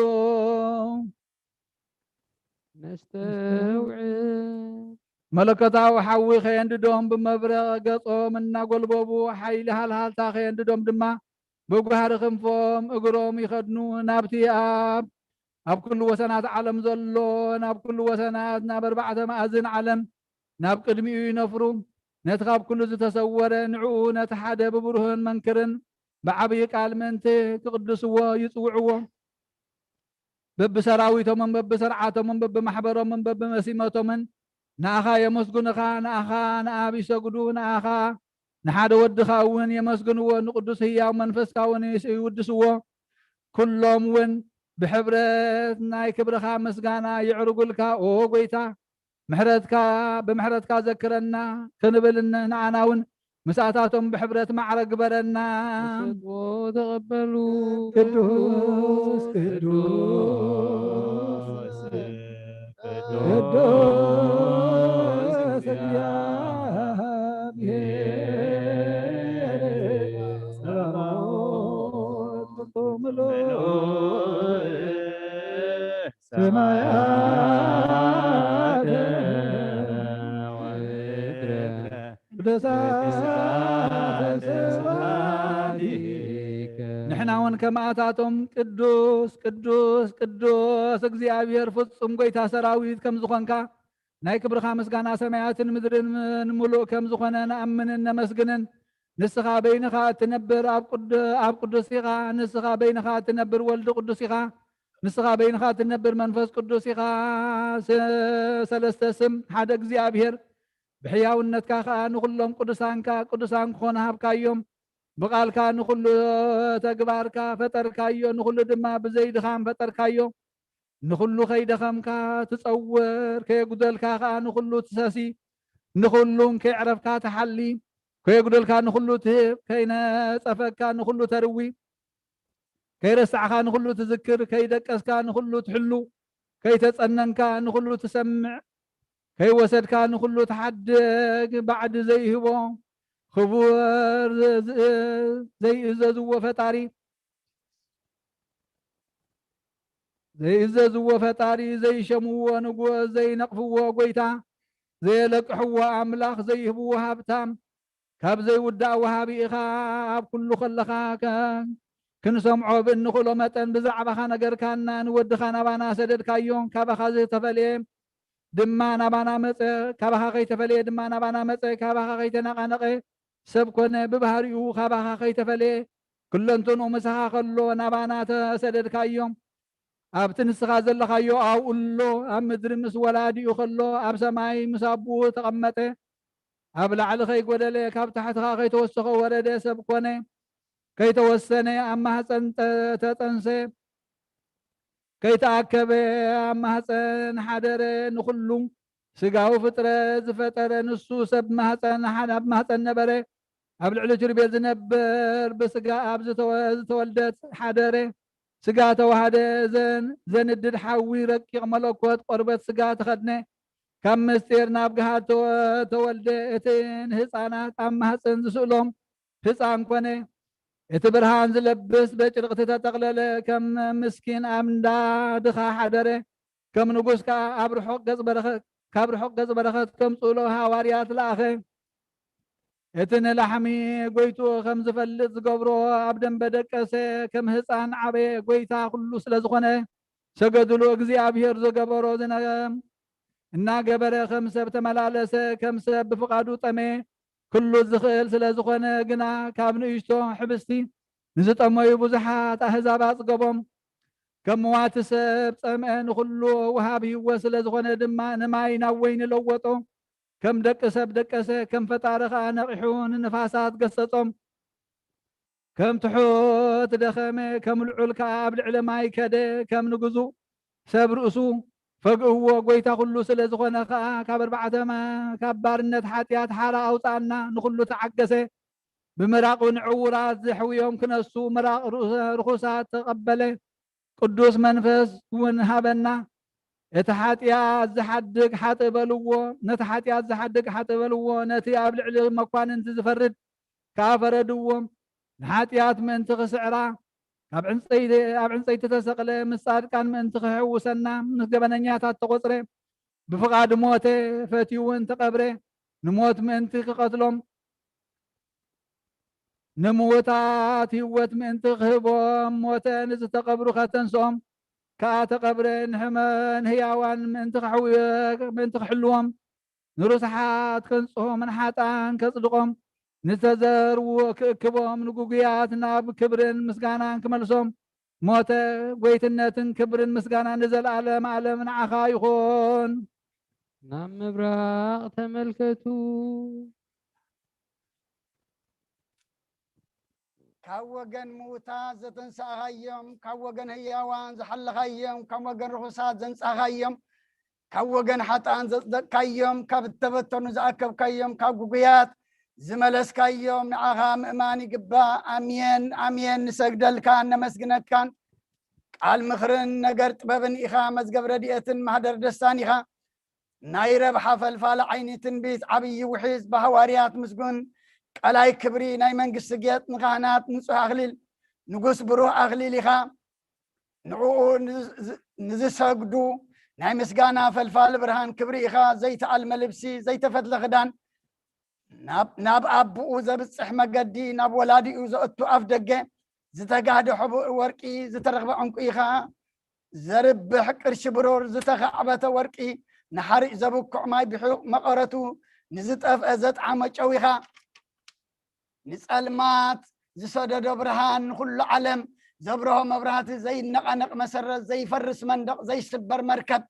ነስተውዕል። መለኮታዊ ሓዊ ከየንድዶም ብመብረቕ ገጾም እናጎልበቡ፣ ሓይሊ ሃልሃልታ ከየንድዶም ድማ ብጓህሪ ክንፎም እግሮም ይኸድኑ። ናብቲ ኣብ፣ ኣብ ኩሉ ወሰናት ዓለም ዘሎ፣ ናብ ኩሉ ወሰናት፣ ናብ ኣርባዕተ መኣዝን ዓለም ናብ ቅድሚኡ ይነፍሩ። ነቲ ካብ ኩሉ ዝተሰወረ ንዕኡ፣ ነቲ ሓደ ብብሩህን መንክርን ብዓብዪ ቃል ምእንቲ ክቕድስዎ ይጽውዕዎ። በብሰራዊቶምን በብስርዓቶምን በብማሕበሮምን በብመሲመቶምን ንኣኻ የመስግኑኻ፣ ንኣኻ ንኣብ ይሰግዱ፣ ንኣኻ ንሓደ ወድኻ እውን የመስግንዎ፣ ንቅዱስ ህያው መንፈስካ እውን ይስ-፣ ይውድስዎ። ኩሎም እውን ብሕብረት ናይ ክብርኻ ምስጋና የዕርጉልካ። ኦ ጎይታ፣ ምሕረትካ፣ ብምሕረትካ ዘክረና ክንብል ን-፣ ንኣና እውን ምስኣታቶም ብሕብረት ማዕረ ግበረና። ንሰግዎ ተቐበሉ። ቅዱስ፣ ቅዱስ፣ ቅዱስ እግዚኣብሔር፣ ጸባኦት ምሉእ ሰማያት ወምድረ ቅዱሳት ስብሐቲከ። ንሕና እውን ከማእታቶም ቅዱስ፣ ቅዱስ፣ ቅዱስ እግዚኣብሔር ፍጹም ጐይታ ሰራዊት ከም ዝኾንካ፣ ናይ ክብርኻ ምስጋና ሰማያትን ምድርን ምሉእ ከም ዝኾነ ንኣምንን ነመስግንን። ንስኻ በይንኻ እትነብር ኣብ ቅዱ-፣ ኣብ ቅዱስ ኢኻ። ንስኻ በይንኻ እትነብር ወልድ ቅዱስ ኢኻ። ንስኻ በይንኻ እትነብር መንፈስ ቅዱስ ኢኻ። ሰ-፣ ሰለስተ ስም ሓደ እግዚኣብሔር። ብሕያውነትካ ኸኣ ንኹሎም ቅዱሳንካ ቅዱሳን ክኾኑ ሃብካዮም። ብቓልካ ንኹሉ ተግባርካ ፈጠርካዮ፣ ንኹሉ ድማ ብዘይ ድኻም ፈጠርካዮ። ንኹሉ ከይደኸምካ ትጸውር፣ ከየጉደልካ ኸኣ ንኹሉ ትሰሲ። ንኹሉን ከየዕረፍካ ትሓሊ፣ ከየጉደልካ ንኹሉ ትህብ፣ ከይነጸፈካ ንኹሉ ተርዊ። ከይረሳዕካ ንኹሉ ትዝክር፣ ከይደቀስካ ንኹሉ ትሕሉ፣ ከይተጸነንካ ንኹሉ ትሰምዕ፣ ከይወሰድካ ንኹሉ ትሓድግ፣ ባዕዲ ዘይህቦ፣ ክቡር ዝ-፣ ዝ-፣ ዘይእዘዝዎ ፈጣሪ፣ ዘይእዘዝዎ ፈጣሪ፣ ዘይሸምዎ ንጉስ፣ ዘይነቕፍዎ ጐይታ፣ ዘየለቅሕዎ ኣምላኽ፣ ዘይህብዎ ሃብታም፣ ካብ ዘይውዳእ ወሃቢ ኢኻ። ኣብ ኩሉ ከለኻ ከ-፣ ክንሰምዖ ብእንኽእሎ መጠን ብዛዕባኻ ነገርካና፣ ንወድኻ ናባና ሰደድካዮ፣ ካባኻ ዝተፈልየ ድማ ናባና መጸ፣ ካባኻ ከይተፈልየ ድማ ናባና መጸ፣ ካባኻ ከይተነቓነቐ ሰብ ኮነ፣ ብባህሪኡ ካባኻ ከይተፈልየ ኩለንትንኡ ምሳኻ ከሎ ናባና ተሰደድካዮ። ኣብቲ ንስኻ ዘለኻዮ ኣብኡ ኣሎ፣ ኣብ ምድሪ ምስ ወላዲኡ ከሎ፣ ኣብ ሰማይ ምስ ኣቦኡ ተቐመጠ። ኣብ ላዕሊ ከይጎደለ፣ ካብ ታሕቲ ኸኣ ከይተወሰኸ ወረደ፣ ሰብ ኮነ፣ ከይተወሰነ ኣብ ማህፀን ጠ-፣ ተጠንሰ፣ ከይተኣከበ ኣብ ማህፀን ሓደረ። ንኹሉ ስጋዊ ፍጥረት ዝፈጠረ ንሱ ሰብ ማህፀን ሓ-፣ ኣብ ማህፀን ነበረ። ኣብ ልዕሊ ኪሩቤል ዝነብር ብስጋ ኣብ ዝተወ-፣ ዝተወልደት ሓደረ። ስጋ ተዋህደ፣ ዘን-፣ ዘንድድ ሓዊ ረቂቕ መለኮት ቆርበት ስጋ ተኸድነ። ካብ ምስጢር ናብ ግሃድ ተወ-፣ ተወልደ። እቲ ንህፃናት ኣብ ማህፀን ዝስእሎም ህፃን ኮነ። እቲ ብርሃን ዝለብስ በጭርቕ ዝተጠቕለለ ከም ምስኪን ኣብ እንዳ ድኻ ሓደረ። ከም ንጉስ ከኣ ኣብ ርሑቕ ገጽ በረኸት፣ ካብ ርሑቕ ገጽ በረኸት ከምጽእሎ ሃዋርያት ለኣኸ። እቲ ንላሕሚ ጎይትኡ ከም ዝፈልጥ ዝገብሮ ኣብ ደንበ ደቀሰ፣ ከም ህፃን ዓበየ። ጎይታ ኩሉ ስለ ዝኾነ ሰገድሉ። እግዚኣብሔር ዝገበሮ ዝነ-፣ እናገበረ ከም ሰብ ተመላለሰ፣ ከም ሰብ ብፍቓዱ ጠመየ። ኩሉ ዝኽእል ስለ ዝኾነ ግና ካብ ንእሽቶ ሕብስቲ ንዝጠመዩ ብዙሓት ኣህዛብ ኣጽገቦም። ከም መዋቲ ሰብ ጸምአ፣ ንኹሉ ወሃብ ህይወት ስለ ዝኾነ ድማ ንማይ ናብ ወይኒ ለወጦ። ከም ደቂ ሰብ ደቀሰ፣ ከም ፈጣሪ ኸኣ ነቒሑ ንንፋሳት ገሰጾም። ከም ትሑት ደኸመ፣ ከም ልዑል ከኣ ኣብ ልዕሊ ማይ ከደ። ከም ንግዙእ ሰብ ርእሱ ፈግእዎ። ጎይታ ኩሉ ስለ ዝኾነ ከኣ ካብ ኣርባዕተ ማ-፣ ካብ ባርነት ሓጢኣት ሓራ ኣውጻኣና። ንኹሉ ተዓገሰ። ብምራቑ ንዕዉራት ዘሕውዮም ክነሱ ምራቕ ርኹ-፣ ርኹሳት ተቐበለ። ቅዱስ መንፈስ እውን ሃበና። እቲ ሓጢኣት ዝሓድግ ሓጥእ በልዎ፣ ነቲ ሓጢኣት ዝሓድግ ሓጥእ በልዎ፣ ነቲ ኣብ ልዕሊ መኳንንቲ ዝፈርድ ከኣ ፈረድዎ። ንሓጢኣት ምእንቲ ክስዕራ ካብ ዕንጸይቲ፣ ኣብ ዕንጸይቲ ተሰቕለ፣ ምስ ጻድቃን ምእንቲ ክሕውሰና፣ ምስ ገበነኛታት ተቖጽረ። ብፍቓድ ሞተ፣ ፈትዩ እውን ተቐብረ። ንሞት ምእንቲ ክቐትሎም፣ ንምዉታት ህይወት ምእንቲ ክህቦም ሞተ። ንዝተቐብሩ ከተንስኦም ከኣ ተቐብረ። ንሕመ-፣ ንህያዋን ምእንቲ ከሕውየ-፣ ምእንቲ ክሕልዎም፣ ንርስሓት ከንጽሆም፣ ንሓጣን ከጽድቖም፣ ንዝተዘርዉ ክእክቦም፣ ንግጉያት ናብ ክብርን ምስጋናን ክመልሶም ሞተ። ጎይትነትን ክብርን ምስጋናን ንዘለኣለም ኣለም ንዓኻ ይኹን። ናብ ምብራቕ ተመልከቱ። ካብ ወገን ምዉታት ዘተንሳእኻዮም፣ ካብ ወገን ህያዋን ዝሓለኻዮም፣ ካብ ወገን ርኹሳት ዘንጻኻዮም፣ ካብ ወገን ሓጥኣን ዘጽደቅካዮም፣ ካብ እተበተኑ ዝኣከብካዮም፣ ካብ ግጉያት ዝመለስካዮም፣ ንዓኻ ምእማን ይግባእ። ኣሜን፣ ኣሜን። ንሰግደልካን ነመስግነካን። ቃል ምኽርን ነገር ጥበብን ኢኻ፣ መዝገብ ረድኤትን ማህደር ደስታን ኢኻ። ናይ ረብሓ ፈልፋሊ ዓይኒ ትንቢት ዓብዪ ውሒዝ ብሃዋርያት ምስጉን ቀላይ ክብሪ ናይ መንግስቲ ጌጥ ንካህናት ንጹህ ኣኽሊል ንጉስ ብሩህ ኣኽሊል ኢኻ። ንዕኡ ንዝ-፣ ንዝሰግዱ ናይ ምስጋና ፈልፋሊ ብርሃን ክብሪ ኢኻ። ዘይተኣልመ ልብሲ፣ ዘይተፈትለ ክዳን፣ ናብ፣ ናብ ኣቦኡ ዘብጽሕ መገዲ፣ ናብ ወላዲኡ ዘእቱ ኣፍ ደገ፣ ዝተጋህደ ሕቡእ ወርቂ፣ ዝተረኽበ ዕንቁ ኢኻ። ዘርብሕ ቅርሺ ብሩር፣ ዝተኻዕበተ ወርቂ፣ ንሓሪጭ ዘብኩዕ ማይ ብሑቕ መቐረቱ፣ ንዝጠፍአ ዘጥዓመ ጨው ኢኻ። ንጸልማት ዝሰደዶ ብርሃን፣ ንኹሉ ዓለም ዘብርሆ መብራህቲ፣ ዘይነቓነቕ መሰረት፣ ዘይፈርስ መንደቕ፣ ዘይስበር መርከብ፣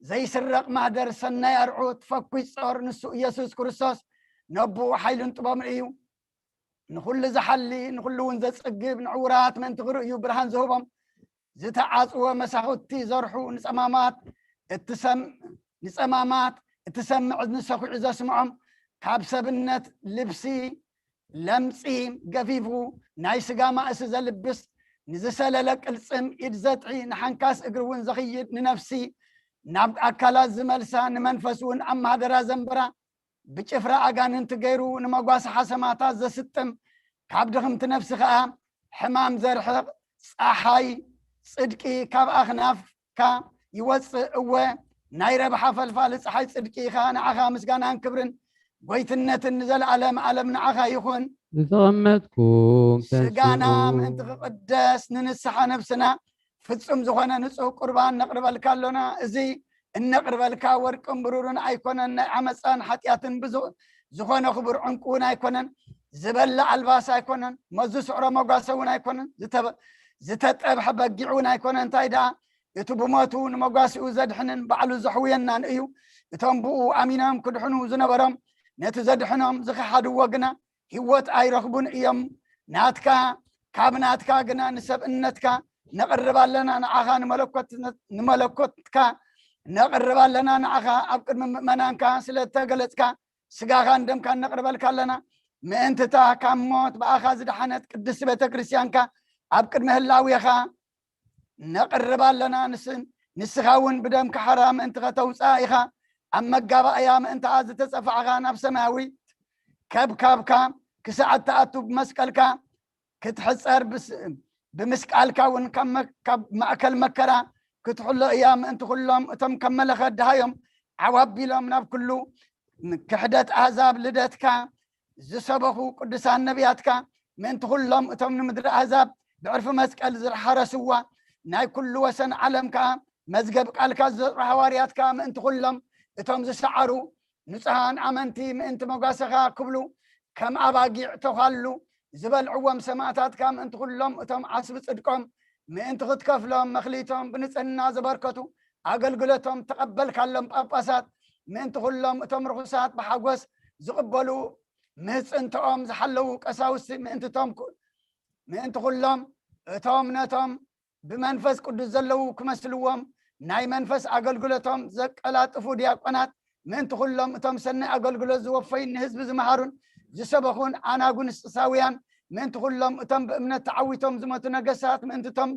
ዘይስረቕ ማህደር፣ ሰናይ ኣርዑት፣ ፈኩስ ጾር፣ ንሱ ኢየሱስ ክርስቶስ ነቦኡ ሓይሉን ጥበቡን እዩ። ንኹሉ ዝሓሊ፣ ንኹሉ እውን ዘጽግብ፣ ንዕዉራት ምእንቲ ክርእዩ ብርሃን ዝህቦም፣ ዝተዓጽወ መሳኹቲ ዘርሑ፣ ንጸማማት እትሰም-፣ ንጸማማት እትሰምዕ እዝኒ ሰኹዑ ዘስምዖም፣ ካብ ሰብነት ልብሲ ለምጺ ገፊፉ ናይ ስጋ ማእሲ ዘልብስ፣ ንዝሰለለ ቅልጽም ኢድ ዘጥዒ፣ ንሓንካስ እግሪ እውን ዘኽይድ፣ ንነፍሲ ናብ ኣካላት ዝመልሳ፣ ንመንፈስ እውን ኣብ ማህደራ ዘንበራ፣ ብጭፍራ ኣጋንንቲ ገይሩ ንመጓሰ ሓሰማታት ዘስጥም፣ ካብ ድኽምቲ ነፍሲ ኸኣ ሕማም ዘርሕቕ ጸሓይ ጽድቂ ካብ ኣኽናፍካ ይወጽእ። እወ፣ ናይ ረብሓ ፈልፋሊ ጸሓይ ጽድቂ ኢኻ። ንዓኻ ምስጋናን ክብርን ጎይትነትን ንዘለኣለም ዓለም ንዓኻ ይኹን። ዝተቐመጥኩም ስጋና ተንስኡ። ምእንቲ ክቕደስ ንንስሓ ነብስና ፍጹም ዝኾነ ንጹህ ቁርባን ነቕርበልካ ኣሎና። እዚ እነቕርበልካ ወርቅን ብሩርን ኣይኮነን፣ ናይ ዓመጻን ሓጢኣትን ብዙ-፣ ዝኾነ ክቡር ዕንቁ እውን ኣይኮነን፣ ዝበለ ኣልባስ ኣይኮነን፣ መዙ ስዕሮ መጓሰ እውን ኣይኮነን፣ ዝተበ-፣ ዝተጠብሐ በጊዕ እውን ኣይኮነን። እንታይ ደኣ፣ እቲ ብሞቱ ንመጓሲኡ ዘድሕንን ባዕሉ ዘሕውየናን እዩ። እቶም ብኡ ኣሚኖም ክድሕኑ ዝነበሮም፣ ነቲ ዘድሕኖም ዝኸሓድዎ ግና ህይወት ኣይረኽቡን እዮም። ናትካ፣ ካብ ናትካ ግና ንሰብእነትካ ነቕርብ ኣለና፣ ንዓኻ ንመለኮት-፣ ንመለኮትካ ነቕርብ ኣለና። ንዓኻ ኣብ ቅድሚ ምእመናንካ ስለ እተገለጽካ፣ ስጋኻን ደምካን ነቕርበልካ ኣለና። ምእንትታ ካብ ሞት ብኣኻ ዝደሓነት ቅድስቲ ቤተ ክርስቲያንካ ኣብ ቅድሚ ህላዌኻ ነቕርብ ኣለና። ንስ-፣ ንስኻ እውን ብደምካ ሓራ ምእንቲ ከተውፅኣ ኢኻ። ኣብ መጋባእያ ምእንታ ዝተጸፋዕኻ ናብ ሰማያዊት ከብካብካ ክሳዕ እትኣቱ ብመስቀልካ ክትሕጸር ብስ-፣ ብምስቃልካ እውን ካብ መ-፣ ካብ ማእከል መከራ ክትሕሎ እያ። ምእንቲ ኩሎም እቶም ከም መለኸት ደሃዮም ዓው ኣቢሎም ናብ ኩሉ ክሕደት ኣህዛብ ልደትካ ዝሰበኹ ቅዱሳን ነቢያትካ፣ ምእንቲ ኩሎም እቶም ንምድሪ ኣህዛብ ብዕርፊ መስቀል ዝሓረስዋ፣ ናይ ኩሉ ወሰን ዓለም ከኣ መዝገብ ቃልካ ዝዘርዑ ሃዋርያትካ፣ ምእንቲ ኩሎም እቶም ዝሰዓሩ ንጹሃን ኣመንቲ፣ ምእንቲ መጓሰኻ ክብሉ ከም ኣባጊዕ ተዃሉ ዝበልዕዎም ሰማእታትካ፣ ምእንቲ ኩሎም እቶም ዓስቢ ጽድቆም ምእንቲ ክትከፍሎም መኽሊቶም ብንጽህና ዘበርከቱ፣ ኣገልግሎቶም ተቐበልካሎም ጳጳሳት፣ ምእንቲ ኩሎም እቶም ርኹሳት ብሓጎስ ዝቕበሉ፣ ምህጽንትኦም ዝሓለዉ ቀሳውስቲ፣ ምእንቲ ቶም ኩ-፣ ምእንቲ ኩሎም እቶም ነቶም ብመንፈስ ቅዱስ ዘለዉ ክመስልዎም ናይ መንፈስ ኣገልግሎቶም ዘቀላጥፉ ዲያቆናት፣ ምእንቲ ኩሎም እቶም ሰናይ ኣገልግሎት ዝወፈዩን ንህዝቢ ዝመሃሩን ዝሰበኹን ኣናጉንስጢሳውያን፣ ምእንቲ ኩሎም እቶም ብእምነት ተዓዊቶም ዝሞቱ ነገስታት፣ ምእንቲ እቶም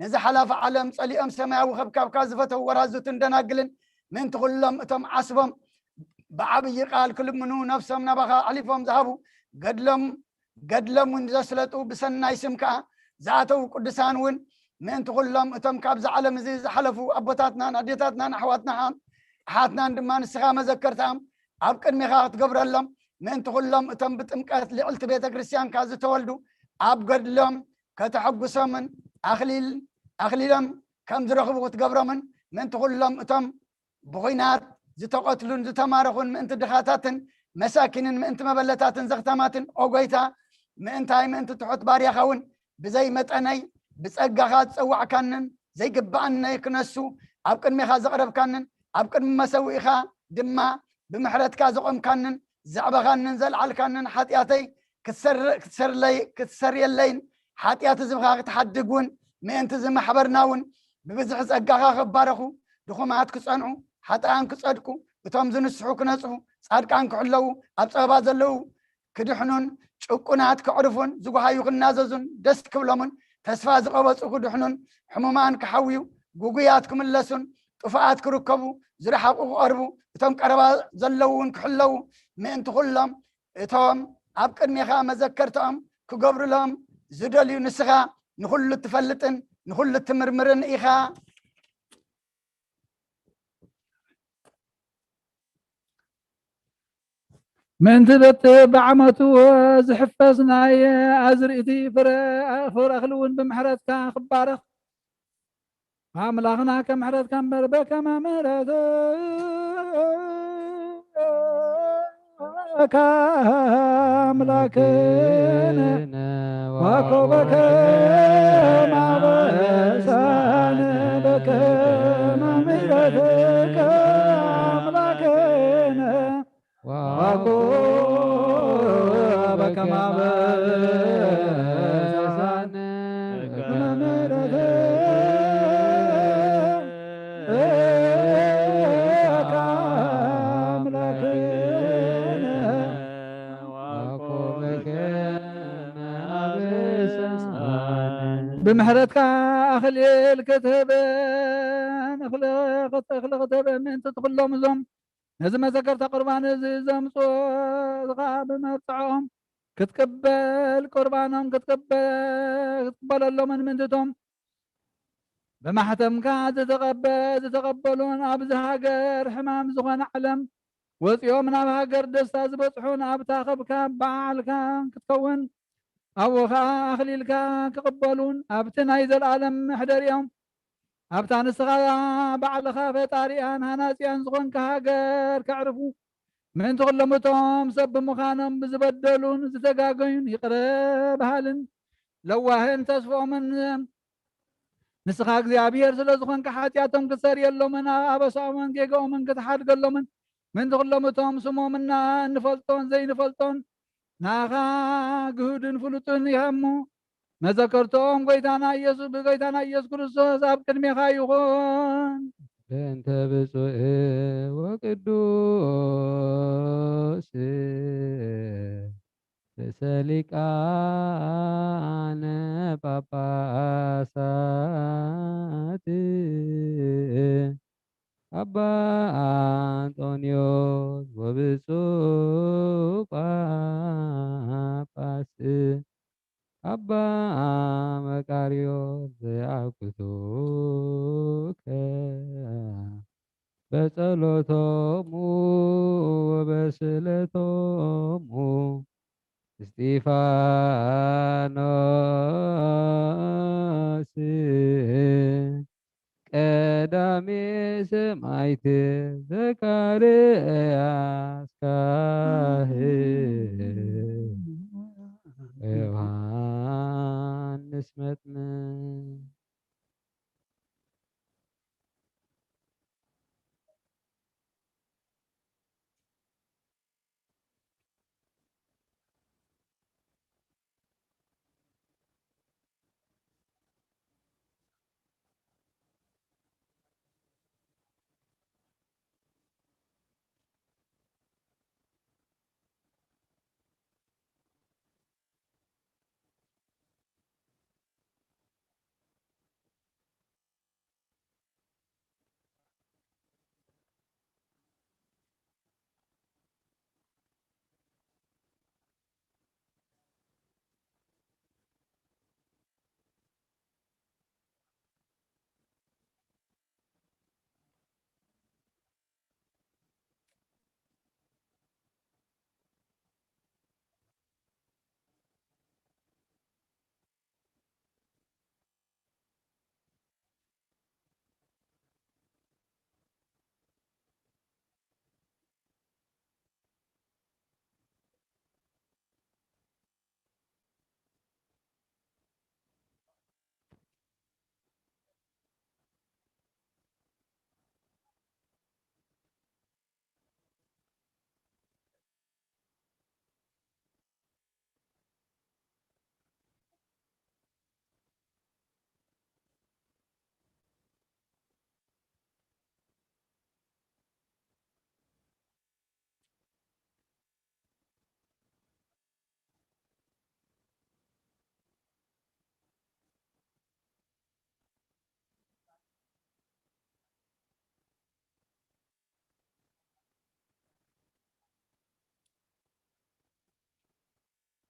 ነዚ ሓላፊ ዓለም ጸሊኦም ሰማያዊ ከብካብካ ዝፈተው ወራዙትን ደናግልን፣ ምእንቲ ኩሎም እቶም ዓስቦም ብዓብዪ ቃል ክልምኑ ነፍሶም ናባኻ ኣሕሊፎም ዝሃቡ፣ ገድሎም ገድሎም እውን ዘስለጡ፣ ብሰናይ ስም ከኣ ዝኣተዉ ቅዱሳን እውን፣ ምእንቲ ኩሎም እቶም ካብዚ ዓለም እዚ ዝሓለፉ ኣቦታትናን ኣዴታትናን ኣሕዋትናን ኣሓትናን ድማ ንስኻ መዘከርታኦም ኣብ ቅድሚኻ ክትገብረሎም፣ ምእንቲ ኩሎም እቶም ብጥምቀት ልዕልቲ ቤተ ክርስቲያንካ ዝተወልዱ ኣብ ገድሎም ከተሐጉሶምን ኣኽሊል ኣኽሊሎም ከም ዝረኽቡ ክትገብሮምን፣ ምእንቲ ኩሎም እቶም ብኹናት ዝተቐትሉን ዝተማረኹን፣ ምእንቲ ድኻታትን መሳኪንን ምእንቲ መበለታትን ዘኽታማትን፣ ኦ ጎይታ፣ ምእንታይ ምእንቲ ትሑት ባርያኻ እውን ብዘይ መጠነይ ብጸጋኻ ዝጸዋዕካንን ዘይግብኣነይ ክነሱ ኣብ ቅድሜኻ ዘቕረብካንን ኣብ ቅድሚ መሰውኢኻ ድማ ብምሕረትካ ዘቖምካንን ዘዕበኻንን ዘልዓልካንን፣ ሓጢኣተይ ክትሰር-፣ ክትሰርለይ-፣ ክትሰርየለይን ሓጢኣት ህዝብኻ ክትሓድግ እውን ምእንቲ እዚ ማሕበርና እውን ብብዝሒ ጸጋኻ ክባረኹ፣ ድኹማት ክጸንዑ፣ ሓጥኣን ክጸድቁ፣ እቶም ዝንስሑ ክነጽሁ፣ ጻድቃን ክሕለዉ፣ ኣብ ጸበባ ዘለዉ ክድሕኑን ጭቁናት ከዕርፉን ዝጓሃዩ ክናዘዙን ደስ ክብሎምን፣ ተስፋ ዝቐበጹ ክድሕኑን፣ ሕሙማን ክሓውዩ፣ ጉጉያት ክምለሱን፣ ጥፉኣት ክርከቡ፣ ዝረሓቑ ክቐርቡ፣ እቶም ቀረባ ዘለዉ እውን ክሕለዉ ምእንቲ ኩሎም፣ እቶም ኣብ ቅድሜኻ መዘከርታኦም ክገብሩሎም ዝደልዩ፣ ንስኻ ንኹሉ እትፈልጥን ንኹሉ እትምርምርን ኢኻ። ምእንቲ በቲ ብዓመቱ ዝሕፈስ ናይ ኣዝርእቲ ፍረ፣ ፍረ እኽሊ እውን ብምሕረትካ ክባረኽ፣ ኣምላኽና ከም ምሕረትካ እምበር በከመ ምሕረትካ ኣምላክነ ዋኮ በከመ ኣበሳነ በከመ ምሕረትካ ኣምላክነ ዋኮ በከመ ኣበሳነ በከመ ምሕረትካ ኣምላክነ ዋኮ በከመ ኣበሳነ። ብምሕረትካ ኣኽሊል ክትህበን፣ እኽሊ ክት-፣ እኽሊ ክትህበን ምእንቲ ትኹሎም እዞም ነዚ መዘከርታ ቁርባን እዚ ዘምጽኦ፣ እዚ ኸኣ ብመብጽዖም ክትቅበል፣ ቁርባኖም ክትቅበ-፣ ክትቅበለሎምን ምእንትቶም ብማሕተምካ ዝተቐበ-፣ ዝተቐበሉን ኣብዚ ሃገር ሕማም ዝኾነ ዓለም ወጺኦም ናብ ሃገር ደስታ ዝበጽሑን ኣብታ ከብካ በዓልካ ክትከውን ኣብኡ ኸኣ ኣኽሊልካ ክቕበሉን ኣብቲ ናይ ዘለኣለም መሕደሪኦም ኣብታ ንስኻ ባዕልኻ ፈጣሪኣን ሃናጺኣን ዝኾንካ ሃገር ከዕርፉ ምእንቲ ኩሎም እቶም ሰብ ብምዃኖም ብዝበደሉን ዝተጋገዩን ይቕረ በሃልን ለዋህን ተስፍኦምን ንስኻ እግዚኣብሔር ስለ ዝኾንካ ሓጢኣቶም ክትሰርየሎምን ኣበሳኦምን ጌጋኦምን ክትሓድገሎምን ምእንቲ ኩሎም እቶም ስሞምና እንፈልጦን ዘይንፈልጦን ንኣኻ ግሁድን ፍሉጥን ኢኻ እሞ መዘከርትኦም ጎይታና ኢየሱስ፣ ብጎይታና ኢየሱስ ክርስቶስ ኣብ ቅድሜኻ ይኹን። በእንተ ብፁዕ ወቅዱስ ርእሰ ሊቃነ ጳጳሳት ኣባ ኣንጦንዮስ ወብፁዕ ጳጳስ ኣባ መቃርዮስ ዘያኩቱከ በጸሎቶሙ ወበስእለቶሙ እስጢፋኖስ ቀዳሜ ሰማዕት ዘካርያስ ካህን ዮሃንስ መጥምቅ።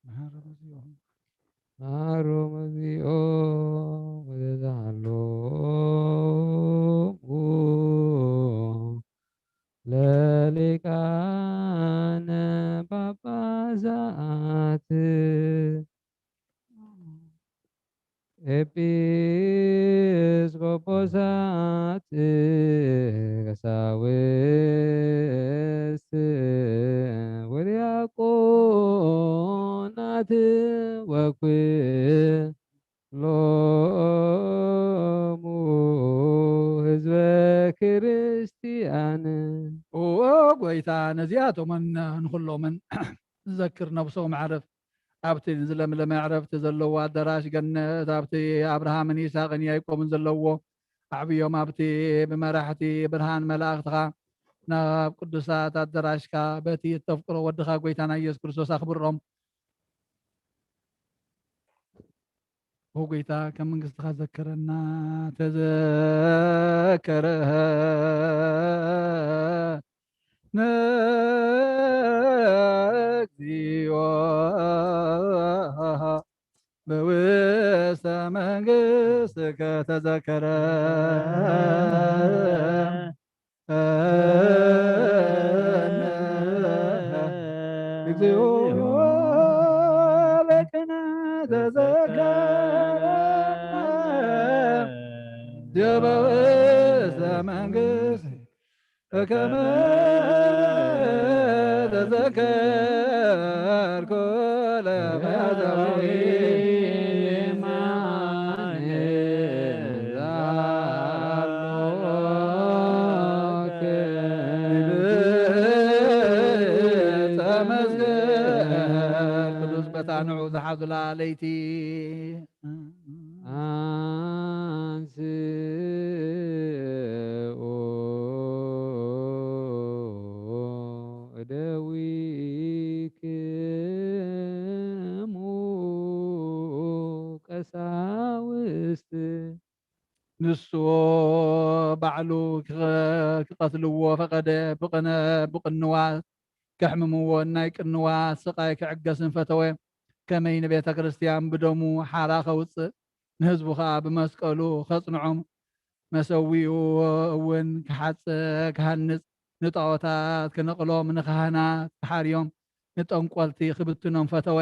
መሃሮም እግዚኦ። መሃሮም እግዚኦ ወዘዛሃሎሙ ለሊቃነ ጳጳሳት ኤጲስቆጶሳት ቀሳውስት ወዲያቆናት ወኩሎሙ ህዝበ ክርስቲያን። እዎ ጎይታ ነዚኣቶምን ንኹሎምን ዝዘክር ነብሶም ዓረፍ ኣብቲ ዝለምለመ ዕረፍቲ ዘለዎ ኣዳራሽ ገነት፣ ኣብቲ ኣብርሃምን ይስሐቅን ያዕቆብን ዘለዎ ኣዕብዮም ኣብቲ ብመራሕቲ ብርሃን መላእኽትኻ ናብ ቅዱሳት ኣዳራሽካ በቲ እተፍቅሮ ወድኻ ጎይታና ኢየሱስ ክርስቶስ ኣኽብሮም። ኦ ጎይታ፣ ከም መንግስትኻ ዘክረና፣ ተዘከረ ንእግዚኦ በውስተ መንግስትከ ተዘከረ። እግዚኦ በከመ ተዘከረ ዲበ ውስተ መንግስት በከመ ተዘከርኩ ለፈታዊ ቅዱስ በታንዑ ዝሓዙላ ለይቲ አንስኡ እደዊክሙ ቀሳውስት ንስዎ ባዕሉ ክቐትልዎ ፈቐደ። ብቕነ-፣ ብቕንዋት ከሕምምዎን ናይ ቅንዋት ስቓይ ክዕገስን ፈተወ። ከመይ ንቤተ ክርስቲያን ብደሙ ሓራ ከውፅእ፣ ንህዝቡ ኸዓ ብመስቀሉ ከጽንዖም፣ መሰዊኡ እውን ክሓጽ-፣ ክሃንጽ፣ ንጣዖታት ክነቕሎም፣ ንካህናት ክሓርዮም፣ ንጠንቆልቲ ክብትኖም ፈተወ።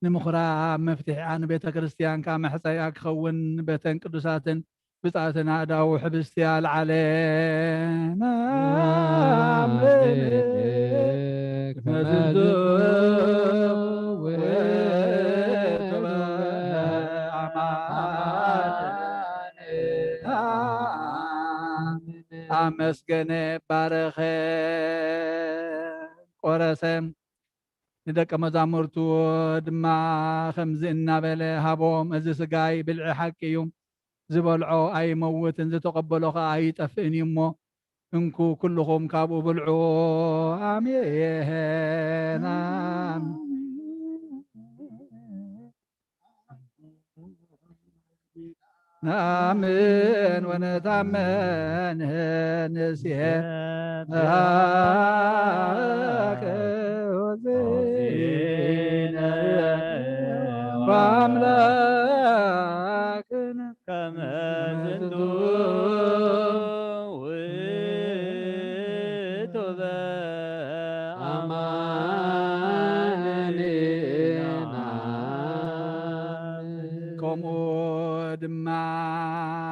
ንምኹራብ መፍትሒኣ፣ ንቤተ ክርስቲያን ከዓ መሕጸያ ክኸውን፣ በተን ቅዱሳትን ብጻትን ኣእዳዉ ሕብስቲ ኣልዓለ። ናምልክ መዝንቱ ውእቱ ኣማን። ኣመስገነ፣ ባረኸ፣ ቆረሰ። ንደቀ መዛሙርቱ ድማ ከምዚ እናበለ ሃቦም፣ እዚ ስጋይ ብልዒ ሓቂ እዩ፣ ዝበልዖ ኣይመውትን፣ ዝተቐበሎ ኸዓ ኣይጠፍእን እዩ እሞ፣ እንኩ ኩልኹም ካብኡ ብልዑ። ኣሜን። ኣሜን። ነኣምን ወነታመን ንሴብሐከ ወዜነ ወአምላክነ ከመ ዝንቱ ውእቱ በአማንና። ከምኡ ድማ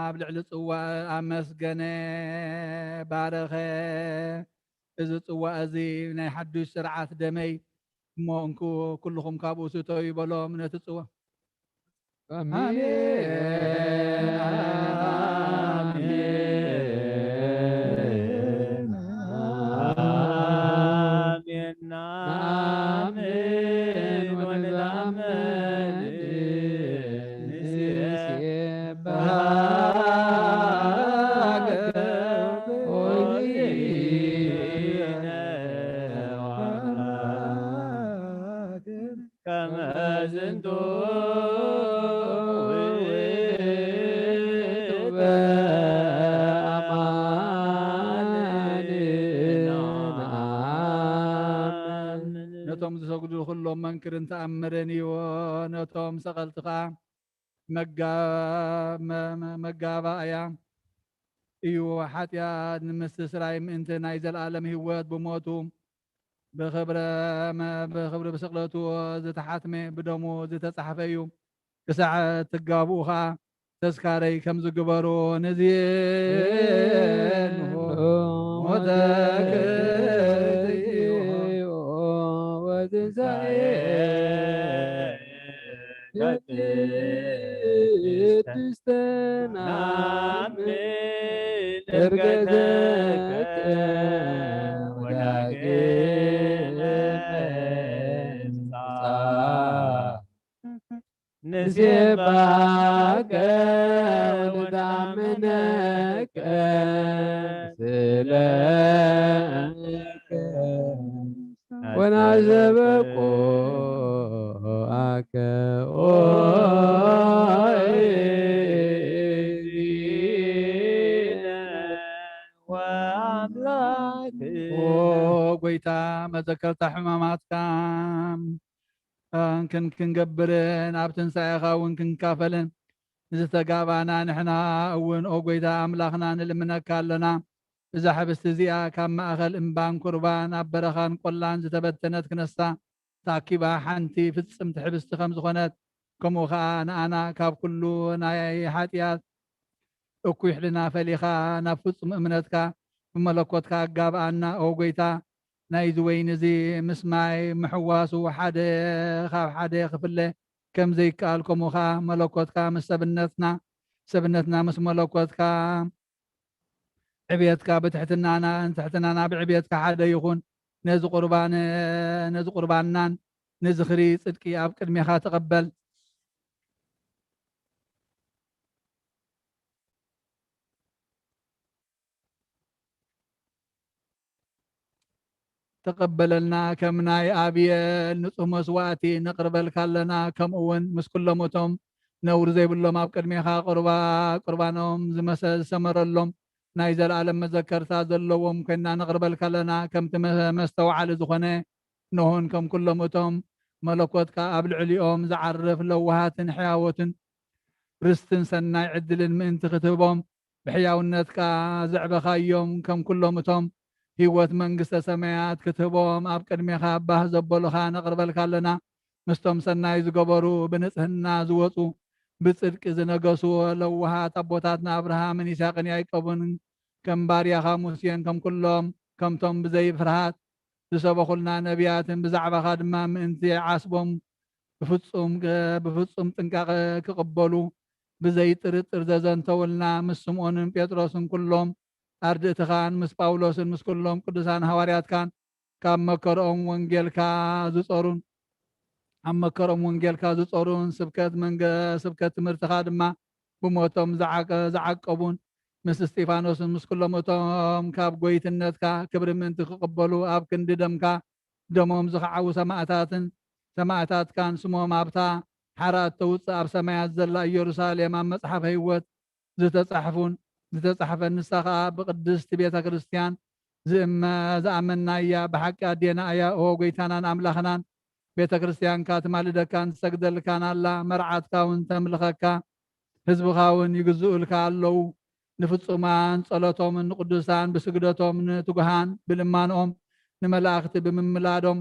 ኣብ ልዕሊ ጽዋእ ኣመስገነ፣ ባረኸ። እዚ ጽዋእ እዚ ናይ ሓዱሽ ስርዓት ደመይ እሞ፣ እንኩ ኩልኹም ካብኡ ስተዩ በሎም። ነቲ ጽዋ-፣ ኣሜን። ኣሜን። ኣሜን። ኣሜን። ወንታመን ንሴብሐከ ወዜነ ወአምላክነ ከመ ዝንቱ ውእቱ በአማንና። ነቶም ዝሰግዱ ኩሎም መንክርን ተኣምርን እዩ። ነቶም ሰቐልቲ ኸዓ መጋ-፣ መ-፣ መ-፣ መጋባእያ እዩ። ሓጢኣት ንምስትስራይ ምእንቲ ናይ ዘለኣለም ህይወት ብሞቱ ብኽብረ መ-፣ ብኽብሪ ብስቕለቱ ዝተሓትመ ብደሙ ዝተጻሕፈ እዩ። ክሳዕ ትጋብኡ ኸዓ ተስካረይ ከም ዝግበሩ ንዜኑ ሞተክትዮ ወትንሳኤ ቅድስተ ናምን ዕርገተከ ወዳግመ ምጽኣት። ንሴባከ ወንታመነከ ስለ ወናዘበቆ ኣከ ኦ ወአምላክ። ኦ ጎይታ፣ መዘከርታ ሕማማትካ ክን-፣ ክንገብርን ኣብ ትንሳኤኻ እውን ክንካፈልን ንዝተጋባና ንሕና እውን፣ ኦ ጎይታ ኣምላኽና፣ ንልምነካ ኣለና። እዛ ሕብስቲ እዚኣ ካብ ማእኸል እምባን ኩርባን ኣብ በረኻን ቆላን ዝተበተነት ክነሳ ታኪባ ሓንቲ ፍጽምቲ ሕብስቲ ከም ዝኾነት፣ ከምኡ ኸኣ ንኣና ካብ ኩሉ ናይ ሓጢኣት እኩይ ሕልና ፈሊኻ ናብ ፍጹም እምነትካ ብመለኮትካ ኣጋብኣና። ኦ ጎይታ፣ ናይዚ ወይኒ እዚ ምስ ማይ ምሕዋሱ ሓደ ካብ ሓደ ክፍለ ከም ዘይከኣል፣ ከምኡ ኸኣ መለኮትካ ምስ ሰብነትና፣ ሰብነትና ምስ መለኮትካ ዕብየትካ ብትሕትናና፣ ትሕትናና ብዕብየትካ ሓደ ይኹን። ነዚ ቁርባን፣ ነዚ ቁርባንናን ንዝኽሪ ጽድቂ ኣብ ቅድሜኻ ተቐበል። ተቐበለልና፣ ከም ናይ ኣብየል ንጹህ መስዋእቲ ነቕርበልካ ኣለና፣ ከምኡ እውን ምስ ኩሎም እቶም ነውሪ ዘይብሎም ኣብ ቅድሜኻ ቁርባ-፣ ቁርባኖም ዝመሰ-፣ ዝሰመረሎም ናይ ዘለኣለም መዘከርታ ዘለዎም ኮይና ነቕርበልካ ኣለና። ከምቲ መ-፣ መስተውዓሊ ዝኾነ ኖህን ከም ኩሎም እቶም መለኮትካ ኣብ ልዕሊኦም ዝዓርፍ ለዋሃትን ሕያዎትን ርስትን ሰናይ ዕድልን ምእንቲ ክትህቦም ብሕያውነትካ ዘዕበኻዮም ከም ኩሎም እቶም ህይወት መንግስተ ሰማያት ክትህቦም ኣብ ቅድሜኻ ባህ ዘበሉኻ ነቕርበልካ ኣለና። ምስቶም ሰናይ ዝገበሩ ብንጽህና ዝወጹ ብጽድቂ ዝነገሱ ለዋሃት ኣቦታትና ኣብርሃምን ይስሐቅን ያዕቆብን ከም ባርያኻ ሙሴን ከም ኩሎም ከምቶም ብዘይ ፍርሃት ዝሰበኹልና ነቢያትን ብዛዕባኻ ድማ ምእንቲ ዓስቦም ብፍጹም፣ ብፍጹም ጥንቃቐ ክቕበሉ ብዘይ ጥርጥር ዘዘንተውልና ምስ ስምዖንን ጴጥሮስን ኩሎም ኣርድእትኻን ምስ ጳውሎስን ምስ ኩሎም ቅዱሳን ሃዋርያትካን ካብ መከርኦም ወንጌልካ ዝጾሩን ኣብ መከርኦም ወንጌልካ ዝጾሩን ስብከት መንገ-፣ ስብከት ትምህርትኻ ድማ ብሞቶም ዝዓቀ-፣ ዝዓቀቡን ምስ እስጢፋኖስን ምስ ኩሎም እቶም ካብ ጎይትነትካ ክብሪ ምእንቲ ክቕበሉ ኣብ ክንዲ ደምካ ደሞም ዝኸዓዉ ሰማእታትን ሰማእታትካን ስሞም ኣብታ ሓራ እተውጽእ ኣብ ሰማያት ዘላ ኢየሩሳሌም ኣብ መጽሓፈ ህይወት ዝተጻሕፉን ዝተጻሕፈን ንሳ ኸኣ ብቅድስቲ ቤተ ክርስቲያን ዝእመ-፣ ዝኣመንናያ ብሓቂ ኣዴና እያ። ኦ ጎይታናን ኣምላኽናን፣ ቤተ ክርስቲያንካ ትማልደካን ትሰግደልካን ኣላ፣ መርዓትካ እውን ተምልኸካ፣ ህዝብኻ እውን ይግዝኡልካ ኣለዉ። ንፍጹማን ጸሎቶም፣ ንቅዱሳን ብስግደቶም፣ ንትጉሃን ብልማንኦም፣ ንመላእኽቲ ብምምላዶም፣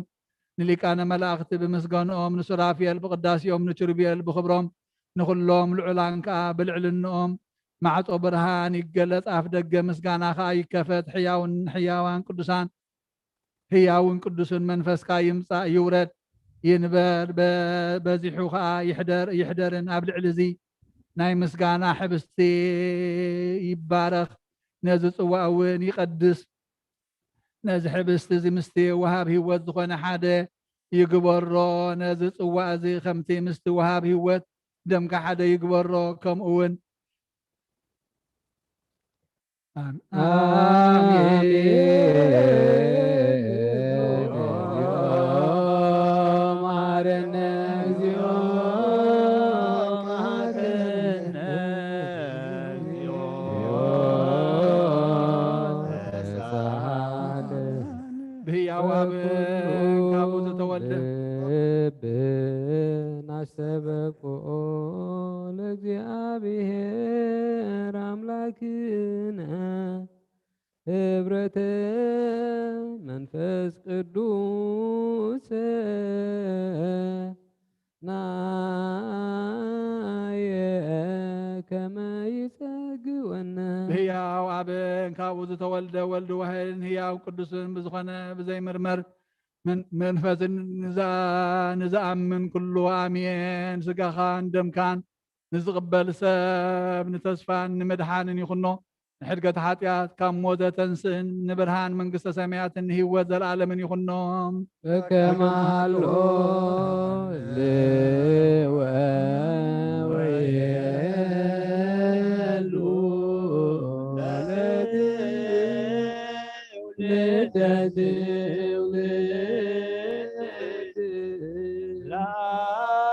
ንሊቃነ መላእኽቲ ብምስጋንኦም፣ ንሱራፌል ብቅዳሴኦም፣ ንኪሩቤል ብኽብሮም፣ ንኹሎም ልዑላን ከኣ ብልዕልንኦም፣ ማዕጾ ብርሃን ይገለጽ፣ ኣፍ ደገ ምስጋና ከኣ ይከፈት። ሕያውን ሕያዋን ቅዱሳን፣ ህያውን ቅዱስን መንፈስካ ይምጻእ ይውረድ ይንበር፣ በ-፣ በዚሑ ከኣ ይሕደር ይሕደርን። ኣብ ልዕሊ እዚ ናይ ምስጋና ሕብስቲ ይባረኽ፣ ነዚ ጽዋእ እውን ይቐድስ። ነዚ ሕብስቲ እዚ ምስቲ ወሃብ ህይወት ዝኾነ ሓደ ይግበሮ። ነዚ ጽዋእ እዚ ከምቲ ምስቲ ወሃብ ህይወት ደምካ ሓደ ይግበሮ። ከምኡ እውን ኣም-፣ ኣሜን። ኣሜን። መሐረነ እግዚኦ መሐረነ። ብህያው ኣብ ካብኡ ዝተወልደ ልብን ኣስተበቅዖ ለእግዚኣብሔር ኣምላክነ ህብረተ መንፈስ ቅዱስ ናየ ከመ ይጸግወነ። ብህያው ኣብን ካብኡ ዝተወልደ ወልድ ዋሕድን ህያው ቅዱስን ብዝኾነ ብዘይምርመር መን-፣ መንፈስን ንዛ-፣ ንዝኣምን ኩሉ ኣሜን። ስጋኻን ደምካን ንዝቕበል ሰብ ንተስፋን ንምድሓንን ይኹኖ። ንሕድገት ሓጢኣት ካብ ሞት ዘተንስእን ንብርሃን መንግስተ ሰማያትን ንህይወት ዘለኣለምን ይኹኖም። በከመ ሀሎ ህልወ ወይህሉ ለትውልደ ትውልድ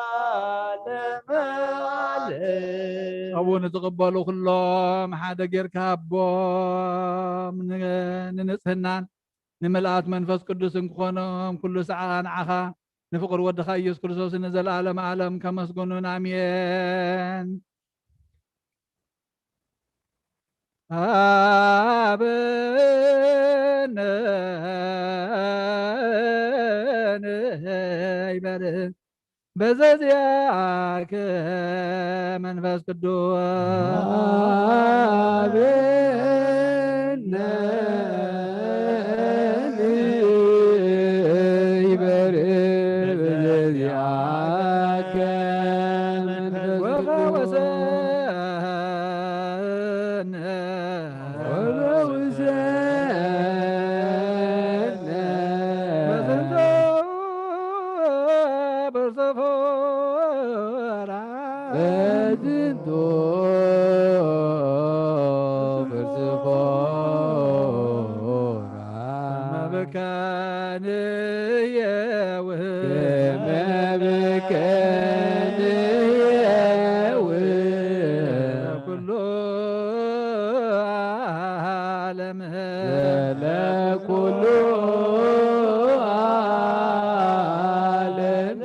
ለዓለመ ዓለም። ጸቡ ንትቕበሉ ኩሎም ሓደ ጌርካ ሃቦም፣ ን-፣ ንንጽህናን ንምልኣት መንፈስ ቅዱስን ክኾኖም ኩሉ ሰዓቓ ንዓኻ ንፍቕር ወድኻ ኢየሱስ ክርስቶስ ንዘለዓለም ዓለም ከመስግኑን። ኣሜን። ኣብነ ይበል በዘዚአከ መንፈስ ቅዱስ። ኣብነ ይበል በዘዚአከ መንፈስ ቅዱስ። ወፈወሰነ ወፈውሰነ በዝንቱ ብርሰፎራ በዝንቱ ብርሰፎራ መብከንየው መብከንየው ለኩሉ ዓለም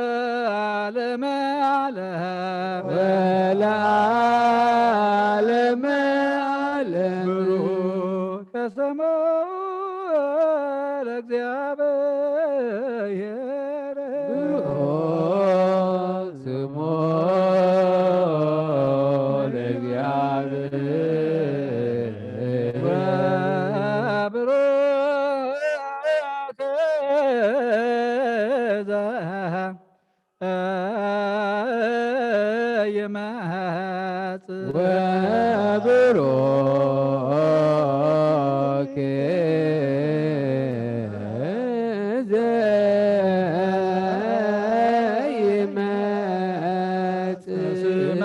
ወለዓለመ ዓለም ወለዓለመ ዓለም ብሩክ ስሙ ለእግዚአብሔር። ብሩክ ስሙ ለእግዚአብሔር። ወብሩክ ዘኢይመጽእ ወብሩክ ዘኢይመጽእ ስመ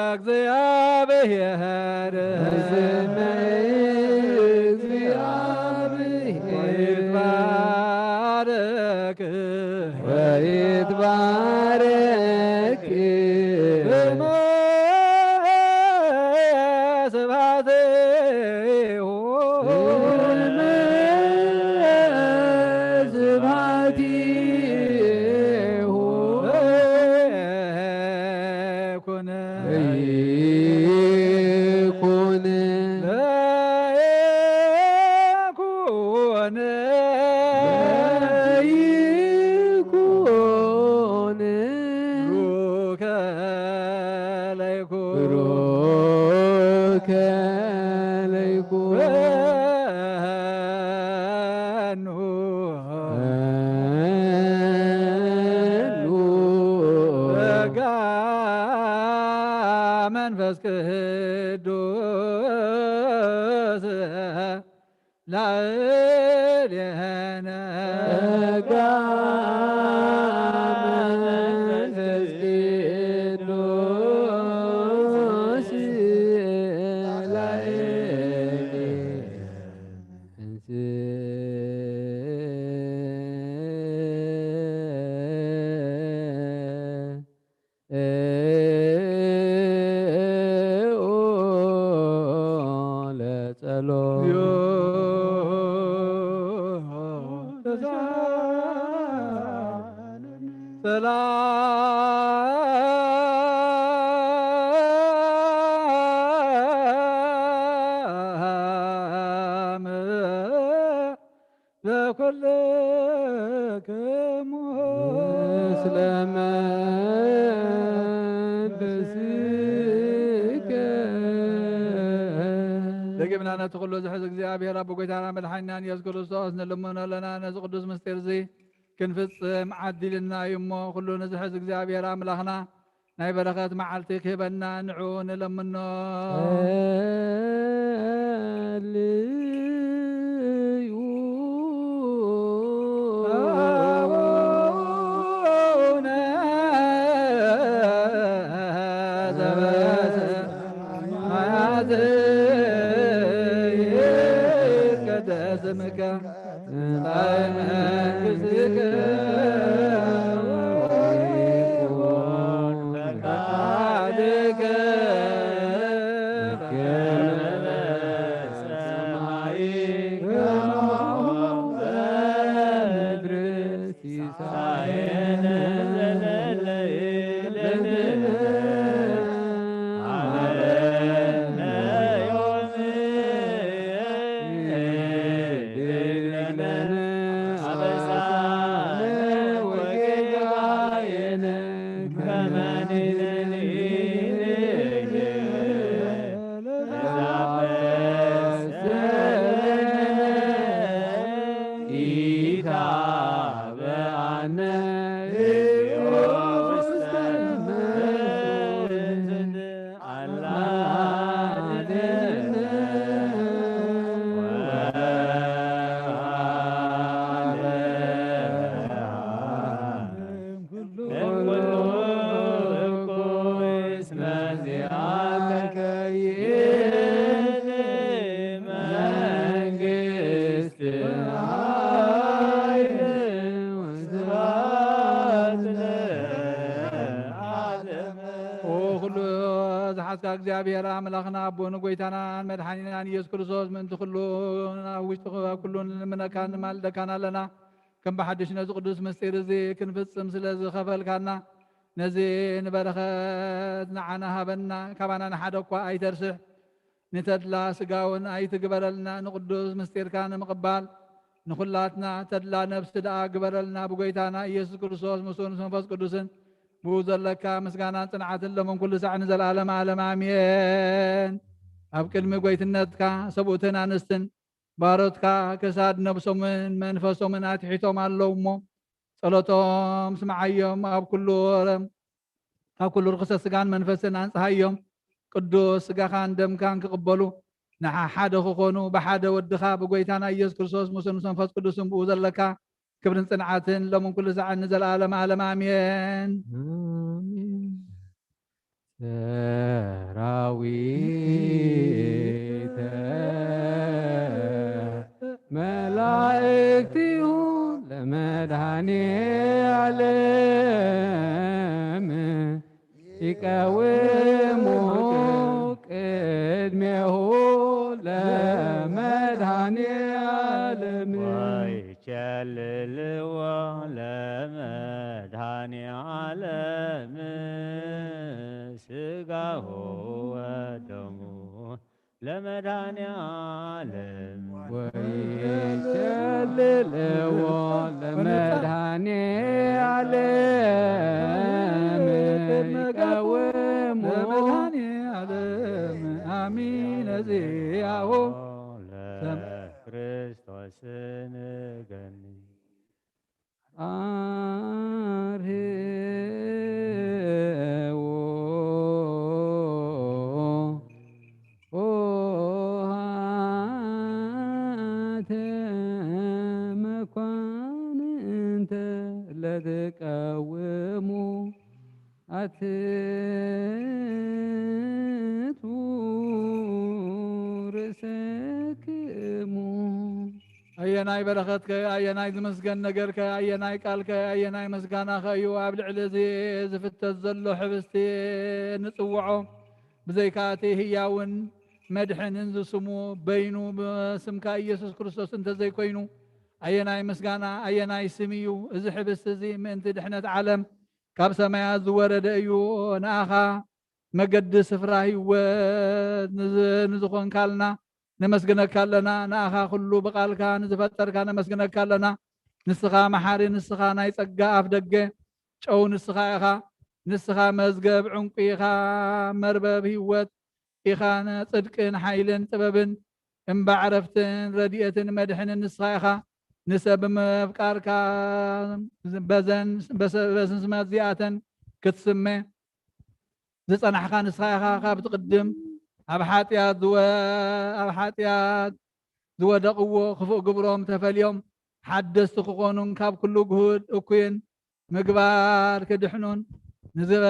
እግዚአብሔር። ስመ እግዚአብሔር። ወይትባረክ ወይትባረክ ስመ ስብሐቲሁ። ስመ ስብሐቲሁ። ኩነ ይኩን ይኩን ይኩን። ብሩከ ለይኩን ብሩከ ለይኩን። በኑ በኑ ጸጋ መንፈስ ቅዱስ ላዕሌነ። ጸጋ መንፈስ ቅዱስ ላዕሌነ። ለጸሎት። ሰላም ለኩልክሙ። ምስለ መንፈስከ። ደጊምና ነቲ ኩሉ ዝሕዝ እግዚኣብሔር ኣቦ ጎይታና መድሓኒናን ኢየሱስ ክርስቶስ ንልምኖ ኣለና። ነዚ ቅዱስ ምስጢር እዚ ክንፍጽም ዓዲልና እዩ እሞ፣ ኩሉ ንዝሕዝ እግዚኣብሔር ኣምላኽና ናይ በረኸት መዓልቲ ክህበና ንዑ ንለምኖ። ጸልዩ። አቡነ ዘበሰማያት ይትቀደስ ስምከ። ትምጻእ መንግሥትከ ወይኩን ፈቃድከ በከመ በሰማይ ከማሁ በምድር። ሲሳየነ ዘለለ ዕለትነ ሀበነ ዮም። ወጌጋ እግዚኣብሔር ኣምላኽና ኣቦ ንጎይታናን መድሓኒናን ኢየሱስ ክርስቶስ ምእንቲ ኩሉ ኣብ ውሽጢ ኣብ ኩሉ ንልምነካን ንማልደካን ኣለና። ከም ብሓድሽ ነዚ ቅዱስ ምስጢር እዚ ክንፍጽም ስለ ዝኸፈልካና ነዚ ንበረኸት ንዓና ሃበና። ካባና ንሓደ እኳ ኣይተርስሕ። ንተድላ ስጋውን ኣይትግበረልና። ንቅዱስ ምስጢርካ ንምቕባል ንኹላትና ተድላ ነፍሲ ደኣ ግበረልና። ብጎይታና ኢየሱስ ክርስቶስ ምስኡን ምስ መንፈስ ቅዱስን ብኡ ዘለካ ምስጋናን ጽንዓትን ሎምን ኩሉ ሳዕ ንዘለዓለም ዓለም ኣሜን። ኣብ ቅድሚ ጎይትነትካ ሰብኡትን ኣንስትን ባሮትካ ክሳድ ነብሶምን መንፈሶምን ኣትሒቶም ኣለዉ እሞ፣ ጸሎቶም ስምዓዮም። ኣብ ኩሉ ካብ ኩሉ ርኽሰት ስጋን መንፈስን ኣንጽሃዮም። ቅዱስ ስጋኻን ደምካን ክቕበሉ ንሓ ሓደ ክኾኑ ብሓደ ወድኻ ብጎይታና ኢየሱስ ክርስቶስ ምስኡን ምስ መንፈስ ቅዱስን ብኡ ዘለካ ክብርን ጽንዓትን ሎምን ኩሉ ሳዕን ንዘለዓለም ዓለም ኣሜን። ኣሜን። ሰራዊተ መላእክቲሁ ለመድኃኔ ዓለም ይቀውሙ ቅድሜሁ ለመድኃኔ ዓለም። ወይቸልልዎ ለመድኃኔ ዓለም ስጋሁ ወደሙ ለመድኃኔ ዓለም። ወይቸልልዎ ለመድኃኔ ዓለም ይቀውሙ ለመድኃኔ ዓለም አሚነ ዚአሁ ለክርስቶስ ንገኒ። አርህዎ ኦሃተ መኳንንተ ለትቀውሙ አትቱ ርእሰክሙ። ኣየናይ በረኸትከ፣ ኣየናይ ዝምስገን ነገርከ፣ ኣየናይ ቃልከ፣ ኣየናይ ምስጋናኸ እዩ ኣብ ልዕሊ እዚ ዝፍተት ዘሎ ሕብስቲ ንጽውዖ? ብዘይካ እቲ ህያውን መድሕንን ዝስሙ በይኑ ብስምካ ኢየሱስ ክርስቶስ እንተዘይኮይኑ፣ ኣየናይ ምስጋና፣ ኣየናይ ስም እዩ? እዚ ሕብስቲ እዚ ምእንቲ ድሕነት ዓለም ካብ ሰማያት ዝወረደ እዩ። ንኣኻ መገዲ ስፍራ ህይወት ንዝ-፣ ንዝኾንካልና ነመስግነካ ኣለና። ንኣኻ ኩሉ ብቓልካ ንዝፈጠርካ ነመስግነካ ኣለና። ንስኻ መሓሪ፣ ንስኻ ናይ ጸጋ ኣፍ ደገ፣ ጨው ንስኻ ኢኻ። ንስኻ መዝገብ ዕንቁ ኢኻ፣ መርበብ ህይወት ኢኻ። ጽድቅን ሓይልን ጥበብን እምባ ዕረፍትን ረድኤትን መድሕንን ንስኻ ኢኻ። ንሰብ ብምፍቃርካ በዘን፣ በሰ-፣ በዘን ስማት እዚኣተን ክትስመ ዝጸናሕካ ንስኻ ኢኻ። ካብ ትቕድም ኣብ ሓጢኣት ዝወ-፣ ኣብ ሓጢኣት ዝወደቕዎ ክፉእ ግብሮም ተፈልዮም ሓደስቲ ክኾኑን ካብ ኩሉ ግሁድ እኩይን ምግባር ክድሕኑን ንዝበ-፣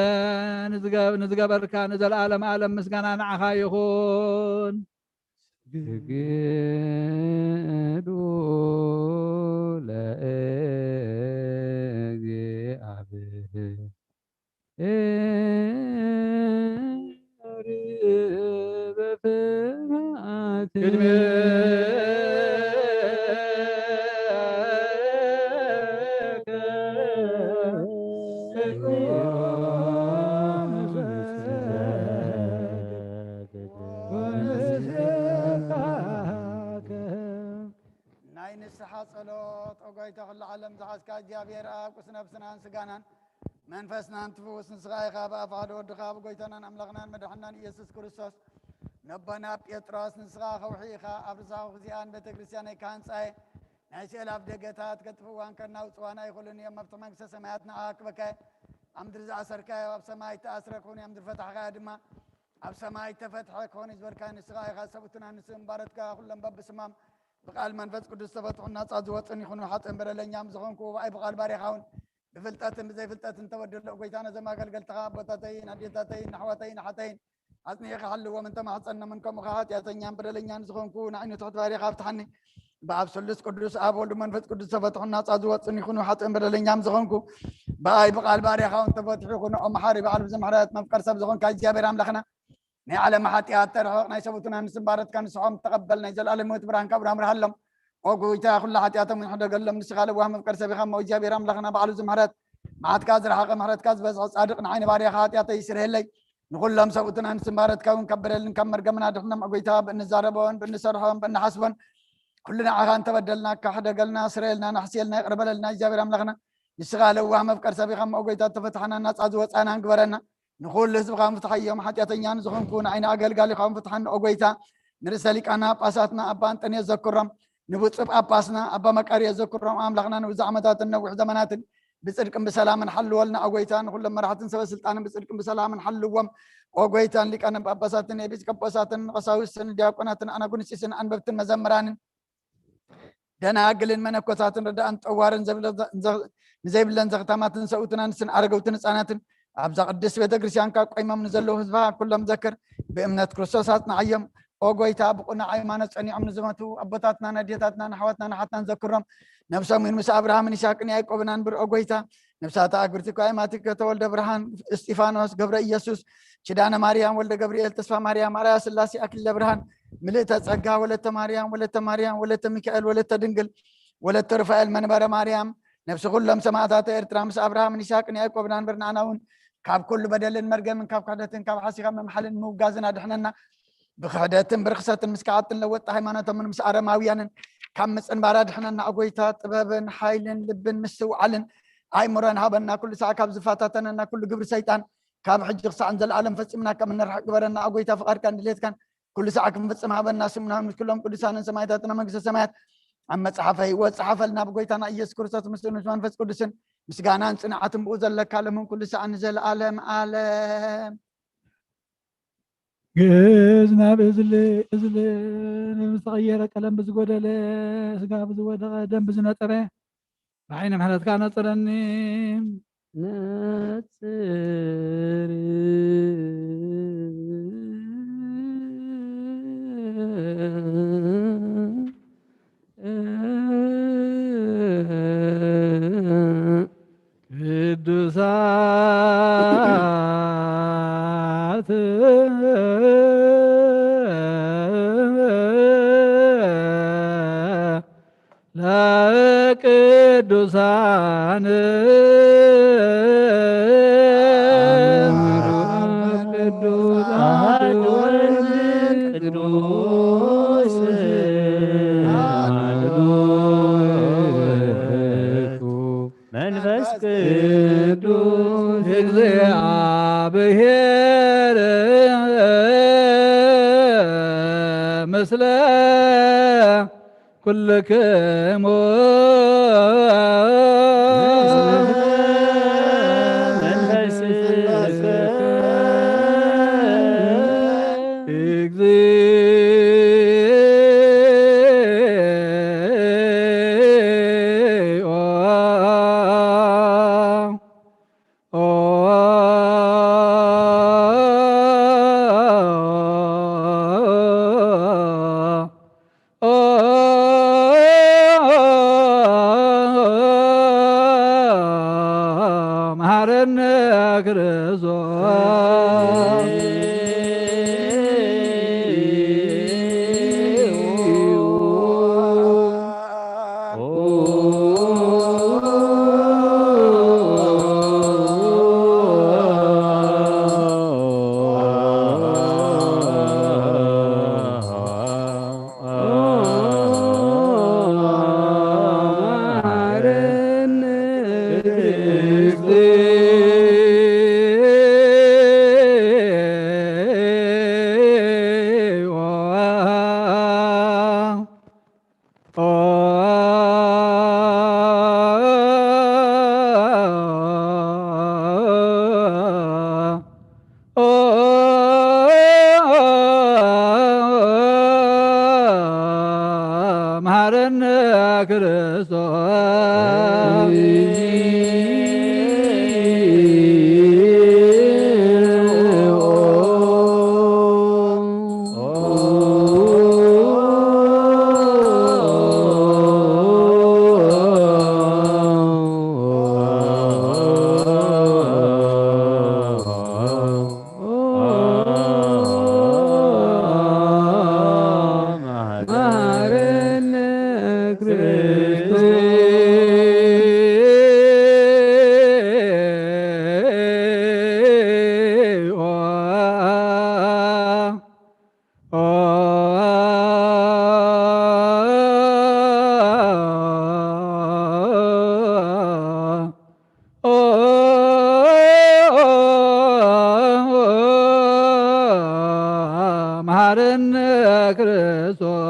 ንዝገ-፣ ንዝገበርካ ንዘለኣለም ዓለም ምስጋና ንዓኻ ይኹን። ስግዱ ለእግዚኣብሔር በፍርሃት ቅድሜ ናይ ንስሓ ጸሎት። ኦ ጎይታ ኩሉ ዓለም ዝሓዝካ እግዚኣብሔር ኣብ ቅዱስ ነብስናን ስጋናን መንፈስናን ትፍውስ ንስኻ ኢኻ። ብኣፍ ሓደ ወድኻ ብጎይታናን ኣምላኽናን መድሓናን ኢየሱስ ክርስቶስ ነቦና ጴጥሮስ ንስኻ ከውሒ ኢኻ፣ ኣብ ርሳኹ እዚኣን ቤተ ክርስቲያነይ ክሃንጻ እየ። ናይ ሲኦል ኣፍ ደገታት ከጥፍእዋን ከናውጽዋን ኣይኽእሉን እዮም። መፍትሒ መንግስተ ሰማያት ንዓ ክበካ እየ። ኣብ ምድሪ ዝኣሰርካዮ ኣብ ሰማይ እተኣስረ ክኹን እየ፣ ኣብ ምድሪ ፈታሕካዮ ድማ ኣብ ሰማይ እተፈትሐ ክኾን እዩ ዝበልካ ንስኻ ኢኻ። ሰብኡትና ንስም ባረትካ ኩሎም በብስማም ብቃል መንፈስ ቅዱስ ተፈትሑን ናጻ ዝወጽን ይኹኑ። ሓጥእን በደለኛም ዝኾንኩ ብኣይ ብቃል ባሪኻውን ብፍልጠትን ብዘይፍልጠትን ተበደሎ። ጎይታ ነዘም ኣገልገልትኻ ኣቦታተይን ኣዴታተይን ኣሕዋተይን ኣሓተይን ኣጽኒዕኻ ሓልዎም እንተማሕጸኖምን ከምኡ ኸዓ ሓጢኣተኛን በደለኛን ዝኾንኩ ንዓይኑ ትሕት ባሪኻ ኣብትሓኒ። ብኣብ ስሉስ ቅዱስ ኣብ ወልድ መንፈስ ቅዱስ ተፈትሑን ናጻ ዝወጽን ይኹኑ። ሓጥእን በደለኛም ዝኾንኩ ብኣይ ብቃል ባሪኻውን ተፈትሑ ይኹኑ። ኦ መሓሪ በዓል ብዙሕ ምሕረት መፍቀር ሰብ ዝኾንካ እግዚኣብሔር ኣምላኽና ናይ ዓለም ሓጢኣት ተርሕቕ፣ ናይ ሰብኡትና ንስምባረትካ ንስሖም ተቐበል፣ ናይ ዘለኣለም ህይወት ብርሃንካ ኣብርሃም ብርሃሎም። ኦ ጎይታ፣ ኩላ ሓጢኣቶም ሕደገሎም፣ ንስኻ ለዋህ መፍቀር ሰብ ኢኻ እሞ እግዚኣብሔር ኣምላኽና በዓሉ ዝምሕረት። መዓትካ ዝረሓቐ ምሕረትካ ዝበዝሐ ጻድቕ ንዓይ ንባርያኻ ሓጢኣተይ ይስርየለይ። ንኹሎም ሰብኡትና ንስምባረትካ እውን ከበረልን ካብ መርገምና ድሕኖም። ኦ ጎይታ፣ ብእንዛረቦን ብእንሰርሖን ብእንሓስቦን ኩሉ ንዓኻ እንተበደልናካ ሕደገልና፣ ስረየልና፣ ናሕስየልና፣ ይቕር በለልና እግዚኣብሔር ኣምላኽና። ንስኻ ለዋህ መፍቀር ሰብ ኢኻ እሞ ኦ ጎይታ፣ ተፈታሕና ናጻ ዝወጻና ግበረና። ንኹሉ ህዝብኻ ምፍትሓዮም፣ ሓጢኣተኛ ንዝኾንኩ ንዓይኒ ኣገልጋሊኻ ምፍትሓኒ ኦ ጎይታ። ንርእሰ ሊቃና ጳጳሳትና ኣባ ኣንጠንዮስ ዘክሮም፣ ንብፁዕ ጳጳስና ኣባ መቃርዮስ ዘክሮም፣ ኣምላኽና ንብዙሕ ዓመታትን ነዊሕ ዘመናትን ብጽድቅን ብሰላምን ሓልወልና ኦ ጎይታ። ንኹሎም መራሕትን ሰበ ስልጣንን ብጽድቅን ብሰላምን ሓልዎም ኦ ጎይታ። ንሊቃነ ጳጳሳትን ኤጲስቆጶሳትን ቀሳውስትን ዲያቆናትን ኣናጉንስጢስን ኣንበብትን መዘምራንን ደናግልን መነኮሳትን ረዳእን ጠዋርን ዘብለ-፣ ዘ-፣ ንዘይብለን ዘኽታማትን ሰብኡትና ንስን ኣረገውትን ህፃናትን ኣብዛ ቅድስት ቤተ ክርስቲያንካ ቆይሞም ንዘለዉ ህዝብኻ ኩሎም ዘክር። ብእምነት ክርስቶስ ኣጽንዓዮም። ኦ ጎይታ፣ ብቕኑዕ ሃይማኖት ጸኒዖም ንዝመቱ ኣቦታትናን ኣዴታትናን ኣሕዋትናን ኣሓትናን ዘክሮም። ነብሶም እውን ምስ ኣብርሃምን ይስሐቅን ያዕቆብን ኣንብር። ኦ ጎይታ፣ ነብሳት ኣግብርቲ እኳ የማቲከ ተወልደ ብርሃን፣ እስጢፋኖስ፣ ገብረ ኢየሱስ፣ ኪዳነ ማርያም፣ ወልደ ገብርኤል፣ ተስፋ ማርያም፣ ኣርኣያ ስላሴ፣ ኣክሊለ ብርሃን፣ ምልእተ ጸጋ፣ ወለተ ማርያም፣ ወለተ ማርያም፣ ወለተ ሚካኤል፣ ወለተ ድንግል፣ ወለተ ሩፋኤል፣ መንበረ ማርያም፣ ነብሲ ኩሎም ሰማእታተ ኤርትራ ምስ ኣብርሃምን ይስሐቅን ያዕቆብን ኣንብር። ንዓና እውን ካብ ኩሉ በደልን መርገምን ካብ ክሕደትን ካብ ሓሲኻ ምምሓልን ምውጋዝን ኣድሕነና። ብክሕደትን ብርኽሰትን ምስ ከሓድትን ለወጥቲ ሃይማኖቶምን ምስ ኣረማውያንን ካብ ምጽንባር ኣድሕነና። ኦ ጎይታ፣ ጥበብን ሓይልን ልብን ምስትውዓልን ኣእምሮን ሃበና። ኩሉ ሳዕ ካብ ዝፈታተነና ኩሉ ግብሪ ሰይጣን ካብ ሕጂ ክሳዕ ንዘለኣለም ፈጺምና ከም እንርሕቅ ግበረና። ኦ ጎይታ፣ ፍቓድካን ድሌትካን ኩሉ ሳዕ ክንፍጽም ሃበና። ስምና ምስ ኩሎም ቅዱሳንን ሰማዕታትና መንግስተ ሰማያት ኣብ መጽሓፈ ህይወት ጸሓፈልና። ብጎይታና ኢየሱስ ክርስቶስ ምስልን ምስ መንፈስ ቅዱስን ምስጋናን ጽንዓትን ብኡ ዘለካ ለምን ኩሉ ሳዕ ንዘለኣለም ኣለም። ግእዝ ናብ እዝሊ፣ እዝሊ ዝተቐየረ ቀለም ብዝጎደለ፣ ስጋ ብዝወደቐ፣ ደም ብዝነጠረ፣ ብዓይኒ ምሕረትካ ነጽረኒ። ነጽር ቅዱሳት ለቅዱሳን ቅዱሳት ቅዱስ መንፈስ ቅዱስ እግዚአብሔር ምስለ ኩልክሙ መንፈስ እግዚኦ። መሐረነ ክርስቶስ። መሐረነ ክርስቶስ። መሐረነ ክርስቶስ። መሐረነ ክርስቶስ።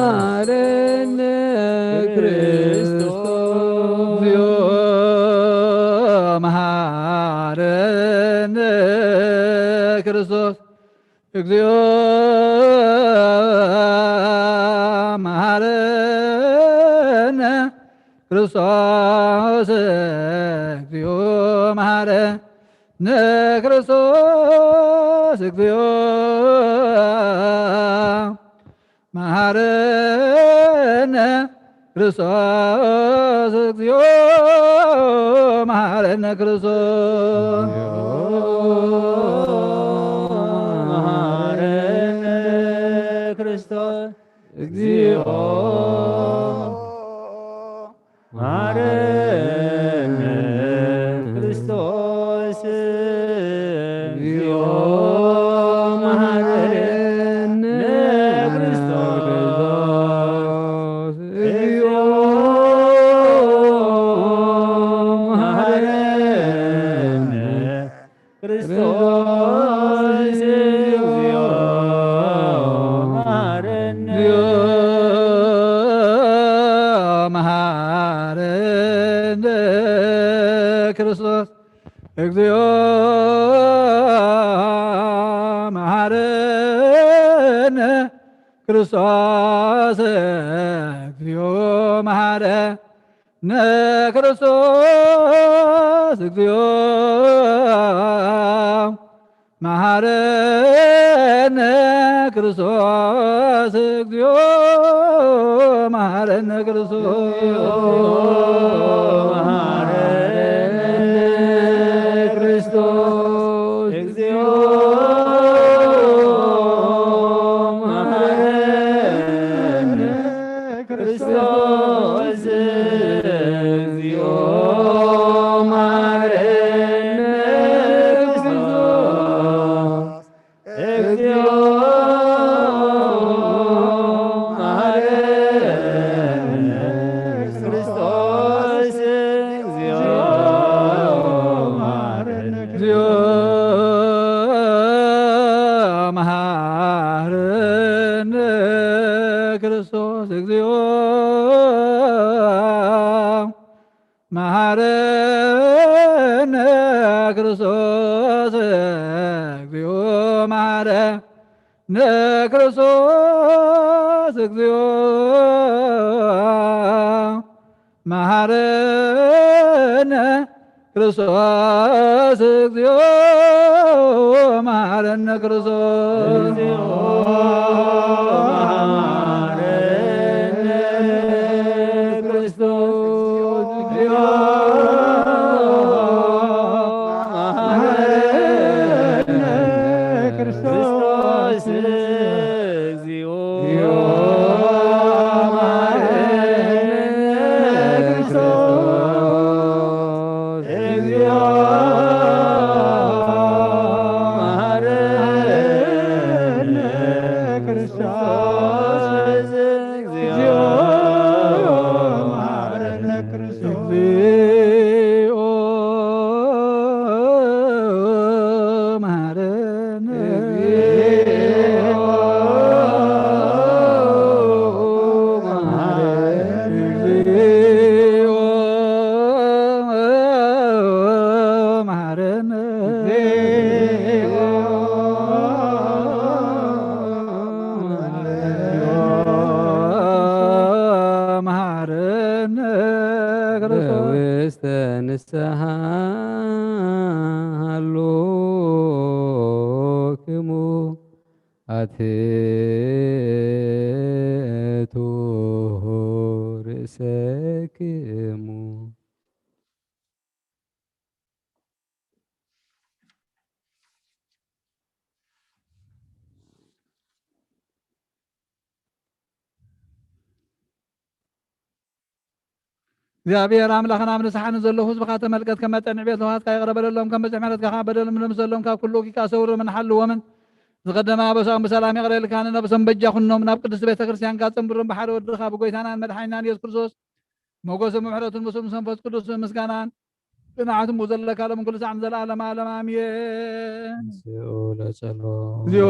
መሐረነ ክርስቶስ። እግዚኦ መሐረነ ክርስቶስ። እግዚኦ መሐረነ ክርስቶስ። እግዚኦ መሐረነ ክርስቶስ። እግዚኦ መሐረነ ክርስቶስ። እግዚኦ መሐረነ ክርስቶስ። መሐረነ ክርስቶስ። እግዚኦ መሐረነ ክርስቶስ። እግዚኦ መሐረነ ክርስቶስ። እግዚኦ መሐረነ ክርስቶስ። እግዚኦ መሐረነ። መሐረነ ክርስቶስ። እግዚኦ መሐረነ ክርስቶስ። እግዚኦ መሐረነ ክርስቶስ። እግዚኦ መሐረነ ክርስቶስ። እግዚኦ መሐረነ ክርስቶስ። መሐረነ ክርስቶስ። እግዚኦ መሐረነ ክርስቶስ። እግዚኦ መሐረነ ክርስቶስ። እግዚኦ መሐረነ ክርስቶስ። እግዚኦ መሐረነ። እግዚኦ መሐረነ ክርስቶስ። እግዚኦ መሐረነ ክርስቶስ። እግዚኦ መሐረነ ክርስቶስ። እግዚኦ መሐረነ ክርስቶስ። እግዚኦ መሐረነ ክርስቶስ። እግዚኦ መሐረነ ክርስቶስ። እግዚኦ መሐረነ ክርስቶስ። እግዚኦ መሐረነ ክርስቶስ። እግዚኦ መሐረነ ክርስቶስ። ተሃሎክሙ ኣትቱ ርእሰክሙ። እግዚኣብሔር ኣምላኽና፣ ኣብ ንስሓ ንዘለዉ ህዝብኻ ተመልከት፣ ከም መጠን ዕቤት ለውሃትካ ይቕረ በለሎም፣ ከም ብዝሒ ምሕረትካ ከኣ በደሎም ደምስሰሎም፣ ካብ ኩሉ እኪካ ሰውሮምን ሓልዎምን። ዝቐደመ ኣበሳኦም ብሰላም ይቕረ ኢልካ ንነብሶም በጃ ኩኖም፣ ናብ ቅድስቲ ቤተ ክርስቲያንካ ጽንብሮም፣ ብሓደ ወድኻ ብጎይታናን መድሓኒናን ኢየሱስ ክርስቶስ ሞገስን ምሕረትን ምስኡ ምስ መንፈስ ቅዱስ ምስጋናን ጽንዓትን ዘለካ ሎም ኩሉ ሳዕ ንዘለዓለም ዓለም ኣሜን። ምስኡ ለጸሎ። እግዚኦ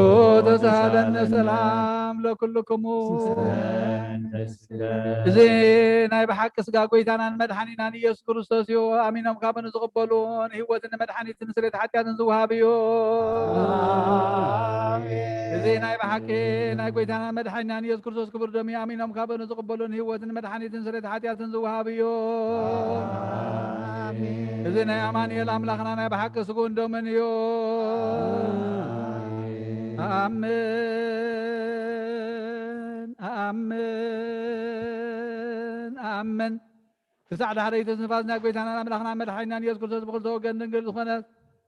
ተሳሃለነ ሰላም ለኩልክሙ። እዚ ናይ ብሓቂ ስጋ ጎይታናን መድሓኒናን ኢየሱስ ክርስቶስ እዩ። ኣሚኖም ካብ ንዝቕበሉ ንህይወትን ንመድሓኒትን ስርየት ሓጢኣትን ዝወሃብ እዩ። ኣሜን። እዚ ናይ ብሓቂ ናይ ጎይታናን መድሓኒናን ኢየሱስ ክርስቶስ ክቡር ደም እዩ። ኣሚኖም ካብ ንዝቕበሉ ንህይወትን ንመድሓኒትን ስርየት ሓጢኣትን ዝወሃብ እዩ። ኣሜን። እዚ ናይ ኣማኑኤል ኣምላኽና ናይ ብሓቂ ስግኡን ደሙን እዩ። ኣሜን። ኣምን ኣምን ኣምን። ክሳዕ ዳሕረይቲ ትንፋስ ናይ ጎይታናን ኣምላኽናን መድሓኒናን ኢየሱስ ክርስቶስ ብኽልተ ወገን ድንግል ዝኾነት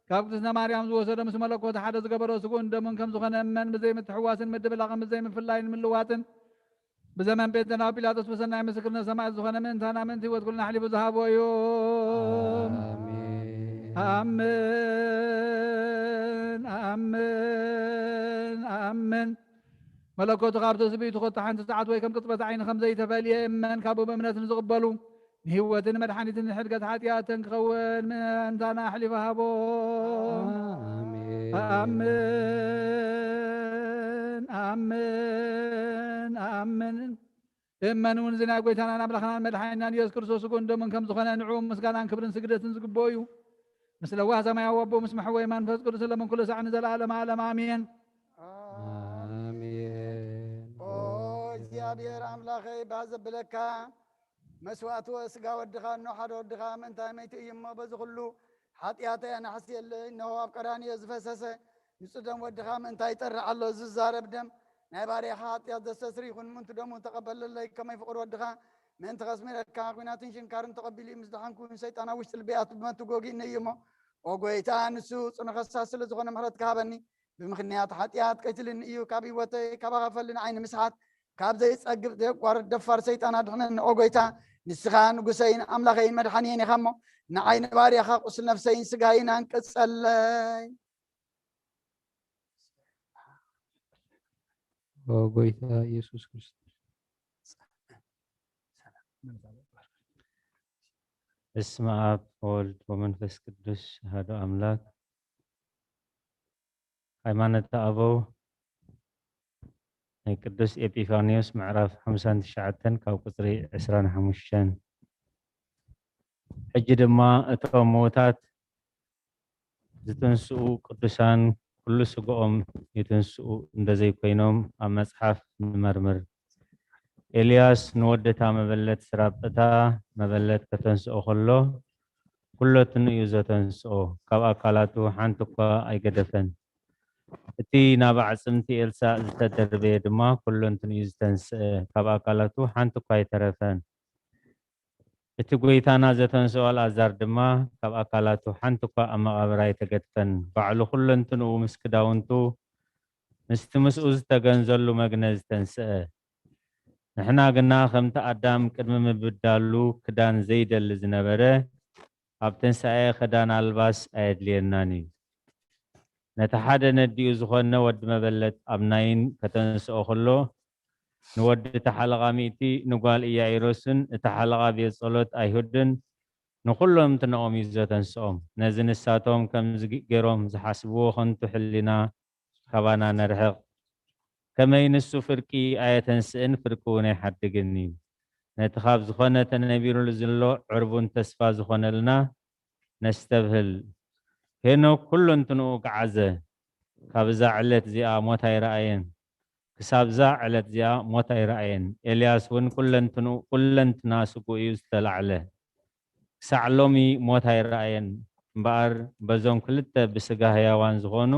ካብ ቅድስተ ማርያም ዝወሰዶ ምስ መለኮት ሓደ ዝገበሮ ስግኡን ደሙን ከም ዝኾነ እመን። ብዘይምትሕዋስን ምድብላቕን ብዘይምፍላይን ምልዋጥን ብዘመን ጴንጤናዊ ጲላጦስ ብሰናይ ምስክርነት ሰማዕት ዝኾነ ምእንታና ምእንቲ ህይወት ኩልና ኣሕሊፉ ዝሃቦ እዩ። ኣሜን። ኣምን ኣምን ኣምን። መለኮቱ ካብ ትስብእቱ ኮታ ሓንቲ ሰዓት ወይ ከም ቅጽበት ዓይኒ ከም ዘይተፈልየ እመን። ካብኡ ብእምነት ንዝቕበሉ ንህይወትን መድሓኒትን ንሕድገት ሓጢኣትን ክኸውን ምእንታና ኣሕሊፉ ሃቦ። ኣሜን። ኣምን ኣምን ኣምን። እመን እውን እዚ ናይ ጎይታናን ኣምላኽናን መድሓኒናን ኢየሱስ ክርስቶስ ስግኡን ደሙን ከም ዝኾነ ንዕኡ ምስጋናን ክብርን ስግደትን ዝግብኦ እዩ። ምስ ለዋህ ሰማያዊ ኣቦ ምስ መሕወይ መንፈስ ቅዱስ ለምን ኩሉ ሳዕ ንዘለዓለም ዓለም ኣሜን። ኣሜን። ኦ እግዚኣብሔር ኣምላኸይ ባህ ዘብለካ መስዋእቲ ስጋ ወድኻ እኖ ሓደ ወድኻ ምእንታይ መይቱ እዩ እሞ በዚ ኩሉ ሓጢኣተይ ኣናሕስየለይ። እነሆ ኣብ ቀራንዮ ዝፈሰሰ ንጹህ ደም ወድኻ ምእንታይ ይጠርዕ ኣሎ። ዝዛረብ ደም ናይ ባርያኻ ሓጢኣት ዘስተስሪ ይኹን። ምእንቲ ደሙ ተቐበለለይ። ከመይ ፍቕሪ ወድኻ ምእንቲ ከስምረካ ኲናትን ሽንካርን ተቐቢሉ እዩ። ምስ ደሓንኩ ሰይጣን ኣብ ውሽጢ ልበይ ኣትመቱ ጎጊእኒ እዩ እሞ፣ ኦ ጎይታ፣ ንሱ ጽኑ ከሳስ ስለ ዝኾነ ምሕረትካ ሃበኒ። ብምኽንያት ሓጢኣት ቀይትልኒ እዩ። ካብ ህይወተይ ካባኻ ፈሊ ንዓይ ንምስሓት ካብ ዘይጸግብ ዘየቋርጥ ደፋር ሰይጣን ኣድሕነኒ። ኦ ጎይታ፣ ንስኻ ንጉሰይን ኣምላኸይን መድሓኒየን ኢኻ እሞ፣ ንዓይ ንባርያኻ ቁስል ነፍሰይን ስጋይን ኣንቅጸለይ። ኦ ጎይታ ኢየሱስ ክርስቶስ። በስመ ኣብ ወወልድ ወመንፈስ ቅዱስ ኣሐዱ ኣምላክ። ሃይማኖተ ኣበው ናይ ቅዱስ ኤጲፋንዮስ ምዕራፍ ሓምሳን ትሽዓተን ካብ ቁጽሪ ዕስራን ሓሙሽተን። ሕጂ ድማ እቶም ምዉታት ዝትንስኡ ቅዱሳን ኩሉ ስግኦም ይትንስኡ እንደ ዘይኮይኖም ኣብ መጽሓፍ ንመርምር። ኤልያስ ንወዲ እታ መበለት ስራጵታ መበለት ከተንስኦ ከሎ ኩለትኑ እዩ ዘተንስኦ፣ ካብ ኣካላቱ ሓንቲ እኳ ኣይገደፈን። እቲ ናብ ኣዕጽምቲ ኤልሳእ ዝተደርበየ ድማ ኩለንትንኡ ዝተንስአ፣ ካብ ኣካላቱ ሓንቲ እኳ ኣይተረፈን። እቲ ጐይታና ዘተንስኦ ኣልኣዛር ድማ ካብ ኣካላቱ ሓንቲ እኳ ኣብ መቓብር ኣይተገድፈን። ባዕሉ ኩለንትንኡ ምስ ክዳውንቱ ምስቲ ምስኡ ዝተገንዘሉ መግነ ዝተንስአ። ንሕና ግና ከምቲ ኣዳም ቅድሚ ምብዳሉ ክዳን ዘይደሊ ዝነበረ፣ ኣብ ትንሳኤ ክዳን ኣልባስ ኣየድልየናን እዩ። ነቲ ሓደ ነዲኡ ዝኾነ ወዲ መበለት ኣብ ናይን ከተንስኦ ከሎ፣ ንወዲ እቲ ሓለቓ ሚእቲ፣ ንጓል ኢያኢሮስን እቲ ሓለቓ ቤት ጸሎት ኣይሁድን ንኹሎም ትንኦም እዩ ዘተንስኦም። ነዚ ንሳቶም ከምዚ ገይሮም ዝሓስብዎ ከንቱ ሕሊና ካባና ነርሕቕ። ከመይ ንሱ ፍርቂ ኣየተንስእን ፍርቂ እውን ኣይሓድግን እዩ። ነቲ ካብ ዝኾነ ተነቢሩሉ ዘሎ ዕርቡን ተስፋ ዝኾነልና ነስተብህል። ሄኖክ ኩለንትንኡ ገዓዘ። ካብ እዛ ዕለት እዚኣ ሞት ኣይረኣየን። ክሳብ እዛ ዕለት እዚኣ ሞት ኣይረኣየን። ኤልያስ እውን ኩለንትንኡ፣ ኩለንትና ስግኡ እዩ ዝተላዕለ። ክሳዕ ሎሚ ሞት ኣይረኣየን። እምበኣር በዞም ክልተ ብስጋ ህያዋን ዝኾኑ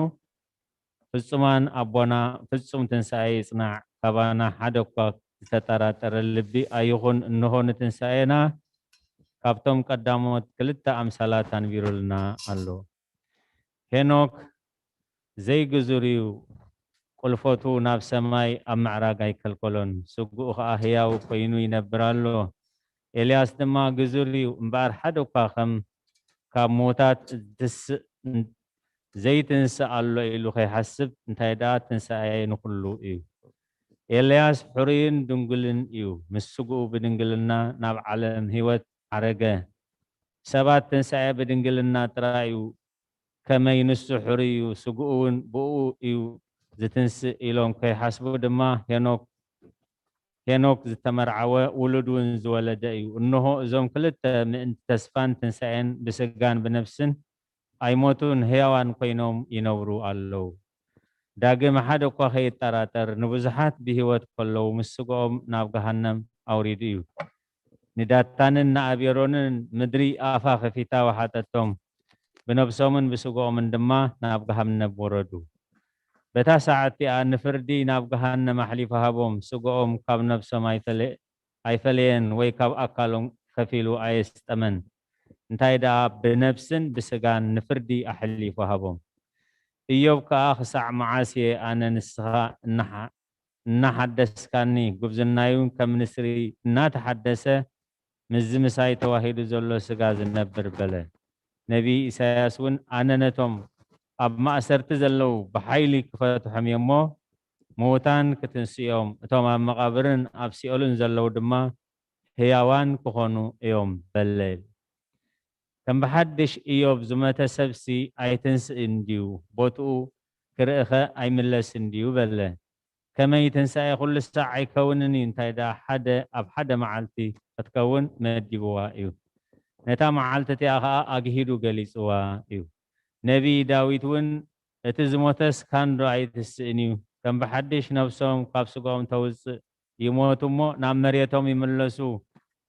ፍጹማን ኣቦና ፍጹም ትንሳኤ ይጽናዕ፣ ካባና ሓደ እኳ ዝተጠራጠረ ልቢ ኣይኹን። እንሆ ንትንሳኤና ካብቶም ቀዳሞት ክልተ ኣምሳላት ኣንቢሩልና ኣሎ። ሄኖክ ዘይግዙር እዩ፣ ቁልፎቱ ናብ ሰማይ ኣብ ምዕራግ ኣይከልከሎን፣ ስግኡ ኸኣ ህያው ኮይኑ ይነብር ኣሎ። ኤልያስ ድማ ግዙር እዩ፣ እምበኣር ሓደ እኳ ከም ካብ ምዉታት ዝትስእ ዘይትንስእ ኣሎ ኢሉ ከይሓስብ፣ እንታይ ደኣ ትንሳኤ ንኹሉ እዩ። ኤልያስ ሕሩይን ድንጉልን እዩ፣ ምስ ስግኡ ብድንግልና ናብ ዓለም ህይወት ዓረገ። ሰባት ትንሳኤ ብድንግልና ጥራይ እዩ፣ ከመይ ንሱ ሕሩይ እዩ፣ ስግኡ እውን ብእኡ እዩ ዝትንስእ ኢሎም ከይሓስቡ ድማ ሄኖክ ሄኖክ ዝተመርዓወ ውሉድ እውን ዝወለደ እዩ። እንሆ እዞም ክልተ ምእንቲ ተስፋን ትንሳኤን ብስጋን ብነፍስን ኣይሞቱን፣ ህያዋን ኮይኖም ይነብሩ ኣለዉ። ዳግም ሓደ እኳ ከይጠራጠር ንብዙሓት ብህይወት ከለዉ ምስ ስግኦም ናብ ገሃነም ኣውሪዱ እዩ። ንዳታንን ንኣቤሮንን ምድሪ ኣፋ ከፊታ ወሓጠቶም፣ ብነብሶምን ብስግኦምን ድማ ናብ ገሃነም ወረዱ። በታ ሰዓት እቲኣ ንፍርዲ ናብ ገሃነም ኣሕሊፉ ሃቦም፣ ስግኦም ካብ ነብሶም ኣይፈለ ኣይፈለየን ወይ ካብ ኣካሎም ከፊሉ ኣየስጠመን። እንታይ ደኣ ብነብስን ብስጋን ንፍርዲ ኣሕሊፉ ሃቦም። ኢዮብ ከኣ ክሳዕ መዓስ እየ ኣነ ንስኻ እናሓ እናሓደስካኒ፣ ጉብዝናይ እውን ከም ንስሪ እናተሓደሰ ምስዚ ምሳይ ተዋሂዱ ዘሎ ስጋ ዝነብር በለ። ነቢይ ኢሳያስ እውን ኣነ ነቶም ኣብ ማእሰርቲ ዘለዉ ብሓይሊ ክፈትሖም እየ እሞ ምዉታን ክትንስኡ እዮም፣ እቶም ኣብ መቓብርን ኣብ ሲኦልን ዘለዉ ድማ ህያዋን ክኾኑ እዮም በለ። ከም ብሓድሽ ኢዮብ ዝሞተ ሰብሲ ኣይትንስእን ድዩ? ቦትኡ ክርእኸ ኣይምለስን ድዩ? በለ። ከመይ ትንሳኤ ኩሉ ሳዕ ኣይከውንን እዩ፣ እንታይ ደኣ ሓደ ኣብ ሓደ መዓልቲ ክትከውን መዲብዋ እዩ። ነታ መዓልቲ እቲኣ ኸኣ ኣግሂዱ ገሊጽዋ እዩ። ነቢይ ዳዊት እውን እቲ ዝሞተስ ካንዶ ኣይትስእን እዩ፣ ከም ብሓድሽ ነብሶም ካብ ስጋኦም ተውጽእ ይሞቱ እሞ ናብ መሬቶም ይምለሱ፣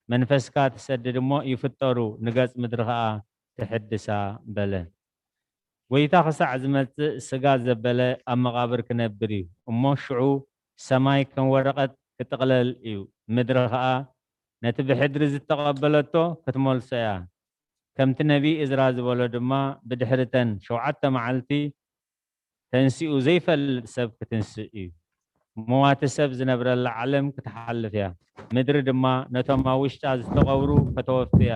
መንፈስካ ትሰድድ እሞ ይፍጠሩ፣ ንገጽ ምድሪ ኸኣ ትሕድሳ በለ። ጐይታ ክሳዕ ዝመጽእ ስጋ ዘበለ ኣብ መቓብር ክነብር እዩ እሞ ሽዑ ሰማይ ከም ወረቐት ክጥቕለል እዩ፣ ምድሪ ኸኣ ነቲ ብሕድሪ ዝተቐበለቶ ክትመልሶ እያ። ከምቲ ነቢይ እዝራ ዝበሎ ድማ ብድሕሪ እተን ሸውዓተ መዓልቲ ተንሲኡ ዘይፈልጥ ሰብ ክትንስእ እዩ። መዋቲ ሰብ ዝነብረላ ዓለም ክትሓልፍ እያ። ምድሪ ድማ ነቶም ኣብ ውሽጣ ዝተቐብሩ ከተወፊ እያ።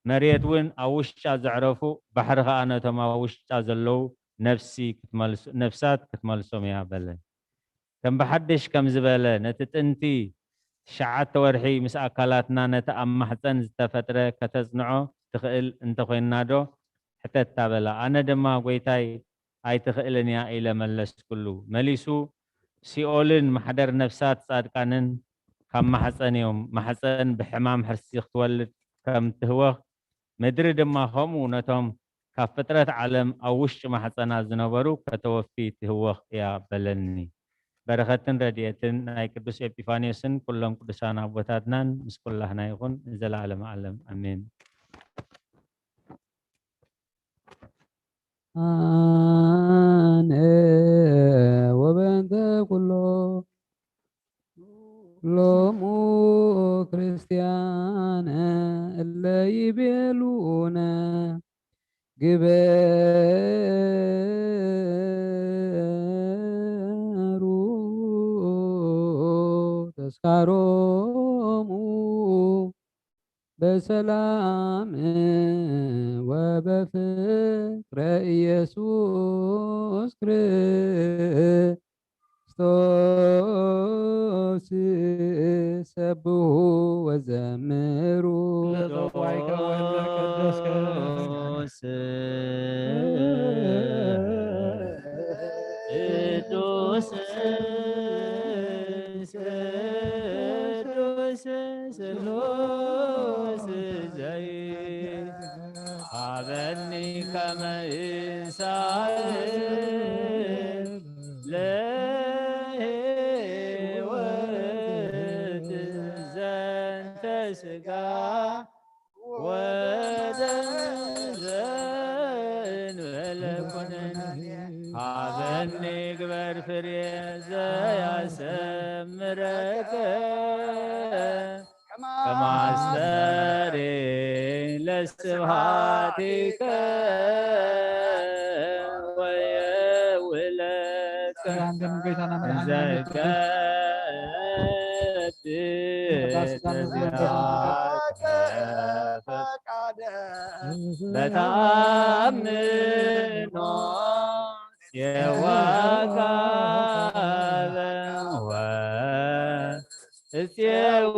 መሬት እውን ኣብ ውሽጣ ዘዕረፉ፣ ባሕሪ ኸኣ ነቶም ኣብ ውሽጣ ዘለዉ ነፍሲ ክትመልሶ ነፍሳት ክትመልሶም እያ በለ። ከም ብሓድሽ ከም ዝበለ ነቲ ጥንቲ ትሽዓተ ወርሒ ምስ ኣካላትና ነቲ ኣብ ማሕፀን ዝተፈጥረ ከተጽንዖ ትኽእል እንተኾይንና ዶ? ሕተታ በላ። ኣነ ድማ ጐይታይ ኣይትኽእልን እያ ኢለ መለስኩሉ። መሊሱ ሲኦልን ማሕደር ነፍሳት ጻድቃንን ካብ ማሕፀን እዮም። ማሕፀን ብሕማም ሕርሲ ክትወልድ ከም ትህወኽ ምድሪ ድማ ከምኡ ነቶም ካብ ፍጥረት ዓለም ኣብ ውሽጢ ማሕፀና ዝነበሩ ከተወፊ ትህወኽ እያ በለኒ። በረኸትን ረድኤትን ናይ ቅዱስ ኤጲፋንዮስን ኩሎም ቅዱሳን ኣቦታትናን ምስ ኩላህና ይኹን ንዘለዓለመ ዓለም ኣሜን። ኣነ ወበንተ ኩሎ ሎሙ ክርስቲያን እለ ይቤሉነ ግበሩ ተስካሮሙ በሰላም ወበፍቅረ ኢየሱስ ክርስቶስ ሰብሑ ወዘምሩ። ለዘዋይከ ወለ ቀደስከ ቅዱስ ቅዱስ ስሉስ ዘይ ሃበኒ ከመ እንሳእል ለህይወት ዘንተ ስጋ ወ ንግበር ፍሬ ዘያሰምረከ ከማስተሪ ለስብሐቲከ ወየውለከ ያን ደም ጌታና መድኃኒዓለም ኢየሱስ ክርስቶስ ዘገብር በተአምኖ የዋካበ ወእፄው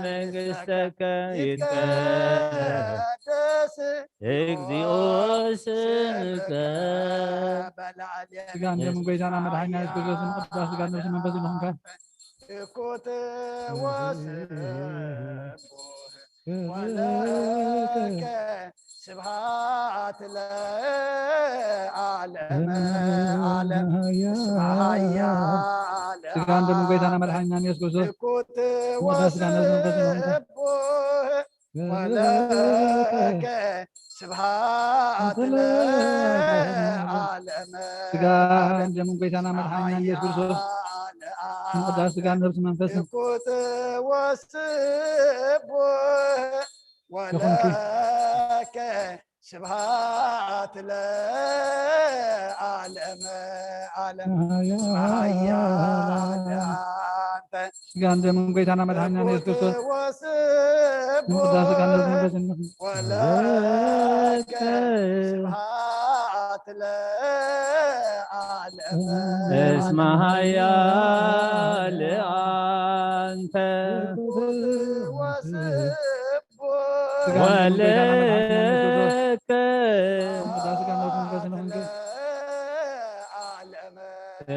መንግሥተከ ይትቀደስ እግዚኦ ስምከ ስጋን ደምን ጌታና መድኃኒና ኢየሱስ ክርስቶስ ቅዱስ ስጋ ነፍስ መንፈስ ይኹንካ። እኩት ወስቡሕ ወለከ ስብሐት ለዓለመ ዓለም። ስብሐ ኃያለ ስጋን ደምን ጌታና መድኃኒና ኢየሱስ ክርስቶስ እኩት ቅዱስ ስጋ ነፍስ መንፈስ ይኹንካ። ወስቡሕ ወለከ ስብሐት ለዓለመ ስጋን ደምን ጌታና መድኃኒና ኢየሱስ ክርስቶስ ቅዱስ ስጋ ነፍስ መንፈስ እኩት ወስቡሕ ይኹንኪ። ወለከ ስብሐት ለዓለመ ዓለም። ስብሐ ኃያለ አንተ ስጋን ደምን ጌታና መድኃኒና ኢየሱስ ክርስቶስ ወስቡሕ ቅዱስ ስጋ ነፍስ መንፈስ ይኹንኪ። ወለከ ስብሐት ለዓለመ እስመ ኃያል አንተ ወስቡሕ ስጋን ደምን ጌታና መድኃኒና ኢየሱስ ክርስቶስ ወለከ ቅዱስ ስጋ ነፍስ መንፈስ ይኹንኪ። ዓለመ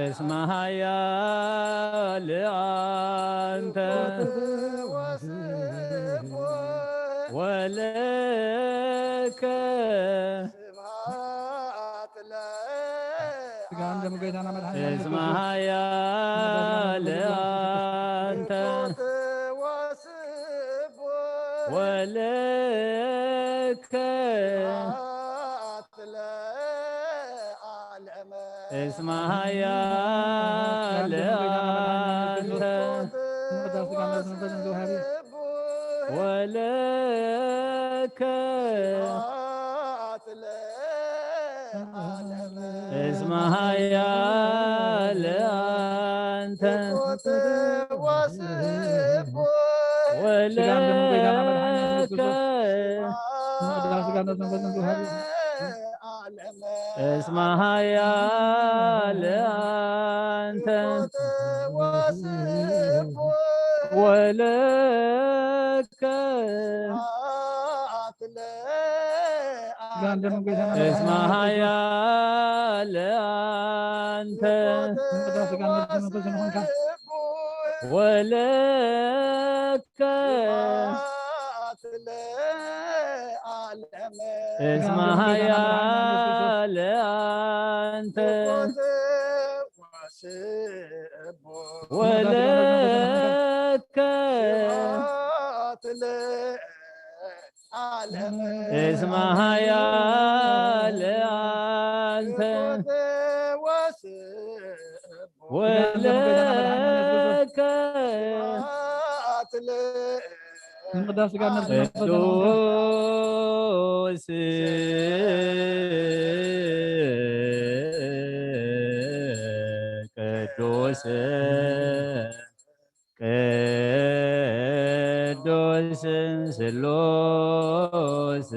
እስመ ኃያል አንተ ወስቡሕ ወለከ ስብሐት ለ ስጋን ደምን ጌታና መድኃኒና ኢየሱስ እስመ ክርስቶስ ኃያል አንተ ወስቡሕ ወለከ ስብሐት ለዓለመ እስመ ኃያል አንተ ወለከ እስመ ኃያል አንተ ወለከ እስመ ኃያል አንተ ወለከ እስመ ኃያል አንተ ወለከ እስመ ኃያል አንተ ወለከ እስመ ኃያል አንተ ወለከ ቅዱስ ስጋ ነፍስ መንፈስ ይኹንካ። ቅዱስ ቅዱስ ቅዱስ ስሉስ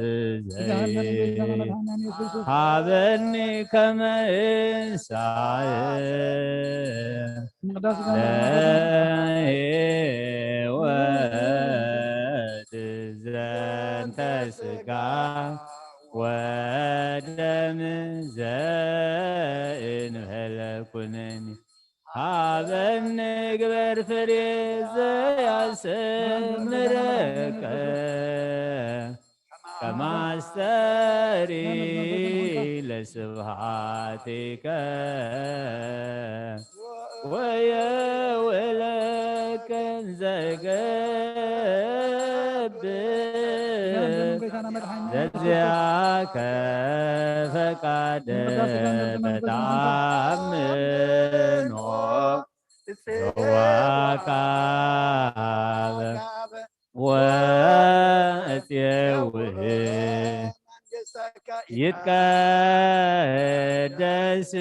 ስጋህን ደምን ጌታና ዘይ መድኃኒና ኢየሱስ ክርስቶስ ሃበኒ ከመ እንሳእ ቅዱስ ስጋ ነፍስ መንፈስ ይኹንካ። ለሕይወት ዘንተ ስጋ ወደም ዘእንበለ ኩነኒ ሃበኒ ግበር ፍሬ ዘያሰምረከ ከማስተሪ ለስብሐቲከ ወየውለከ እንዘገብር በዚያከ ፈቃድ በተአምኖ ጽዋ ካበ ወእፄውህ ይትቀደስ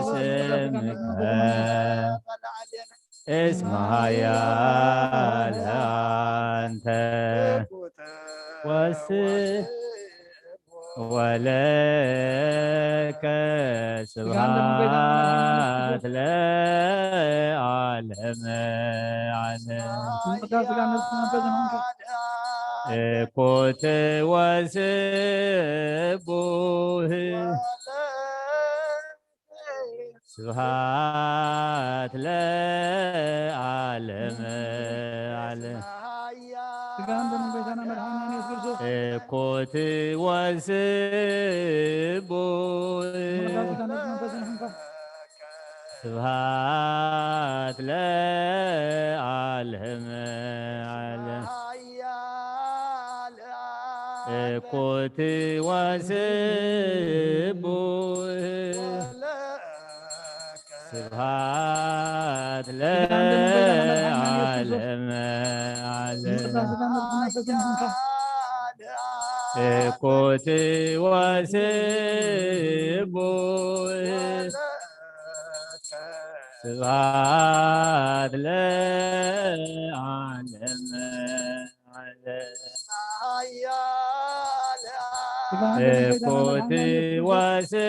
ስምከ እስመ ኃያል አንተ ወስ ወለከ ስብሐት ለዓለመ ዓለም። እኮት ወስቡህ ስብሐት ለዓለመ ዓለም። ስጋን ደሙን ጌታና መድኃኒና ኢየሱስ ክርስቶስ። እኮት ወስቡህ ስብሐት ለዓለመ ዓለም። እኮት ወስቡህ ስብሐት ለዓለመ ዓለም። እኮት ወስቡህ ስብሐት ለዓለመ ዓለም። እኮት ወስቡህ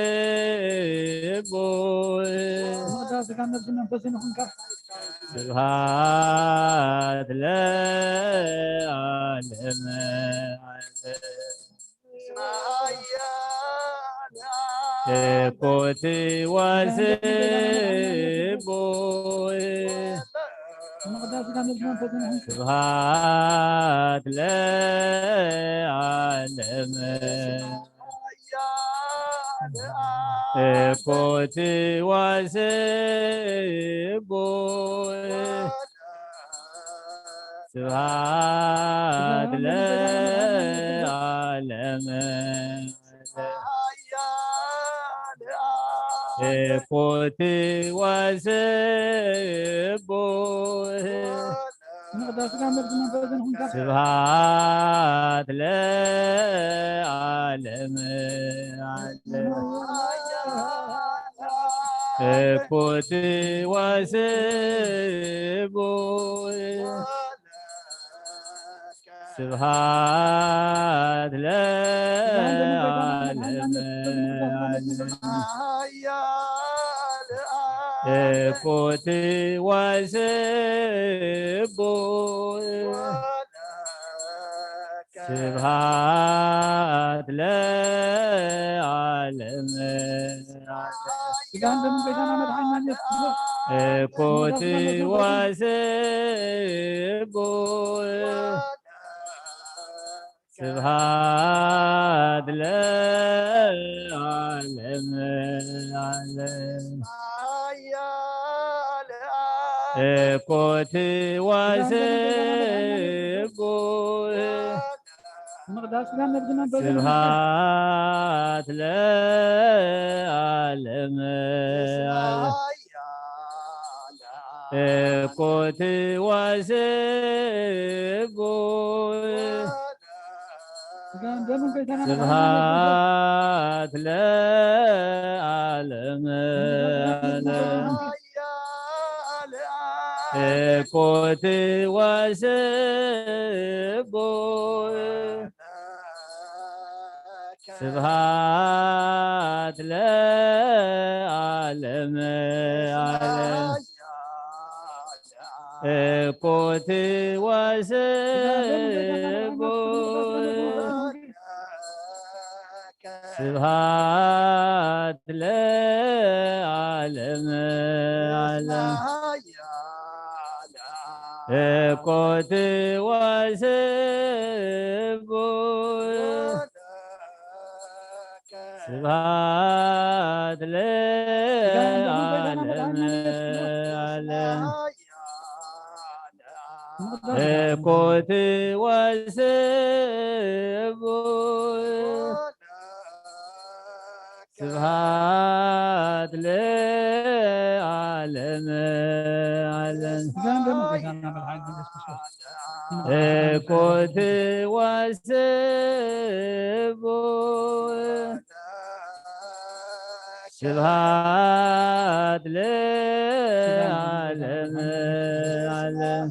ስብሐት ለዓለመ ዓለም። እኮት ወስቡህ ስብሐት ለዓለመ። እኮት ወስቡህ ስብሐት ለዓለመ። እኮት ወስቡህ ስብሐት ለዓለመ ዓለም። እኮት ወስቡህ ስብሐት ለዓለመ ዓለም። እኮት ወስቡህ ስብሐት ለዓለመ ዓለም። ስጋን ደሙን ጌታና መድኃኒና ኢየሱስ ክርስቶስ። እኮት ወስቡህ ስብሐት ለዓለመ ዓለም። እኮት ወስቡህ ስብሐት ለዓለመ ዓለም። እኮት ወስቡህ ስብሐት ለዓለመ ዓለም። እኮት ወስቡህ ስብሐት ለዓለመ ዓለም። እኮት ወስቡህ ስብሐት ለዓለመ ዓለም። እኮት ወስቡህ ስብሐት ለዓለመ ዓለም። እኩት ወስቡ ስብሐት ለዓለመ ዓለም። እኩት ወስቡ ስብሐት ለዓለመ ዓለም።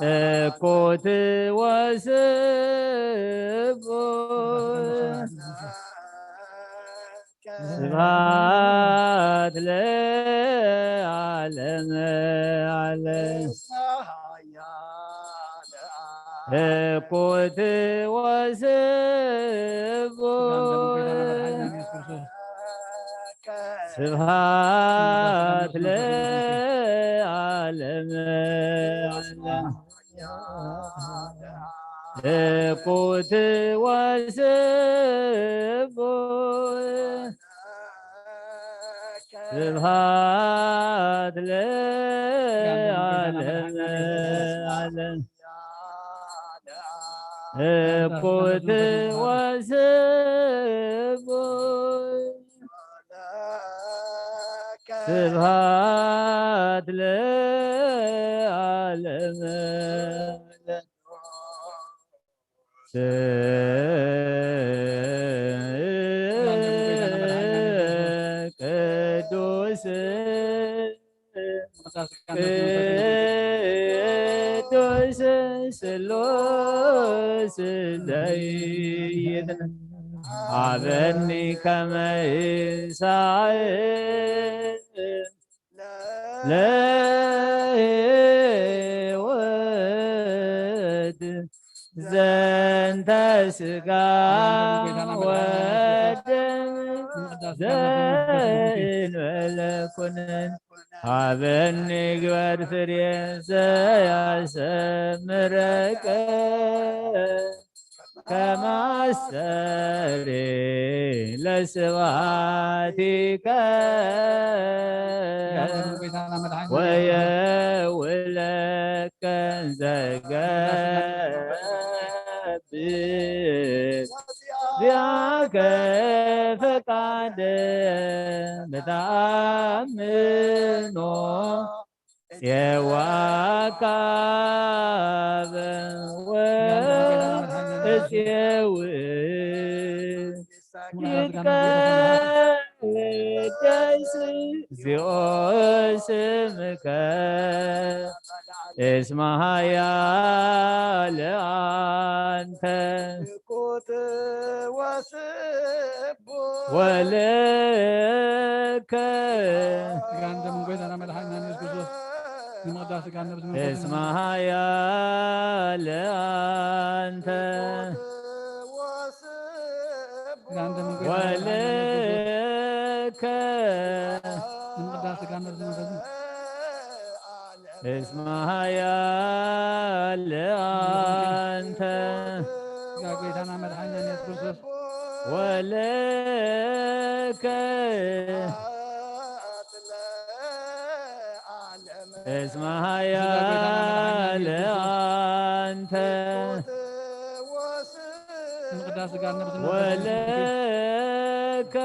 እኩት ወስቡ ስብሐት ለዓለመ ዓለም። እኩት ወስቡ ስብሐት ለዓለመ ዓለም። እኩት ወስቡ ስብሐት ለዓለመ ዓለም። እኩት ወስቡ ስብሐት ለዓለመ ዓለም። ቅዱስ ቅዱስ ስሉስ ለይትነ ሀበኒ ከመ ይሳዕ ለሕይወት ዘንተ ስጋ ወደም ዘእንበለ ኩነን ሀበኒ ግበር ፍሬ ዘያሰምረከ ከመ አስተሪ ለስብሐቲከ ወየውለከ ዘገብር ዚአከ ፈቃደ በተአምኖ ጼዋካበ ወእጼው ይትቀደስ እግዚኦ ስምከ እስመ ኃያል አንተ። እኩት ወስቡ ወለከ ስጋን ደምን ጎይታና መድኃኒና ኢየሱስ ክርስቶስ ንምቕዳስ ስጋን ነብስ መንፈስን እስመ ኃያል አንተ። ስጋን ደምን ጎይታና መድኃኒና ኢየሱስ ክርስቶስ ወለከ ንምቕዳስ ስጋን ነብስ መንፈስን እስመ ኃያል አንተ። ስጋ ጎይታና መድኃኒና ኢየሱስ ክርስቶስ ወለከ እስመ ኃያል አንተ። ንምቕዳስ ስጋን ነብስን ወለከ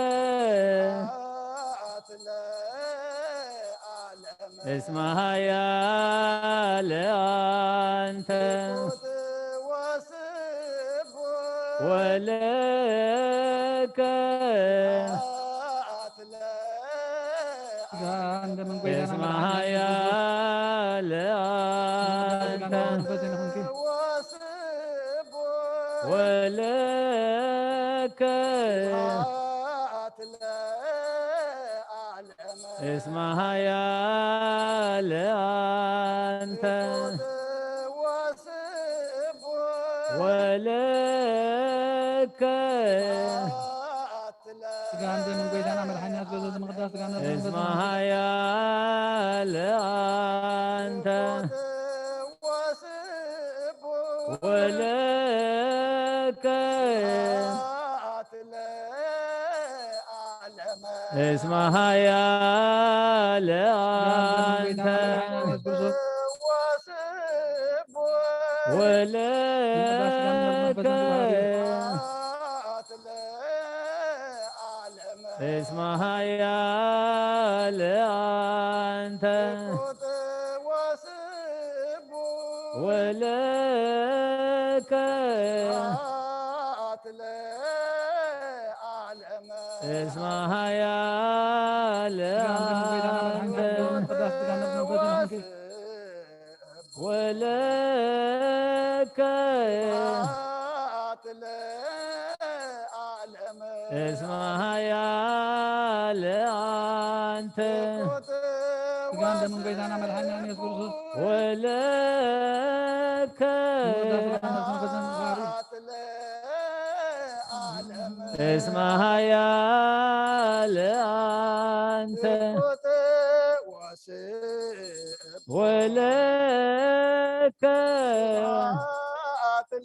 እስመ ኃያል አንተ ወለከ ስጋ እንደምን ጎይታና እስመ መድኃኒዓለም ኃያል አንተ መንፈስ ይኹንኪ። ወለከ እስመ ኃያል አንተ ወለከ ስጋ እንደምን ጎይታና መድኃኒት በዘዝ ምቅዳስ ስጋ ነብስ እስመ ኃያል አንተ ወለከ እስመ ኃያል አንተ ወለከ እስመ ኃያል አንተ ወለከ እስመ ኃያል አንተ ወለከ እስመ ኃያል አንተ ስጋን ደምን ጌታና መድኃኒዓለም ኢየሱስ ክርስቶስ ወለከ እስመ ኃያል አንተ ወለከ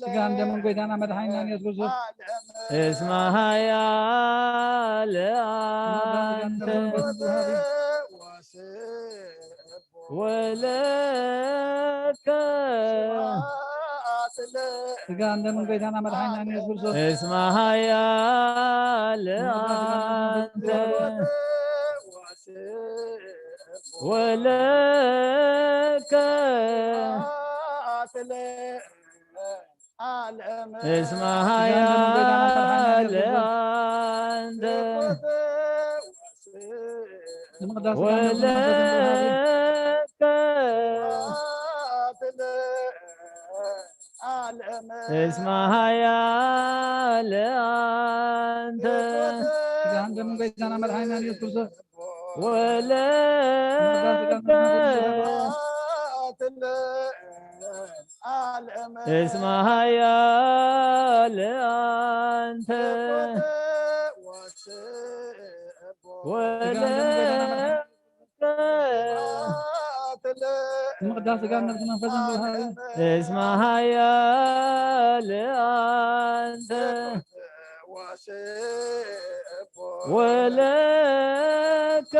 ስጋን ደምን ጌታና መድኃኒና ኢየሱስ ክርስቶስ እስመ ኃያል አንተ ወለከ ስጋን ደምን ጌታና መድኃኒና ኢየሱስ ክርስቶስ እስመ ኃያል አንተ ወለከ እስመ ኃያል አንተ ወለከ እስመ ኃያል አንተ ስጋን ደምን ጌታና መድኃኒና ኢየሱስ ክርስቶስ ወለከ እስመ ኃያል አንተ ወለከ ምቅዳስ ስጋን ነፍስን መንፈስን ብርሃን እስመ ኃያል አንተ ወለከ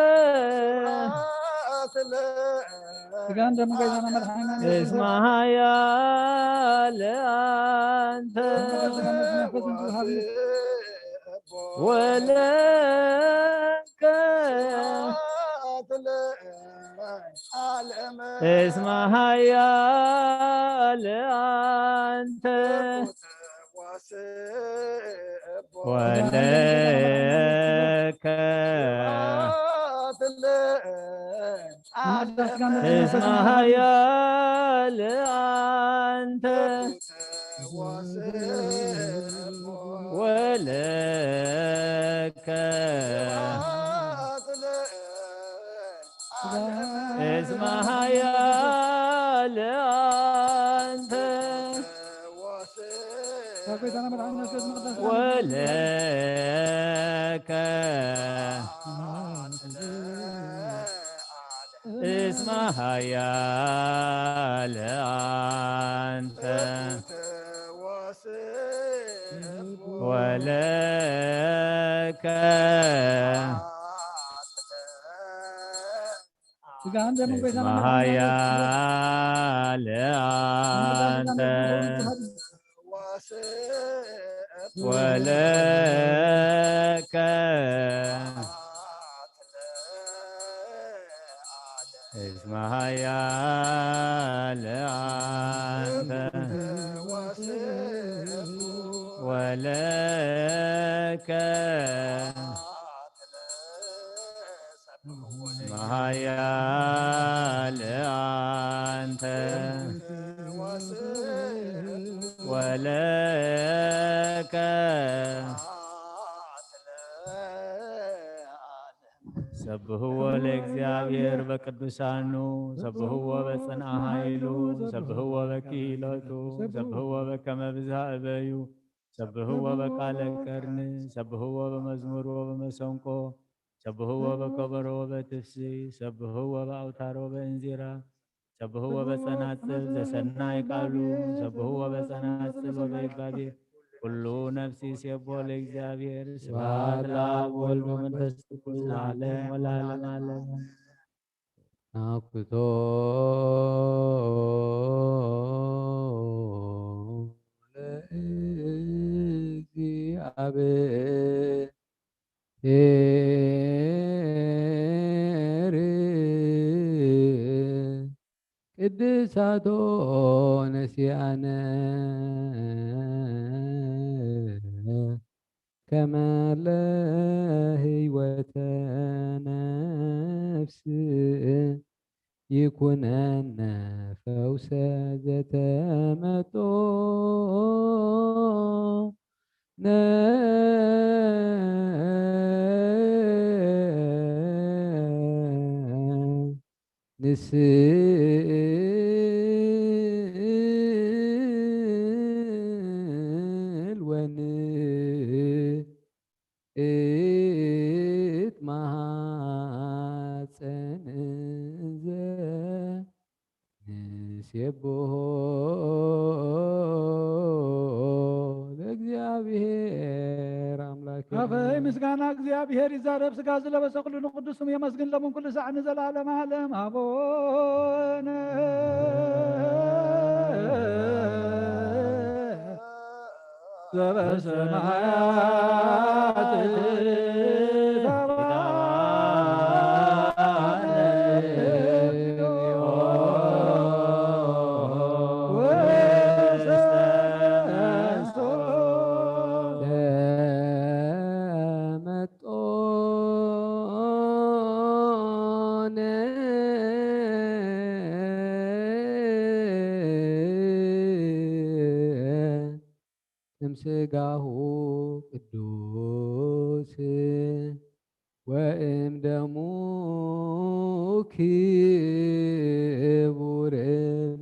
ስጋን ደምን ጌታና መድኃኒና እስመ ኃያል አንተ ወለከ እስመ ኃያል አንተ ወለከ እስመ ኃያል አንተ ወለከ እስመ ኃያል አንተ ወለከ እስመ ኃያል አንተ ወለከ እስመ ኃያል አንተ ወለከ እስመ ኃያል አንተ ወለከ እስመ ኃያል አንተ ወለከ ሰብህዎ ለእግዚአብሔር በቅዱሳኑ ሰብህዎ በጽንዓ ኃይሉ ሰብህዎ በክሂሎቱ ሰብህዎ በከመ ብዝሃ እበዩ ሰብህዎ በቃለ ቀርኒ ሰብህዎ በመዝሙር ወበመሰንቆ ሰብህዎ በከበሮ ወበትፍሲ ሰብህዎ በአውታር ወበእንዚራ ሰብህዎ በጸናጽል ዘሰናይ ቃሉ ሰብህዎ በጸናጽል ወበይባቤ ኩሉ ነፍሲ ሴቦ ለእግዚአብሔር ስብሐት ለአብ ወወልድ ወመንፈስ ቅዱስ ለዓለም ወለዓለመ ዓለም። ናኩቶ መቃብር ቅድሳቶ ነሲኣነ ከመ ለህይወተ ነፍስ ይኩነነ ፈውሰ ዘተመጦ ነ ንስእል ወንእት ማሐፀን እንዘ ንሴብሖ ለእግዚኣብሔር ኣምላክ። ኣፈይ ምስጋና እግዚኣብሔር ይዛረብ፣ ስጋ ዝለበሰ ኩሉ ንቅዱስ ስሙ የመስግን፣ ለምን ኩሉ ሳዕ ንዘላለም ዓለም ኣቦነ። ዘበሰማያት እምስጋሁ ቅዱስ ወእምደሙ ክቡር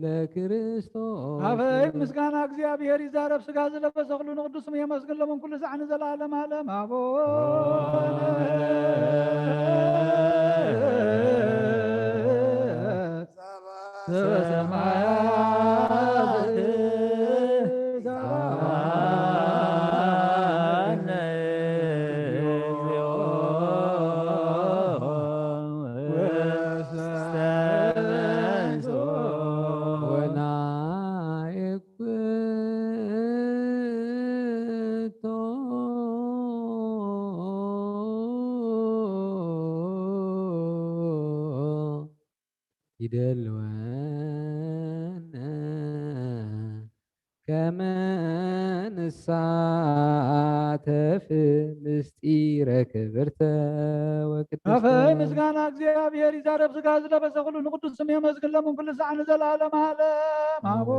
ለክርስቶስ። ኣፈይ ምስጋና እግዚኣብሔር ይዛረብ፣ ስጋ ዝለበሰ ኩሉ ንቅዱስ ስሙ የመስግን፣ ለምን ኩሉ ሳዕ ንዘላለም ዓለም ኣቦነ። ይደልወነ ከመ ንሳተፍ ምስጢረ ክብርተ ወቅድስተ። ኣፈይ ምስጋና እግዚኣብሔር ይዛረብ፣ ስጋ ዝለበሰ ኩሉ ንቅዱስ ስም የመስግን፣ ለምን ኩሉ ሳዕ ንዘላለም ዓለም ኣቦ።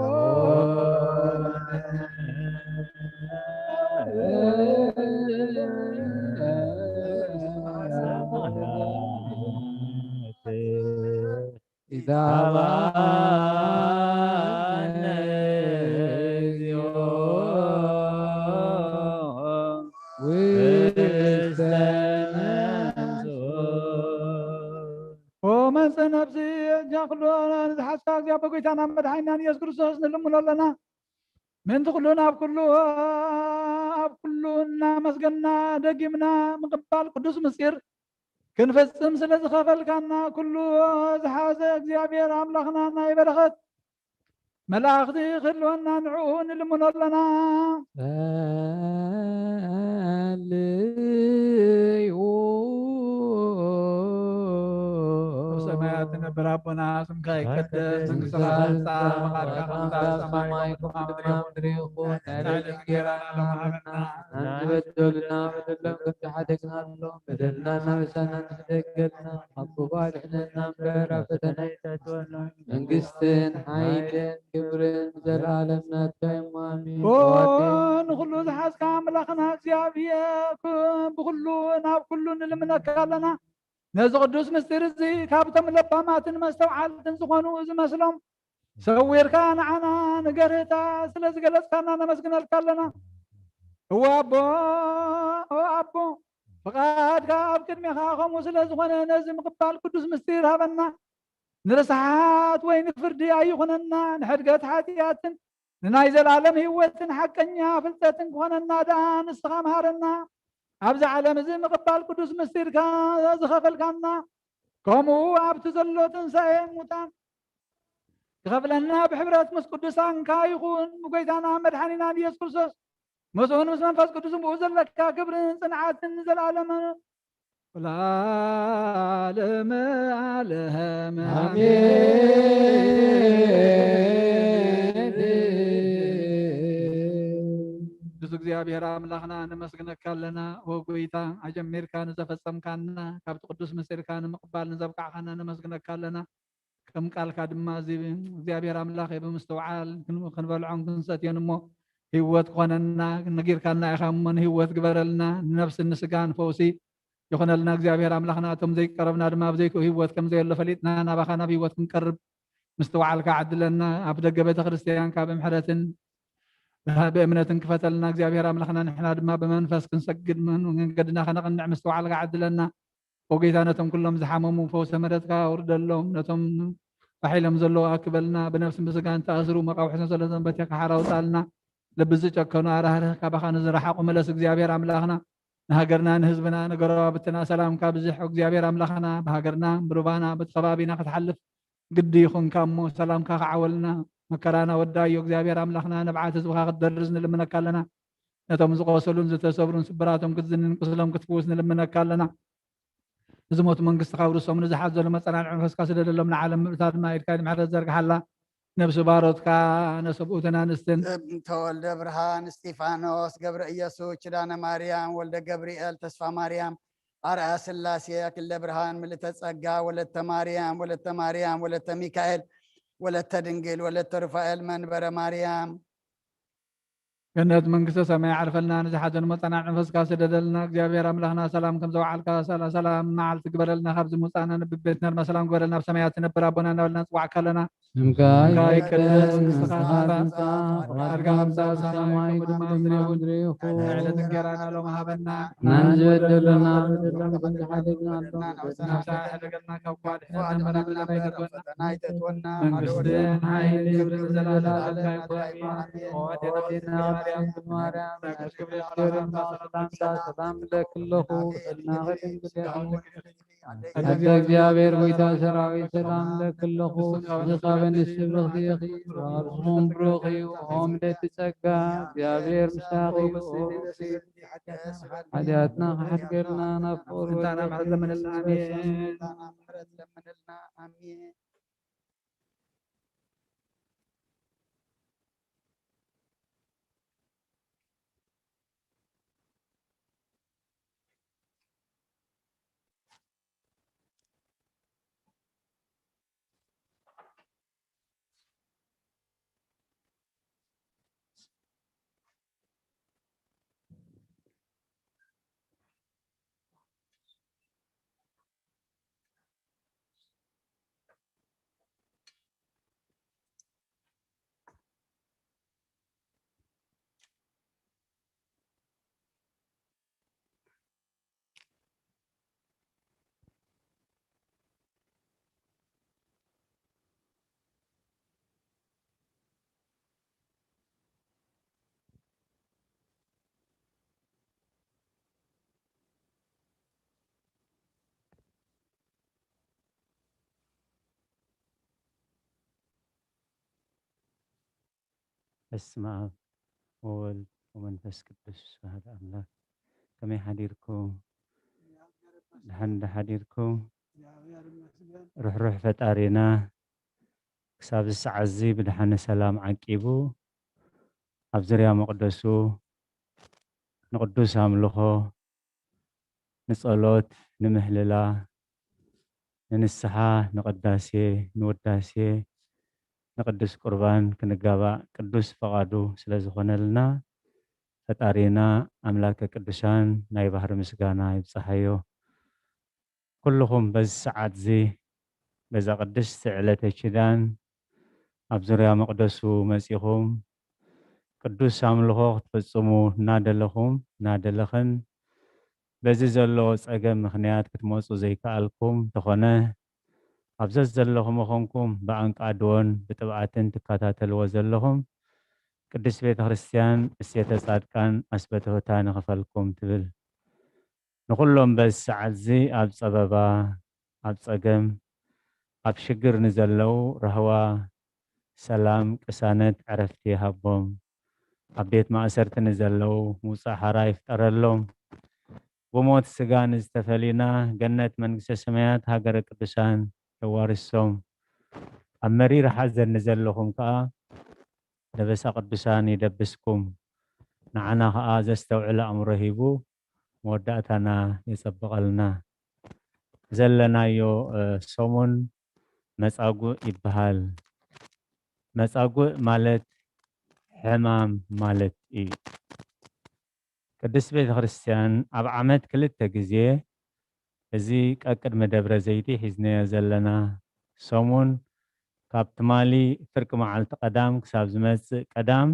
ኦ መንጽህ ነፍሲ፣ እጃ ኩሉ ንዝሓዝካ እግዚኣብሔር ጎይታና መድሓኒናን ኢየሱስ ክርስቶስ ንልምኖ ኣለና። ምእንቲ ኩሉ ናብ ኩሉ ኣብ ኩሉ እናመስገንና ደጊምና ምቕባል ቅዱስ ምስጢር ክንፍጽም ስለ ዝኸፈልካና፣ ኩሉ ዝሓዘ እግዚኣብሔር ኣምላኽና ናይ በረኸት መላእኽቲ ክህልወና ንዕኡ ንልምኖ ኣለና። ጸልዩ። ኣብ ሰማያት ትነብር ኣቦና፣ ስምካ ይቀደስ፣ መንግስትኻ ትምጻእ፣ ፈቃድካ ከም ትምጻእ፣ ሰማይ ከም ብሰማይ ከምኡ ከምኡ ምድሪ ይኹን። ምድሪ ይኹን። ናዕና ዕለትና ጌራና ሎሚ ሃበና። ንበደሉና በደሎም ከም ዝሓደግናሎም በደልና እናበሳና ንሕደገልና፣ ካብ ክፉእ ኣድሕነና እምበር፣ ኣብ ፈተና ኣይተእትወና። መንግስትን ሓይልን ክብርን ዘለዓለም ናትካ እዮም። ኣሜን። ኦ፣ ንኹሉ ዝሓዝካ ኣምላኽና እግዚኣብሔር፣ ክ-፣ ብኹሉ ናብ ኩሉ ንልምነካ ኣለና። ነዚ ቅዱስ ምስጢር እዚ ካብቶም ለባማትን መስተውዓልትን ዝኾኑ ዝመስሎም ሰዊርካ ንዓና ንገርህታ ስለ ዝገለጽካና ነመስግነልካ ኣለና። እወ ኣቦ፣ ኦ ኣቦ፣ ፍቓድካ ኣብ ቅድሜኻ ከምኡ ስለ ዝኾነ ነዚ ምቕባል ቅዱስ ምስጢር ሃበና። ንርስሓት ወይ ንፍርዲ ኣይኹነና፣ ንሕድገት ሓጢኣትን ንናይ ዘላለም ህይወትን ሓቀኛ ፍልጠትን ክኾነና ደኣ ንስኻ መሃረና። ኣብዚ ዓለም እዚ ምቕባል ቅዱስ ምስጢርካ ዝኸፈልካና፣ ከምኡ ኣብቲ ዘሎ ትንሳኤ ሙታን ክኸፍለና ብሕብረት ምስ ቅዱሳንካ ይኹን፣ ብጎይታና መድሓኒናን ኢየሱስ ክርስቶስ። ምስኡን ምስ መንፈስ ቅዱስን ብኡ ዘለካ ክብርን ጽንዓትን ንዘለኣለመ ወለዓለመ ዓለም። ኣሜን። ቅዱስ እግዚኣብሔር ኣምላኽና ነመስግነካ ኣለና። ኦ ጎይታ፣ ኣጀሚርካ ንዘፈጸምካና፣ ካብቲ ቅዱስ ምስጢርካ ንምቕባል ንዘብቃዕካና ነመስግነካ ኣለና። ከም ቃልካ ድማ እዚ እግዚኣብሔር ኣምላኽ ብምስትውዓል ክን-፣ ክንበልዖን ክንሰትዮን እሞ ህይወት ክኾነና ነጊርካና ኢኻ እሞ ንህይወት ግበረልና። ንነፍስን ንስጋን ፈውሲ ይኾነልና እግዚኣብሔር ኣምላኽና። እቶም ዘይቀረብና ድማ ኣብ ዘይክኡ ህይወት ከም ዘየሎ ፈሊጥና ናባኻ ናብ ህይወት ክንቀርብ ምስትውዓልካ ዓድለና። ኣብ ደገ ቤተ ክርስቲያንካ ብምሕረትን ብእምነትን ክፈተልና እግዚኣብሔር ኣምላኽና። ንሕና ድማ ብመንፈስ ክንሰግድ መንገድና ከነቕንዕ ምስትውዓልካ ዓድለና። ኦ ጎይታ፣ ነቶም ኩሎም ዝሓመሙ ፈውሰ ምሕረትካ ኣውርደሎም። ነቶም ፋሕ ኢሎም ዘለዉ ኣክበልና። ብነፍስን ብስጋን ተኣስሩ መቃውሕቶም ዘለቶም በቲኻ ሓራ ኣውጻልና። ልቢ ዝጨከኑ ኣራህርህ፣ ካባኻ ንዝረሓቑ ምለስ እግዚኣብሔር ኣምላኽና። ንሃገርና ንህዝብና ንጎረባብትና ሰላምካ ብዝሕ እግዚኣብሔር ኣምላኽና። ብሃገርና ብሩባና በቲ ከባቢና ክትሓልፍ ግዲ ይኹንካ እሞ ሰላምካ ክዓወልና። መከራና ወዳዮ እግዚኣብሔር ኣምላኽና። ንብዓት ህዝብኻ ክትደርዝ ንልምነካ ኣለና። ነቶም ዝቆሰሉን ዝተሰብሩን ስብራቶም ክትዝንን ቁስሎም ክትፍውስ ንልምነካ ኣለና። ንዝሞቱ መንግስትኻ ውርሶም፣ ንዝሓዘኑ መጸናንዒ መንፈስካ ስደደሎም፣ ንዓለም ምእታትና ኢድካ ንምሕረት ዘርግሓላ። ነብሲ ባሮትካ ነሰብኡትን ኣንስትን። ተወልደ ብርሃን እስጢፋኖስ ገብረ ኢየሱስ ኪዳነ ማርያም ወልደ ገብርኤል ተስፋ ማርያም ኣርኣያ ስላሴ ኣክለ ብርሃን ምልእተ ጸጋ ወለተ ማርያም ወለተ ማርያም ወለተ ሚካኤል ወለተ ድንግል ወለተ ሩፋኤል መንበረ ማርያም። ገነት መንግስተ ሰማይ ዓርፈልና። ንዝሓዘኑ መጸናንዒ መንፈስካ ስደደልና። እግዚኣብሔር ኣምላኽና ሰላም ከም ዘውዓልካ ሳላ ሰላም መዓልቲ ግበረልና። ካብዚ ምውጻእና ንብቤትና ድማ ሰላም ግበረልና። ኣብ ሰማያት ትነብር ኣቦና እናበልና ንጽዋዕካ ኣለና። ስምካ ይቀደስ፣ መንግስትኻ ትምጻእ፣ ፍቓድካ ኣብ ሰማይ ከም ትምጻእ ምድሪ ይኹን። ዕለት እንጌራና ሎሚ ሃበና። ናን ዝበደሉና በደልና ከም ዝሓደግና ኣሎና። ናብ ፈተና ኣይተእትወና፣ ካብ ክፉ ኣድሕነና፣ እምበር ንዓና ኣይተእትወና። መንግስትን ሓይልን ክብርን ንዘለኣለም ናትካ ይኹን። ኣሜን። ኦ ኣዴና ቅድስት ማርያም፣ ሰላምታ ሰላም እብለኪ ኣለኹ፣ ብሰናኺ ድንግል ኢኺ። ኣደ እግዚኣብሔር ጎይታ ሰራዊት ሰላም እብለኪ ኣለኹ። ንስኺ ካብ ኣንስቲ ብርኽቲ ኢኺ፣ ዝባርኽኹም ብሩኽ እዩ። ኦ ምልእቲ ጸጋ፣ እግዚኣብሔር ምሳኺ እዩ። ኦ ሓጢኣትና ክሓድገልና ናብ ፍቕሪ ወልድኪ ምሕረት ለምንልና። ኣሜን። በስመ ኣብ ወወልድ ወመንፈስ ቅዱስ ኣሐዱ ኣምላክ። ከመይ ሓዲርኩም? ደሓን ዶ ሓዲርኩም? ርሕሩሕ ፈጣሪና ክሳብ እዚ ሰዓት እዚ ብደሓነ ሰላም ዓቂቡ ኣብ ዙርያ መቕደሱ ንቅዱስ ኣምልኾ፣ ንጸሎት፣ ንምህልላ፣ ንንስሓ፣ ንቅዳሴ፣ ንውዳሴ፣ ንቅዱስ ቁርባን ክንጋባእ ቅዱስ ፈቓዱ ስለ ዝኾነልና፣ ፈጣሪና ኣምላከ ቅዱሳን ናይ ባህሪ ምስጋና ይብጽሓዮ። ኩልኹም በዚ ሰዓት እዚ በዛ ቅድስቲ ዕለተ ኪዳን ኣብ ዙርያ መቕደሱ መጺኹም ቅዱስ ኣምልኾ ክትፍጽሙ እናደለኹም እናደለኽን በዚ ዘሎ ጸገም ምኽንያት ክትመጹ ዘይከኣልኩም እንተኾነ፣ ኣብ ዘዘለኹም ኮንኩም ብኣንቃድዎን ብጥብዓትን ትከታተልዎ ዘለኹም ቅድስት ቤተ ክርስቲያን እሴተ ጻድቃን ኣስበተወታ ንኽፈልኩም ትብል። ንኹሎም በዚ ሰዓት እዚ ኣብ ጸበባ፣ ኣብ ጸገም፣ ኣብ ሽግር ንዘለዉ ራህዋ፣ ሰላም፣ ቅሳነት፣ ዕረፍቲ ይሃቦም። ኣብ ቤት ማእሰርቲ ንዘለዉ ምውጻእ ሓራ ይፍጠረሎም። ብሞት ስጋ ንዝተፈሊና ገነት መንግስተ ሰማያት ሃገረ ቅዱሳን የዋርሶም። ኣብ መሪር ሓዘን ንዘለኹም ከኣ ደበሳ ቅዱሳን ይደብስኩም። ንዓና ከኣ ዘስተውዕል ኣእምሮ ሂቡ መወዳእታና የጸብቐልና። ዘለናዮ፣ እ፣ ሰሙን መጻጉዕ ይበሃል። መጻጉዕ ማለት ሕማም ማለት እዩ። ቅድስት ቤተ ክርስቲያን ኣብ ዓመት ክልተ ግዜ፣ እዚ ቀቅድሚ ደብረ ዘይቲ ሒዝናዮ ዘለና ሰሙን፣ ካብ ትማሊ ፍርቂ መዓልቲ ቀዳም ክሳብ ዝመጽእ ቀዳም፣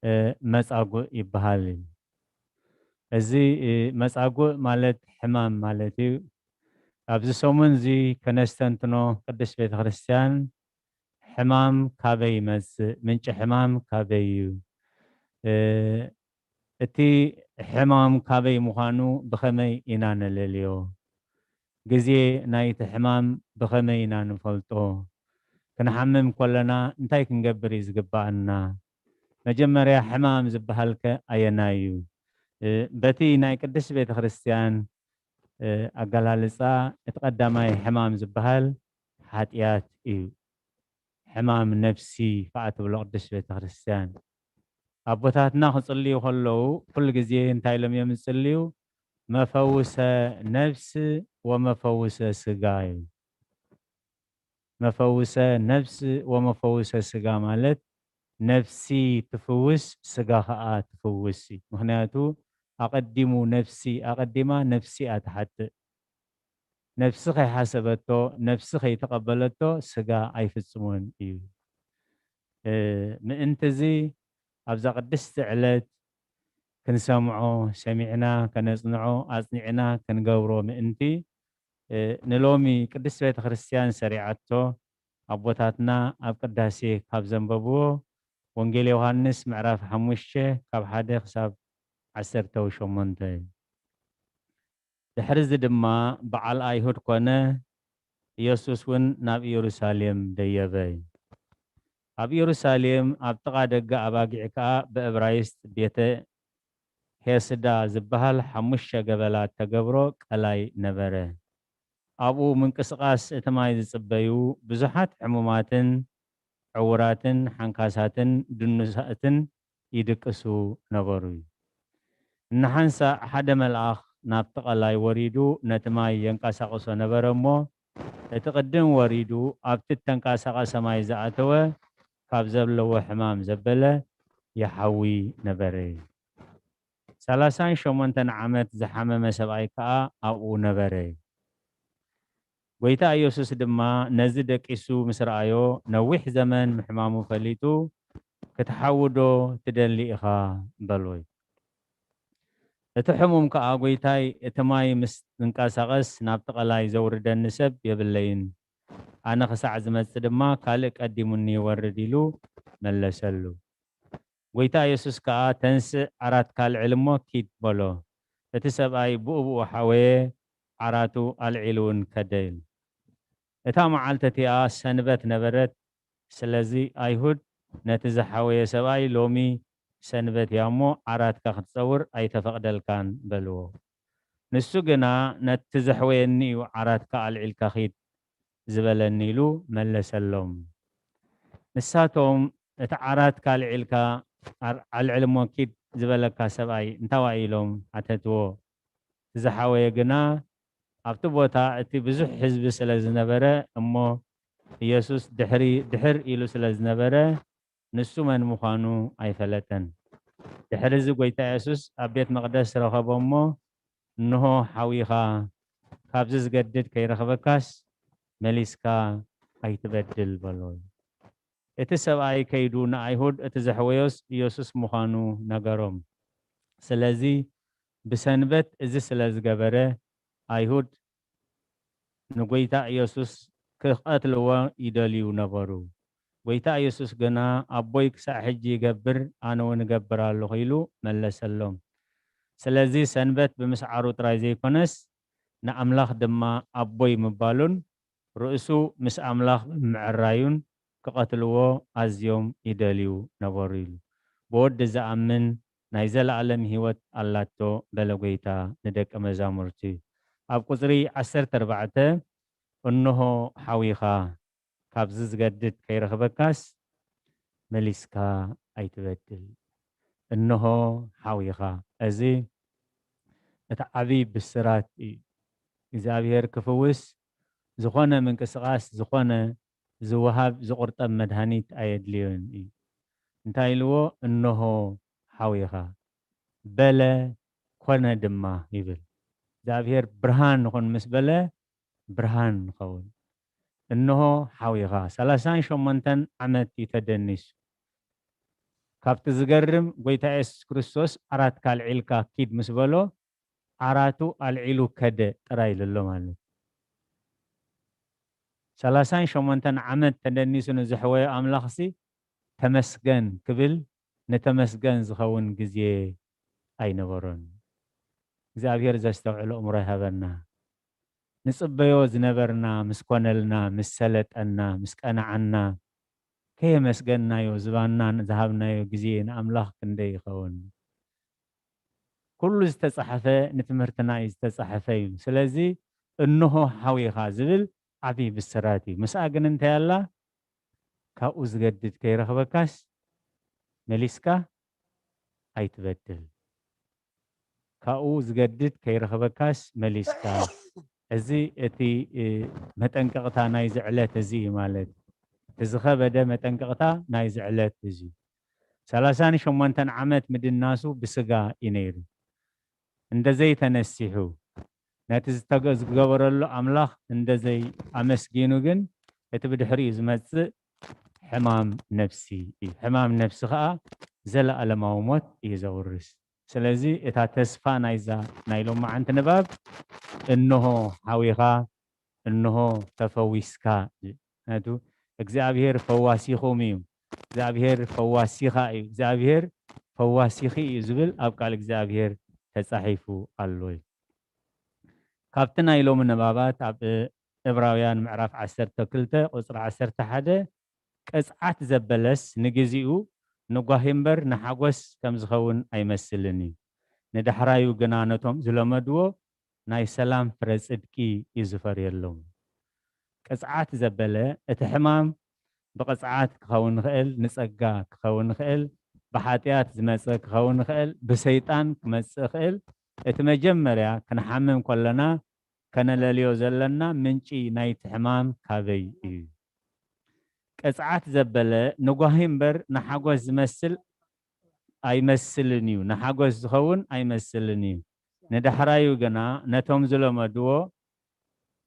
እ፣ መጻጉዕ ይበሃል እዩ። እዚ፣ እ፣ መጻጉዕ ማለት ሕማም ማለት እዩ። ኣብዚ ሰሙን እዚ ከነስተንትኖ ቅድስት ቤተ ክርስቲያን ሕማም ካበይ ይመጽእ? ምንጪ ሕማም ካበይ እዩ? እ፣ እቲ ሕማም ካበይ ምዃኑ ብኸመይ ኢና ነለልዮ? ግዜ ናይቲ ሕማም ብኸመይ ኢና ንፈልጦ? ክንሓምም ከለና እንታይ ክንገብር እዩ ዝግብኣና? መጀመርያ ሕማም ዝበሃልከ ኣየናይ እዩ? እ፣ በቲ ናይ ቅድስት ቤተ ክርስቲያን፣ እ፣ ኣገላልጻ፣ እቲ ቀዳማይ ሕማም ዝበሃል ሓጢኣት እዩ። ሕማም ነፍሲ ከኣ ትብሎ ቅድስት ቤተ ክርስቲያን። ኣቦታትና ክጽልዩ ከለዉ ኩሉ ግዜ እንታይ ኢሎም እዮም ዝጽልዩ? መፈውሰ ነፍስ ወመፈውሰ ስጋ እዩ። መፈውሰ ነፍስ ወመፈውሰ ስጋ ማለት ነፍሲ ትፍውስ፣ ስጋ ከኣ ትፍውስ እዩ። ምኽንያቱ ኣቐዲሙ ነፍሲ፣ ኣቐዲማ ነፍሲ እያ ትሓጥእ። ነፍሲ ከይሓሰበቶ፣ ነፍሲ ከይተቐበለቶ ስጋ ኣይፍጽሞን እዩ። እ፣ ምእንቲ እዚ ኣብዛ ቅድስቲ ዕለት ክንሰምዖ፣ ሰሚዕና ከነጽንዖ፣ ኣጽኒዕና ክንገብሮ ምእንቲ፣ እ፣ ንሎሚ ቅድስት ቤተ ክርስቲያን ሰሪዓቶ ኣቦታትና ኣብ ቅዳሴ ካብ ዘንበብዎ ወንጌል ዮሃንስ ምዕራፍ ሓሙሽተ ካብ ሓደ ክሳብ ዓሰርተ ሸሞንተ። ድሕሪ እዚ ድማ በዓል ኣይሁድ ኮነ፣ ኢየሱስ እውን ናብ ኢየሩሳሌም ደየበ። ኣብ ኢየሩሳሌም ኣብ ጥቓ ደገ ኣባጊዕ ከኣ ብእብራይስጥ ቤተ ሄስዳ ዝበሃል ሓሙሽተ ገበላት ተገብሮ ቀላይ ነበረ። ኣብኡ ምንቅስቓስ እቲ ማይ ዝጽበዩ ብዙሓት ሕሙማትን ዕዉራትን ሓንካሳትን ድኑሳትን ይድቅሱ ነበሩ። እንሓንሳእ ሓደ መልኣኽ ናብቲ ቀላይ ወሪዱ ነቲ ማይ የንቀሳቕሶ ነበረ እሞ፣ እቲ ቅድም ወሪዱ ኣብቲ እተንቀሳቐሰ ማይ ዝኣተወ ካብ ዘለዎ ሕማም ዘበለ ይሓዊ ነበረ። ሰላሳን ሸሞንተን ዓመት ዝሓመመ ሰብኣይ ከኣ ኣብኡ ነበረ። ጐይታ ኢየሱስ ድማ ነዚ ደቂሱ ምስ ረኣዮ፣ ነዊሕ ዘመን ምሕማሙ ፈሊጡ፣ "ክትሓዊ ዶ ትደሊ ኢኻ?" በሎ። እቲ ሕሙም ከኣ፣ "ጐይታይ፣ እቲ ማይ ምስ ዝንቀሳቐስ ናብቲ ቀላይ ዘውርደኒ ሰብ የብለይን። ኣነ ክሳዕ ዝመጽእ ድማ ካልእ ቀዲሙኒ ይወርድ" ኢሉ መለሰሉ። ጐይታ የሱስ ከኣ፣ "ተንስእ፣ ዓራትካ ኣልዕል እሞ ኪድ" በሎ። እቲ ሰብኣይ ብኡብኡ ሓወየ፣ ዓራቱ ኣልዒሉ እውን ከደ። እታ መዓልቲ እቲኣ ሰንበት ነበረት። ስለዚ ኣይሁድ ነቲ ዝሓወየ ሰብኣይ፣ "ሎሚ ሰንበት እያ እሞ ዓራትካ ክትጸውር ኣይተፈቕደልካን" በልዎ። ንሱ ግና፣ "ነቲ ዘሕወየኒ እዩ ዓራትካ ኣልዒልካ ኪድ ዝበለኒ" ኢሉ መለሰሎም። ንሳቶም፣ "እቲ ዓራትካ ኣልዒልካ፣ ኣር-፣ ኣልዕል እሞ ኪድ ዝበለካ ሰብኣይ እንታዋይ?" ኢሎም ሓተትዎ። እቲ ዝሓወየ ግና፣ ኣብቲ ቦታ እቲ ብዙሕ ህዝቢ ስለ ዝነበረ እሞ ኢየሱስ ድሕሪ-፣ ድሕር ኢሉ ስለ ዝነበረ፣ ንሱ መን ምዃኑ ኣይፈለጠን። ድሕሪ እዚ ጐይታ የሱስ ኣብ ቤት መቕደስ ረኸቦ እሞ፣ "እንሆ ሓዊኻ፣ ካብዚ ዝገድድ ከይረኽበካስ መሊስካ ኣይትበድል" በሎ። እቲ ሰብኣይ ከይዱ ንኣይሁድ እቲ ዘሕወዮስ ኢየሱስ ምዃኑ ነገሮም። ስለዚ ብሰንበት እዚ ስለ ዝገበረ፣ ኣይሁድ ንጐይታ ኢየሱስ ክቐትልዎ ይደልዩ ነበሩ። ጐይታ ኢየሱስ ግና፣ "ኣቦይ ክሳዕ ሕጂ ይገብር፣ ኣነ እውን እገብር ኣለኹ" ኢሉ መለሰሎም። ስለዚ ሰንበት ብምስዓሩ ጥራይ ዘይኮነስ፣ ንኣምላኽ ድማ ኣቦይ ምባሉን ርእሱ ምስ ኣምላኽ ምዕራዩን ክቐትልዎ ኣዝዮም ይደልዩ ነበሩ ኢሉ። ብወዲ ዝኣምን ናይ ዘለኣለም ህይወት ኣላቶ በለ ጎይታ ንደቀ መዛሙርቱ። ኣብ ቁጽሪ ዓሰርተ ኣርባዕተ እንሆ ሓዊኻ፣ ካብዚ ዝገድድ ከይረኽበካስ መሊስካ ኣይትበድል። እንሆ ሓዊኻ። እዚ እቲ ዓብዪ ብስራት እዩ። እግዚኣብሔር ክፍውስ ዝኾነ ምንቅስቓስ፣ ዝኾነ ዝወሃብ ዝቑርጠም መድሃኒት ኣየድልዮን እዩ። እንታይ ኢልዎ? እንሆ ሓዊኻ በለ፣ ኮነ ድማ ይብል። እግዚኣብሔር ብርሃን ንኹን ምስ በለ ብርሃን ንኸውን። እንሆ ሓዊኻ። ሰላሳን ሸሞንተን ዓመት እዩ ተደኒሱ። ካብቲ ዝገርም፣ ጎይታ የሱስ ክርስቶስ ዓራትካ ኣልዒልካ ኪድ ምስ በሎ፣ ዓራቱ ኣልዒሉ ከደ ጥራይ ኢሉ ኣሎ ማለት እዩ። ሰላሳን ሸሞንተን ዓመት ተደኒሱ ንዘሕወዮ ኣምላኽሲ ተመስገን ክብል ንተመስገን ዝኸውን ግዜ ኣይነበሮን። እግዚኣብሔር ዘስተውዕል ኣእምሮ ይሃበና። ንጽበዮ ዝነበርና ምስ ኮነልና፣ ምስ ሰለጠና፣ ምስ ቀናዓና፣ ከየመስገንናዮ ዝባና ዝሃብናዮ ግዜ ንኣምላኽ ክንደይ ይኸውን? ኩሉ ዝተጻሕፈ ንትምህርትና እዩ ዝተጻሕፈ እዩ። ስለዚ እንሆ ሓዊኻ ዝብል ዓብዪ ብስራት እዩ። ምስኣ ግን እንታይ ኣላ? ካብኡ ዝገድድ ከይረኽበካስ መሊስካ ኣይትበድል። ካብኡ ዝገድድ ከይረኽበካስ መሊስካ። እዚ እቲ፣ እ፣ መጠንቀቕታ ናይዚ ዕለት እዚ እዩ ማለት። እቲ ዝኸበደ መጠንቀቕታ ናይዚ ዕለት እዚ። ሰላሳን ሸሞንተን ዓመት ምድናሱ ብስጋ እዩ ነይሩ። እንደ ዘይተነሲሑ፣ ነቲ ዝተገ-፣ ዝገበረሉ ኣምላኽ እንደ ዘይኣመስጊኑ ግን፣ እቲ ብድሕሪኡ ዝመጽእ ሕማም ነፍሲ እዩ። ሕማም ነፍሲ ኸኣ ዘለኣለማዊ ሞት እዩ ዘውርስ። ስለዚ እታ ተስፋ ናይዛ ናይ ሎማዓንቲ ንባብ፣ እንሆ ሓዊኻ፣ እንሆ ተፈዊስካ እዩ። ምኽንያቱ እግዚኣብሔር ፈዋሲኹም እዩ፣ እግዚኣብሔር ፈዋሲኻ እዩ፣ እግዚኣብሔር ፈዋሲኺ እዩ ዝብል ኣብ ቃል እግዚኣብሔር ተጻሒፉ ኣሎ እዩ። ካብቲ ናይ ሎሚ ንባባት ኣብ ዕብራውያን ምዕራፍ ዓሰርተ ክልተ ቁጽሪ ዓሰርተ ሓደ፣ ቅጽዓት ዘበለስ ንግዚኡ ንጓሂ እምበር ንሓጎስ ከም ዝኸውን ኣይመስልን እዩ። ንዳሕራዩ ግና ነቶም ዝለመድዎ ናይ ሰላም ፍረ ጽድቂ እዩ ዝፈርየሎም። ቅጽዓት ዘበለ፣ እቲ ሕማም ብቕጽዓት ክኸውን ይኽእል፣ ንጸጋ ክኸውን ይኽእል፣ ብሓጢኣት ዝመጸ ክኸውን ይኽእል፣ ብሰይጣን ክመጽእ ይኽእል። እቲ መጀመርያ ክንሓምም ከለና ከነለልዮ ዘለና ምንጪ ናይቲ ሕማም ካበይ እዩ? ቅጽዓት ዘበለ ንጓሂ እምበር ንሓጎስ ዝመስል ኣይመስልን እዩ፣ ንሓጎስ ዝኸውን ኣይመስልን እዩ። ንዳሕራዩ ግና ነቶም ዝለመድዎ፣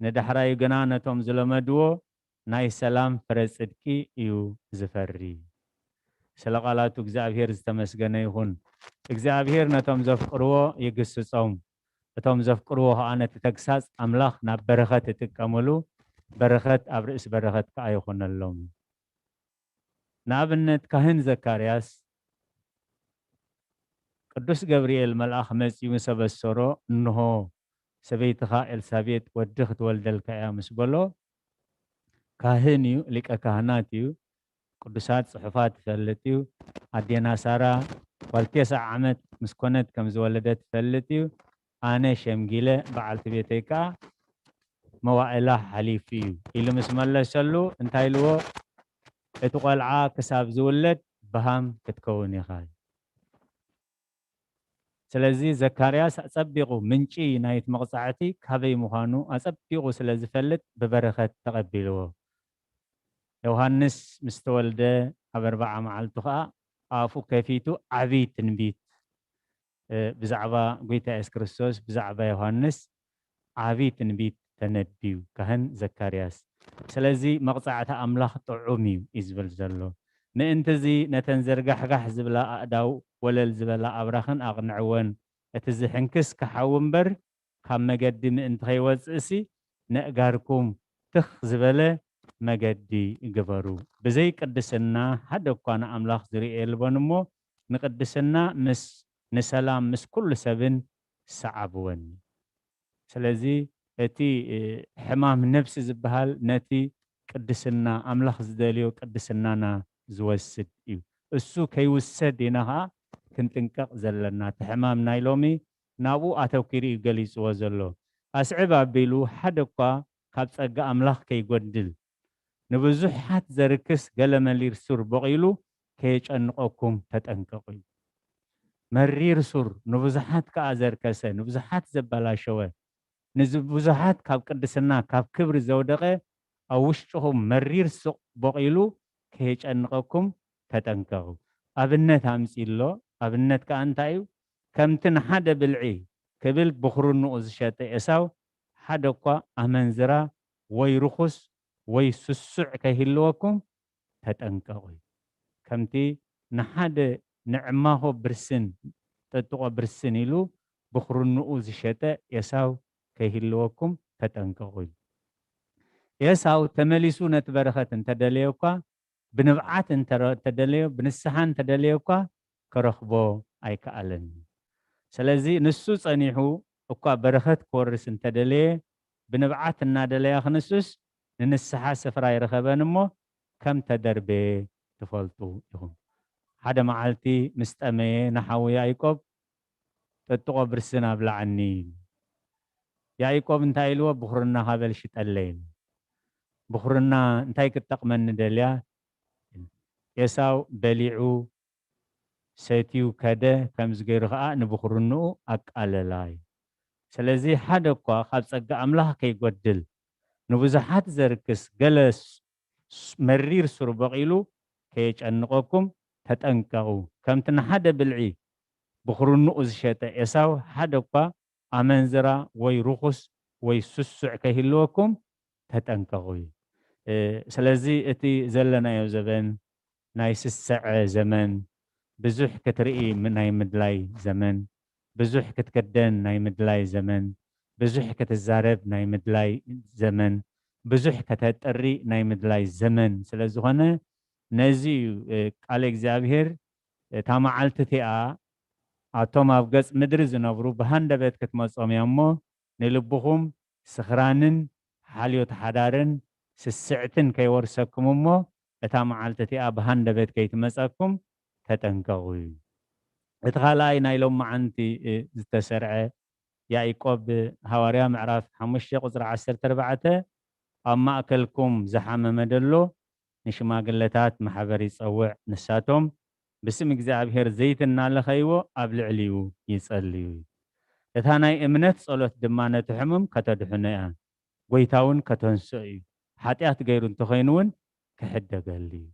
ንዳሕራዩ ግና ነቶም ዝለመድዎ ናይ ሰላም ፍረ ጽድቂ እዩ ዝፈሪ። ስለ ቃላቱ እግዚኣብሔር ዝተመስገነ ይኹን። እግዚኣብሔር ነቶም ዘፍቅርዎ ይግስጾም፣ እቶም ዘፍቅርዎ ኸኣ ነቲ ተግሳጽ ኣምላኽ ናብ በረኸት ይጥቀምሉ፣ በረኸት ኣብ ርእሲ በረኸት ከኣ ይኹነሎም። ንኣብነት ካህን ዘካርያስ ቅዱስ ገብርኤል መልኣኽ መጺኡ ምስ ኣበሰሮ፣ እንሆ ሰበይትኻ ኤልሳቤጥ ወዲ ክትወልደልካ እያ ምስ በሎ፣ ካህን እዩ፣ ሊቀ ካህናት እዩ፣ ቅዱሳት ጽሑፋት ይፈልጥ እዩ። ኣዴና ሳራ ጓል ተስዓ ዓመት ምስ ኮነት ከም ዝወለደት ይፈልጥ እዩ። ኣነ ሸምጊለ፣ በዓልቲ ቤተይ ከኣ መዋእላ ሓሊፉ እዩ ኢሉ ምስ መለሰሉ እንታይ ኢልዎ? እቲ ቆልዓ ክሳብ ዝውለድ በሃም ክትከውን ኢኻ። ስለዚ ዘካርያስ ኣጸቢቑ ምንጪ ናይቲ መቕጻዕቲ ካበይ ምዃኑ ኣጸቢቑ ስለ ዝፈልጥ ብበረኸት ተቐቢልዎ። ዮሃንስ ምስ ተወልደ ኣብ ኣርብዓ መዓልቱ ኸኣ ኣፉ ከፊቱ ዓቢ ትንቢት፣ እ፣ ብዛዕባ ጐይታ የሱስ ክርስቶስ፣ ብዛዕባ ዮሃንስ ዓቢ ትንቢት ተነብዩ ካህን ዘካርያስ። ስለዚ መቕጻዕቲ ኣምላኽ ጥዑም እዩ እዩ ዝብል ዘሎ። ምእንቲ እዚ ነተን ዘርጋሕጋሕ ዝብላ ኣእዳው ወለል ዝበላ ኣብራኽን ኣቕንዕወን። እቲ ዝሕንክስ ክሓዊ እምበር ካብ መገዲ ምእንቲ ከይወጽእሲ ነእጋርኩም ትኽ ዝበለ መገዲ ግበሩ። ብዘይ ቅድስና ሓደ እኳ ንኣምላኽ ዝርእየ የልቦን እሞ ንቅድስና ምስ ንሰላም ምስ ኩሉ ሰብን ሰዓብወን። ስለዚ እቲ፣ እ፣ ሕማም ነብሲ ዝበሃል ነቲ ቅድስና፣ ኣምላኽ ዝደልዮ ቅድስናና ዝወስድ እዩ። እሱ ከይውሰድ ኢና ኸዓ ክንጥንቀቕ ዘለና። እቲ ሕማም ናይ ሎሚ ናብኡ ኣተኪሩ እዩ ገሊጽዎ ዘሎ። ኣስዕብ ኣቢሉ ሓደ እኳ ካብ ጸጋ ኣምላኽ ከይጎድል፣ ንብዙሓት ዘርክስ ገለ መሪር ሱር ቦቒሉ ከየጨንቐኩም ተጠንቀቑ እዩ። መሪር ሱር ንብዙሓት ከኣ ዘርከሰ፣ ንብዙሓት ዘበላሸወ፣ ንብዙሓት ካብ ቅድስና ካብ ክብሪ ዘውደቐ ኣብ ውሽጥኹም መሪር ሱር ቦቒሉ ከየጨንቐኩም ተጠንቀቑ። ኣብነት ኣምጺእ ኣሎ። ኣብነት ከኣ እንታይ እዩ? ከምቲ ንሓደ ብልዒ ክብል ብኹርንኡ ዝሸጠ ኤሳው ሓደ እኳ ኣመንዝራ ወይ ርኹስ ወይ ስሱዕ ከይህልወኩም ተጠንቀቑ እዩ። ከምቲ ንሓደ ንዕማኾ ብርስን ጥጥቖ ብርስን ኢሉ ብኹርንኡ ዝሸጠ ኤሳው ከይህልወኩም ተጠንቀቑ እዩ። ኤሳው ተመሊሱ ነቲ በረኸት እንተደለየ እኳ ብንብዓት እንተረ- እንተደለዮ ብንስሓ እንተደለዮ እኳ ክረኽቦ ኣይከኣለን። ስለዚ ንሱ ጸኒሑ እኳ በረኸት ክወርስ እንተደለየ ብንብዓት እናደለያ ክንሱስ ንንስሓ ስፍራ ኣይረኸበን እሞ ከም ተደርበየ ትፈልጡ ኢኹም። ሓደ መዓልቲ ምስ ጠመየ ንሓዉ ያዕቆብ ጥጥቖ ብርስን ኣብላዓኒ። ያዕቆብ እንታይ ኢልዎ? ብኹርና ካበል ሽጠለይ። ብኹርና እንታይ ክትጠቕመኒ ደልያ? ኤሳው በሊዑ ሰትዩ ከደ፣ ከምዚ ገይሩ ኸዓ ንብኹርንኡ ኣቃለላ እዩ። ስለዚ ሓደ እኳ ካብ ጸጋ ኣምላኽ ከይጎድል ንብዙሓት ዘርክስ ገለ ስ- ስ- መሪር ሱር በቒሉ ከየጨንቐኩም ተጠንቀቑ። ከምቲ ንሓደ ብልዒ ብኹርንኡ ዝሸጠ ኤሳው ሓደ እኳ ኣመንዝራ ወይ ርኹስ ወይ ስሱዕ ከይህልወኩም ተጠንቀቑ እዩ። ስለዚ እቲ ዘለናዮ ዘበን ናይ ስሰዐ ዘመን፣ ብዙሕ ክትርኢ ናይ ምድላይ ዘመን፣ ብዙሕ ክትክደን ናይ ምድላይ ዘመን፣ ብዙሕ ክትዛረብ ናይ ምድላይ ዘመን፣ ብዙሕ ከተጥሪ ናይ ምድላይ ዘመን ስለ ዝኾነ ነዚ እዩ ቃል እግዚኣብሔር እታ መዓልቲ እቲኣ ኣቶም ኣብ ገጽ ምድሪ ዝነብሩ ብሃንደበት ክትመጾም እያ እሞ ንልብኹም ስኽራንን ሓልዮት ሓዳርን ስስዕትን ከይወርሰኩም እሞ እታ መዓልቲ እቲኣ ብሃንደበት ከይትመጸኩም ተጠንቀቑ እዩ። እቲ ካልኣይ ናይ ሎማዓንቲ ዝተሰርዐ ያዕቆብ ሃዋርያ ምዕራፍ ሓሙሽተ ቁጽሪ ዓሰርተ ኣርባዕተ ኣብ ማእከልኩም ዝሓመመ ደሎ ንሽማግለታት ማሕበር ይጸውዕ፣ ንሳቶም ብስም እግዚኣብሔር ዘይቲ እናለኸይዎ ኣብ ልዕሊኡ ይጸልዩ። እታ ናይ እምነት ጸሎት ድማ ነቲ ሕሙም ከተድሕኖ እያ፣ ጐይታ እውን ከተንስኦ እዩ። ሓጢኣት ገይሩ እንተኾይኑ እውን ክሕደገሉ እዩ።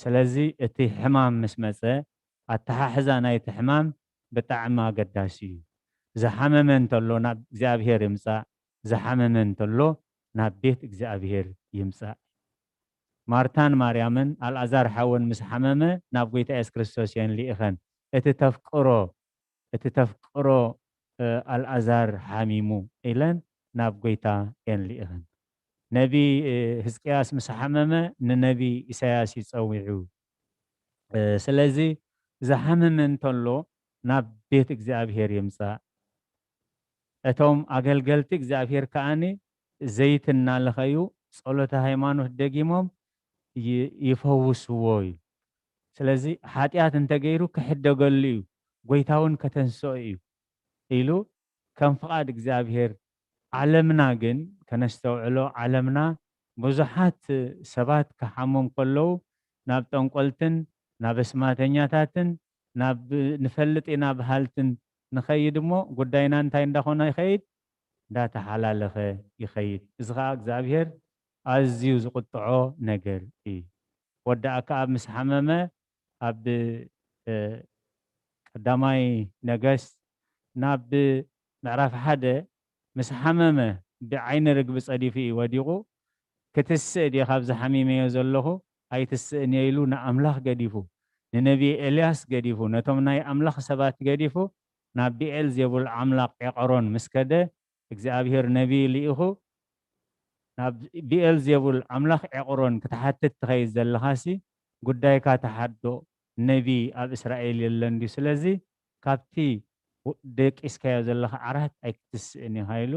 ስለዚ እቲ ሕማም ምስ መጸ ኣተሓሕዛ ናይቲ ሕማም ብጣዕሚ ኣገዳሲ እዩ። ዝሓመመ እንተሎ ናብ እግዚኣብሔር ይምጻእ፣ ዝሓመመ እንተሎ ናብ ቤት እግዚኣብሔር ይምጻእ። ማርታን ማርያምን ኣልኣዛር ሓወን ምስ ሓመመ ናብ ጐይታ የሱስ ክርስቶስ እየን ልኢኸን። እቲ ተፍቅሮ እቲ ተፍቅሮ ኣልኣዛር ሓሚሙ ኢለን ናብ ጐይታ እየን ልኢኸን። ነቢ ህዝቅያስ ምስ ሓመመ ንነቢ ኢሳያስ እዩ ጸዊዑ። ስለዚ ዝሓመመ እንተሎ ናብ ቤት እግዚኣብሔር ይምጻእ። እቶም ኣገልገልቲ እግዚኣብሔር ከኣኒ ዘይቲ እናለኸዩ ጸሎተ ሃይማኖት ደጊሞም ይፈውስዎ እዩ። ስለዚ ሓጢኣት እንተገይሩ ክሕደገሉ እዩ፣ ጐይታ እውን ከተንስኦ እዩ ኢሉ ከም ፍቓድ እግዚኣብሔር። ዓለምና ግን ከነስተውዕሎ፣ ዓለምና ብዙሓት ሰባት ክሓሙ እንከለዉ ናብ ጠንቆልትን ናብ ኣስማተኛታትን ናብ ንፈልጥ ኢና በሃልትን ንኸይድ እሞ ጉዳይና እንታይ እንዳኾነ ይኸይድ? እንዳተሓላለኸ ይኸይድ። እዚ ኸዓ እግዚኣብሔር ኣዝዩ ዝቕጥዖ ነገር እዩ። ወዲ ኣክዓብ ምስ ሓመመ ኣብ ቀዳማይ ነገስት ናብ ምዕራፍ ሓደ ምስ ሓመመ ብዓይኒ ርግቢ ጸዲፉ እዩ ወዲቑ። ክትስእ ድየ ካብዚ ሓሚመዮ ዘለኹ? ኣይትስእን እየ ኢሉ ንኣምላኽ ገዲፉ፣ ንነብዪ ኤልያስ ገዲፉ፣ ነቶም ናይ ኣምላኽ ሰባት ገዲፉ ናብ ብኤል ዜቡል ዓምላቕ ዔቐሮን ምስ ከደ እግዚኣብሔር ነብዪ ልኢኹ ናብ ብኤል ዜቡል ኣምላኽ ዔቕሮን ክትሓትት ትኸይድ ዘለኻሲ ጉዳይካ ተሓዶ ነብዪ ኣብ እስራኤል የለን ድዩ? ስለዚ ካብቲ ደቂስካዮ ዘለኻ ዓራት ኣይክትስእን ኢኻ ኢሉ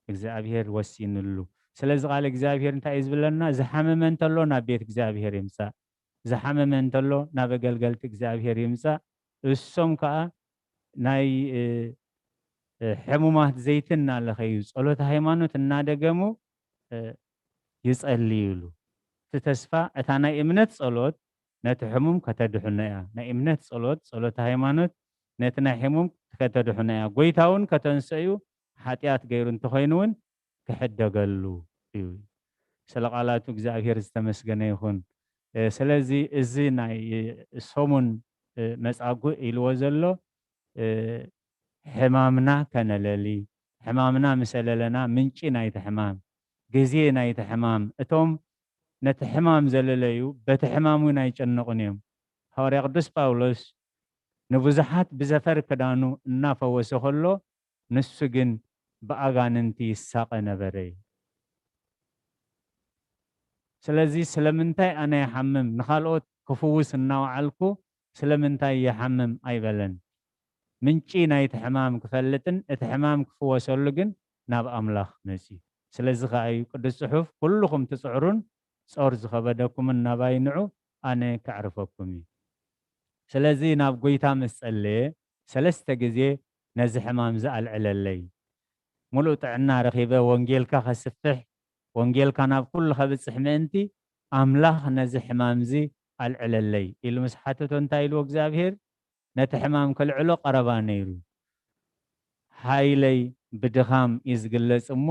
እግዚኣብሔር ወሲንሉ። ስለዚ ቃል እግዚኣብሔር እንታይ እዩ ዝብለና? ዝሓመመ እንተሎ ናብ ቤት እግዚኣብሔር ይምጻእ። ዝሓመመ እንተሎ ናብ ኣገልገልቲ እግዚኣብሔር ይምጻእ። እሶም ከኣ ናይ ሕሙማት ዘይትናለኸዩ ጸሎተ ሃይማኖት እናደገሙ ይጸልዩሉ። እቲ ተስፋ እታ ናይ እምነት ጸሎት ነቲ ሕሙም ከተድሕኖ እያ። ናይ እምነት ጸሎት ጸሎተ ሃይማኖት ነቲ ናይ ሕሙም ከተድሕኖ እያ። ጎይታ እውን ከተንሰእዩ ሓጢኣት ገይሩ እንተኾይኑ እውን ክሕደገሉ እዩ። ስለ ቃላቱ እግዚኣብሔር ዝተመስገነ ይኹን። ስለዚ እዚ ናይ ሰሙን መጻጉዕ ኢልዎ ዘሎ ሕማምና ከነለሊ፣ ሕማምና ምሰለለና ምንጪ ናይቲ ሕማም፣ ግዜ ናይቲ ሕማም፣ እቶም ነቲ ሕማም ዘለለዩ በቲ ሕማም እውን ኣይጨነቑን እዮም። ሃዋርያ ቅዱስ ጳውሎስ ንብዙሓት ብዘፈር ክዳኑ እናፈወሰ ከሎ ንሱ ግን ብኣጋንንቲ ይሳቐ ነበረ። ስለዚ ስለምንታይ ኣነ ይሓምም፣ ንኻልኦት ክፍውስ እናወዓልኩ ስለምንታይ ይሓምም ኣይበለን። ምንጪ ናይቲ ሕማም ክፈልጥን እቲ ሕማም ክፍወሰሉ ግን ናብ ኣምላኽ መጺኡ። ስለዚ ከኣ እዩ ቅዱስ ጽሑፍ፣ "ኩልኹም ትጽዕሩን ጾር ዝኸበደኩምን ናባይ ንዑ፣ ኣነ ከዕርፈኩም እዩ።" ስለዚ ናብ ጐይታ ምስ ጸለየ፣ ሰለስተ ግዜ ነዚ ሕማም እዚ ኣልዕለለይ። ምሉእ ጥዕና ረኺበ ወንጌልካ ከስፍሕ፣ ወንጌልካ ናብ ኩሉ ከብጽሕ ምእንቲ፣ ኣምላኽ ነዚ ሕማም እዚ ኣልዕለለይ ኢሉ ምስ ሓተቶ፣ እንታይ ኢልዎ እግዚኣብሔር? ነቲ ሕማም ከልዕሎ ቀረባ ነይሩ። "ሓይለይ ብድኻም እዩ ዝግለጽ እሞ፣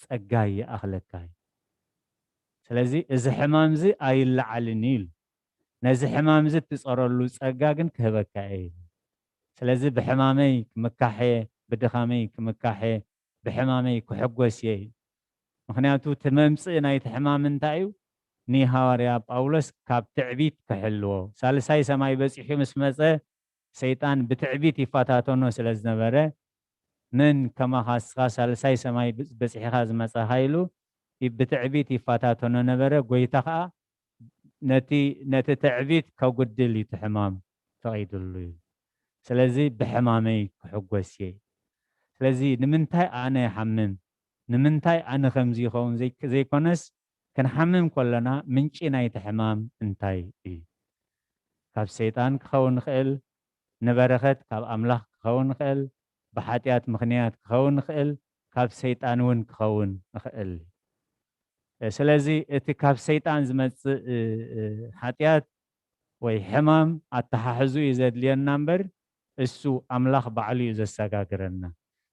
ጸጋይ ይኣኽለካ" እዩ። ስለዚ እዚ ሕማም እዚ ኣይለዓልን እዩ ኢሉ። "ነዚ ሕማም እዚ እትጸረሉ ጸጋ ግን ክህበካ እየ" ኢሉ። ስለዚ ብሕማመይ ክምካሕ እየ፣ ብድኻመይ ክምካሕ እየ፣ ብሕማመይ ክሕጎስ እየ ኢሉ። ምኽንያቱ እቲ መምጽኢ ናይቲ ሕማም እንታይ እዩ? ንሃዋርያ ጳውሎስ ካብ ትዕቢት ክሕልዎ። ሳልሳይ ሰማይ በጺሑ ምስ መጸ፣ ሰይጣን ብትዕቢት ይፈታተኖ ስለ ዝነበረ፣ "መን ከማኻ እስኻ ሳልሳይ ሰማይ በ-፣ በጺሕኻ ዝመጻኻ?" ኢሉ ይ-፣ ብትዕቢት ይፈታተኖ ነበረ። ጐይታ ኸኣ ነቲ፣ ነቲ ትዕቢት ከጉድል እዩ እቲ ሕማም ፈቒዱሉ እዩ። ስለዚ ብሕማመይ ክሕጎስ እየ። ስለዚ ንምንታይ ኣነ ይሓምም? ንምንታይ ኣነ ከምዚ ይኸውን ዘይ-፣ ዘይኮነስ፣ ክንሓምም ከለና ምንጪ ናይቲ ሕማም እንታይ እዩ? ካብ ሰይጣን ክኸውን ይኽእል፣ ንበረኸት ካብ ኣምላኽ ክኸውን ይኽእል፣ ብሓጢኣት ምኽንያት ክኸውን ይኽእል፣ ካብ ሰይጣን እውን ክኸውን ይኽእል። እ፣ ስለዚ እቲ ካብ ሰይጣን ዝመጽእ፣ እ፣ እ፣ ሓጢኣት ወይ ሕማም ኣተሓሕዙ እዩ ዘድልየና እምበር፣ እሱ ኣምላኽ ባዕሉ እዩ ዘሰጋግረና።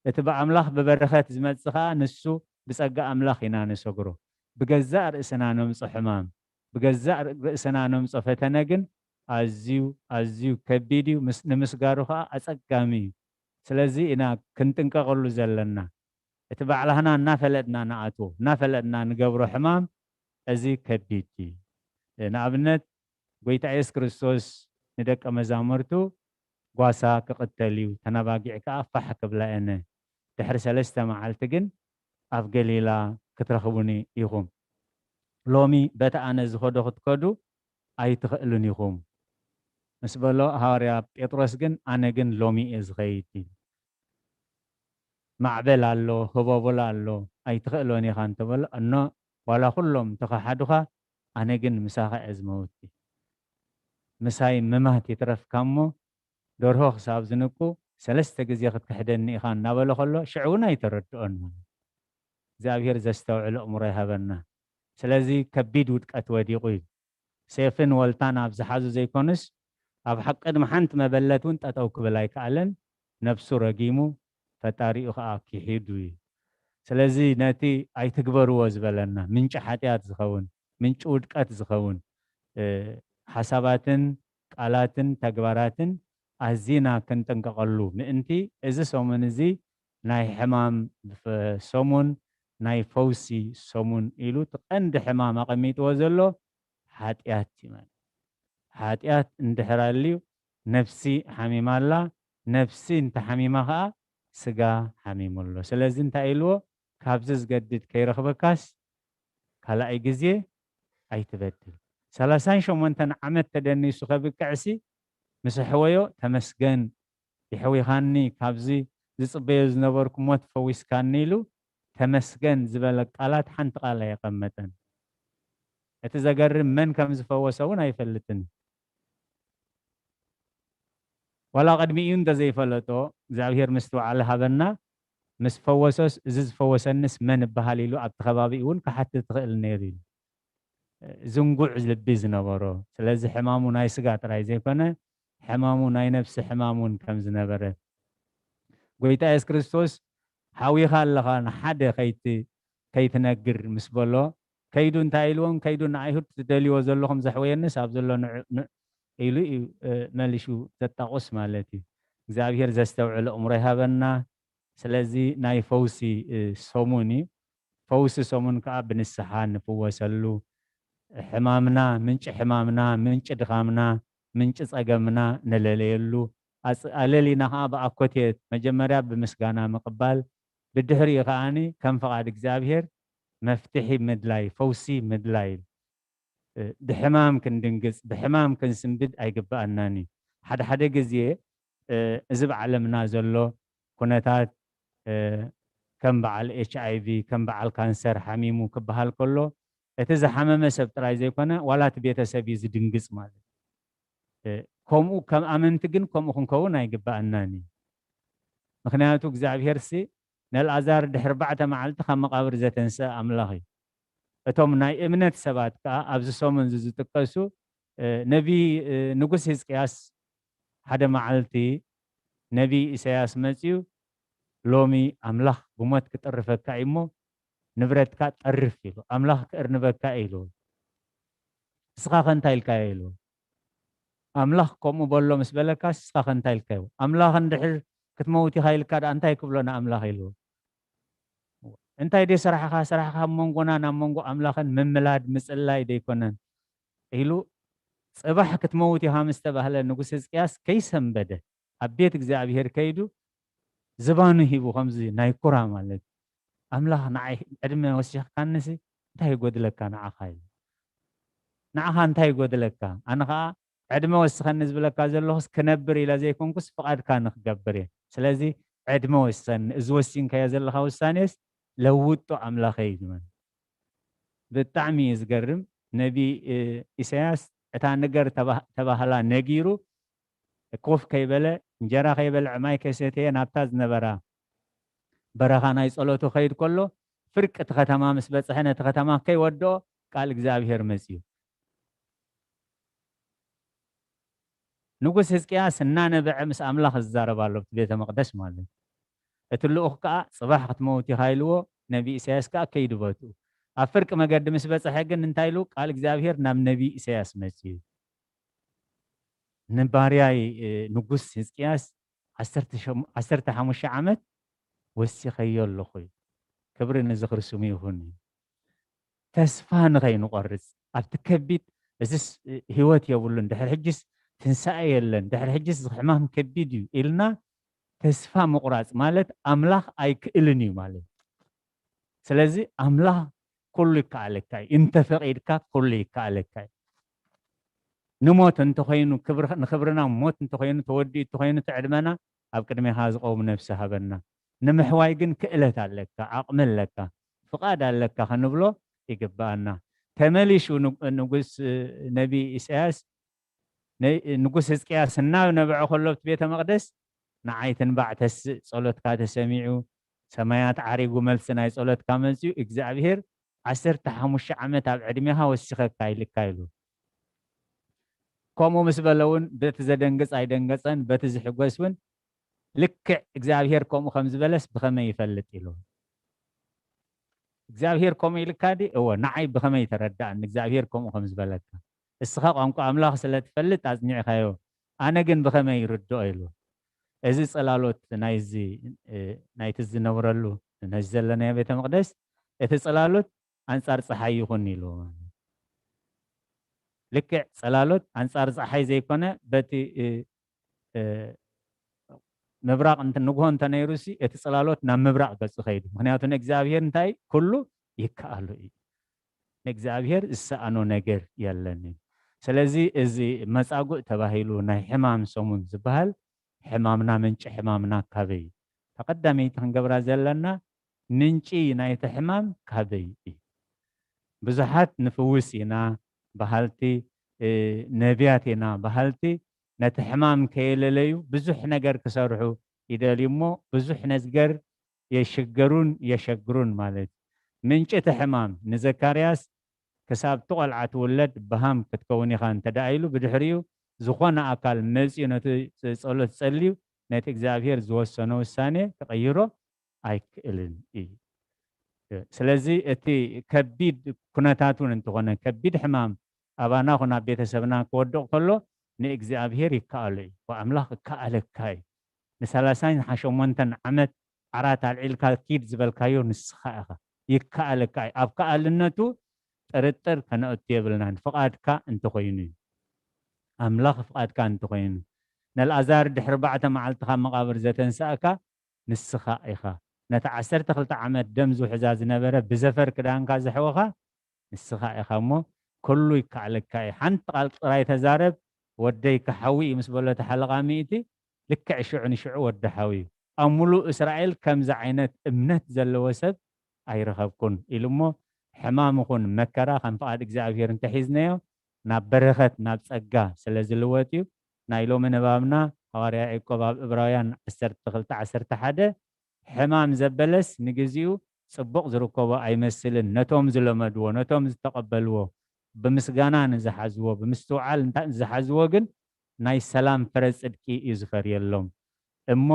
እቲ ብኣምላኽ ብበረኸት ዝመጽእ ኸኣ ንሱ ብጸጋ ኣምላኽ ኢና ንሰግሮ። ብገዛእ ርእስና ነምጾ ሕማም፣ ብገዛእ ር-፣ ርእስና ነምጾ ፈተነ ግን ኣዝዩ፣ ኣዝዩ ከቢድ እዩ፣ ምስ-፣ ንምስጋሩ ኸኣ ኣጸጋሚ እዩ። ስለዚ ኢና ክንጥንቀቐሉ ዘለና። እቲ ባዕላህና እናፈለጥና ንኣትዎ፣ እናፈለጥና ንገብሮ ሕማም፣ እዚ ከቢድ እዩ። ንኣብነት፣ ጐይታ የሱስ ክርስቶስ ንደቀ መዛሙርቱ፣ "ጓሳ ክቕተል እዩ፣ ተናባጊዕ ከኣ ፋሕ ክብላ እየን። ድሕሪ ሰለስተ መዓልቲ ግን ኣብ ገሊላ ክትረኽቡኒ ኢኹም። ሎሚ በቲ ኣነ ዝኸዶ ክትከዱ ኣይትኽእሉን ኢኹም" ምስ በሎ፣ ሃዋርያ ጴጥሮስ ግን፣ "ኣነ ግን ሎሚ እየ ዝኸይድ" ኢሉ። "ማዕበል ኣሎ፣ ህቦብላ ኣሎ፣ ኣይትኽእሎን ኢኻ" እንተበሎ፣ "እኖ ዋላ ኩሎም እንተኸሓዱኻ፣ ኣነ ግን ምሳኻ እየ ዝመውት። ምሳይ ምማት ይትረፍካ እሞ፣ ደርሆ ክሳብ ዝንቁ ሰለስተ ግዜ ክትክሕደኒ ኢኻ" እናበሎ ከሎ፣ ሽዑ እውን ኣይተረድኦን ማለት እዩ። እግዚኣብሔር ዘስተውዕል ኣእምሮ ይሃበና። ስለዚ ከቢድ ውድቀት ወዲቑ እዩ። ሴፍን ወልታን ኣብ ዝሓዙ ዘይኮኑስ፣ ኣብ ሓቂ ድማ ሓንቲ መበለት እውን ጠጠው ክብል ኣይከኣለን። ነብሱ ረጊሙ፣ ፈጣሪኡ ኸኣ ክሒዱ እዩ። ስለዚ ነቲ ኣይትግበርዎ ዝበለና፣ ምንጪ ሓጢኣት ዝኸውን፣ ምንጪ ውድቀት ዝኸውን፣ እ፣ ሓሳባትን ቃላትን ተግባራትን ኣዚና ክንጥንቀቐሉ ምእንቲ፣ እዚ ሰሙን እዚ ናይ ሕማም ፈ-፣ ሰሙን፣ ናይ ፈውሲ ሰሙን ኢሉ እቲ ቀንዲ ሕማም ኣቐሚጥዎ ዘሎ ሓጢኣት እዩ ማለት። ሓጢኣት እንድሕር ኣልዩ ነፍሲ ሓሚማ ኣላ፣ ነፍሲ እንተሓሚማ ኸኣ ስጋ ሓሚሙ ኣሎ። ስለዚ እንታይ ኢልዎ? "ካብዚ ዝገድድ ከይረኽበካስ ካልኣይ ግዜ ኣይትበድል። ሰላሳን ሸሞንተን ዓመት ተደኒሱ ከብቅዕሲ ምስ ኣሕወዮ ተመስገን፣ የሕዊኻኒ፣ ካብዚ ዝጽበዮ ዝነበርኩ ሞት ፈዊስካኒ" ኢሉ ተመስገን ዝበለ ቃላት ሓንቲ ቃል ኣየቐመጠን። እቲ ዘገርም መን ከም ዝፈወሰ እውን ኣይፈልጥን። ዋላ ቅድሚኡ እንተዘይፈለጦ እግዚኣብሔር ምስትውዓል ሃበና። ምስ ፈወሶስ እዚ ዝፈወሰንስ መን እበሃል ኢሉ ኣብቲ ከባቢ እውን ክሓትት ትኽእል ነይሩ እዩ። ዝንጉዕ ልቢ ዝነበሮ፣ ስለዚ ሕማሙ ናይ ስጋ ጥራይ ዘይኮነ ሕማሙ ናይ ነፍሲ ሕማም እውን ከም ዝነበረ ጎይታ የሱስ ክርስቶስ ሓዊኻ ኣለኻ ንሓደ ከይት ከይትነግር ምስ በሎ ከይዱ እንታይ ኢልዎም ከይዱ ንኣይሁድ ትደልይዎ ዘለኹም ዘሕወየንስ ኣብ ዘሎ ንዕ- ንዕ- ኢሉ እዩ መሊሹ ዘጣቑስ ማለት እዩ። እግዚኣብሔር ዘስተውዕል እምሮ ይሃበና። ስለዚ ናይ ፈውሲ ሰሙን እዩ። ፈውሲ ሰሙን ከዓ ብንስሓ ንፍወሰሉ፣ ሕማምና ምንጪ ሕማምና ምንጪ ድኻምና ምንጪ ፀገምና ንለለየሉ፣ ኣለሊና ከዓ ብኣኮቴት መጀመርያ ብምስጋና ምቕባል፣ ብድሕሪኡ ከዓኒ ከም ፍቓድ እግዚኣብሔር መፍትሒ ምድላይ ፈውሲ ምድላይ። ብሕማም ክንድንግፅ ብሕማም ክንስንብድ ኣይግበኣናን እዩ። ሓደ ሓደ ግዜ እዚ ብዓለምና ዘሎ ኩነታት ከም በዓል ኤች ኣይ ቪ ከም በዓል ካንሰር ሓሚሙ ክበሃል ከሎ እቲ ዝሓመመ ሰብ ጥራይ ዘይኮነ ዋላ እቲ ቤተሰብ እዩ ዝድንግፅ ማለት። ከምኡ ከም ኣመንቲ ግን ከምኡ ክንከውን ኣይግበኣናን እዩ። ምክንያቱ እግዚኣብሔር ሲ ነልኣዛር ድሕሪ ኣርባዕተ መዓልቲ ካብ መቃብር ዘተንስአ ኣምላኽ እዩ። እቶም ናይ እምነት ሰባት ከኣ ኣብዚ ሰሙን እዚ ዝጥቀሱ ነቢ ንጉስ ህዝቅያስ ሓደ መዓልቲ ነቢ ኢሳያስ መጺኡ ሎሚ ኣምላኽ ብሞት ክጥርፈካ እዩ እሞ ንብረትካ ጠርፍ ኢሉ ኣምላኽ ክእርንበካ እዩ ኢሉ። ንስኻ ከ እንታይ ኢልካዮ ኢሉ። ኣምላኽ ከምኡ በሎ ምስ በለካ ንስኻ ከ እንታይ ኢልካዮ። ኣምላኽ እንድሕር ክትመውት ኢኻ ኢልካ ደኣ እንታይ ክብሎ ንኣምላኽ ኢሉ። እንታይ ድዩ ስራሕኻ? ስራሕኻ ኣብ መንጎና ናብ መንጎ ኣምላኽን ምምላድ ምጽላይ ደይኮነን ኢሉ ጽባሕ ክትመውት ኢኻ ምስ ተባህለ ንጉስ ህዝቅያስ ከይሰንበደ ኣብ ቤት እግዚኣብሔር ከይዱ ዝባኑ ሂቡ ከምዚ ናይ ኩራ ማለት ኣምላኽ ንዓይ ዕድመ ወሲኽካንሲ እንታይ ይጎድለካ ንዓኻ ኢሉ ንዓኻ እንታይ ይጎድለካ ኣነ ኸዓ ዕድመ ወስኸኒ ዝብለካ ዘለኹስ ክነብር ኢለ ዘይኮንኩስ ፍቓድካ ንክገብር እየ። ስለዚ ዕድመ ወሰኒ፣ እዚ ወሲንካዮ ዘለኻ ውሳኔስ ለውጦ ኣምላኸይ እዩ ዝበል። ብጣዕሚ እዩ ዝገርም። ነቢ ኢሳያስ እታ ነገር ተባህላ ነጊሩ ኮፍ ከይበለ እንጀራ ከይበልዐ ማይ ከይሰተየ ናብታ ዝነበራ በረኻ ናይ ጸሎቱ ከይድ ከሎ ፍርቂ እቲ ከተማ ምስ በጽሐ ነቲ ከተማ ከይወድኦ ቃል እግዚኣብሔር መጽዩ። ንጉስ ህዝቅያስ እናነበዐ ምስ ኣምላኽ ዝዛረብ ኣሎ ኣብቲ ቤተ መቕደስ ማለት እዩ። እቲ ልኡኽ ከኣ ጽባሕ ክትመውት ኢኻ ኢልዎ ነቢ ኢሳያስ ከኣ ከይዱ በትኡ ኣብ ፍርቂ መገዲ ምስ በጽሐ ግን እንታይ ኢሉ ቃል እግዚኣብሔር ናብ ነቢ ኢሳያስ መጽዩ ንባርያይ ንጉስ ህዝቅያስ ዓሰርተ ሓሙሽተ ዓመት ወሲኸዮ ኣለኹ እዩ። ክብሪ ንዝኽሪ ስሙ ይኹን እዩ። ተስፋ ንኸይንቆርጽ ኣብቲ ከቢድ እዚስ ህይወት የብሉን ድሕሪ ሕጅስ ትንሳኤ የለን ድሕሪ ሕጅስ ሕማም ከቢድ እዩ ኢልና ተስፋ ምቑራጽ ማለት ኣምላኽ ኣይክእልን እዩ ማለት እዩ። ስለዚ ኣምላኽ ኩሉ ይከኣለካ እዩ እንተፈቒድካ ኩሉ ይከኣለካ እዩ። ንሞት እንተኾይኑ ንኽብርና ሞት እንተኾይኑ ተወዲኡ እንተኾይኑ ትዕድመና ኣብ ቅድሜኻ ዝቐውም ነብሲ ሃበና ንምሕዋይ ግን ክእለት ኣለካ ዓቕሚ ኣለካ ፍቓድ ኣለካ ክንብሎ ይግብኣና። ተመሊሹ ንጉስ ነቢ ኢሳያስ ንጉስ ህዝቅያስ እናብ ነበዐ ከሎ ኣብቲ ቤተ መቕደስ ንዓይ ትንባዕ ተስእ ጸሎትካ ተሰሚዑ ሰማያት ዓሪጉ መልሲ ናይ ጸሎትካ መጽዩ እግዚኣብሔር ዓሰርተ ሓሙሽተ ዓመት ኣብ ዕድሜኻ ወሲኸካ ኢልካ ኢሉ። ከምኡ ምስ በለ እውን በቲ ዘደንግጽ ኣይደንገጸን በቲ ዝሕጎስ እውን ልክዕ እግዚኣብሔር ከምኡ ከም ዝበለስ ብኸመይ ይፈልጥ ኢሉ እግዚኣብሔር ከምኡ ኢልካ ዲ እወ ንዓይ ብኸመይ ተረዳእኒ እግዚኣብሔር ከምኡ ከም ዝበለካ እስኻ ቋንቋ ኣምላኽ ስለ ትፈልጥ ኣጽኒዕካዮ ኣነ ግን ብኸመይ ይርድኦ ኢሉ እዚ ጽላሎት ናይዚ ናይቲ ዝነብረሉ ነዚ ዘለናዮ ቤተ መቕደስ እቲ ጽላሎት ኣንጻር ጸሓይ ይኹን ኢሉ ልክዕ ጸላሎት ኣንጻር ጸሓይ ዘይኮነ በቲ ምብራቕ ንግሆ እንተነይሩ ሲ እቲ ጽላሎት ናብ ምብራቕ ገጹ ከይዱ ምክንያቱ ንእግዚኣብሔር እንታይ ኩሉ ይከኣሉ እዩ ንእግዚኣብሔር ዝሰኣኖ ነገር የለን እዩ ስለዚ እዚ መጻጉእ ተባሂሉ ናይ ሕማም ሰሙን ዝበሃል ሕማምና ምንጪ ሕማምና ካበይ እዩ ተቐዳመይቲ ክንገብራ ዘለና ምንጪ ናይቲ ሕማም ካበይ እዩ ብዙሓት ንፍውስ ኢና በሃልቲ፣ እ፣ ነቢያት ኢና በሃልቲ፣ ነቲ ሕማም ከየለለዩ ብዙሕ ነገር ክሰርሑ ይደልዩ እሞ፣ ብዙሕ ነገር የሽገሩን የሸግሩን ማለት እዩ። ምንጪ እቲ ሕማም ንዘካርያስ፣ ክሳብ እቲ ቆልዓ ትውለድ በሃም ክትከውን ኢኻ እንተ ደኣ ኢሉ፣ ብድሕሪኡ ዝኾነ ኣካል መጺኡ ነቲ ጸሎት ጸልዩ፣ ነቲ እግዚኣብሔር ዝወሰኖ ውሳኔ ክቕይሮ ኣይክእልን እዩ። ስለዚ እቲ ከቢድ ኩነታት እውን እንተኾነ፣ ከቢድ ሕማም ኣባና ኹን ኣብ ቤተሰብና ክወድቕ ከሎ፣ ንእግዚኣብሔር ይከኣሎ እዩ። ወኣምላኽ እከኣለካ እዩ። ንሰላሳን ሓሸሞንተን ዓመት ዓራት ኣልዒልካ ኪድ ዝበልካዮ ንስኻ ኢኻ። ይከኣለካ እዩ። ኣብ ከኣልነቱ ጥርጥር ከነእቱ የብልናን። ፍቓድካ እንተኾይኑ እዩ። ኣምላኽ ፍቓድካ እንተኾይኑ፣ ነልኣዛር ድሕሪ ኣርባዕተ መዓልቲ ካብ መቓብር ዘተንሳእካ ንስኻ ኢኻ። ነቲ ዓሰርተ ክልተ ዓመት ደም ዝውሕዛ ዝነበረ ብዘፈር ክዳንካ ዘሕወኻ ንስኻ ኢኻ እሞ፣ ኩሉ ይከኣለካ እዩ። ሓንቲ ቃል ጥራይ ተዛረብ፣ ወደይ ክሓዊ እዩ ምስ በሎ እቲ ሓለቓ ሚእቲ፣ ልክዕ ሽዑ ንሽዑ ወዲ ሓዊ እዩ። ኣብ ሙሉእ እስራኤል ከምዚ ዓይነት እምነት ዘለዎ ሰብ ኣይረኸብኩን ኢሉ እሞ፣ ሕማም ይኹን መከራ ከም ፍቓድ እግዚኣብሔር እንተሒዝናዮ፣ ናብ በረኸት፣ ናብ ጸጋ ስለ ዝልወጥ እዩ። ናይ ሎሚ ንባብና፣ ሃዋርያ ያዕቆብ ኣብ ዕብራውያን ዓሰርተ ክልተ ዓሰርተ ሓደ፣ ሕማም ዘበለስ ንግዚኡ ጽቡቕ ዝርከቦ ኣይመስልን፣ ነቶም ዝለመድዎ፣ ነቶም ዝተቐበልዎ፣ ብምስጋና ንዝሓዝዎ፣ ብምስትውዓል እንታ-፣ ንዝሓዝዎ ግን ናይ ሰላም ፍረ ጽድቂ እዩ ዝፈርየሎም። እሞ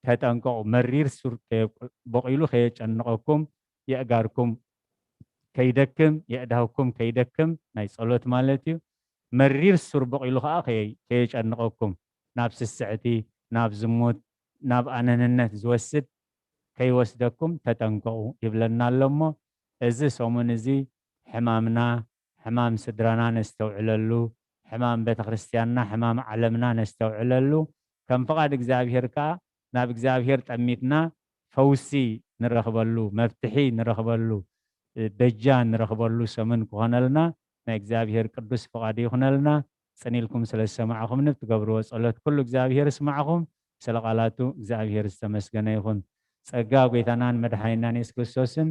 ተጠንቀቑ፣ መሪር ሱር ከየ-፣ በቒሉ ከየጨንቐኩም፣ የእጋርኩም ከይደክም፣ የእዳውኩም ከይደክም፣ ናይ ጸሎት ማለት እዩ። መሪር ሱር በቒሉ ኸኣ ከየ-፣ ከየጨንቐኩም፣ ናብ ስስዕቲ፣ ናብ ዝሙት፣ ናብ ኣነንነት ዝወስድ ከይወስደኩም ተጠንቀቑ ይብለና ኣሎ እሞ፣ እዚ ሰሙን እዚ ሕማምና፣ ሕማም ስድራና ነስተውዕለሉ፣ ሕማም ቤተክርስትያንና፣ ሕማም ዓለምና ነስተውዕለሉ፣ ከም ፍቓድ እግዚኣብሔር ከኣ ናብ እግዚኣብሔር ጠሚትና ፈውሲ ንረኽበሉ፣ መፍትሒ ንረኽበሉ፣ እ፣ በጃ ንረኽበሉ ሰሙን ክኾነልና ናይ እግዚኣብሔር ቅዱስ ፍቓዱ ይኹነልና። ጽን ኢልኩም ስለ ዝሰማዕኹምኒ፣ ብትገብርዎ ጸሎት ኩሉ እግዚኣብሔር ይስማዕኹም። ስለ ቃላቱ እግዚኣብሔር ዝተመስገነ ይኹን። ጸጋ ጐይታናን መድሓኒናን የሱስ ክርስቶስን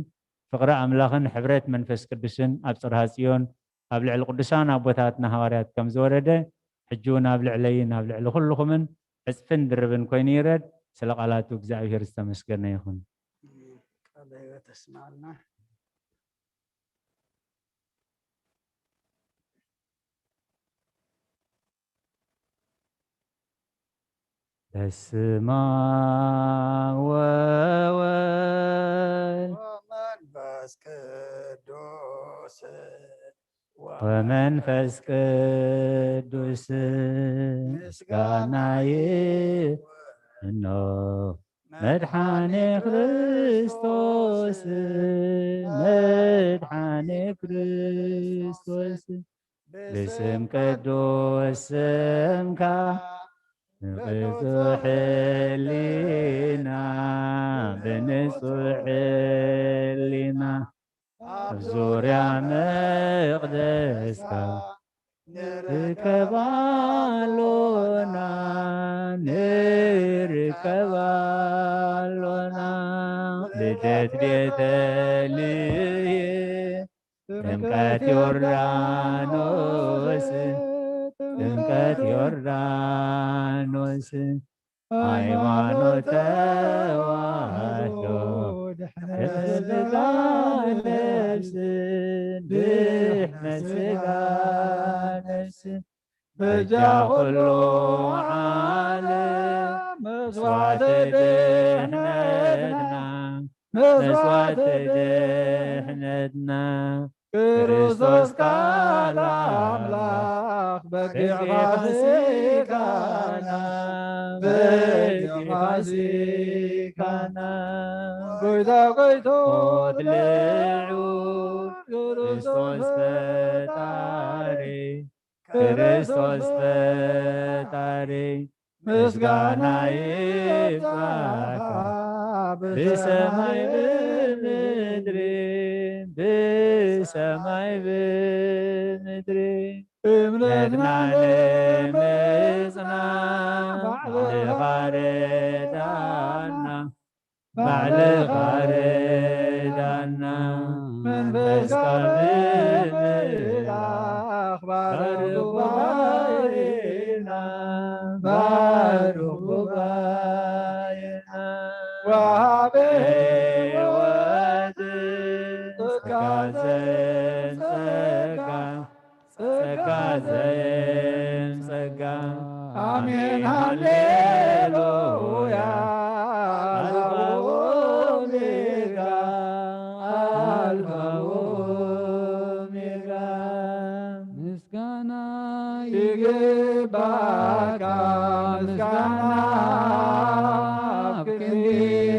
ፍቕሪ ኣምላኽን ሕብረት መንፈስ ቅዱስን ኣብ ጽርሃ ጽዮን ኣብ ልዕሊ ቅዱሳን ኣቦታትና ሃዋርያት ከም ዝወረደ፣ ሕጂ እውን ኣብ ልዕለይን ኣብ ልዕሊ ኩልኹምን ዕጽፍን ድርብን ኮይኑ ይረድ። ስለ ቃላቱ እግዚኣብሔር ዝተመስገነ ይኹን። ቃለ ሕይወት ተስማዕልና። በስመ አብ ወወልድ ወመንፈስ ቅዱስ ወመንፈስ ቅዱስ ምስጋና ይብኖ መድሓኒ ክርስቶስ፣ መድሓኒ ክርስቶስ፣ ብስም ቅዱስ ስምካ፣ ብንጹሕ ሕሊና፣ ብንጹሕ ሕሊና፣ ኣብ ዙርያ መቕደስካ ንርከብ ኣሎና፣ ንርከብ ኣሎና። ልደት ቤተልሔም፣ ጥምቀት ዮርዳኖስ፣ ጥምቀት ዮርዳኖስ፣ ሃይማኖት ተዋህዶ፣ ድሕነት ስጋ ነፍስ፣ ድሕነት ስጋ ነፍስ፣ በጃ ኩሉ ዓለም፣ መስዋዕቲ ድሕነትና፣ መስዋዕቲ ድሕነትና፣ ክርስቶስ ቃል ኣምላኽ በጊዕ ፋሲካና፣ በጊዕ ፋሲካና፣ ጎይታ ጎይቶት ልዑል ክርስቶስ ፈጣሪ፣ ክርስቶስ ፈጣሪ፣ ምስጋና ይብዛኻ ብሰማይ ብምድሪ፣ ብሰማይ ብምድሪ። እምነትና ንምጽና ባዕልኻ ርዳና፣ ባዕልኻ ርዳና። መንፈስ ቅዱስ ባርኽ ጉባኤና፣ ባርኽ ጉባኤና፣ ወሃበ ሕይወት ጸጋ ዘየም ጸጋ፣ ጸጋ ዘየም ጸጋ። ኣሜን ሃሌሉያ። ኣልፋ ኦሜጋ፣ ኣልፋ ኦሜጋ። ምስጋና ይግባካ፣ ምስጋና ኣብ ክንዲ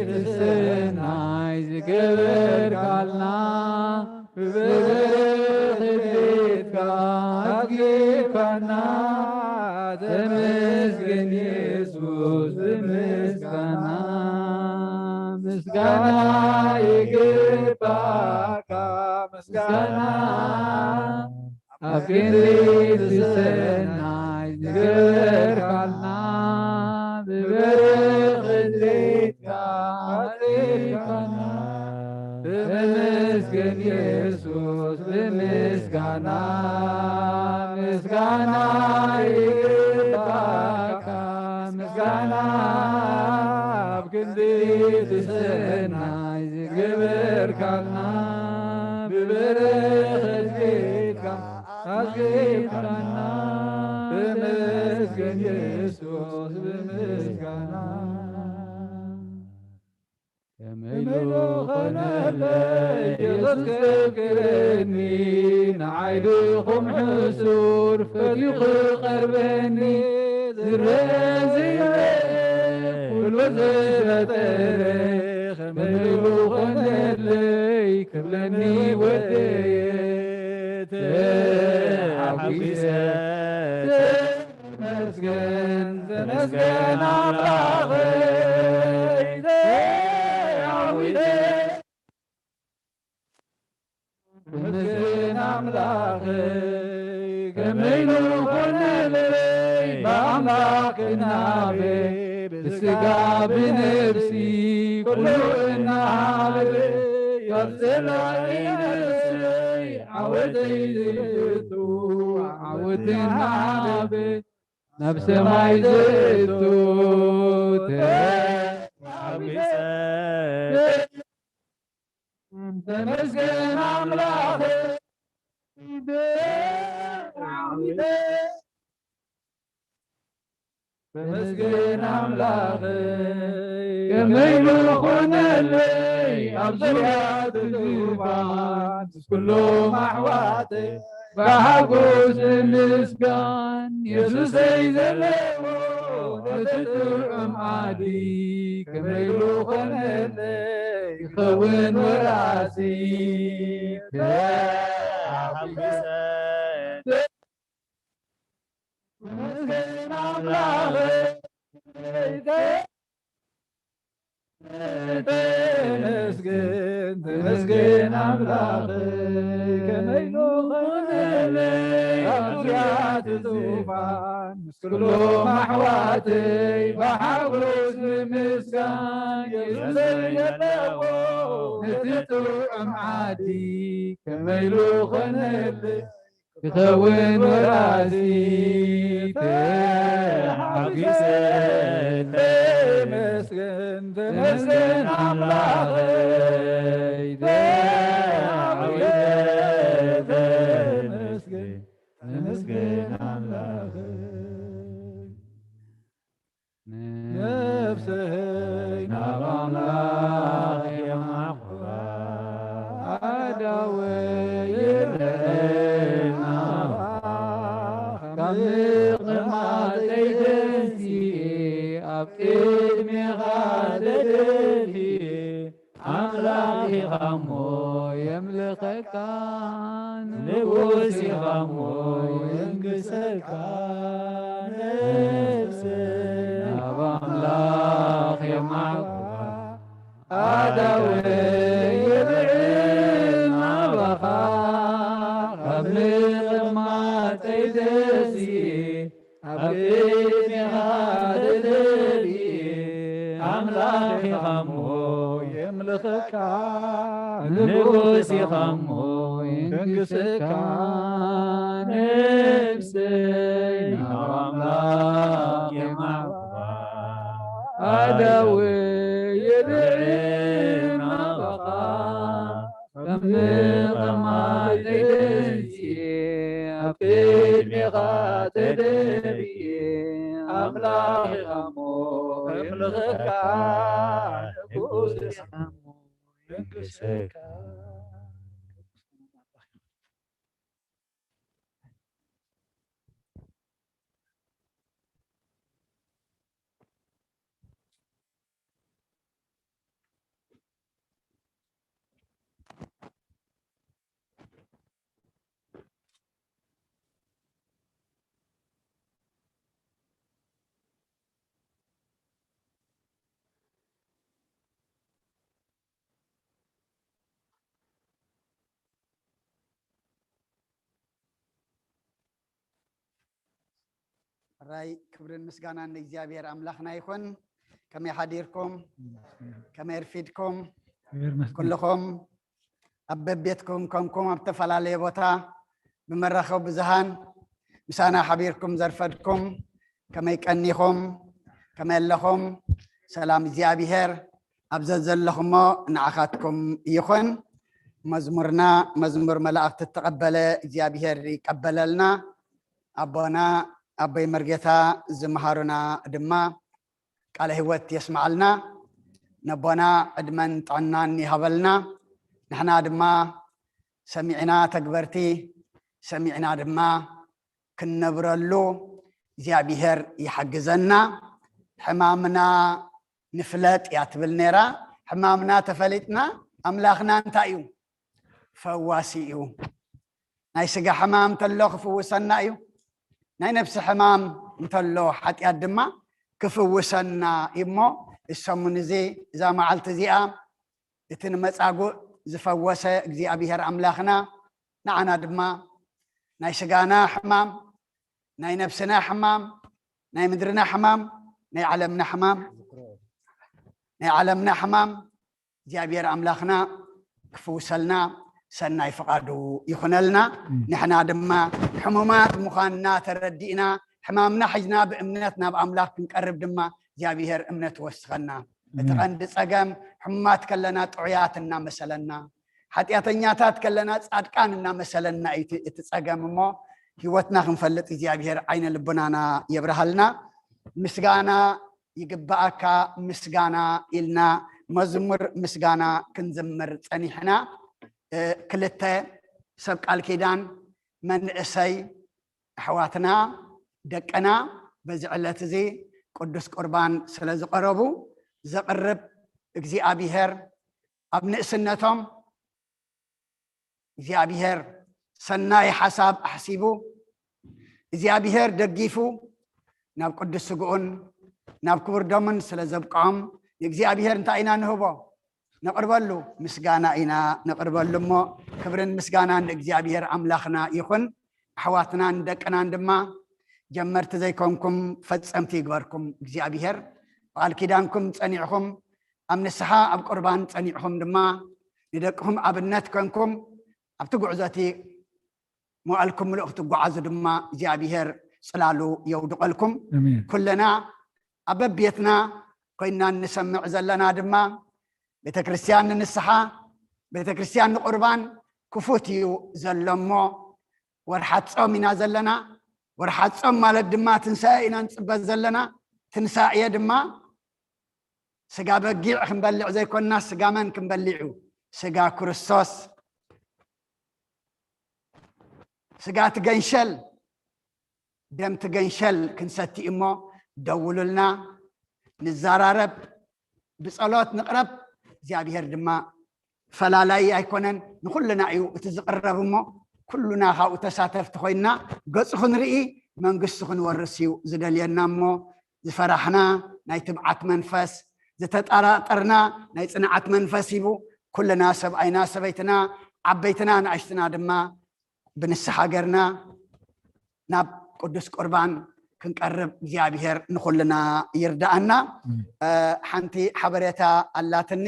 ትስናይ ዝገበርካልና፣ ብብርኽ ቤትካ ኣጊብካና። ተመስገን የሱስ ብምስጋና፣ ምስጋና ይግባካ፣ ምስጋና ኣብ ክንዲ ዝሰናይ ዝገበርካልና፣ ብበረኸት ቤትካ ኣጽናዕካና። ተመስገን የሱስ ብምስጋና፣ ምስጋና ይግባካ፣ ምስጋና ኣብ ክንዲ ትሰናይ ዝገበርካልና፣ ብበረኸት ቤትካ ኣስዒብካና። ተመስገን የሱስ ብምስጋና። ከመይ ኢሉ ኾነለይ የሱስ ከፍቅረኒ፣ ንዓይ ድኹም ሕሱር ፈትዩ ክቐርበኒ፣ ዝረአ ዘይረአ ኩሉ ዝፈጠረ፣ ከመይ ኢሉ ኾነለይ ክብለኒ ወደየ ተሓጒሰ። ተመስገን፣ ተመስገን ኣምላኸይ፣ ተዓዊተ። ተመስገን ኣምላኸይ፣ ከመይ ኢሉ ኾነለይ ብኣምላኽ ክናበ፣ ብስጋ ብነፍሲ ኩሉ እናሃበ፣ ካብ ጸላኢ ነፍሰይ ዓወተይ ዝእቱ፣ ዓወት እናሃበ ናብ ሰማይ ዘእቱ ተሓጒሰ። ተመስገን ኣምላኸይ፣ ተመስገን ኣምላኸይ፣ ከመይ ኢሉ ኾነለይ ኣብ ዙርያ እቲ ዙፋን ምስ ኩሎም ኣሕዋተይ ብሓጎስ ብምስጋን የሱሰይ ዘለዎ ነቲ ጥዑም ዓዲ ከመይ ኢሉ ኾነለይ ይኸውን ወራሲ ተሓጒሰ። ተመስገን ኣምላኸይ፣ ተመስገን፣ ተመስገን ኣምላኸይ፣ ከመይ ኢሉ ኾነለይ ኣብ ዙርያ እቲ ዙፋን ምስ ኩሎም ኣሕዋተይ ብሓጎስ ብምስጋን የሱሰይ ዘለዎ ነቲ ጥዑም ዓዲ ከመይ ኢሉ ኾነለይ ክኸውን ወራሲ ተሓጒሰ። ተመስገን፣ ተመስገን ኣምላኸይ፣ ተዓዊተ። ተመስገን፣ ተመስገን ኣምላኸይ። ነፍሰይ ናብ ኣምላኽ የማዕቑባ፣ ኣእዳወይ ይርዕማ፣ ካብ ምቕማጠይ ተንሲኤ ኣብ ቅድሜኻ ተደፊኤ፣ ኣምላኽ ኢኻ እሞ የምልኸካ፣ ንጉስ ኢኻ እሞ የንግሰካ። ነፍሰይ ናብ ኣምላኽ የማዕቁባ፣ ኣእዳወይ ይርዕም ናባኻ፣ ካብ ምቕማጠይ ተንሲኤ ኣብ ቅድሜኻ ተደፊኤ፣ ኣምላኽ ኢኻ እሞ የምልኸካ፣ ንጉስ ኢኻ እሞ መንግሥትካ ነፍሰይ ናብ ኣምላኽ የማባ። ኣደው የድዕም ናባኻ፣ ከም ምቕማጥ ደንሲ ኣብ ቅድሜኻ ተደብየ፣ ኣምላኽ ኢኻ እሞ የምልኸካ፣ ንጉስ ኢኻ እሞ መንግሥትካ። ሕራይ ክብርን ምስጋናን ንእግዚኣብሔር ኣምላኽና ይኹን። ከመይ ሓዲርኩም? ከመይ ኣርፊድኩም? ኩልኹም ኣብ በቤትኩም ኮንኩም ኣብ ዝተፈላለየ ቦታ ብመራኸቢ ብዙሃን ምሳና ሓቢርኩም ዘርፈድኩም ከመይ ቀኒኹም? ከመይ ኣለኹም? ሰላም እግዚኣብሔር ኣብ ዘዘለኹሞ ንዓኻትኩም ይኹን። መዝሙርና መዝሙር መላእኽቲ እተቐበለ እግዚኣብሔር ይቀበለልና። ኣቦና ኣቦይ መርጌታ ዝመሃሩና ድማ ቃለ ህይወት የስምዓልና። ነቦና ዕድመን ጥዕናን ይሃበልና። ንሕና ድማ ሰሚዕና ተግበርቲ፣ ሰሚዕና ድማ ክንነብረሉ እግዚኣብሔር ይሓግዘና። ሕማምና ንፍለጥ እያ ትብል ነይራ። ሕማምና ተፈሊጥና ኣምላኽና እንታይ እዩ? ፈዋሲ እዩ። ናይ ስጋ ሕማም እንተሎ ክፍውሰና እዩ። ናይ ነፍሲ ሕማም እንተሎ ሓጢኣት ድማ ክፍውሰና እዩ። እሞ እዚ ሰሙን እዚ እዛ መዓልቲ እዚኣ እቲ ንመጻጉዕ ዝፈወሰ እግዚኣብሔር ኣምላኽና ንዓና ድማ ናይ ስጋና ሕማም፣ ናይ ነፍስና ሕማም፣ ናይ ምድርና ሕማም፣ ናይ ዓለምና ሕማም፣ ናይ ዓለምና ሕማም እግዚኣብሔር ኣምላኽና ክፍውሰልና ሰናይ ፍቓዱ ይኹነልና። ንሕና ድማ ሕሙማት ምዃንና ተረዲእና ሕማምና ሒዝና ብእምነት ናብ ኣምላኽ ክንቀርብ ድማ እግዚኣብሔር እምነት ወስኸና። እቲ ቀንዲ ጸገም ሕሙማት ከለና ጥዑያት እናመሰለና፣ ሓጢኣተኛታት ከለና ጻድቃን እናመሰለና እዩ እቲ ጸገም። እሞ ህይወትና ክንፈልጥ እግዚኣብሔር ዓይነ ልቦናና የብርሃልና። ምስጋና ይግባኣካ ምስጋና ኢልና መዝሙር ምስጋና ክንዝምር ጸኒሕና። ክልተ ሰብ ቃል ኪዳን መንእሰይ ኣሕዋትና ደቅና በዚ ዕለት እዚ ቅዱስ ቁርባን ስለ ዝቐረቡ ዘቕርብ እግዚኣብሔር ኣብ ንእስነቶም እግዚኣብሔር ሰናይ ሓሳብ ኣሕሲቡ እግዚኣብሔር ደጊፉ ናብ ቅዱስ ስግኡን ናብ ክቡር ደሙን ስለ ዘብቅዖም ንእግዚኣብሔር እንታይ ኢና ንህቦ? ነቕርበሉ ምስጋና ኢና ነቕርበሉ። እሞ ክብርን ምስጋናን ንእግዚኣብሔር ኣምላኽና ይኹን። ኣሕዋትናን ደቅናን ድማ ጀመርቲ ዘይኮንኩም ፈጸምቲ ይግበርኩም እግዚኣብሔር። ብቓል ኪዳንኩም ጸኒዕኹም ኣብ ንስሓ ኣብ ቁርባን ጸኒዕኹም ድማ ንደቅኹም ኣብነት ኮንኩም ኣብቲ ጉዕዞ እቲ መዋእልኩም ምሉእ ክትጓዓዙ ድማ እግዚኣብሔር ጽላሉ የውድቐልኩም። ኩልና ኣብ በቤትና ኮይና እንሰምዕ ዘለና ድማ ቤተ ክርስቲያን ንንስሓ ቤተ ክርስቲያን ንቁርባን ክፉት እዩ ዘሎ እሞ ወርሓት ጾም ኢና ዘለና። ወርሓት ጾም ማለት ድማ ትንሳኤ ኢና ንጽበ ዘለና። ትንሳኤ ድማ ስጋ በጊዕ ክንበልዕ ዘይኮንና ስጋ መን ክንበልዕ እዩ? ስጋ ክርስቶስ። ስጋ ትገንሸል ደም ትገንሸል ክንሰቲ እሞ ደውሉልና፣ ንዘራረብ፣ ብጸሎት ንቕረብ። እግዚኣብሔር ድማ ፈላላይ ኣይኮነን፣ ንኹልና እዩ እቲ ዝቕረብ እሞ ኩሉና ካብኡ ተሳተፍቲ ኮይንና ገጹ ክንርኢ መንግስቱ ክንወርስ እዩ ዝደልየና እሞ ዝፈራሕና ናይ ትብዓት መንፈስ ዝተጠራጠርና ናይ ጽንዓት መንፈስ ሂቡ ኩልና ሰብኣይና ሰበይትና ዓበይትና ንኣሽትና ድማ ብንስሓ ገርና ናብ ቅዱስ ቁርባን ክንቀርብ እግዚኣብሔር ንኹልና ይርዳኣና። ሓንቲ ሓበሬታ ኣላትኒ።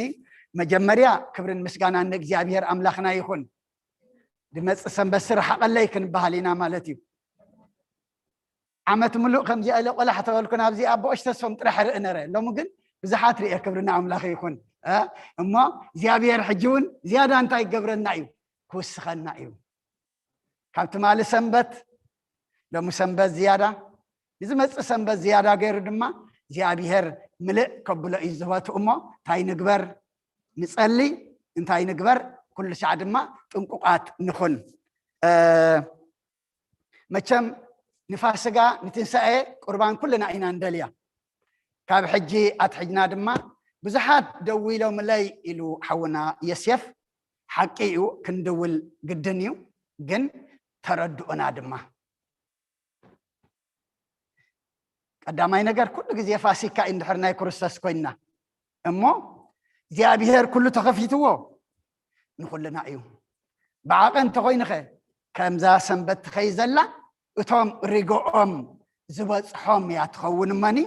መጀመርያ ክብርን ምስጋናን ንእግዚኣብሔር ኣምላኽና ይኹን። ድመፅእ ሰንበት ስርሓቐለይ ክንበሃል ኢና ማለት እዩ። ዓመት ምሉእ ከምዚኣ ኢለ ቆላሕ ተበልኩ፣ ናብዚኣ ብኦሽ ተስፎም ጥራሕ ርኢ ነረ። ሎሚ ግን ብዙሓት ርእየ፣ ክብርና ኣምላኽ ይኹን። እ? እሞ እግዚኣብሔር ሕጂ እውን ዝያዳ እንታይ ይገብረና እዩ? ክውስኸና እዩ። ካብ ትማሊ ሰንበት ሎሚ ሰንበት ዝያዳ፣ ንዝመፅእ ሰንበት ዝያዳ ገይሩ ድማ እግዚኣብሔር ምልእ ከብሎ እዩ ዝህወቱ። እሞ እንታይ ንግበር? ንጸሊ። እንታይ ንግበር? ኩሉ ሻዕ ድማ ጥንቁቃት ንኹን። መቸም ንፋስጋ ንትንሳኤ ቁርባን ኩልና ኢና እንደልያ። ካብ ሕጂ ኣትሕጅና ድማ ብዙሓት ደዊሎምለይ ኢሉ ሓውና የሴፍ፣ ሓቂ እዩ፣ ክንድውል ግድን እዩ። ግን ተረድኡና ድማ። ቀዳማይ ነገር ኩሉ ግዜ ፋሲካ እዩ እንድሕር ናይ ክርስቶስ ኮይንና። እሞ እግዚኣብሔር ኩሉ ተኸፊትዎ ንኹልና እዩ። ብዓቐን እንተኾይንኸ ከምዛ ሰንበት ትኸይ ዘላ እቶም ሪጎኦም ዝበጽሖም እያ ትኸውን እመኒ።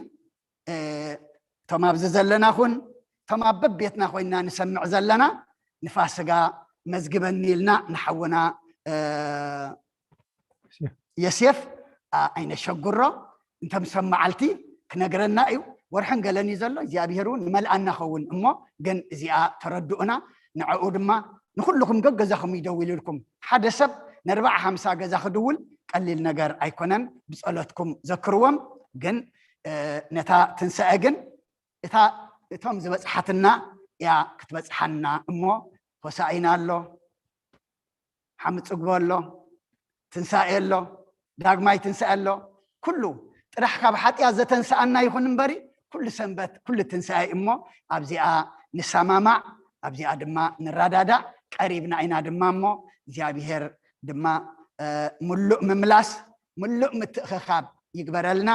እቶም ኣብዚ ዘለና ኹን እቶም ኣብ በቤትና ኮይንና ንሰምዕ ዘለና ንፋስጋ መዝግበኒ ኢልና ንሓውና የሴፍ ኣይነሸጉሮ። እንተምሰም መዓልቲ ክነግረና እዩ። ወርሕን ገለን እዩ ዘሎ እግዚኣብሔር እውን ንመልኣና ኸውን እሞ ግን እዚኣ ተረድኡና። ንዕኡ ድማ ንኩልኹም ገገዛኹም ይደው ኢልልኩም ሓደ ሰብ ነርባዓ ሓምሳ ገዛ ክድውል ቀሊል ነገር ኣይኮነን። ብጸሎትኩም ዘክርዎም። ግን ነታ ትንሳኤ ግን እታ እቶም ዝበጽሓትና እያ ክትበጽሓና እሞ ሆሳኢና ኣሎ፣ ሓምጽግቦ ኣሎ፣ ትንሳኤ ኣሎ፣ ዳግማይ ትንሳኤ ኣሎ። ኩሉ ጥራሕ ካብ ሓጢኣት ዘተንስኣና ይኹን እምበሪ ኩሉ ሰንበት ኩሉ ትንሳኤ እሞ ኣብዚኣ ንሰማማዕ፣ ኣብዚኣ ድማ ንረዳዳእ። ቀሪብና ኢና ድማ እሞ እግዚኣብሔር ድማ ምሉእ ምምላስ ምሉእ ምትእኽኻብ ይግበረልና።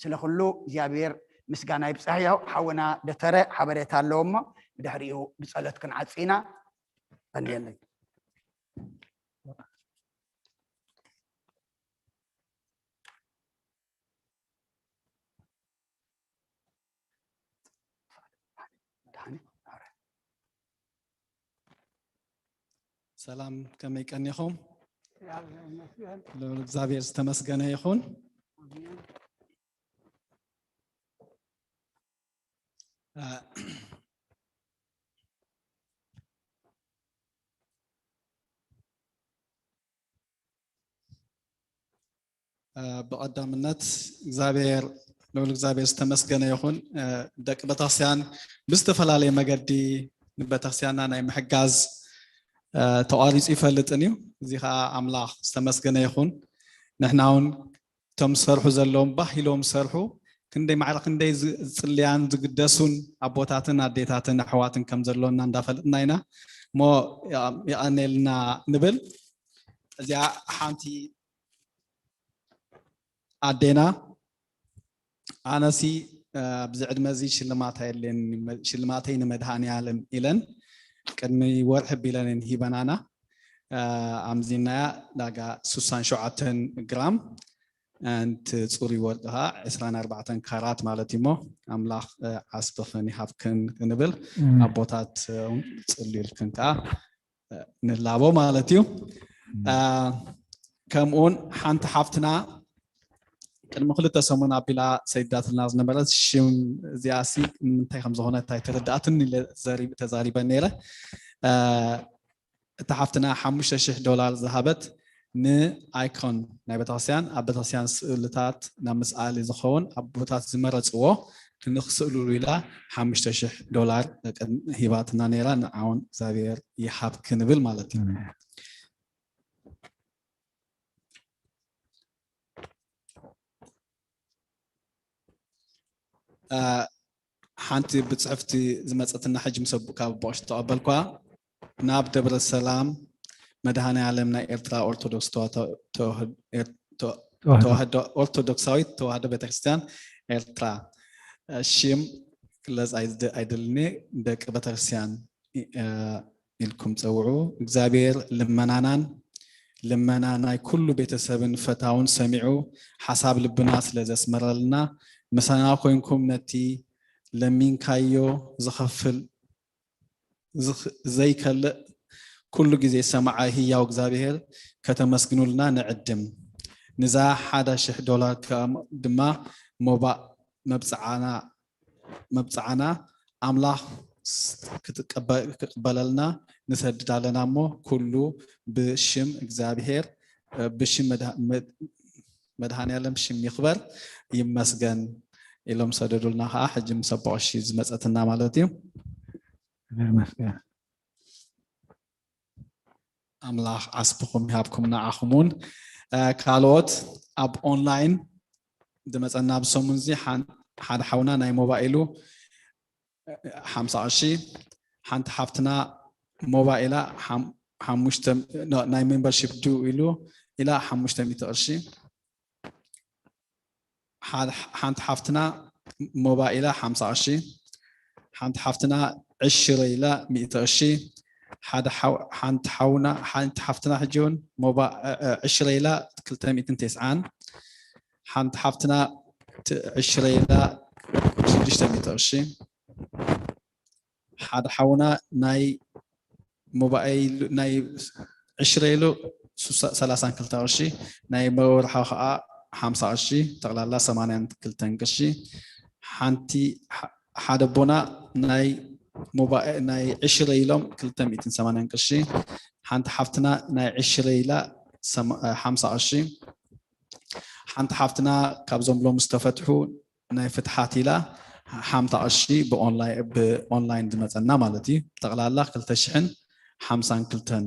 ስለ ኩሉ እግዚኣብሔር ምስጋና ይብጻሕዮ። ሓውና ደተረ ሓበሬታ ኣለዎ እሞ ብድሕሪኡ ብጸሎት ክንዓጹ ኢና። ቀንየለይ። ሰላም፣ ከመይ ቀኒኹም? ልዑል እግዚኣብሔር ዝተመስገነ ይኹን። ብቐዳምነት እግዚኣብሔር ልዑል እግዚኣብሔር ዝተመስገነ ይኹን። ደቂ ቤተክርስትያን ብዝተፈላለየ መገዲ ንቤተክርስትያንና ናይ ምሕጋዝ ተቋሪፁ ይፈልጥን እዩ። እዚ ከዓ ኣምላኽ ዝተመስገነ ይኹን። ንሕና እውን እቶም ዝሰርሑ ዘለዎም ባህ ኢሎም ዝሰርሑ ክንደይ ማዕረ ክንደይ ዝፅልያን ዝግደሱን ኣቦታትን ኣዴታትን ኣሕዋትን ከም ዘሎና እንዳፈለጥና ኢና እሞ የቐኔልና ንብል። እዚኣ ሓንቲ ኣዴና ኣነሲ ኣብዚ ዕድመ እዚ ሽልማት ኣየድልየኒ ሽልማተይ ንመድሃኒ ኣለም ኢለን ቅድሚ ወርሒ ቢለን ሂበናና ኣምዚናያ ዳጋ ሱሳን ሸውዓተን ግራም ኣንቲ ፅሩይ ወርቂ ከዓ ዕስራን ኣርባዕተን ካራት ማለት እዩ እሞ ኣምላኽ ዓስብኽን ይሃብክን ክንብል ኣቦታት እውን ፅልዩልክን ከዓ ንላቦ ማለት እዩ። ከምኡውን ሓንቲ ሓፍትና ቅድሚ ክልተ ሰሙን ኣቢላ ሰይዳትልና ዝነበረት ሽም እዚኣሲ ንምንታይ ከም ዝኾነ እንታይ ተረዳእትን ተዛሪበ ነይረ። እታ ሓፍትና ሓሙሽተ ሽሕ ዶላር ዝሃበት ንኣይኮን ናይ ቤተክርስትያን ኣብ ቤተክርስትያን ስእልታት ናብ ምስኣሊ ዝኸውን ኣቦታት ዝመረፅዎ ንክስእልሉ ኢላ ሓሙሽተ ሽሕ ዶላር ሂባትና ነይራ። ንዓውን እግዚኣብሔር ይሃብ ክንብል ማለት እዩ። ሓንቲ ብፅሕፍቲ ዝመፀትና ሕጂ ምስ ካብ ኣቦሽ ተቐበልኳ ናብ ደብረ ሰላም መድሃኒ ዓለም ናይ ኤርትራ ኦርቶዶክስ ተዋህዶ ኦርቶዶክሳዊት ተዋህዶ ቤተክርስትያን ኤርትራ ሽም ክለፅ ኣይደልኒ ደቂ ቤተክርስትያን ኢልኩም ፀውዑ። እግዚኣብሔር ልመናናን ልመና ናይ ኩሉ ቤተሰብን ፈታውን ሰሚዑ ሓሳብ ልብና ስለ ዘስመረልና ምሳና ኮይንኩም ነቲ ለሚንካዮ ዝኸፍል ዘይከልእ ኩሉ ግዜ ሰማዓይ ህያው እግዚኣብሔር ከተመስግኑልና ንዕድም። ንዛ ሓደ ሽሕ ዶላር ከም ድማ ሞባእ መብጽዓና መብጽዓና ኣምላኽ ስ- ክትቀበ- ክቅበለልና ንሰድድ ኣለና እሞ ኩሉ ብሽም እግዚኣብሔር እ፣ ብሽም መድሃ- መድ- መድሃኔ ዓለም ሽም ይኽበር ይመስገን ኢሎም ሰደዱልና። ከዓ ሕጂ ምስ ኣቦ ቀሺ ዝመጸትና ማለት እዩ። ይመስገን። ኣምላኽ ዓስብኹም ይሃብኩም ንዓኹም እውን። እ፣ ካልኦት ኣብ ኦንላይን ዝመጸና ብሰሙን እዚ ሓን- ሓደ ሓውና ናይ ሞባይሉ ሓምሳ ቅርሺ፣ ሓንቲ ሓፍትና ሞባይላ ሓም- ሓሙሽተ ኖ፣ ናይ ሜምበርሺፕ ዱ ኢሉ ኢላ ሓሙሽተ ሚእቲ ቅርሺ። ሓድ- ሓንቲ ሓፍትና ሞባይላ ሓምሳ ቅርሺ፣ ሓንቲ ሓፍትና ዕሽረ ኢላ ሚእቲ ቅርሺ፣ ሓደ ሓው- ሓንቲ ሓውና ሓንቲ ሓፍትና ሕጂ እውን ሞባ እ- እ- ዕሽረ ኢላ ክልተ ሚእትን ተስዓን፣ ሓንቲ ሓፍትና ት- ዕሽረ ኢላ ሽዱሽተ ሚእቲ ቅርሺ፣ ሓደ ሓውና ናይ ሞባይል ናይ ዕሽረ ኢሉ ሱሳ- ሰላሳን ክልተ ቅርሺ፣ ናይ መወርሓ ከዓ ሓምሳ ቅርሺ፣ ጠቕላላ ሰማንያን ክልተን ቅርሺ። ሓንቲ ሓ- ሓደ ኣቦና ናይ ሞባይ ናይ ዕሽረ ኢሎም ክልተ ሚእትን ሰማንያን ቅርሺ፣ ሓንቲ ሓፍትና ናይ ዕሽረ ኢላ ሰማ- ሓምሳ ቅርሺ፣ ሓንቲ ሓፍትና ካብዞም ሎም ዝተፈትሑ ናይ ፍትሓት ኢላ ሓምሳ ቅርሺ ብኦንላይ- ብኦንላይን ዝመፀና ማለት እዩ። ጠቕላላ ክልተ ሽሕን ሓምሳን ክልተን።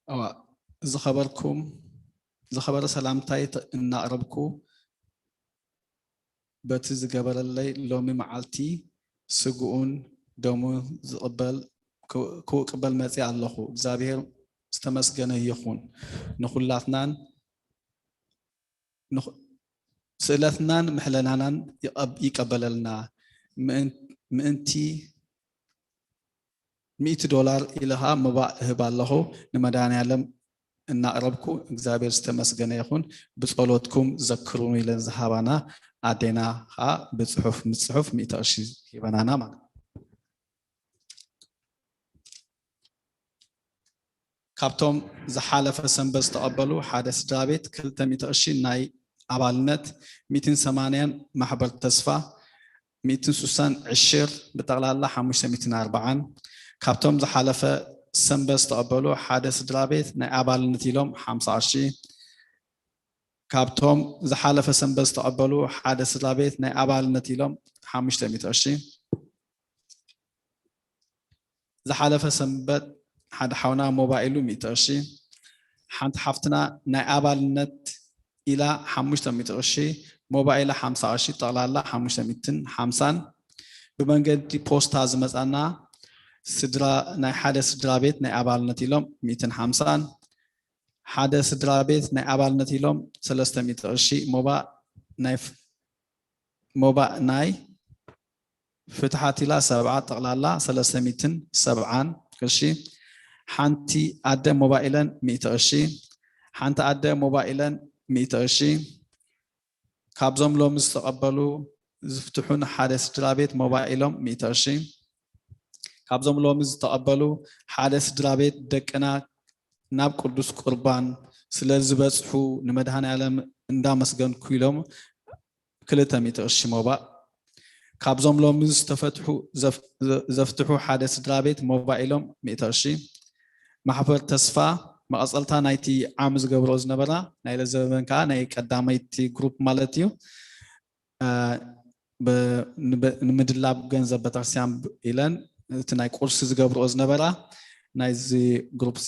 እዋ ዝኸበርኩም ዝኸበረ ሰላምታይ ተ- እናቕረብኩ በቲ ዝገበረለይ ሎሚ መዓልቲ ስግኡን ደሙ ዝቕበል ክው- ክውቅበል መፅእ ኣለኹ። እግዚኣብሔር ዝተመስገነ ይኹን። ንኹላትናን ንኹ- ስእለትናን ምሕለናናን ይቐብ- ይቀበለልና። ምእን- ምእንቲ ሚእቲ ዶላር ኢለ ኸዓ መባእ እህብ ኣለኹ። ንመድኃኔዓለም እናቕረብኩ እግዚኣብሔር ዝተመስገነ ይኹን። ብጸሎትኩም ዘክሩኒ ኢለን ዝሃባና ኣዴና ኸዓ ብጽሑፍ ምጽሑፍ ሚእቲ ቅርሺ ሂበናና ማለት። ካብቶም ዝሓለፈ ሰንበት ዝተቐበሉ ሓደ ስድራ ቤት ክልተ ሚእቲ ቅርሺ ናይ ኣባልነት፣ ሚእትን ሰማንያን ማሕበር ተስፋ፣ ሚእትን ሱሳን ዕሽር፣ ብጠቕላላ ሓሙሽተ ሚእትን ኣርባዓን። ካብቶም ዝሓለፈ ሰንበት ዝተቐበሉ ሓደ ስድራ ቤት ናይ ኣባልነት ኢሎም ሓምሳ ቅርሺ። ካብቶም ዝሓለፈ ሰንበት ዝተቐበሉ ሓደ ስድራ ቤት ናይ ኣባልነት ኢሎም ሓሙሽተ ሚእቲ ቅርሺ። ዝሓለፈ ሰንበት ሓደ ሓውና ሞባይሉ ሚእቲ ቅርሺ፣ ሓንቲ ሓፍትና ናይ ኣባልነት ኢላ ሓሙሽተ ሚእቲ ቅርሺ፣ ሞባይላ ሓምሳ ቅርሺ፣ ጠቕላላ ሓሙሽተ ሚእትን ሓምሳን። ብመንገዲ ፖስታ ዝመጻና ስድራ ናይ ሓደ ስድራ ቤት ናይ ኣባልነት ኢሎም ሚእትን ሓምሳን፣ ሓደ ስድራ ቤት ናይ ኣባልነት ኢሎም ሰለስተ ሚእቲ ቅርሺ፣ ሞባእ ናይ ፍ- ሞባእ ናይ ፍትሓት ኢላ ሰብዓ፣ ጠቕላላ ሰለስተ ሚእትን ሰብዓን ቅርሺ። ሓንቲ ኣደ ሞባእ ኢለን ሚእቲ ቅርሺ፣ ሓንቲ ኣደ ሞባእ ኢለን ሚእቲ ቅርሺ። ካብዞም ሎሚ ዝተቐበሉ ዝፍትሑን ሓደ ስድራ ቤት ሞባእ ኢሎም ሚእቲ ቅርሺ። ካብዞም ሎሚ ዝተቐበሉ ሓደ ስድራ ቤት ደቅና ናብ ቅዱስ ቁርባን ስለ ዝበጽሑ ንመድኃኔዓለም እንዳመስገንኩ ኢሎም ክልተ ሚእቲ ቅርሺ ሞባእ። ካብዞም ሎሚ ዝተፈትሑ ዘፍ- ዘ- ዘፍትሑ ሓደ ስድራ ቤት ሞባእ ኢሎም ሚእቲ ቅርሺ። ማሕበር ተስፋ መቐጸልታ ናይቲ ዓም ዝገብሮ ዝነበራ ናይ ለዘበን ከዓ ናይ ቀዳመይቲ ግሩፕ ማለት እዩ። እ፣ ብ- ንብ- ንምድላብ ገንዘብ ቤተክርስትያን ብ- ኢለን እቲ ናይ ቁርሲ ዝገብርኦ ዝነበራ ናይዚ ግሩፕ እዚ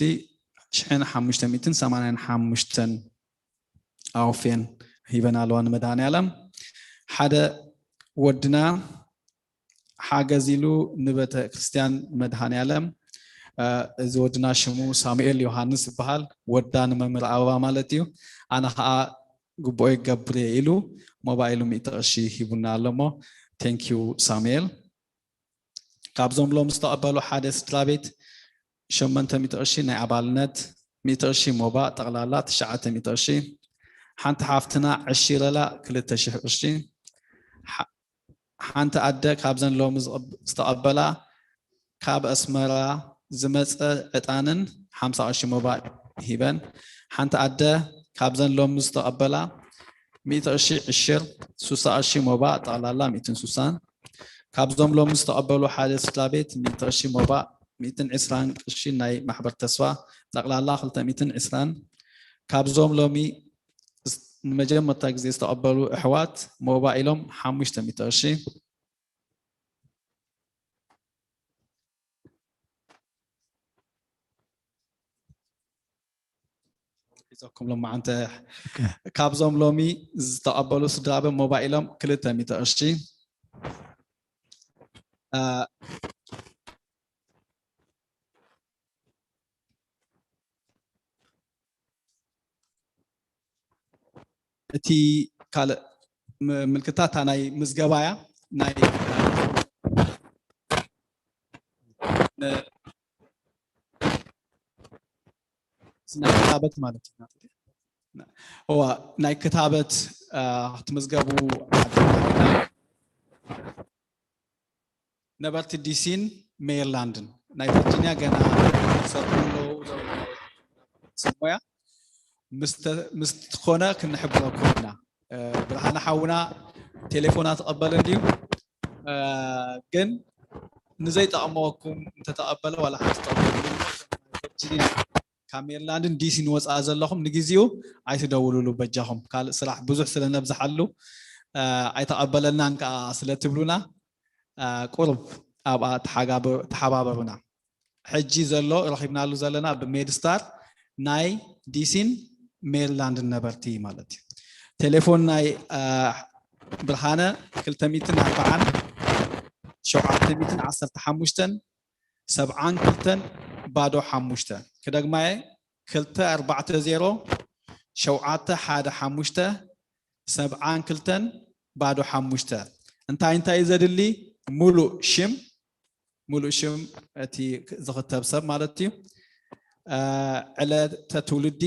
ሽሕን ሓሙሽተ ሚእትን ሰማንያን ሓሙሽተን ኣውፌን ሂበን ኣለዋ ንመድኃኔዓለም። ሓደ ወድና ሓገዝ ኢሉ ንቤተ ክርስቲያን መድኃኔዓለም፣ እ፣ እዚ ወድና ሽሙ ሳሙኤል ዮሃንስ ይበሃል። ወዳ ንመምህር ኣበባ ማለት እዩ። ኣነ ኸዓ ግቡኦ ይገብር እየ ኢሉ ሞባይሉ ሚእቲ ቅርሺ ሂቡና ኣሎ እሞ Thank you ሳሙኤል። ካብዞም ሎም ዝተቐበሉ ሓደ ስድራ ቤት ሸሞንተ ሚእቲ ቅርሺ ናይ ኣባልነት፣ ሚእቲ ቅርሺ ሞባእ፣ ጠቕላላ ትሽዓተ ሚእቲ ቅርሺ። ሓንቲ ሓፍትና ዕሺረላ ክልተ ሽሕ ቅርሺ። ሓንቲ ኣደ ካብዘን ሎሚ ዝተቐበላ ካብ ኣስመራ ዝመፀ ዕጣንን ሓምሳ ቅርሺ ሞባእ ሂበን። ሓንቲ ኣደ ካብዘን ሎሚ ዝተቐበላ ሚእቲ ቅርሺ ዕሽር፣ ሱሳ ቅርሺ ሞባእ፣ ጠቕላላ ሚእትን ሱሳን። ካብዞም ሎሚ ዝተቐበሉ ሓደ ስድራ ቤት ሚእቲ ቅርሺ ሞባእ፣ ሚእትን ዕስራን ቅርሺ ናይ ማሕበር ተስፋ፣ ጠቕላላ ክልተ ሚእትን ዕስራን። ካብዞም ሎሚ ንመጀመርታ ግዜ ዝተቐበሉ ኣሕዋት ሞባእ ኢሎም ሓሙሽተ ሚእቲ ቅርሺ። ሒዘኩም ሎማዓንቲ። ካብዞም ሎሚ ዝተቐበሉ ስድራ ቤት ሞባእ ኢሎም ክልተ ሚእቲ ቅርሺ። እቲ ካልእ ምልክታ እታ ናይ ምዝገባ እያ። ናይ ናይ ክታበት ማለት እዩ። እዋ ናይ ክታበት ክትምዝገቡ ነበርቲ ዲሲን ሜሪላንድን ናይ ቨርጂኒያ ገና ሰርሑ ኣለዉ። ሰሞያ ምስ ትኾነ ክንሕብረኩም ኢና። ብርሃነ ሓውና ቴሌፎን ኣትቐበልን ድዩ? ግን ንዘይጠቕመኩም እንተተቐበለ ዋላ ሓንቲ ጠቕሙ። ካብ ሜሪላንድን ዲሲን ወፃእ ዘለኹም ንግዜኡ ኣይትደውሉሉ በጃኹም። ካልእ ስራሕ ብዙሕ ስለ ነብዝሓሉ ኣይተቐበለናን ከዓ ስለ ትብሉና ቁሩብ ኣብኣ ተሓባበሩና። ሕጂ ዘሎ ረኺብናሉ ዘለና ብሜድስታር ናይ ዲሲን ሜሪላንድን ነበርቲ ማለት እዩ። ቴሌፎን ናይ ብርሃነ ክልተ ሚእትን ኣርባዓን ሸውዓተ ሚእትን ዓሰርተ ሓሙሽተን ሰብዓን ክልተን ባዶ ሓሙሽተ። ክደግማየ፣ ክልተ ኣርባዕተ ዜሮ ሸውዓተ ሓደ ሓሙሽተ ሰብዓን ክልተን ባዶ ሓሙሽተ። እንታይ እንታይ እዩ ዘድሊ? ሙሉእ ሽም፣ ሙሉእ ሽም እቲ ዝኽተብ ሰብ ማለት እዩ። ዕለተ ትውልዲ፣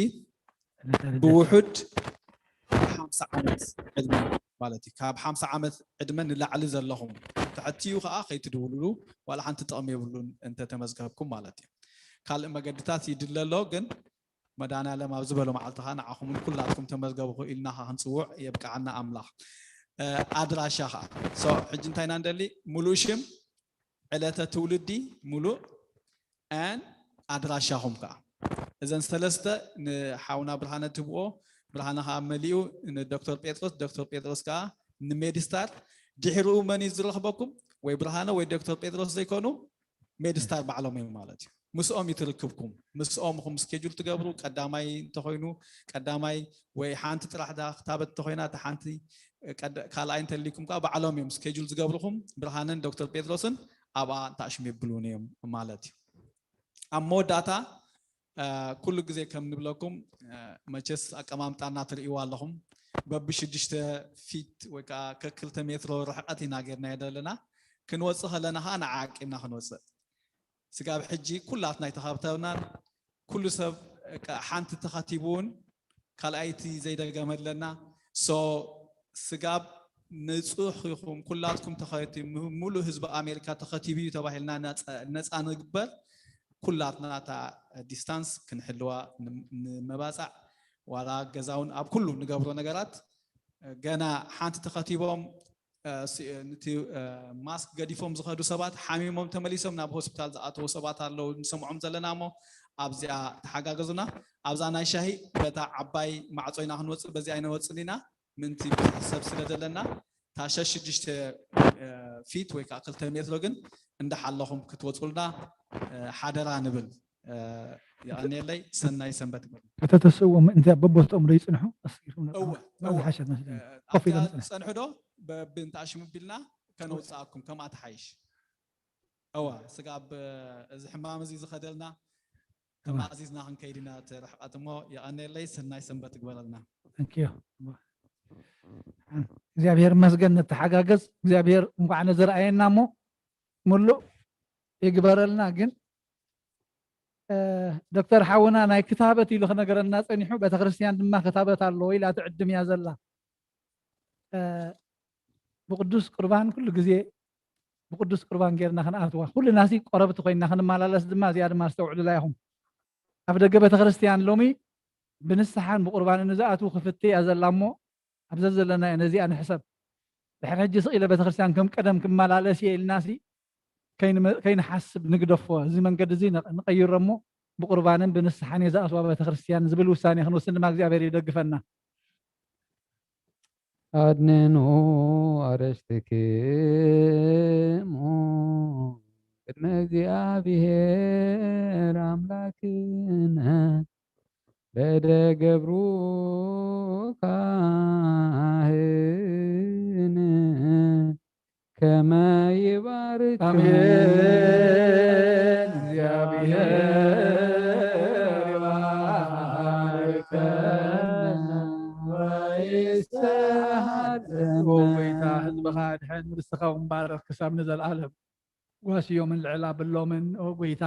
ብውሑድ ሓምሳ ዓመት ዕድመ ማለት እዩ። ካብ ሓምሳ ዓመት ዕድመ ንላዕሊ ዘለኹም፣ ትሕቲኡ ከዓ ከይትድውሉሉ ዋላ ሓንቲ ጥቕሚ የብሉን እንተተመዝገብኩም ማለት እዩ። ካልእ መገድታት ይድለ ኣሎ፣ ግን መድኃኔዓለም ኣብ ዝበሎ መዓልቲ ከዓ ንዓኹምን ኩላትኩም ተመዝገቡ ኢልና ከዓ ክንፅውዕ የብቅዓና ኣምላኽ። ኣድራሻ ከዓ ሕጂ እንታይ ኢና ንደሊ? ሙሉእ ሽም፣ ዕለተ ትውልዲ ሙሉእ፣ ን ኣድራሻኹም ከዓ እዘን ሰለስተ ንሓውና ብርሃነ ትብኦ። ብርሃነ ከዓ መሊኡ ንዶክተር ጴጥሮስ፣ ዶክተር ጴጥሮስ ከዓ ንሜድስታር። ድሕሪኡ መን እዩ ዝረኽበኩም? ወይ ብርሃነ ወይ ዶክተር ጴጥሮስ ዘይኮኑ ሜድስታር ባዕሎም እዮም ማለት እዩ። ምስኦም እዩ ትርክብኩም። ምስኦም ኹም ስኬጁል ትገብሩ። ቀዳማይ እንተኾይኑ ቀዳማይ፣ ወይ ሓንቲ ጥራሕ ዳ ክታበት እንተኾይና እታ ሓንቲ፣ ካልኣይ እንተልይኩም ከዓ ባዕሎም እዮም ስኬጁል ዝገብርኹም። ብርሃንን ዶክተር ጴጥሮስን ኣብኣ እንተኣሽም የብሉን እዮም ማለት እዩ። ኣብ መወዳእታ ኩሉ ግዜ ከም ንብለኩም፣ መቸስ ኣቀማምጣና ትርእይዋ ኣለኹም። በብሽዱሽተ ፊት ወይ ከዓ ከክልተ ሜትሮ ርሕቐት ኢና ጌርናዮ ዘለና። ክንወፅእ ከለና ከዓ ንዓ ዓቂብና ክንወፅእ። ስጋብ ሕጂ ኩላትና ኣይተኸብተብናን። ኩሉ ሰብ ሓንቲ ተኸቲቡ እውን ካልኣይቲ ዘይደገመለና። ሶ ስጋብ ንፁህ ኢኹም ኩላትኩም ተኸቲ ሙሉእ ህዝቢ ኣሜሪካ ተኸቲቡ እዩ ተባሂልና ነፃ ንግበር። ኩላትና እታ ዲስታንስ ክንሕልዋ ንመባፃዕ ዋላ ገዛውን ኣብ ኩሉ ንገብሮ ነገራት ገና ሓንቲ ተኸቲቦም ንቲ ማስክ ገዲፎም ዝኸዱ ሰባት ሓሚሞም ተመሊሶም ናብ ሆስፒታል ዝኣተዉ ሰባት ኣለዉ። ንሰምዖም ዘለና እሞ ኣብዚኣ ተሓጋገዙና። ኣብዛ ናይ ሻሂ በታ ዓባይ ማዕጾ ኢና ክንወፅእ፣ በዚኣ ኣይነወፅን ኢና ምንቲ ብዙሕ ሰብ ስለ ዘለና እታ ሸሽ ሽዱሽተ ፊት ወይ ከዓ ክልተ ሜትሮ ግን እንዳሓለኹም ክትወፅሉና ሓደራ ንብል። የቐንየለይ። ሰናይ ሰንበት ይግበሩ። ከተተስእዎም እንተ በቦትኦም ዶ ይፅንሑ? ቀስ ኢልኩም እወ፣ እወ። ዝሓሸት መስለኒ። ኮፍ ኢሎም ዝፀንሑ ዶ? በብንታሽም ቢልና ከነውፅኣኩም ከምኣ ትሓይሽ። እዋ ስጋብ እዚ ሕማም እዚ ዝኸደልና ተማእዚዝና ክንከይድ ኢና እቲ ርሕቐት እሞ። የቐንየለይ። ሰናይ ሰንበት ይግበረልና። Thank you። እግዚኣብሔር ይመስገን፣ ንተሓጋገዝ። እግዚኣብሔር እንኳዕ ነዚ ረኣየና እሞ ምሉእ ይግበረልና። ግን ዶክተር ሓውና ናይ ክታበት ኢሉ ክነገረና ጸኒሑ፣ ቤተክርስትያን ድማ ክታበት ኣለዎ ኢላ ትዕድም እያ ዘላ። ብቅዱስ ቁርባን ኩሉ ግዜ ብቅዱስ ቁርባን ጌርና ክንኣትዋ፣ ኩልናሲ ቆረብቲ ኮይንና ክንመላለስ ድማ እዚኣ ድማ ኣስተውዕሉላ ኢኹም። ኣብ ደገ ቤተክርስትያን ሎሚ ብንስሓን ብቁርባንን ንዝኣትዉ ክፍቲ እያ ዘላ እሞ፣ ኣብ ዘዘለናዮ ነዚኣ ንሕሰብ። ድሕሪ ሕጂ ስቕ ኢለ ቤተክርስትያን ከም ቀደም ክመላለስ እየ ኢልናሲ ከይንሓስብ ንግደፎ። እዚ መንገዲ እዚ ንቐይሮ እሞ ብቁርባንን ብንስሓን እየ ዝኣትዋ ቤተክርስትያን ዝብል ውሳኔ ክንውስን ድማ እግዚኣብሔር ይደግፈና። ኣድንኑ ኣረሽትክሙ ቅድመ እግዚኣብሔር ኣምላክነ በደ ገብሩ ካህን ከመ ይባርክ አሜን። እግዚአብሔር ይባርከነ ወይስሐቀነ። ኦ ጎይታ፣ ህዝብኻ ኣድሕን፣ ርስትኻ እውን ባርኽ ክሳብ ንዘለኣለም። ጓስዮምን ልዕል ኣብሎምን፣ ኦ ጎይታ፣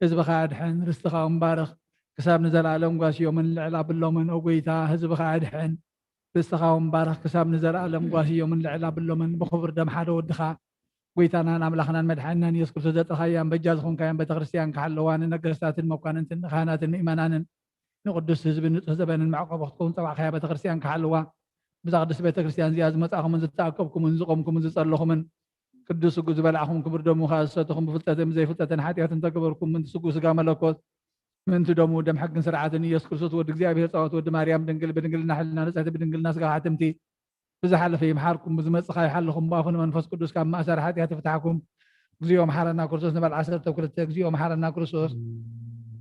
ህዝብኻ ኣድሕን፣ ርስትኻ እውን ባርኽ ክሳብ ንዘለኣለም። ጓስዮምን ልዕል ኣብሎምን፣ ኦ ጎይታ፣ ህዝብኻ ኣድሕን፣ ርስትኻ እውን ባርኽ ክሳብ ንዘለኣለም። ጓስዮምን ልዕል ኣብሎምን፣ ብኽቡር ደም ሓደ ወድኻ፣ ጎይታናን ኣምላኽናን መድሓኒናን ኢየሱስ ክርስቶስ ዘጥረኻያን በጃ ዝኾንካያን ቤተክርስትያን ክሓለዋ፣ ንነገስታትን መኳንንትን ንካህናትን ምእመናንን ንቅዱስ ህዝብን ንጹህ ዘበንን መዕቆቢ ክትከውን ጸዋዕካያ ቤተክርስትያን ክሓልዋ፣ ብዛ ቅድስት ቤተክርስትያን እዚኣ ዝመጻእኩምን ዝተኣከብኩምን ዝቆምኩምን ዝጸለኹምን፣ ቅዱስ ስጉ ዝበላዕኹም ክቡር ደሙ ከኣ ዝሰተኹም፣ ብፍልጠትን ብዘይፍልጠትን ሓጢኣትን ተገበርኩም፣ ምእንቲ ስጉ ስጋ መለኮት፣ ምእንቲ ደሙ ደም ሕግን ስርዓትን ኢየሱስ ክርስቶስ ወዲ እግዚኣብሔር ጻወት ወዲ ማርያም ድንግል፣ ብድንግልና ሕልና ንጽሕቲ፣ ብድንግልና ስጋ ሓትምቲ፣ ብዝሓለፈ ይምሓርኩም፣ ብዝመጽእ ከኣ ይሓልኹም፣ ብኣፉ ንመንፈስ ቅዱስ ካብ ማእሰር ሓጢኣት ይፍታሕኩም። እግዚኦ መሓረና ክርስቶስ ንበል ዓሰርተ ክልተ። እግዚኦ መሓረና ክርስቶስ፣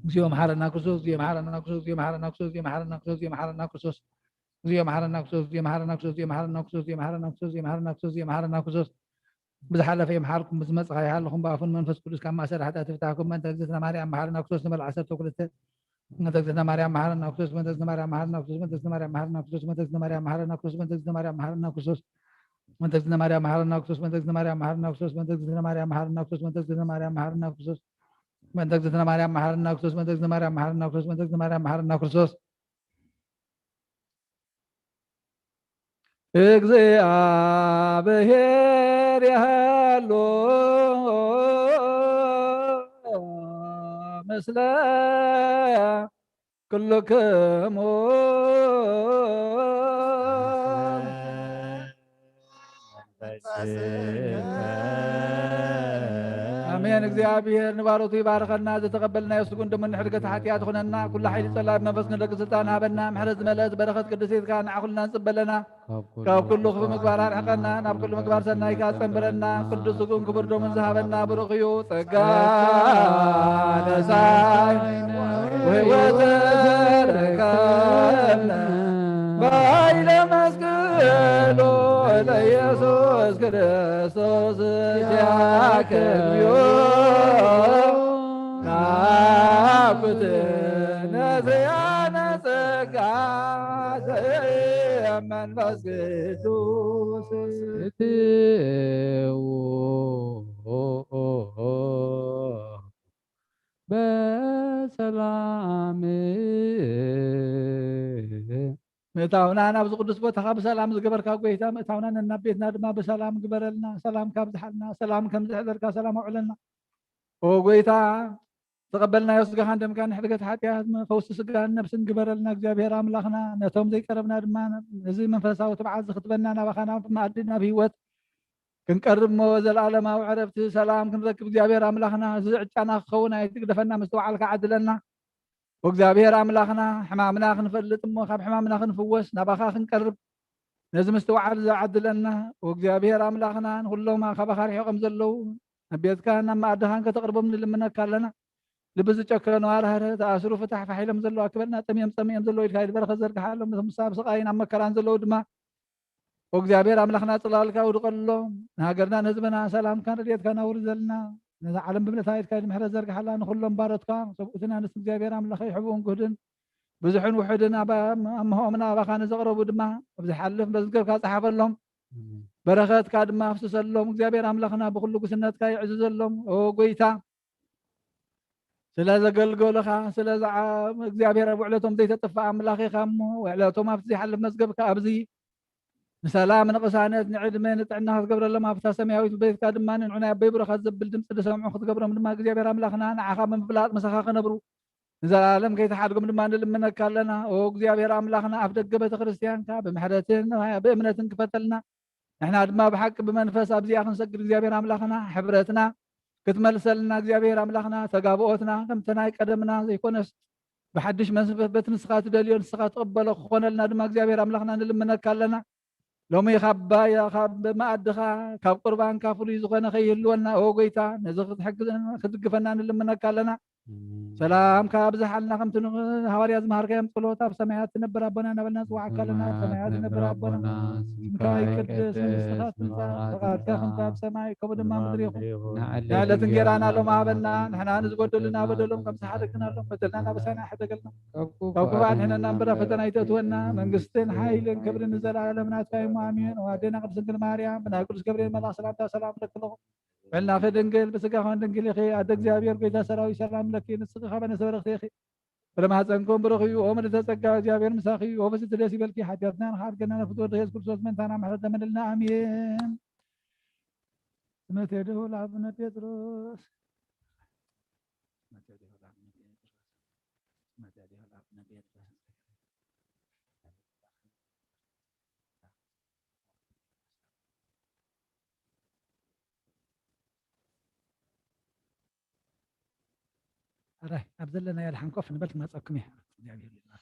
እግዚኦ መሓረና ክርስቶስ፣ እግዚኦ መሓረና ክርስቶስ፣ እግዚኦ መሓረና ክርስቶስ፣ እግዚኦ መሓረና ክርስቶስ፣ እግዚኦ መሓረና ክርስቶስ፣ እግዚኦ መሓረና ክርስቶስ፣ እግዚኦ መሓረና ክርስቶስ፣ እግዚኦ መሓረና ክርስቶስ፣ እግዚኦ መሓረና ክርስቶስ፣ እግዚኦ መሓረና ክርስቶስ፣ ብዝሓለፈ ይምሓርኩም፣ ብዝመጽእ ከኣ ይሓልኹም፣ ብኣፉ ንመንፈስ ቅዱስ ካብ ማእሰር ሓጢኣት ይፍታሕኩም። በእንተ እግዝእትነ ማርያም መሓረና ክርስቶስ ንበል ዓሰርተ ክልተ። በእንተ እግዝእትነ ማርያም መሓረና ክርስቶስ፣ በእንተ እግዝእትነ ማርያም መሓረና ክርስቶስ፣ በእንተ እግዝእትነ ማርያም መሓረና ክርስቶስ፣ በእንተ እግዝእትነ ማርያም መሓረና ክርስቶስ፣ በእንተ እግዝእትነ ማርያም መሓረና ክርስቶስ፣ በእንተ እግዝእትነ ማርያም መሓረና ክርስቶስ፣ በእንተ እግዝእትነ ማርያም መሓረና ክርስቶስ፣ በእንተ እግዝእትነ ማርያም መሓረና ክርስቶስ፣ በእንተ እግዝእትነ ማርያም መሓረና ክርስቶስ፣ በእንተ እግዝእትነ ማርያም መሓረና ክርስቶስ፣ በእንተ እግዝእትነ ማርያም መሓረና ክርስቶስ፣ በእንተ እግዝእትነ ማርያም መሓረና ክርስቶስ። እግዚአብሔር ያህሎ ምስለ ኩልክሙ። ኣሜን። እግዚኣብሔር ንባሮቱ ይባርከና። ዝተቐበልናዮ ስጉን ደሙን ንሕድገት ሓጢኣት ኹነና። ኩሉ ሓይሊ ጸላኢ መንፈስ ንደቂ ስልጣን ሃበና። ምሕረት ዝመልአት በረኸት ቅድስት ኢድካ ንዓ ኩልና ንጽበለና። ካብ ኩሉ ክፉ ምግባር ኣርሕቐና፣ ናብ ኩሉ ምግባር ሰናይካ ጸንብረና። ቅዱስ ስጉን ክቡር ደሙን ዝሃበና ብሩኽ እዩ። ጸጋ ነሳይ ወሕይወት ረከብነ ባይለ መስቀሉ ለኢየሱስ ክርስቶስ ዚኣክብዮ ናፍቆት ነዚኣነ ጸጋ ዘመንፈስ ቅዱስ እትዉ በሰላም ምእታውና ናብዚ ቅዱስ ቦታኻ ብሰላም ዝገበርካ ጎይታ፣ ምእታውና ነናብ ቤትና ድማ ብሰላም ግበረልና። ሰላም ካብዝሓልና፣ ሰላም ከምዝሕለልካ ሰላም ኣውዕለልና። ኦ ጎይታ፣ ዝተቐበልናዮ ስጋኻን ደምካን ንሕድገት ሓጢኣት፣ ፈውሲ ስጋን ነብስን ግበረልና። እግዚኣብሔር ኣምላኽና፣ ነቶም ዘይቀረብና ድማ ነዚ መንፈሳዊ ትብዓት ዝኽትበና ናባኻ ናብ መኣዲ ናብ ህይወት ክንቀርብ እሞ ዘለኣለማዊ ዕረፍቲ ሰላም ክንረክብ እግዚኣብሔር ኣምላኽና፣ እዚ ዕጫና ክኸውን ኣይትግደፈና፣ ምስትውዓልካ ዓድለና። ወእግዚኣብሔር ኣምላኽና፣ ሕማምና ክንፈልጥ እሞ ካብ ሕማምና ክንፍወስ ናባኻ ክንቀርብ ነዚ ምስትውዓል ዝዓድለና። ወእግዚኣብሔር ኣምላኽና፣ ንኹሎም ካባኻ ርሒቖም ዘለዉ ናብ ቤትካን ናብ መኣድኻን ከተቕርቦም ንልምነካ ኣለና። ልቢ ዝጨከኑ ኣርህርህ፣ ተኣስሩ ፍታሕ፣ ፋሕ ኢሎም ዘለዉ ኣክበልና፣ ጠምዮም ጸሚኦም ዘለዉ ኢድካ ኢድ በረኸት ዘርግሓሎም፣ ነቶም ኣብ ስቓይን ኣብ መከራን ዘለዉ ድማ ወእግዚኣብሔር ኣምላኽና ጽላልካ ውድቐሎም። ንሃገርና ንህዝብና ሰላምካን ረድኤትካን ኣውርደልና። ነዛ ዓለም ብምልእታ ኢድካ ኢድ ምሕረት ዘርግሓላ። ንኹሎም ባሮትካ ሰብኡትን ኣንስቲ እግዚኣብሔር ኣምላኸይ ሕቡእን ግህድን ብዙሕን ውሑድን ኣባ-፣ ኣምሆኦምና ኣባኻ ንዘቕረቡ ድማ ኣብ ዝሓልፍ መዝገብካ ጸሓፈሎም። በረኸትካ ድማ ኣፍስሰሎም። እግዚኣብሔር ኣምላኽና ብኹሉ ጉስነትካ የዕዝዘሎም። ኦ ጎይታ፣ ስለ ዘገልገሉኻ፣ ስለ ዝዓ-፣ እግዚኣብሔር ኣብ ውዕለቶም ዘይተጥፍእ ኣምላኽ ኢኻ እሞ፣ ውዕለቶም ኣብቲ ዘይሓልፍ መዝገብካ ኣብዚ ንሰላም፣ ንቕሳነት፣ ንዕድመ፣ ንጥዕና ክትገብረሎም፣ ኣብታ ሰማያዊት ቤትካ ድማ ንንዑ ናይ ኣቦይ ብሩኻት ዘብል ድምፂ ዝሰምዑ ክትገብሮም ድማ እግዚኣብሔር ኣምላኽና ንዓኻ ብምፍላጥ ምሳኻ ክነብሩ ንዘለኣለም ከይትሓድጎም ድማ ንልምነካ ኣለና። ኦ እግዚኣብሔር ኣምላኽና፣ ኣፍ ደገ ቤተ ክርስቲያንካ ብምሕረትን ብእምነትን ክፈተልና። ንሕና ድማ ብሓቂ ብመንፈስ ኣብዚኣ ክንሰግድ እግዚኣብሔር ኣምላኽና ሕብረትና ክትመልሰልና እግዚኣብሔር ኣምላኽና፣ ተጋብኦትና ከምቲ ናይ ቀደምና ዘይኮነስ ብሓድሽ መንፈስ በቲ ንስኻ ትደልዮ ንስኻ ትቕበሎ ክኾነልና ድማ እግዚኣብሔር ኣምላኽና ንልምነካ ኣለና። ሎሚ ካብ ባያ-፣ ካብ መኣድኻ ካብ ቁርባንካ ፍሉይ ዝኾነ ከይህልወና ኦ ጎይታ፣ ነዚ ክትሕግዘና ክትድግፈና ንልምነካ ኣለና። ሰላምካ ኣብዝሓልና፣ ከምቲ ንሃዋርያ ዝመሃርካዮም ጸሎት፣ ኣብ ሰማያት ትነብር ኣቦና እናበልና ንጽውዓካ ኣለና። ኣብ ሰማያት ትነብር ኣቦና፣ ስምካ ይቀደስ፣ መንግስትኻ ትምጻእ፣ ፈቓድካ ከምቲ ኣብ ሰማይ ከምኡ ድማ ምድሪ ይኹን። ንዕለት እንጌራና ሎም ሃበና። ንሕና ንዝበደሉና በደሎም ከም ዝሓደግናሎም በደልና ናበሳና ኣይሕደገልና፣ ካብ ክፉኣት ንሕነና እምበር ኣብ ፈተና ኣይተእትወና። መንግስትን ሓይልን ክብርን ንዘለኣለም ናትካ እዩ፣ ኣሜን። ኦ ኣዴና ቅድስት ድንግል ማርያም፣ ብናይ ቅዱስ ገብርኤል መልኣኽ ሰላምታ ሰላም ንብለኪ ኣለኹ። ብዕልናኺ ድንግል፣ ብስጋኺ እውን ድንግል ኢኺ። ኣደ እግዚኣብሔር፣ ጎይታ ሰራዊት፣ ሰላም ለኪ። ንስኺ ካብ ኣንስቲ በረኽቲ ኢኺ። ፍረ ማህፀንኩም ብሩኽ እዩ። ኦ ምልዕተ ጸጋ፣ እግዚኣብሔር ምሳኺ እዩ። ኦ ፍስሕቲ ደስ ይበልኪ። ሓጢኣትና ንኽሓድገና ንፍትወ ወልድኺ የሱስ ክርስቶስ ምእንታና ምሕረት ለመንልና። ኣሜን። ስመ ቴድሁ ለአቡነ ጴጥሮስ። ስመ ቴድሁ ለአቡነ ጴጥሮስ። ስመ ቴድሁ ለአቡነ ጴጥሮስ። ሕራይ ኣብ ዘለናዮ ድሓን ኮፍ ንበል፣ ክመጸኩም እየ። እግዚኣብሔር ይባርክ።